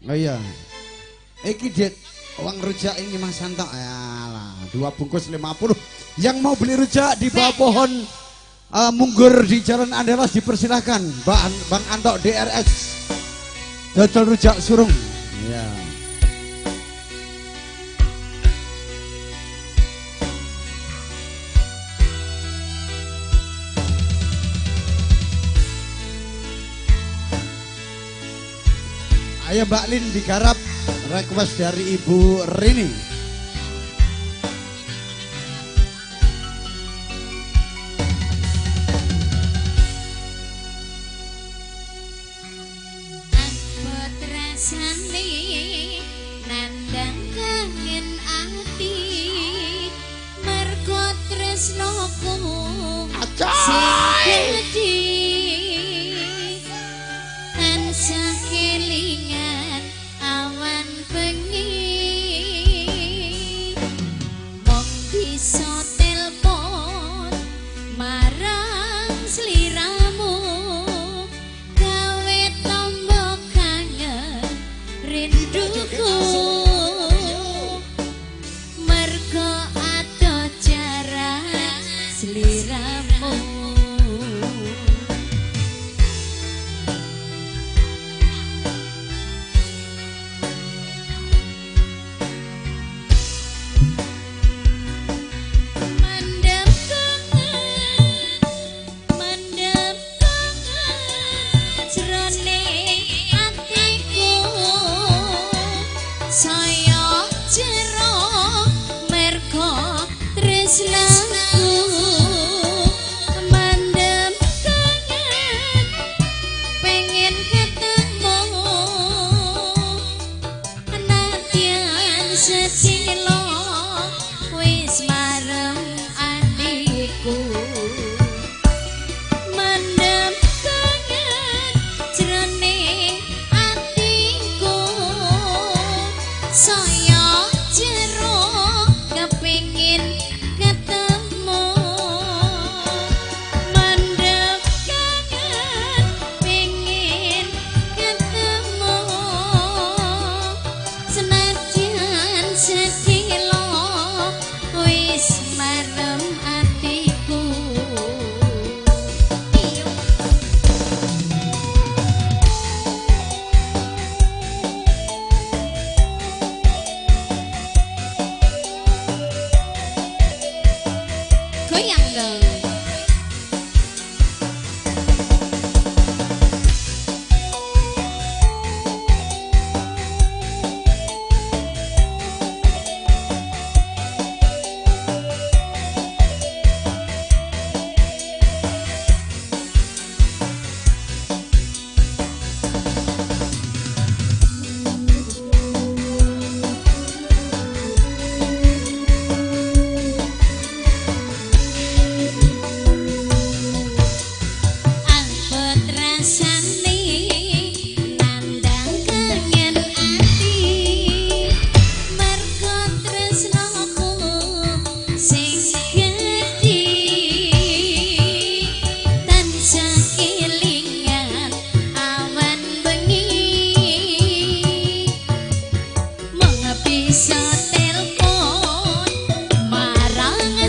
Oh iya, iki det uang rujak ini Mas Santo. Alah, 2 bungkus 50. Yang mau beli rujak di bawah pohon munggur di Jalan Andalas dipersilahkan. Bang Antok DRS dodol rujak surung. Ya. Ayo Mbak Lin digarap request dari Ibu Rini. Abot rasane nandang kangen ati mergo tresnoku sing gedhi tansah kelingan awan bengi mong bisa telpon marang sliramu gawe tombo kangen rinduku mergo ado jarak sliramu.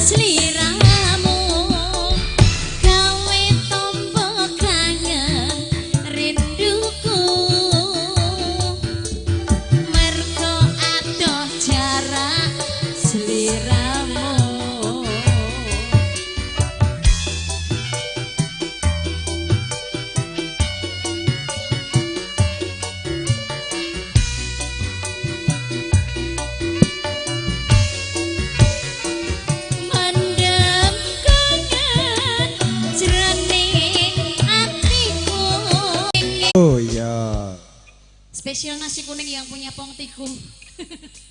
Sliramu gawe tombo kangen rinduku, mergo adoh jarak sliramu. Mendem kangen jroning atiku. Oh iya. Spesial nasi kuning yang punya pongtiku.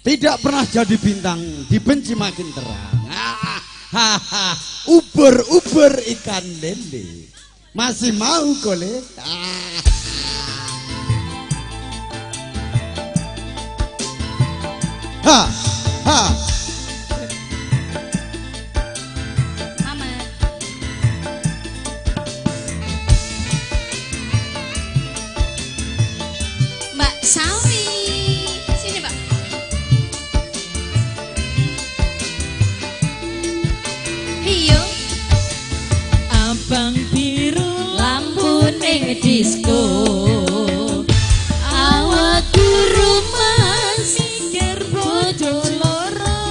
Tidak pernah jadi bintang, dibenci makin terang. Hahaha, uber-uber ikan lele. Masih mau kole? Ah. Ha, ha. Mama. Mbak Sawi. Sini, Mbak. Iyo. Abang biru lampu ning disko, awakku rumas mikir bojo loro,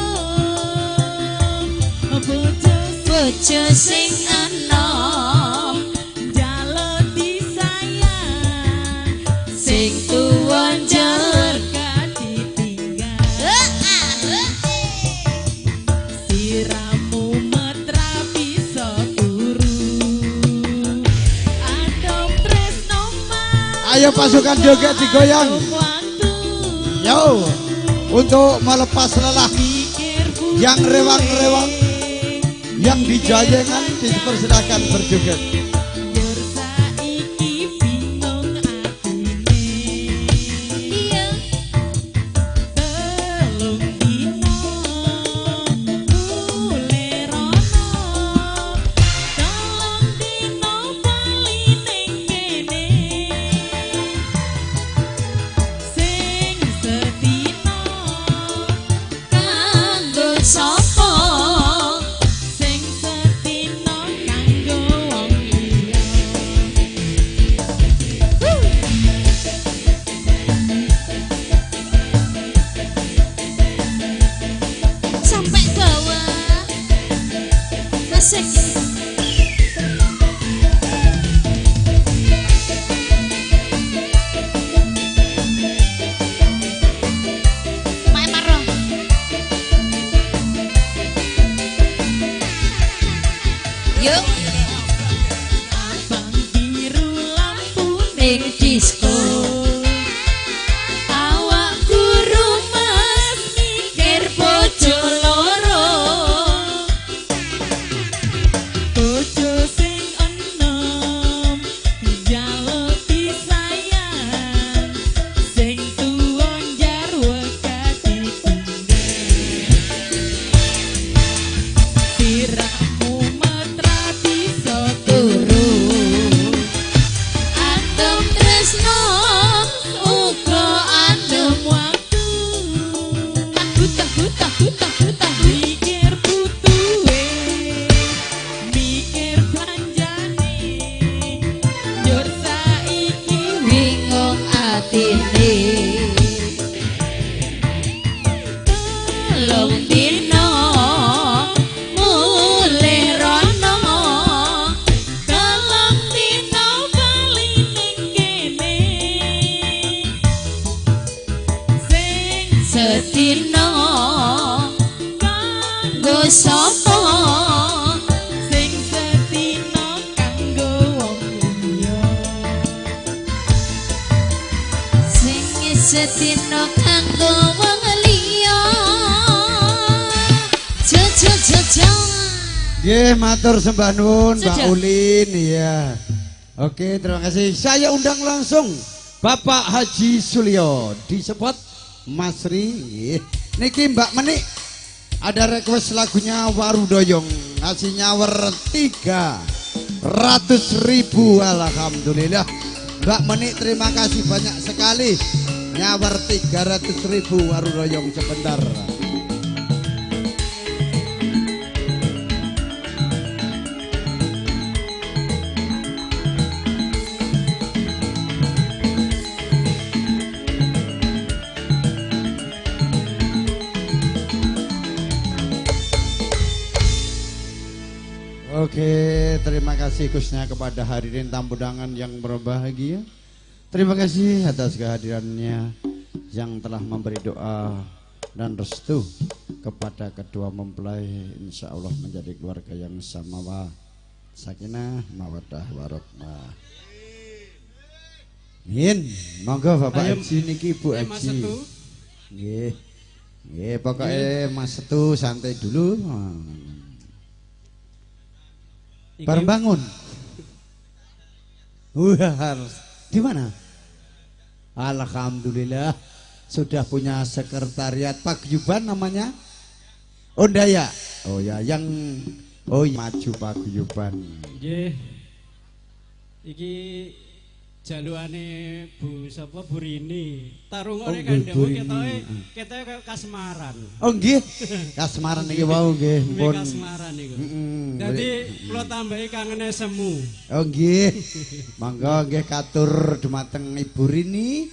bojo bojo sing enom njaluk disayang, sing tuwa njaluk ditinggal. Siramu metra bisa turu, adom tresno. Ayo pasukan joget digoyang. Yo, untuk melepas lelah yang rewang-rewang, yang di jayengan dipersilakan berjoget. Saiki bingung atine. Iya. Telung dino mulih rono, telung dino bali ning kene, sing sedina kanggo sapa, sing sedina kanggo wong liya. Sampai bawah. Asik. Mae Maro. Yuk. Abang biru lampu ning disko, awakku rumas mikir bojo loro, bojo sing enom njaluk disayang, sing tuwa njarwa ditinggal. Sirahmu metra bisa turu, adem tresno uga adem waktu, tahu tahu tahu tahu tahu. Mikir butuhe, mikir belanjane, njur saiki bingung atine. Telung dino mulih rono, telung dino bali ning kene, sing sedina kanggo sapa, sing sedina kanggo wong liya, sing sedina kanggo wong liya. Jo jo jo jo. Nggih, matur sembah nuwun Mbak Sudah. Ulin ya. Oke, terima kasih. Saya undang langsung Bapak Haji Sulio di spot Mas Ri. Nggih. Niki Mbak Menik ada request lagunya Warudoyong ngasih nyawer 300.000. Alhamdulillah. Mbak Menik terima kasih banyak sekali. Nyawer 300.000 Warudoyong sebentar. Oke, terima kasih khususnya kepada hadirin tamu undangan yang berbahagia. Terima kasih atas kehadirannya yang telah memberi doa dan restu kepada kedua mempelai. Insya Allah menjadi keluarga yang samawa, sakinah, mawaddah, warahmah. Amin. Monggo Bapak Haji niki Ibu Haji. Nggih. Nggih, pokoke Mas Setu santai dulu. Bareng bangun. Wah, harus. Di mana? Alhamdulillah sudah punya sekretariat paguyuban namanya Ondaya. Oh ya, yang oh maju paguyuban. Nggih. Iki jalukane Bu sapa Bu Rini. Tarungane kandhamu ketoke ketoke kaya kasmaran. Oh nggih. Kasmaran iki wau nggih, pun. Kasmaran niku. Dadi kula tambahi kangene semu. Oh nggih. Monggo nggih katur dumateng Ibu Rini.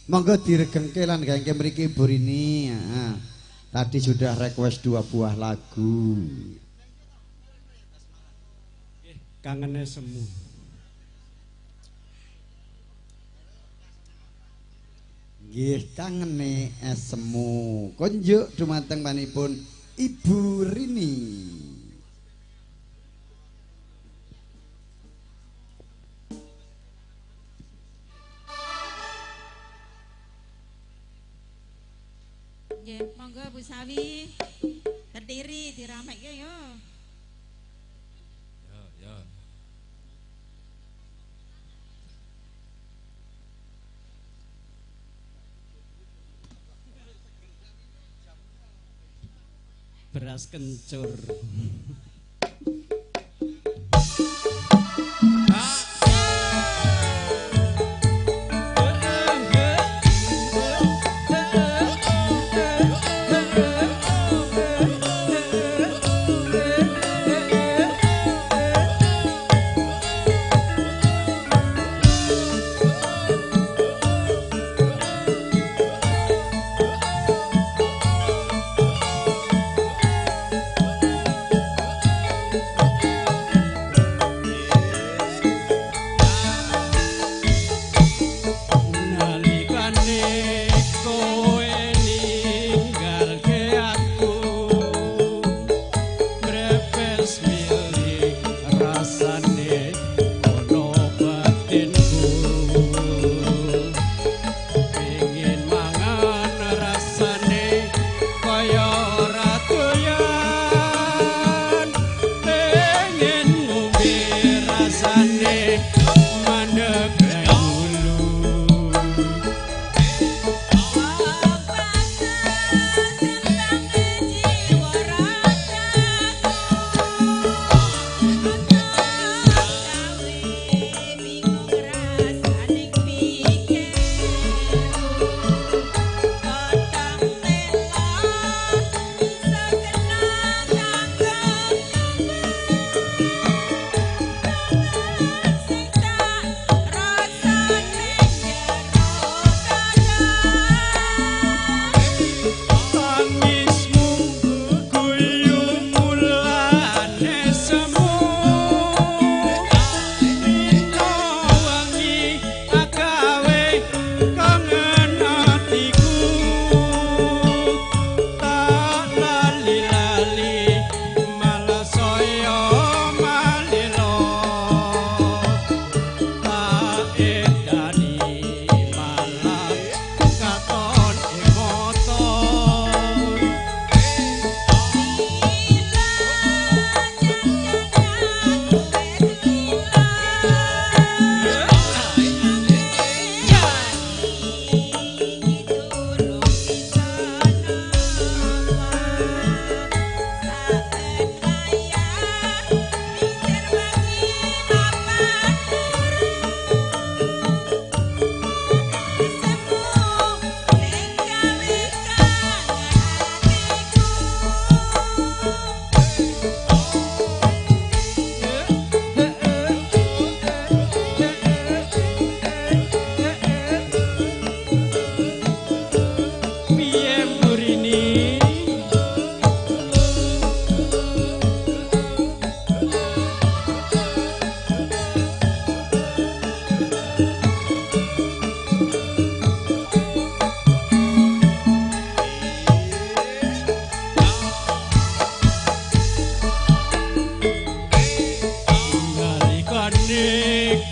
Monggo diregengke lan gangke mriki Ibu Rini. Heeh. Tadi sudah request 2 buah lagu. Kangene semu. Nggih kangene semu. Konjuk dumateng panipun Ibu Rini. Nggih, monggo Bu Sawi berdiri diramekke yo. Yo, yo. Beras kencur. Thank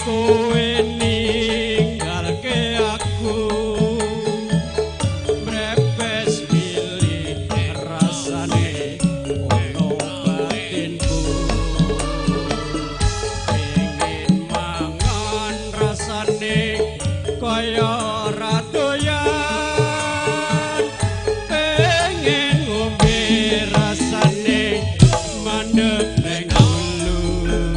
Kowe ninggalke aku mrepes milih rasane ono batinku pengen mangan rasane kaya ora doyan pengen ngombe rasane mandek neng hulu.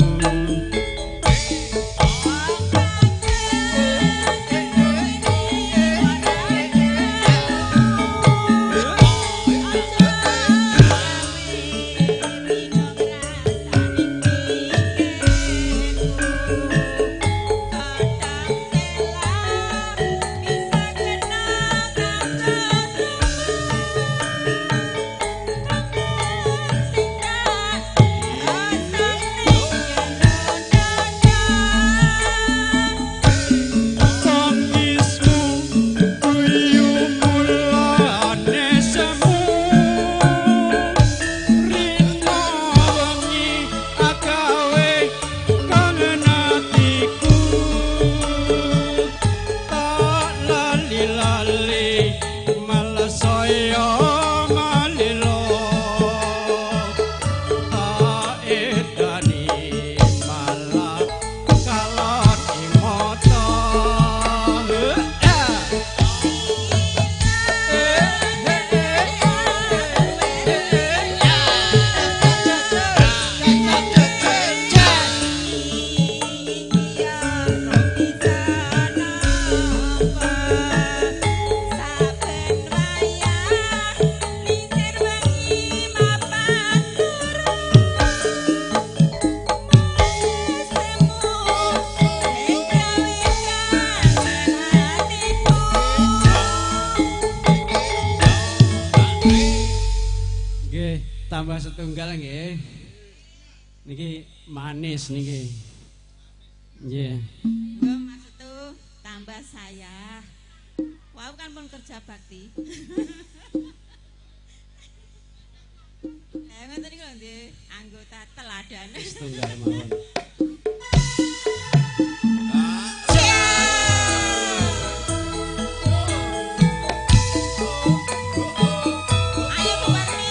Tangismu guyu mulane semu rino wengi agawe kangen atiku tak lali-lali malah saya malilo tak edani malah kalon ing mata. Nggih, tambah setunggal nggih. Niki manis niki. Nggih. Monggo Mas Setu tambah saya. Wau kan pun kerja bakti. Ngoten niku lho nggih, anggota teladan. Setunggal mawon. Ayo Bu Parmi. Ayo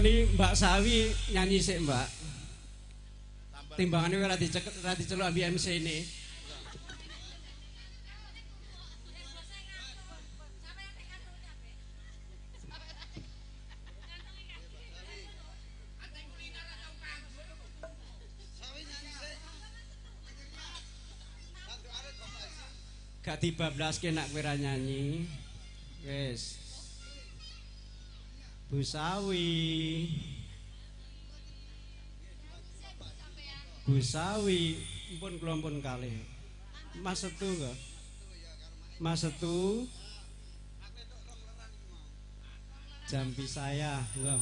Yuni, Mbak Sawi nyanyi sik, Mbak. Timbangane ora diceket, ora diceluk ambi MC ini. Gak dibablaske nak kowe ra nyanyi. Wis. Bu Sawi. Bu Sawi, pun kula pun kalih. Mas Setu nggih. Mas Setu. Jampi saya, nggih.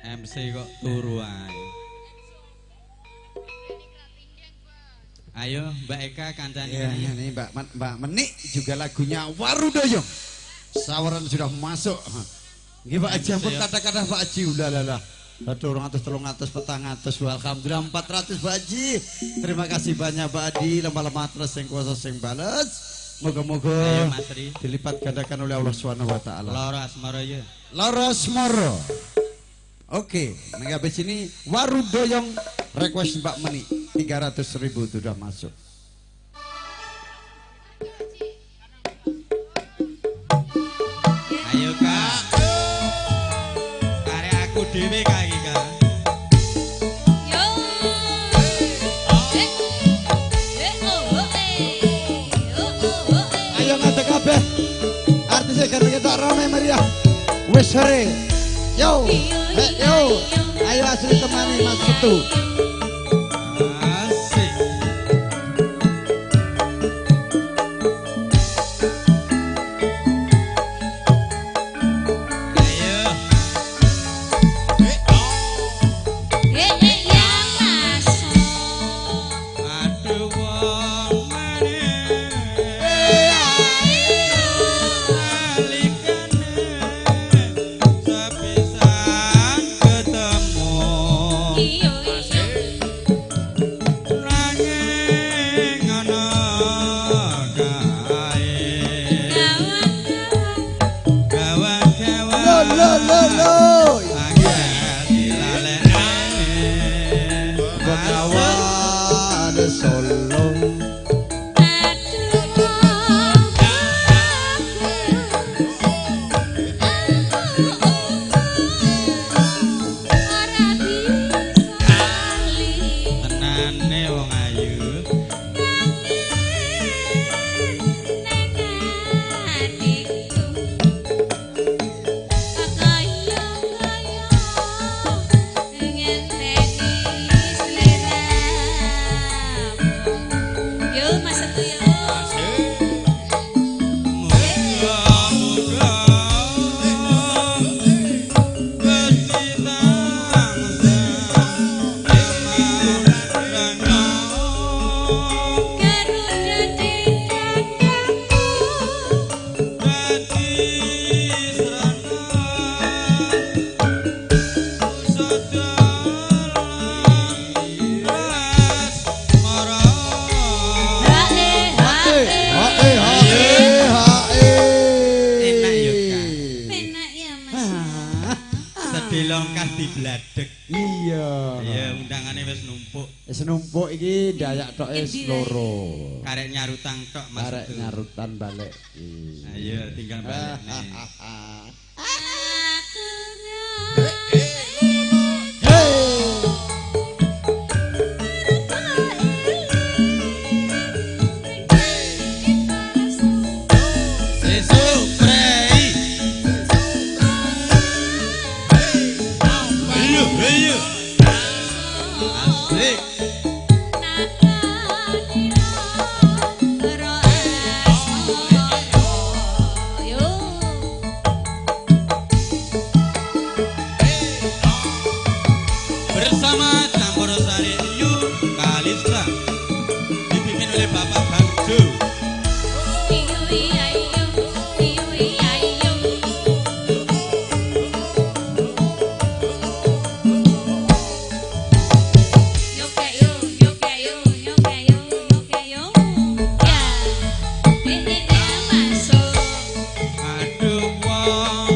MC kok turu ae. Ayo Mbak Eka kancane. Ya, ini Mbak Menik juga lagunya Warudoyong. Sawaran sudah masuk. Nggih Pak Haji, ampun kata-kata Pak Haji udah lah. 200, 300, 400, alhamdulillah 400 Pak Haji. Terima kasih banyak Pak Haji, lemah-lemah terus sing kuasa sing bales. Moga-moga dilipat gandakan oleh Allah Subhanahu wa taala. Loro asmara ya. Loro asmara. Oke, nah habis ini Warudoyong request Mbak Menik 300.000 sudah masuk. Ayo Kak. Karek aku dhewe Kak iki Kak. Yo. Ayo ngadeg kabeh. Artise gareng ketok rame meriah. Wis sore. Yo. Hey, yo. Ayo asli temani Mas Setu. Asik. Ayo. Aduh wong maneh. Nalikane sepisan ketemu. Nanging ana kae. Gawan-gawan. Lo lo lo lo. Angel dilalekane. Bengawan Solo. Tenane wong ayu. Yo Mas Setu yo. Muga-muga Gusti tansah emarana. Garuda di dadaku. Dadi srana usada asmara. Hae hae. Hae hae hae. Enak ya, Kak. Penak ya Mas. Sedilongkah dibladek. Iya. Iya, undangane wis numpuk. Wis numpuk iki dayak tok wis loro. Karek nyarutang tok Mas. Karek Setu. nyarutan balik. Ayo tinggal balik nih. Aku Sesuk prei. Ayo, ayo. Asik. Bersama Campur Sari Yu Kalista dipimpin oleh Bapak Bangjo. Aduh wong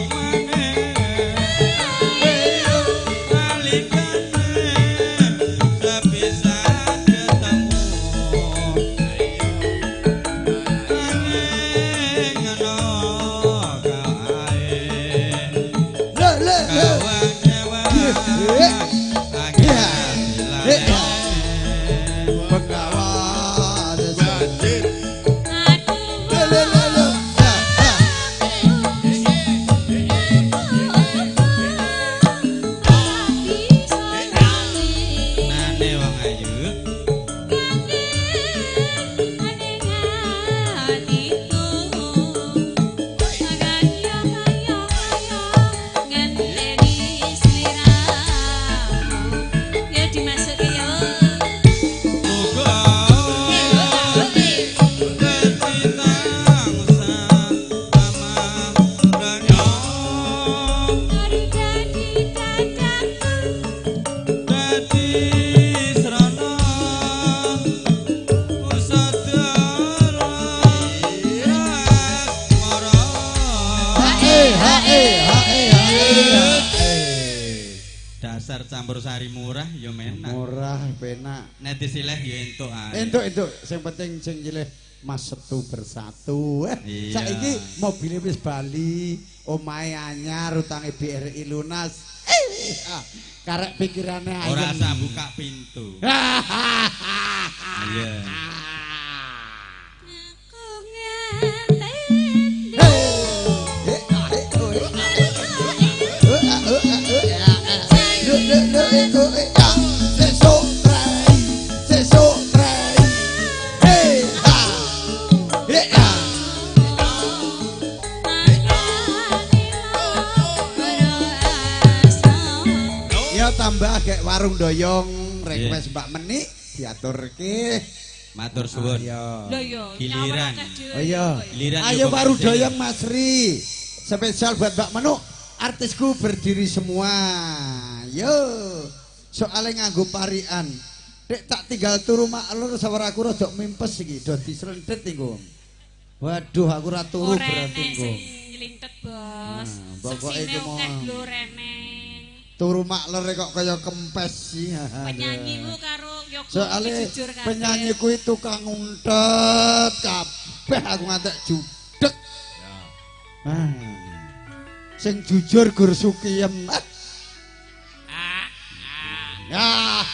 Dasar campur sari murah ya menak. Murah penak. Nek disileh ya entuk ae. Entuk-entuk, sing penting sing nyileh Mas Setu bersatu. Iya. Saiki mobile wis bali, omahe anyar, utange BRI lunas. Karek pikirane ayem. Ora usah buka pintu. Iya. Ya tambah kayak warung doyong request Mbak Menik diaturke. Matur suwun. Ayo. Giliran. Oh iya. Giliran. Ayo warung doyong Mas Ri. Spesial buat Mbak Menuk. Artisku berdiri semua. Yo. Soale nganggo parian. Dek tak tinggal turu mak lur sawar aku rada mimpes iki, do dislenthet iku. Waduh, aku ora turu berarti engko. Sing nylintet, Bos. Nah, pokoke iki mau. Turu Turu makler kok kaya kempes sih. Penyanyimu karo yoga soale jujur kabeh. Penyanyi kuwi tukang nguntet kabeh aku ngantek judek. Ya. Ah. Sing jujur gur sukiyem. Ya.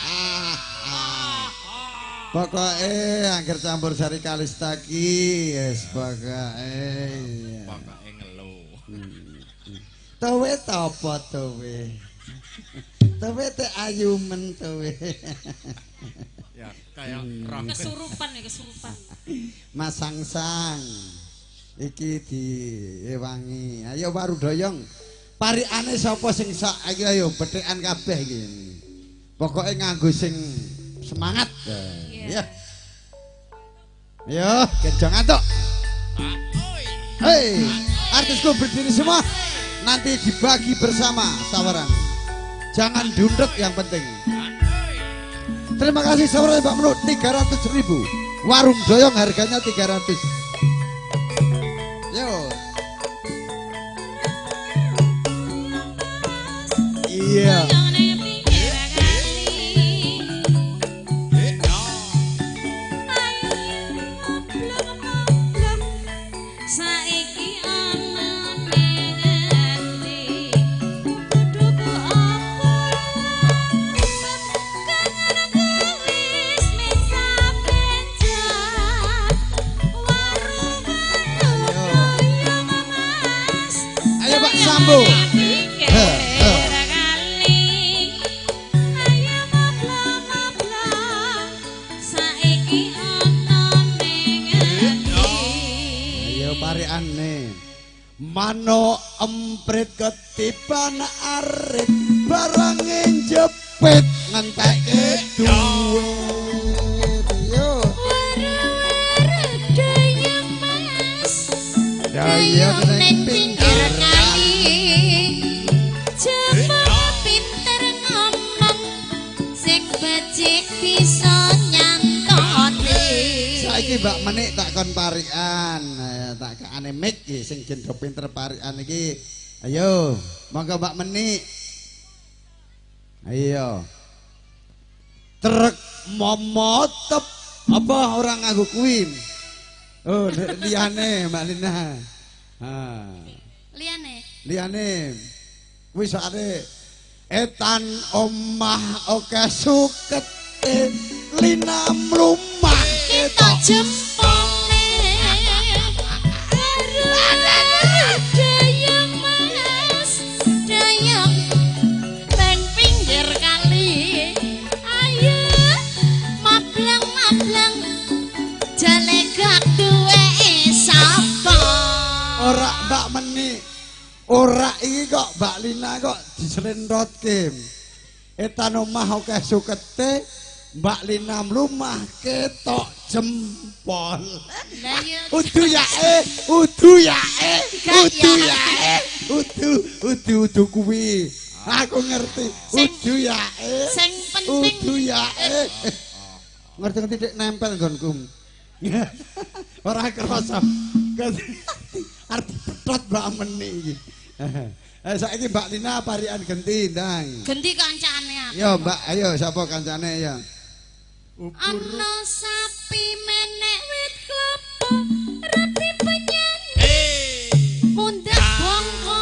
Pokoke angger campur sari Kalista ki wis pokoke. Pokoke ngelu. Towe ta apa towe? Towe te ayu men towe. Ya kayak roh kesurupan ya kesurupan. Mas Sangsang iki diewangi. Ayo waru doyong. Parikane sapa sing sak iki ayo bethikan kabeh iki. Pokoke nganggo sing semangat. Ya. Ayo, genjong ngantuk. Hei, artisku berdiri semua. Nanti dibagi bersama sawaran. Jangan dundek yang penting. Terima kasih sawaran Mbak Menuk 300.000. Warung doyong harganya 300. Yo. Iya. Sambo. Ayo parikane. Manuk emprit ketiban arit barange jepit ngentekke duit. Yo. Dayang ning pinggir kali. Jepang pinter ngomong sing becik bisa nyantoni. Saiki Mbak Menik tak kon parikan, tak keane mic iki sing jendho pinter parikan iki. Ayo, monggo Mbak Menik. Ayo. Trek momotep apa ora nganggo kuwi? Oh, liyane Mbak Lina. Ha. Liyane. Liyane. Kuwi soale etan omah oke sukete Lina mlumah ketok jempole. Dayang Mas, dayang nang pinggir kali. Ayo mablang-mablang jalegak duweke sapa? Ora Mbak Menik. Ora iki kok Mbak Lina kok dislentotke. Etan omah akeh sukete, Mbak Lina mlumah ketok jempol. Udu yae, udu yae, udu yae, udu udu udu kuwi. Aku ngerti. Udu yae. Sing penting udu yae. Ngerti-ngerti dik nempel nggonku. Ora kerasa. Arep dipethot Mbak Menik iki. Saiki Mbak Lina parikan genti ndang. Genti kancane aku. Yo Mbak, ayo sapa kancane ya. Ana sapi menek wit klopo rapi penyanyi. Mundak bongko.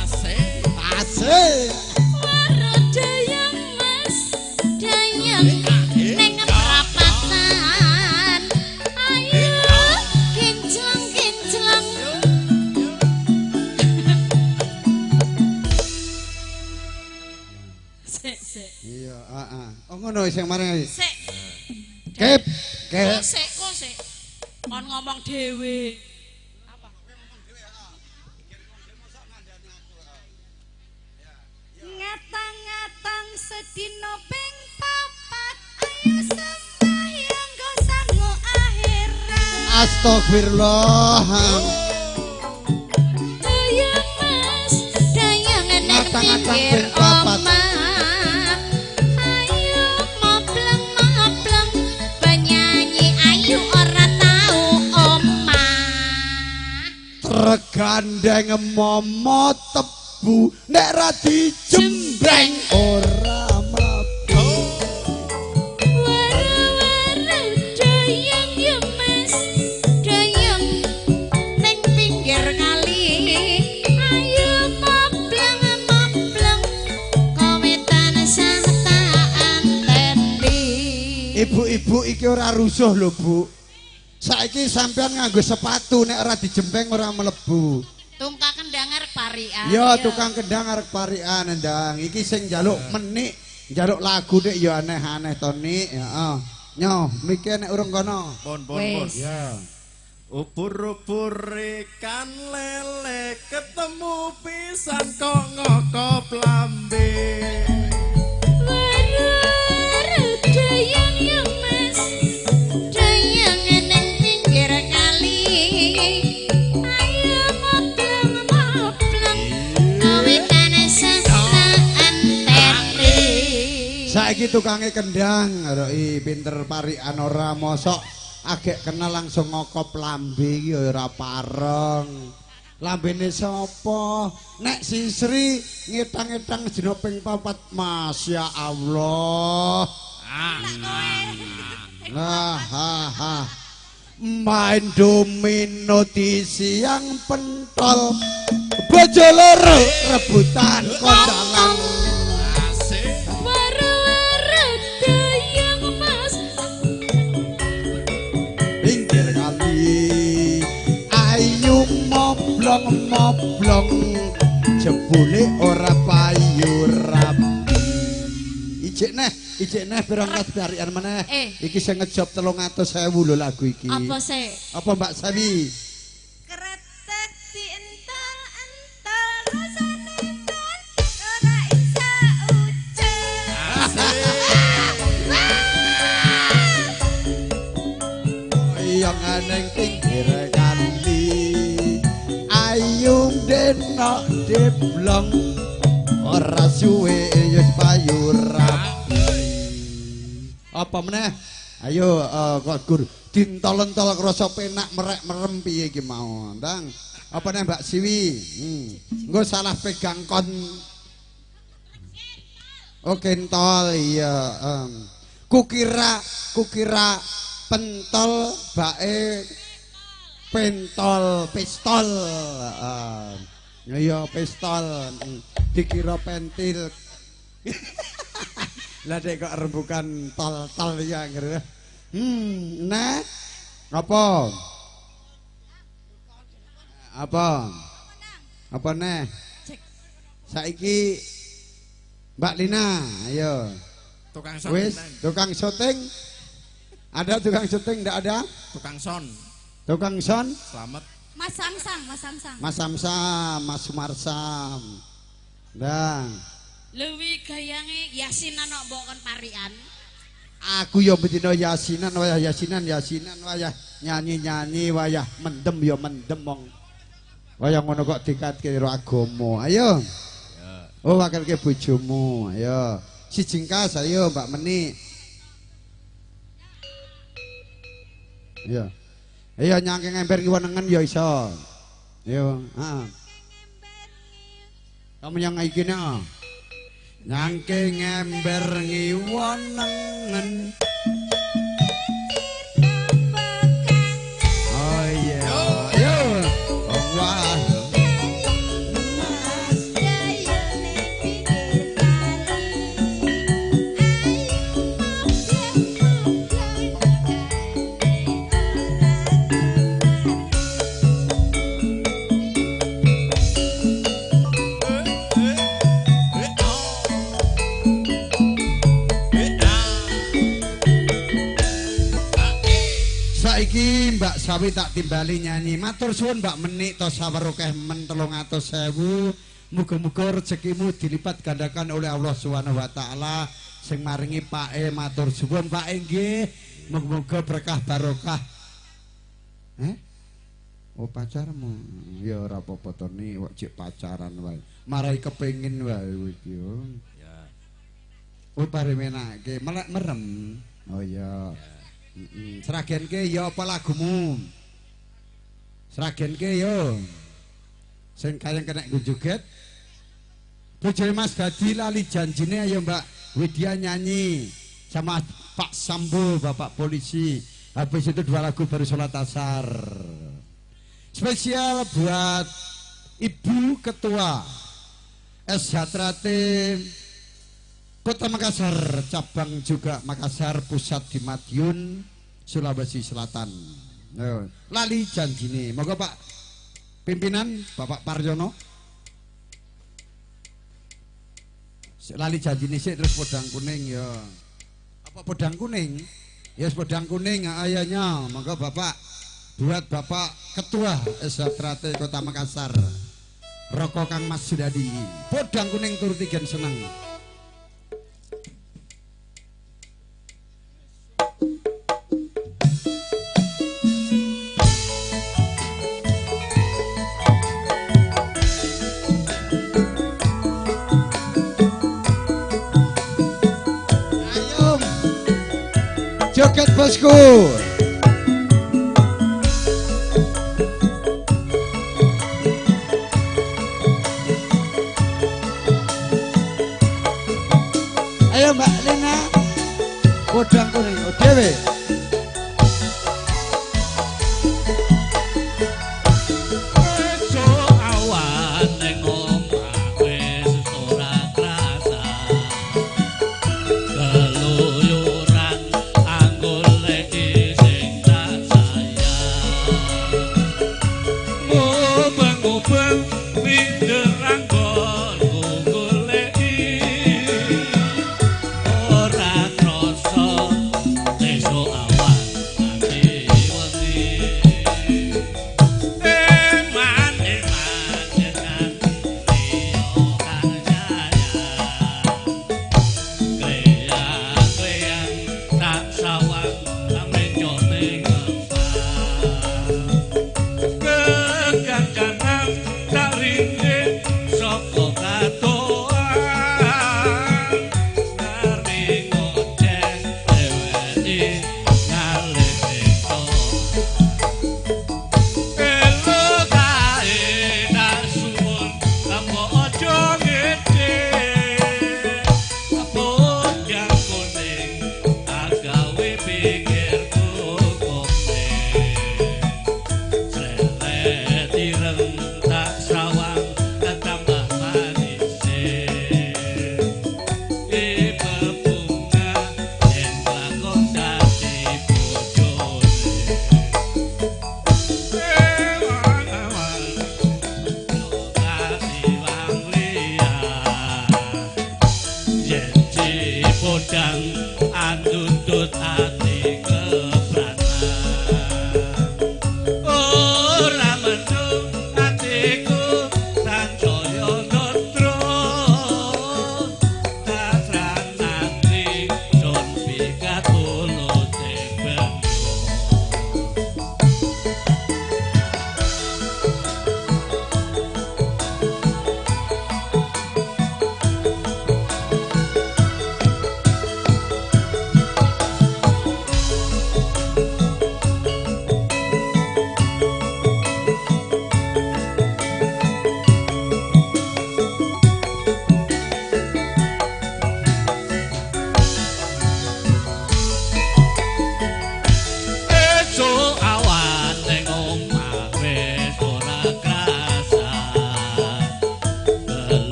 Asik. Asik. Waro dayang Mas, dayang ning prapatan. Ayo kinclong-kinclong. Sik, sik. Iya, heeh. Oh ngono sing marang. Sik. Kep, kep. Sik, kok sik. Kon ngomong dhewe. Apa? Ngatang-ngatang sedina ping papat, ayo sembahyang go sangu akhirat. Astagfirullah. Dayang Mas, dayang nang Ngatang-ngatang pinggir ping papat. omah. Ayo mopleng-mopleng, penyanyi ayu ora tau omah. Tergandeng momo tebu nek ra dijembreng ora mlebu. Wara-wara dayang ya Mas, dayang ning pinggir kali. Ayo mopleng-mopleng, kowe tansah tak anteni. Ibu-ibu iki ora rusuh lho, Bu. Saiki sampean nganggo sepatu nek ora dijembeng ora mlebu. Tukang kendang arep parikan. Ya tukang kendang arep parikan ndang. Iki sing njaluk menik, njaluk lagu nek ya aneh-aneh to nik, heeh. Nyo, mike nek urung kono. Pon pon pon. Ya. Ubur-ubur ikan lele ketemu pisan kok ngokop lambe. Wara-wara dayang ya Mas, dayang nang pinggir kali. Ayo mopleng-mopleng, kowe tansah tak anteni. Saiki tukange kendang, roi pinter parikan ora mosok agek kenal langsung ngokop lambe iki ya ora pareng. Lambene sapa? Nek si Sri ngetang-etang dina ping 4, Masya Allah. Nah, ha ha. Main domino di siang pentol. Bojo loro rebutan kondalan. Wara-wara dayang Mas, pinggir kali. Ayu moblong-moblong jebule ora payu rapi. Ijik neh pirang kas parikan meneh. Iki sing ngejob 300.000 lho lagu iki. Apa sik? Apa Mbak Sawi? Kretek diental-ental rasane ton ora isa ucap. Yang neng pinggir kali. Ayu denok deblong ora suwe ya payu rapi. Apa meneh? Ayo kok gur dintol-entol krasa penak merek merem piye iki mau, Ndang. Apa neh Mbak Siwi? Engko salah pegang kon. Oh kentol iya. Kukira pentol bae pentol pistol. Iya pistol dikira pentil. Lah dek kok rembukan tol-tol ya ngerti. Nah apa? Apa? Apa neh? Saiki Mbak Lina, ayo. Tukang son. Wis, tukang syuting. Ada tukang syuting ndak ada? Tukang son. Tukang son? Selamat. Mas Samsam, Mas Samsam. Mas Samsam, Mas Sumarsam. Ndang. Luwi gayange yasinan kok mbok kon parikan. Aku ya bedino yasinan wayah yasinan yasinan wayah nyanyi-nyanyi wayah mendem ya mendem wong. Wayah ngono kok dikatke karo agama. Ayo. Ya. Oh wakilke bojomu. Ayo. Si jingkas ayo Mbak Meni. Iya. Ayo nyangking ember kiwa nengen ya iso. Ayo, heeh. Kamu yang iki nek. Nyangke ngember ngiwa nengen. Oh iya. Yo. Wah. Saiki Mbak Sawi tak timbali nyanyi. Matur suwun Mbak Menik to sawer akeh men 300.000. Muga-muga rezekimu dilipat gandakan oleh Allah Subhanahu wa taala. Sing maringi Pake matur suwun Pak nggih. Muga-muga berkah barokah. Eh? Oh pacarmu. Ya ora apa-apa to ni kok cek pacaran wae. Marai kepengin wae iki yo. Ya. Oh pare menake melek merem. Oh iya. Sragenke ya apa lagumu? Sragenke yo. Sing kaya kena nggo joget. Bojone Mas Dadi lali janjine ayo Mbak Widya nyanyi sama Pak Sambo Bapak polisi. Habis itu 2 lagu baru sholat asar. Spesial buat Ibu Ketua SHTRT Kota Makassar, cabang juga Makassar pusat di Madiun, Sulawesi Selatan. Lali janjine. Monggo Pak pimpinan Bapak Paryono. Lali janjine sik terus podang kuning ya. Apa podang kuning? Ya podang kuning ayahnya. Monggo Bapak buat Bapak Ketua SHTRT Kota Makassar. Roko Kang Mas Sudadi. Podang kuning turuti gen seneng. Joget bosku. Ayo Mbak Lina, podang kuning dhewe. Kekancanan tak rindu.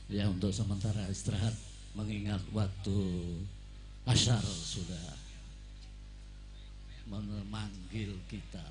Ya, untuk sementara istirahat mengingat waktu asar sudah memanggil kita.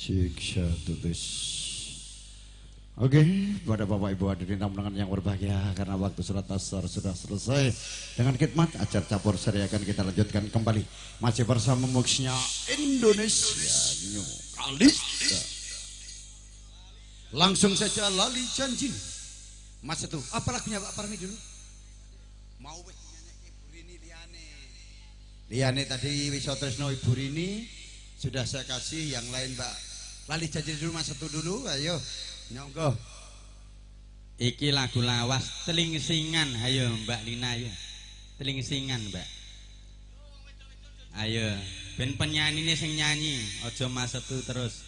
Siksa tutus. Oke, pada Bapak Ibu hadirin tamu undangan yang berbahagia, karena waktu surat asar sudah selesai, dengan khidmat acara campur sari akan kita lanjutkan kembali. Masih bersama Muxnya Indonesia New Kalista. Langsung saja Lali Janji. Mas itu, apa lagunya Pak Parmi dulu? Mau wis nyanyi Ibu Rini liyane. Liyane tadi Wiso Tresno Ibu Rini sudah saya kasih, yang lain Mbak Lali Janji dulu Mas Setu dulu, ayo. Nyonggo. Iki lagu lawas telingsingan, ayo Mbak Lina ya. Telingsingan, Mbak. Ayo, ben penyanyine sing nyanyi, aja Mas Setu terus.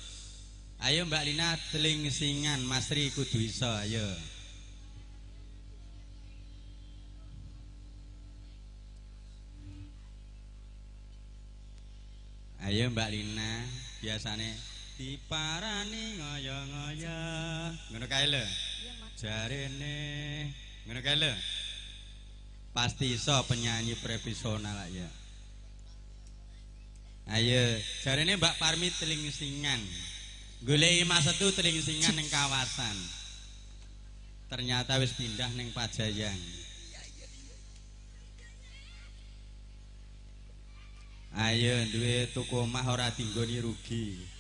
Ayo Mbak Lina telingsingan, Mas Ri kudu iso, ayo. Ayo Mbak Lina, biasane diparani ngoyo-ngoyo. Ngono kae lho. Jarene ngono kae lho. Pasti iso penyanyi profesional ya. Ayo, jarene Mbak Parmi telingsingan. Goleki Mas Setu telingsingan ning kawasan. Ternyata wis pindah ning Pajayang. Ayo duwe tuku omah ora dinggoni rugi.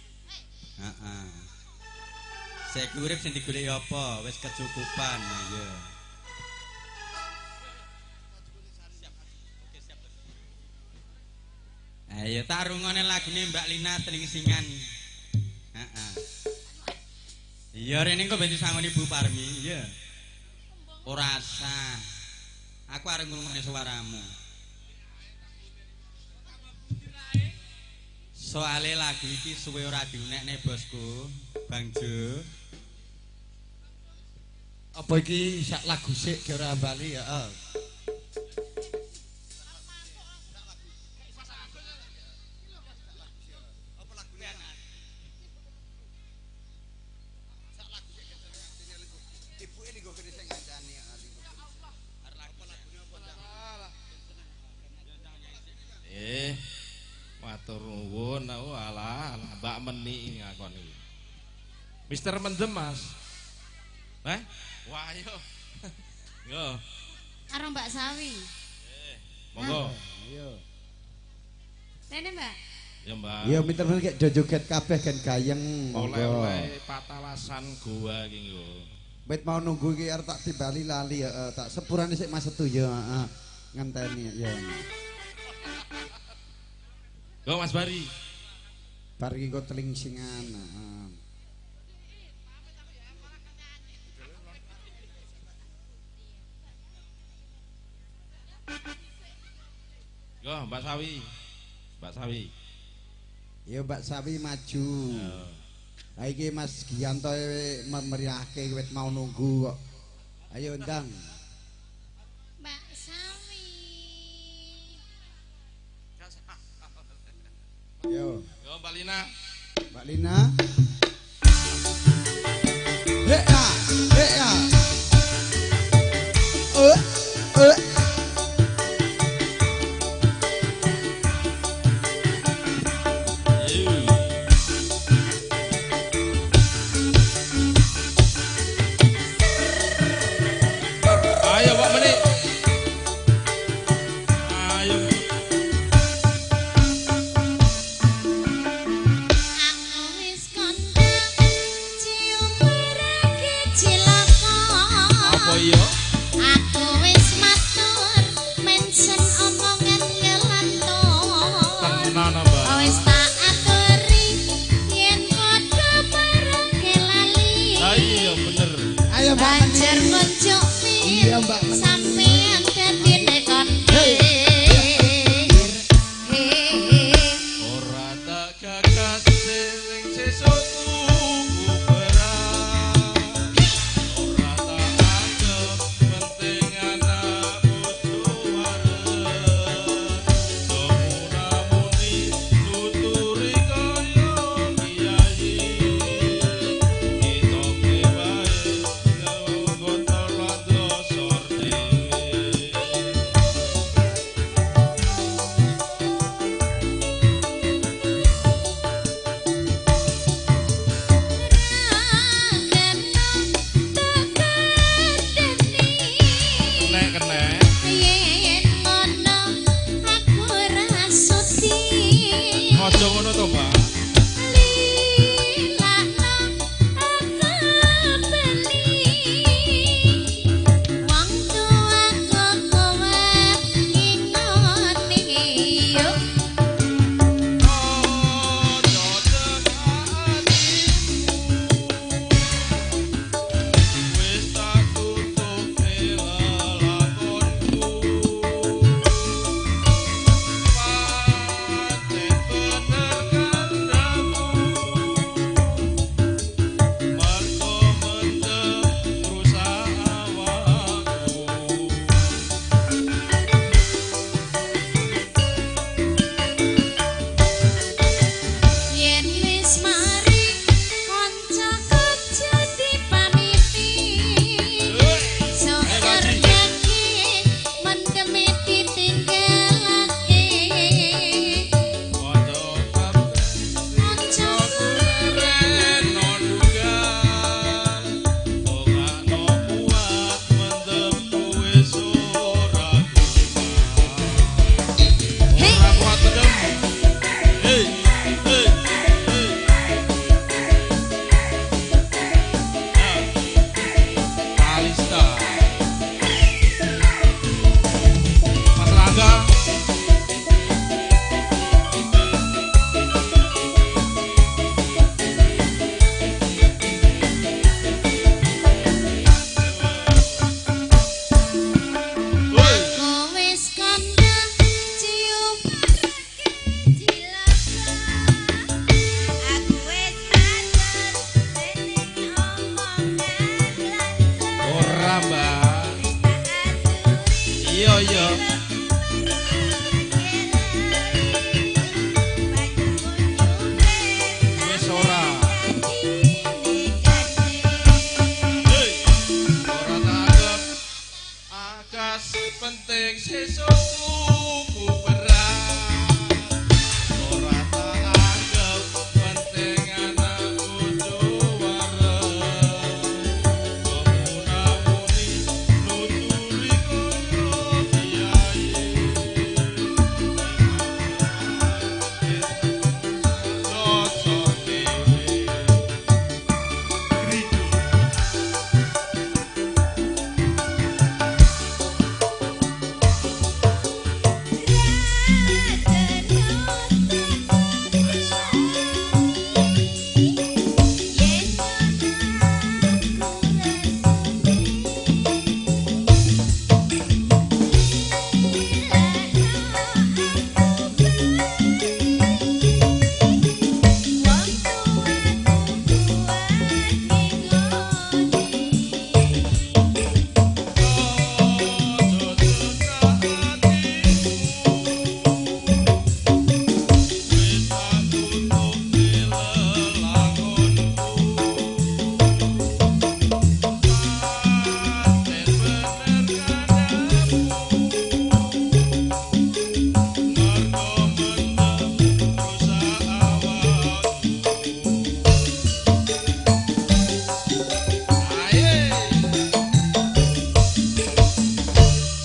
Heeh. Saiki urip sing digoleki apa? Wis kecukupan, ayo. Ayo tarungane lagune Mbak Lina telingsingan. Heeh. Iya rene kok ben disangoni Bu Parmi, iya. Ora sah. Aku arep ngrungokne suaramu. Soale lagu iki suwe ora diunekne bosku, Bang Jo. Apa iki sak lagu sik ge ora bali ya? Matur nuwun, alah, alah Mbak Meni ngakon iki. Mister Mendem, Mas. Heh? Wah, ayo. Yo. Karo Mbak Sawi. Monggo. Ayo. Rene, Mbak. Ya, Mbak. Ya minter men kek joget kabeh gen gayeng. Oleh-oleh patalasan goa iki nggo. Wit mau nunggu iki arep tak timbali lali ya, tak sepurane sik Mas Setu ya, heeh. Ngenteni ya. Go Mas Bari. Bar iki kok telingsingan, heeh. Go Mbak Sawi. Mbak Sawi. Ya Mbak Sawi maju. Lah iki Mas Gianto meriahke wit mau nunggu kok. Ayo ndang. Mbak Sawi. Yo. Yo Mbak Lina. Mbak Lina. He ya, he ya. Ayo Mbak Meni. Ayo. Aku wis kondang cium ragi cilaka. Apa iya? Aku wis matur mention omongan ngelantur. Tenan Mbak. Wis tak aturi yen padha bareng lali. Ah iya bener. Ayo Mbak Meni. Banjur ngunjuk Iya Mbak Meni. sampean dadine kon. Ora tak gagas sing sesuk tuku beras. Ora tak anggep penting anak bojo wares. Domuna-muni nuturi kaya kiai. Kitoke wae nganggo tolak dosor dhewe. Ora, Mbak. Iya, iya. Wis ora. Hei, ora tanggep. Agas penting sesuk tuku beras. Ora tak anggep penting anak bojo waras. Muni nuturi kaya kiai. Cocok dhewe. Gridu.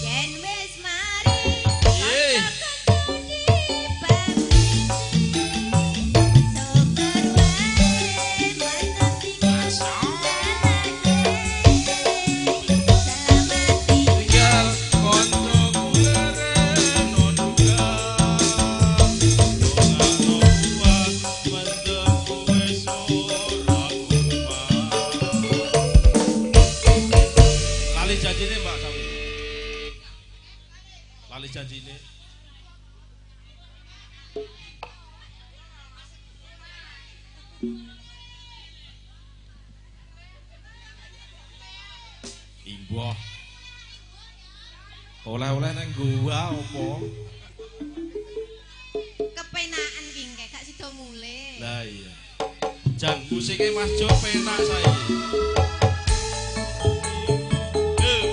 Yen wis mari Tinggal koncoku lereno duka. Dongakno kuat mendemku wis ora kuat. Lali janjine Mbak Sawi. Lali janjine. Imbuh. Oleh-oleh nang gua apa? Kepenaan ki engke gak sida mulih. Lah iya. Jan musike Mas Jo penak saiki. Yen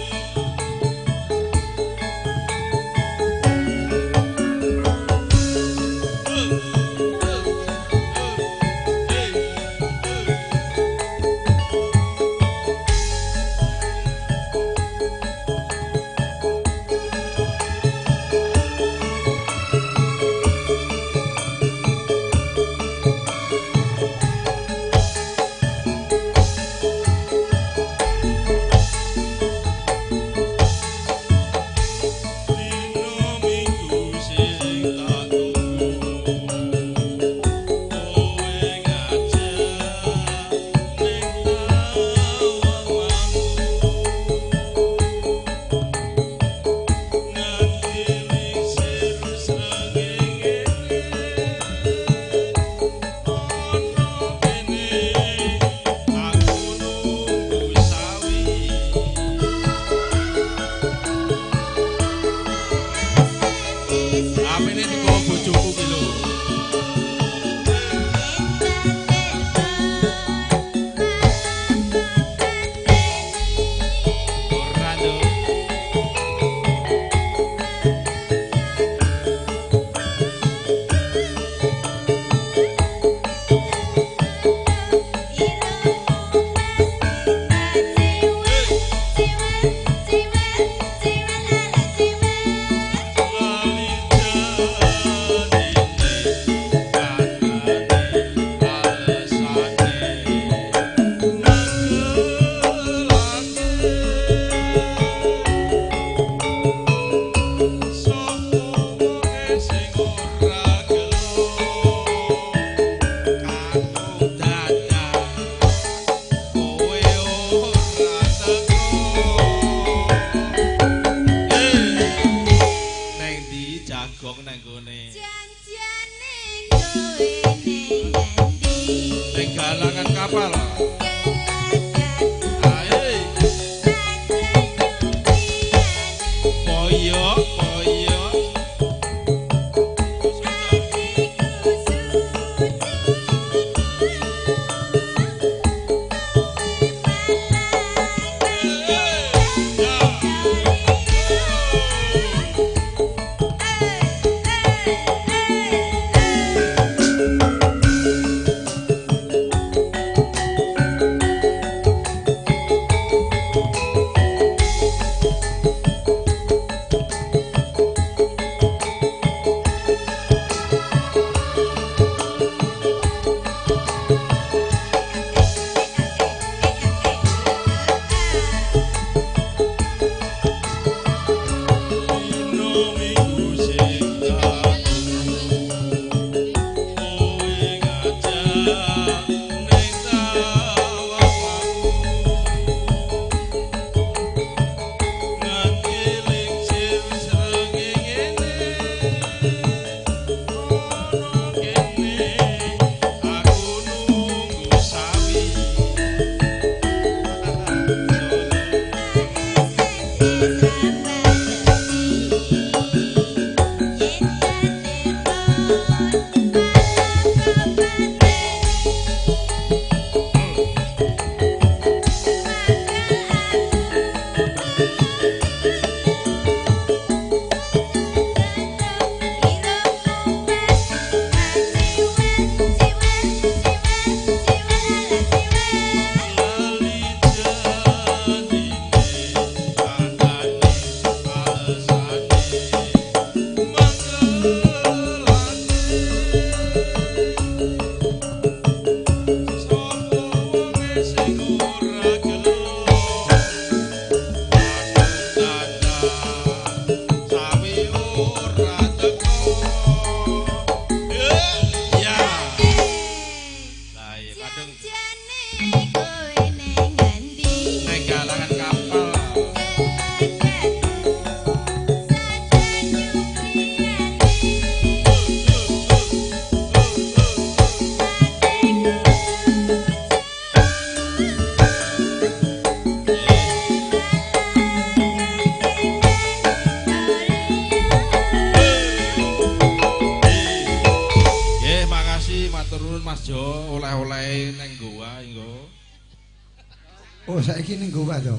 Oh, saiki ning Gowa to.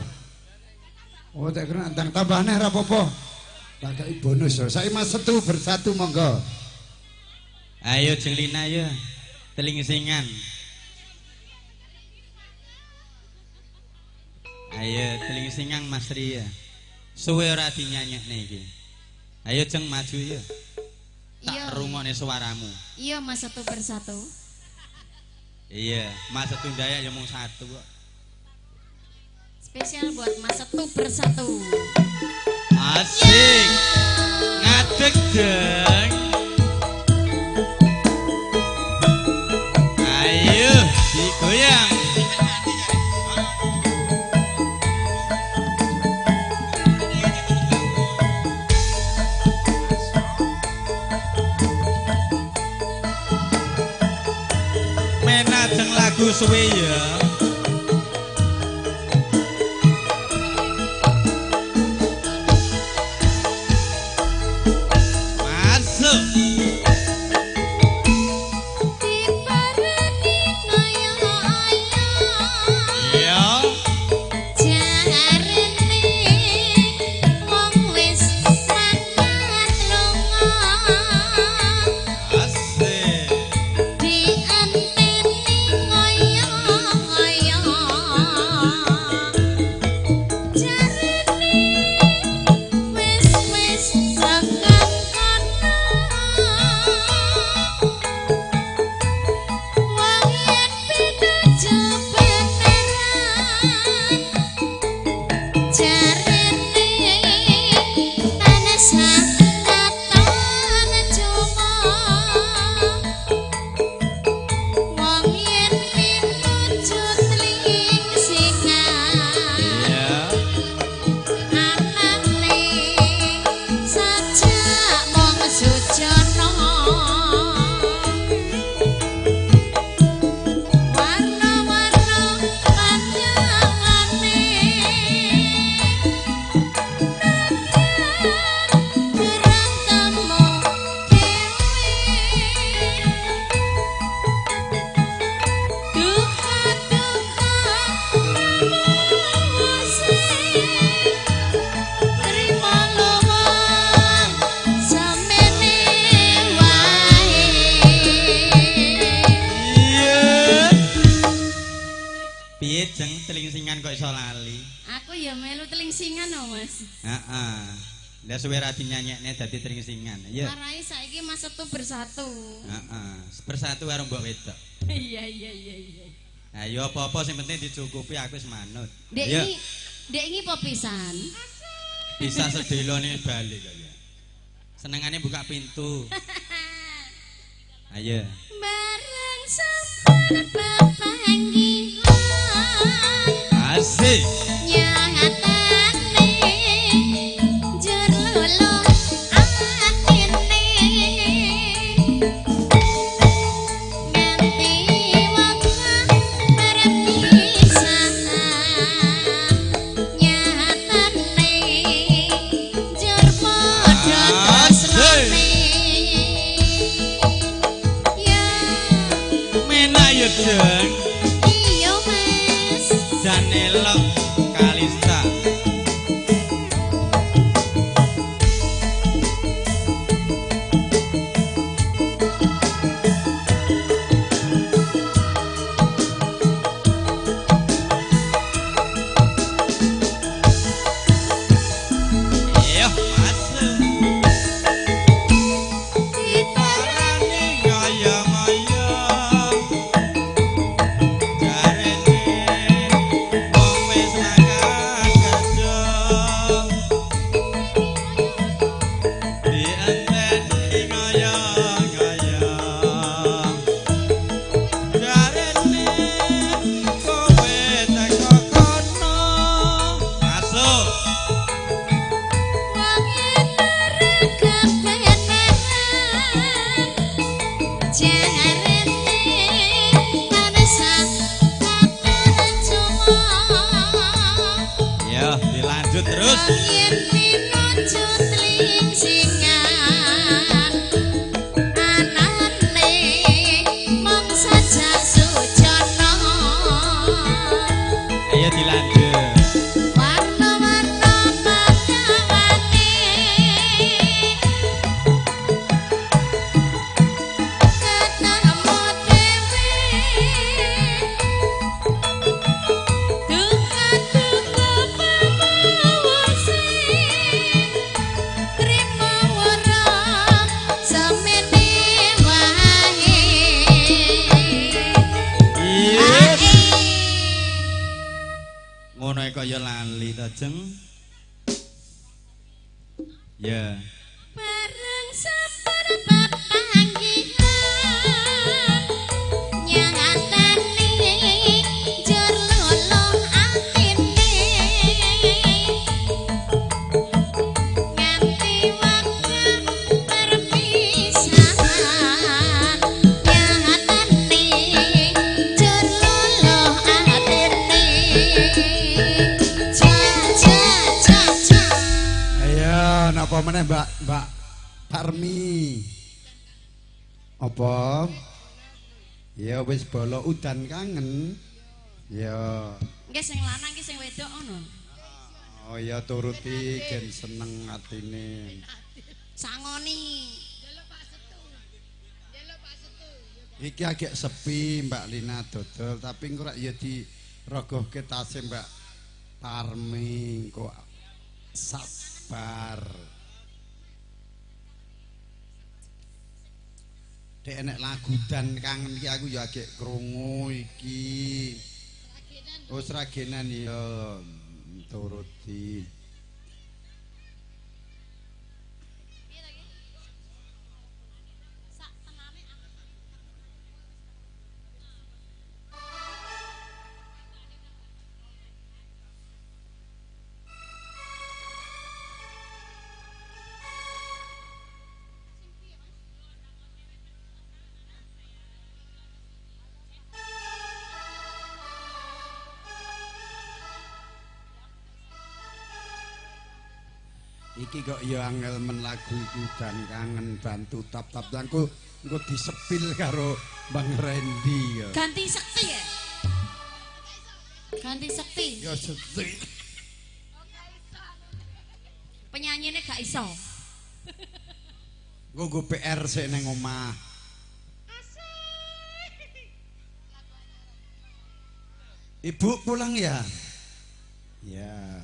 Oh, tak kena antang tambahne ora apa-apa. Tak kei bonus. Saiki Mas Setu bersatu monggo. Ayo Jeng Lina ya. Telingsingan. Ayo telingsingan Mas Ria. Suwe ora dinyanyekne iki. Ayo Jeng maju ya. Tak rungokne suaramu. Iya Mas Setu bersatu. Iya, Mas Setu Dayak ya mung satu kok. Spesial buat Mas Setu bersatu. Asik. Ngadeg Jeng. Ayo digoyang. Menajeng lagu suwe ya. Masuk. Diparani ngoyo-oyo. Iya. Jarene wong wis mangkat lunga. Asik. Dianteni ngoyo-ngoyo. Jarene wis wis tekan kono. Wong yen pituju beneran. Jarene tansah katon cuma. Wong yen pinuju tlingsingan. Iya. Anane sajak mung sujana. Warna-warna panjangane. Kurang temu dhewe. Duka-duka lawase. Trima luwung semene wae. Iya. Piye Jeng telingsingan kok iso lali? Aku ya melu telingsingan no Mas. Heeh. Lah suwe ra dinyanyekne dadi telingsingan. Iya. Marai saiki Mas Setu bersatu. Heeh. Bersatu karo mbok wedok. Iya iya iya iya. Ayo apa-apa sing penting dicukupi aku wis manut. Dek Ayo. ini dek ini po pisan. Bisa sedelone balik kok ya. Senengane buka pintu. Ayo. Bareng sampun pepanggihan. Asik. Nyatane jur luluh atine. Nganti wekah perpisahan. Nyatane jur padha tresnane. Ya Menak ya Jeng. iya Mas. Janelok Kalista. Iya, masuk. Diparani Ngoyo-ngoyo. Jarene wong wis mangkat kerja. Dienteni ngoyo-ngoyo. Jarene kowe teko kono. Masuk. Wong yen kebenaran. Jarene tansah katon cuma. Ya, dilanjut terus. Wong yen pinuju tlingsingan. Anane mung sajak sujana. Ayo dilanjut. Wilujeng. Ya. Bareng sabar papanggihan nyatane jur lolo atine nganti wektu perpisahan nyatane jur lolo atine ja ja ja ja. Ayo napa meneh Mbak Mbak Parmi? Apa? Ya wis bolo udan kangen. Ya. Nggih sing lanang iki sing wedok ngono. Oh ya turuti gen seneng atine. Sangoni. Iki agak sepi Mbak Lina dodol tapi engko rak ya dirogohke tase Mbak Parmi kok sabar. Dek enek lagu dan kangen iki aku ya agek krungu iki. Oh sragenan ya turuti. Iki kok ya angel men lagu iki dan kangen bantu tap-tap engko engko disepil karo Bang Randy ya. Ganti sekti ya. Ganti sekti. Ya sekti. Penyanyine gak iso. Engko nggo PR sik nang omah. Ibu pulang ya? Ya.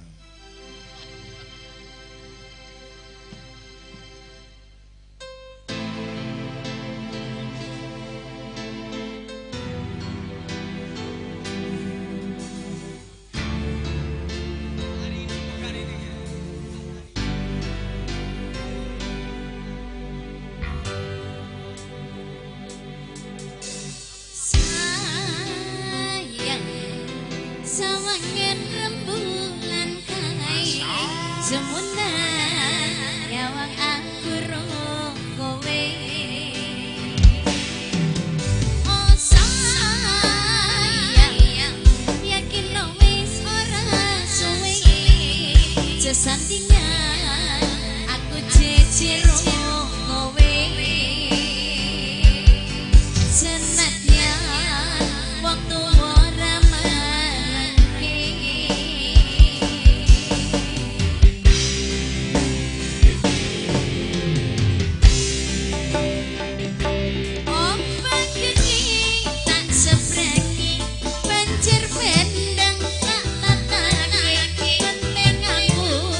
Sawangan rembulan kae semunan nyawang aku ro kowe. Oh sayang yakin lo wis ora suwe sesandingan aku jejer ro kowe. Senadyan wektu ora marake. Ombak iki tak sebraki, banjir bandang tak tatake, penting aku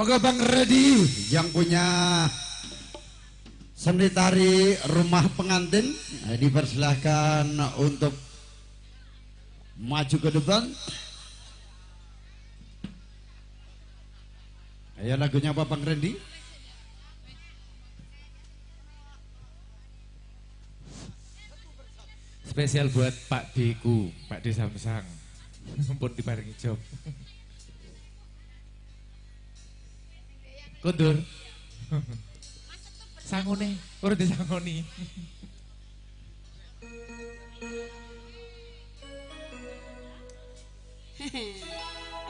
Monggo Bang Redi yang punya seni tari rumah pengantin dipersilahkan untuk maju ke depan. Ayo lagunya apa Bang Randy? Spesial buat Pak Deku, Pak D Samsang. Mumpun diparingi job. Kondur. Sangone, ora disangoni.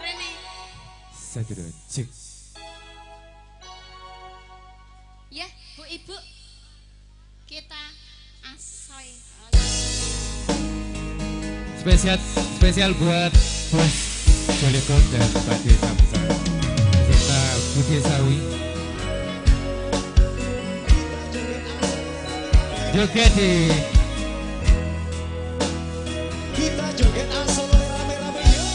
Rene. Satu dua, cek. Ya, Bu Ibu, kita asoy. Spesial buat Bos Jolekon dan Pak D Samsang beserta Bude Sawi. Joget di kita joget asal rame-rame yo.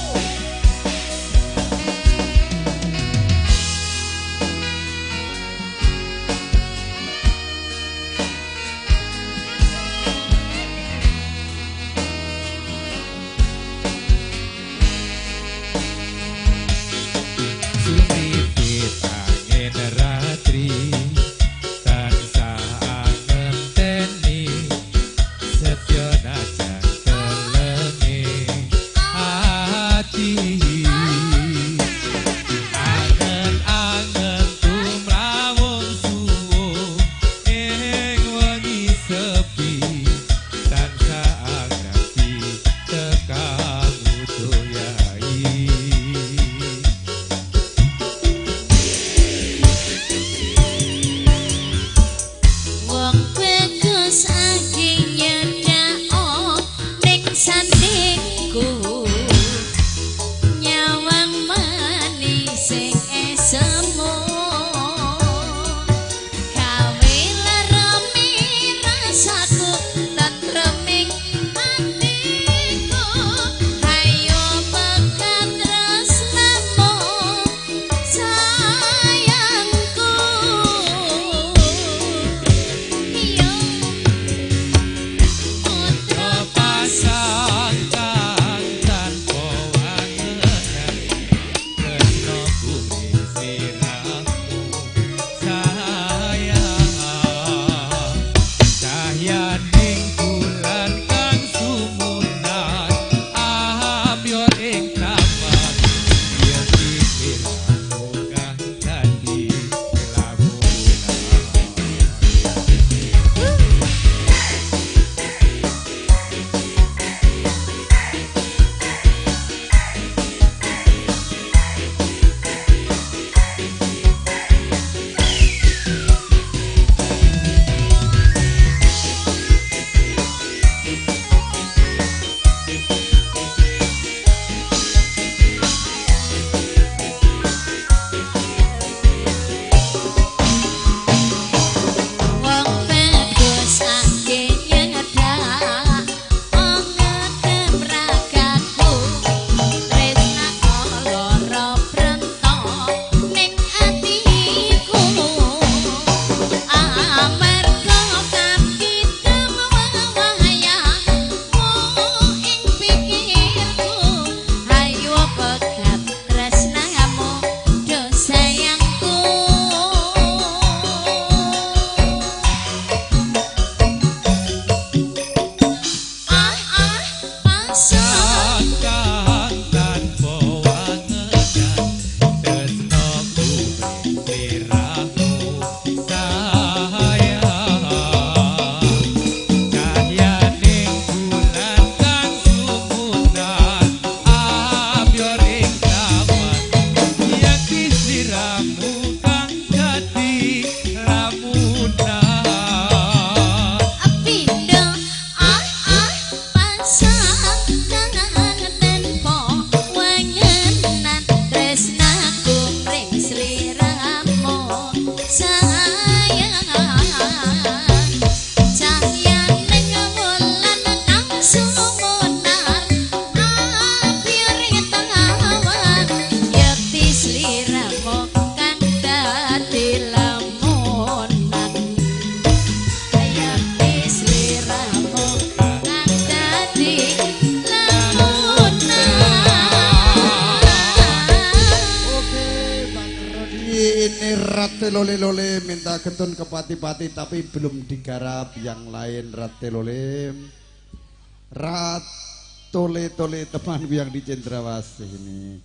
Sumipit angin ratri tansah angenteni Rate Lole Lole minta getun ke pati-pati tapi belum digarap yang lain. Rate Lole, Ratole Tole temanku yang di Cendrawasih ini,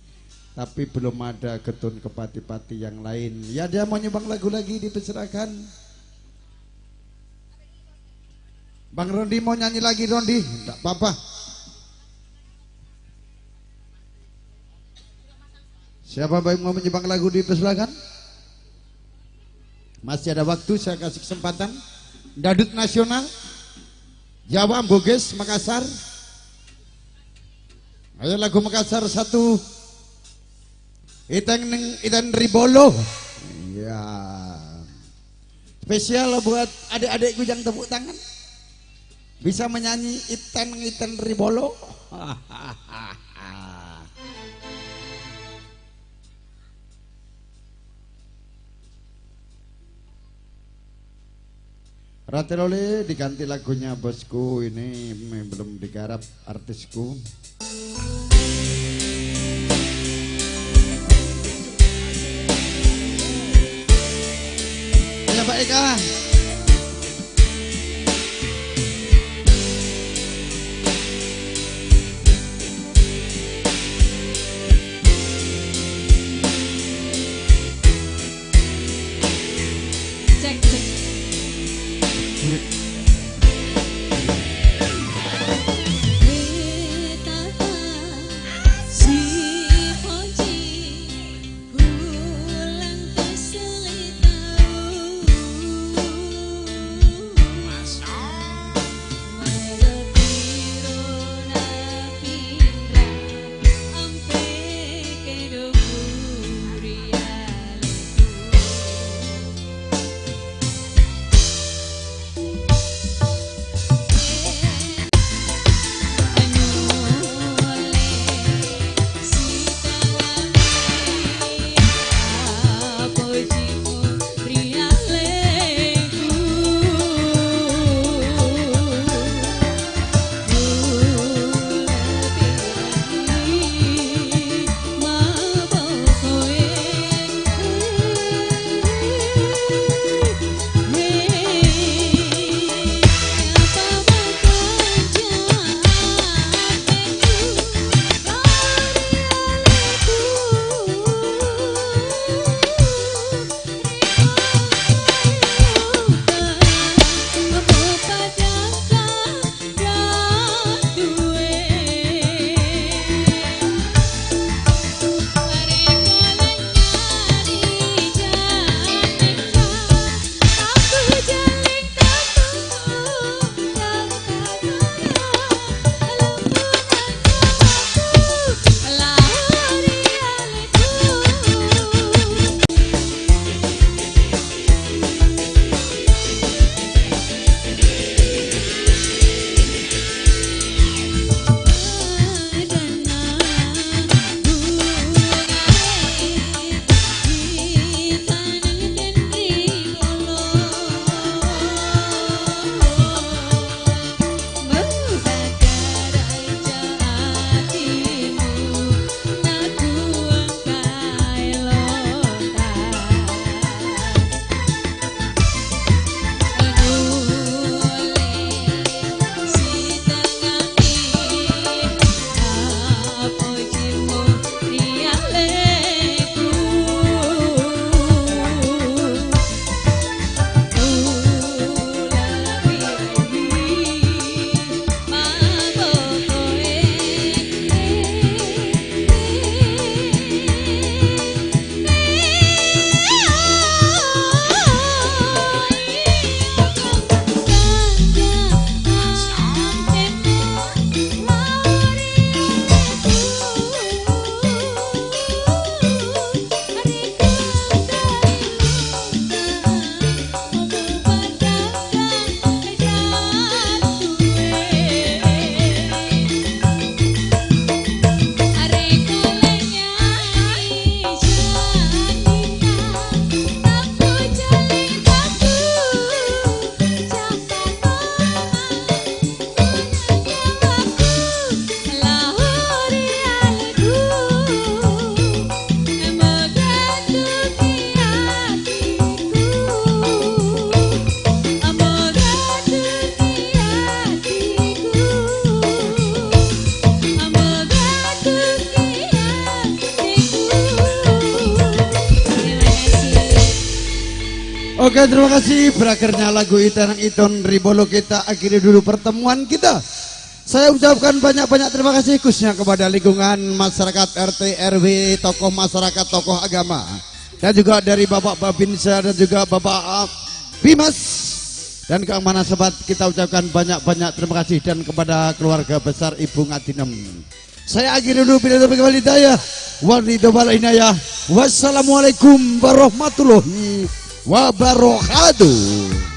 tapi belum ada getun ke pati-pati yang lain. Ya dia mau nyumbang lagu lagi, dipersilakan. Bang Rondi mau nyanyi lagi, Rondi? Enggak apa-apa. Siapa baik mau menyumbang lagu dipersilakan. Masih ada waktu, saya kasih kesempatan. Dangdut Nasional Jawa, Bugis, Makassar. Ayo lagu Makassar satu. Iteng neng Iten Ribolo. Ya. Spesial buat adik-adikku yang tepuk tangan. Bisa menyanyi Iten Iten Ribolo. Rate Lole diganti lagunya bosku, ini belum digarap artisku. Ya Pak Eka. Cek cek. Oke, terima kasih. Berakhirnya lagu Itanang Iton Ribolo, kita akhiri dulu pertemuan kita. Saya ucapkan banyak-banyak terima kasih khususnya kepada lingkungan masyarakat RT, RW, tokoh masyarakat, tokoh agama. Dan juga dari Bapak Babinsa dan juga Bapak Bimas. Dan keamanan sobat, kita ucapkan banyak-banyak terima kasih dan kepada keluarga besar Ibu Ngatinem. Saya akhiri dulu pidato wal hidayah. Waridho wal inayah. Wassalamualaikum warahmatullahi wabarakatuh.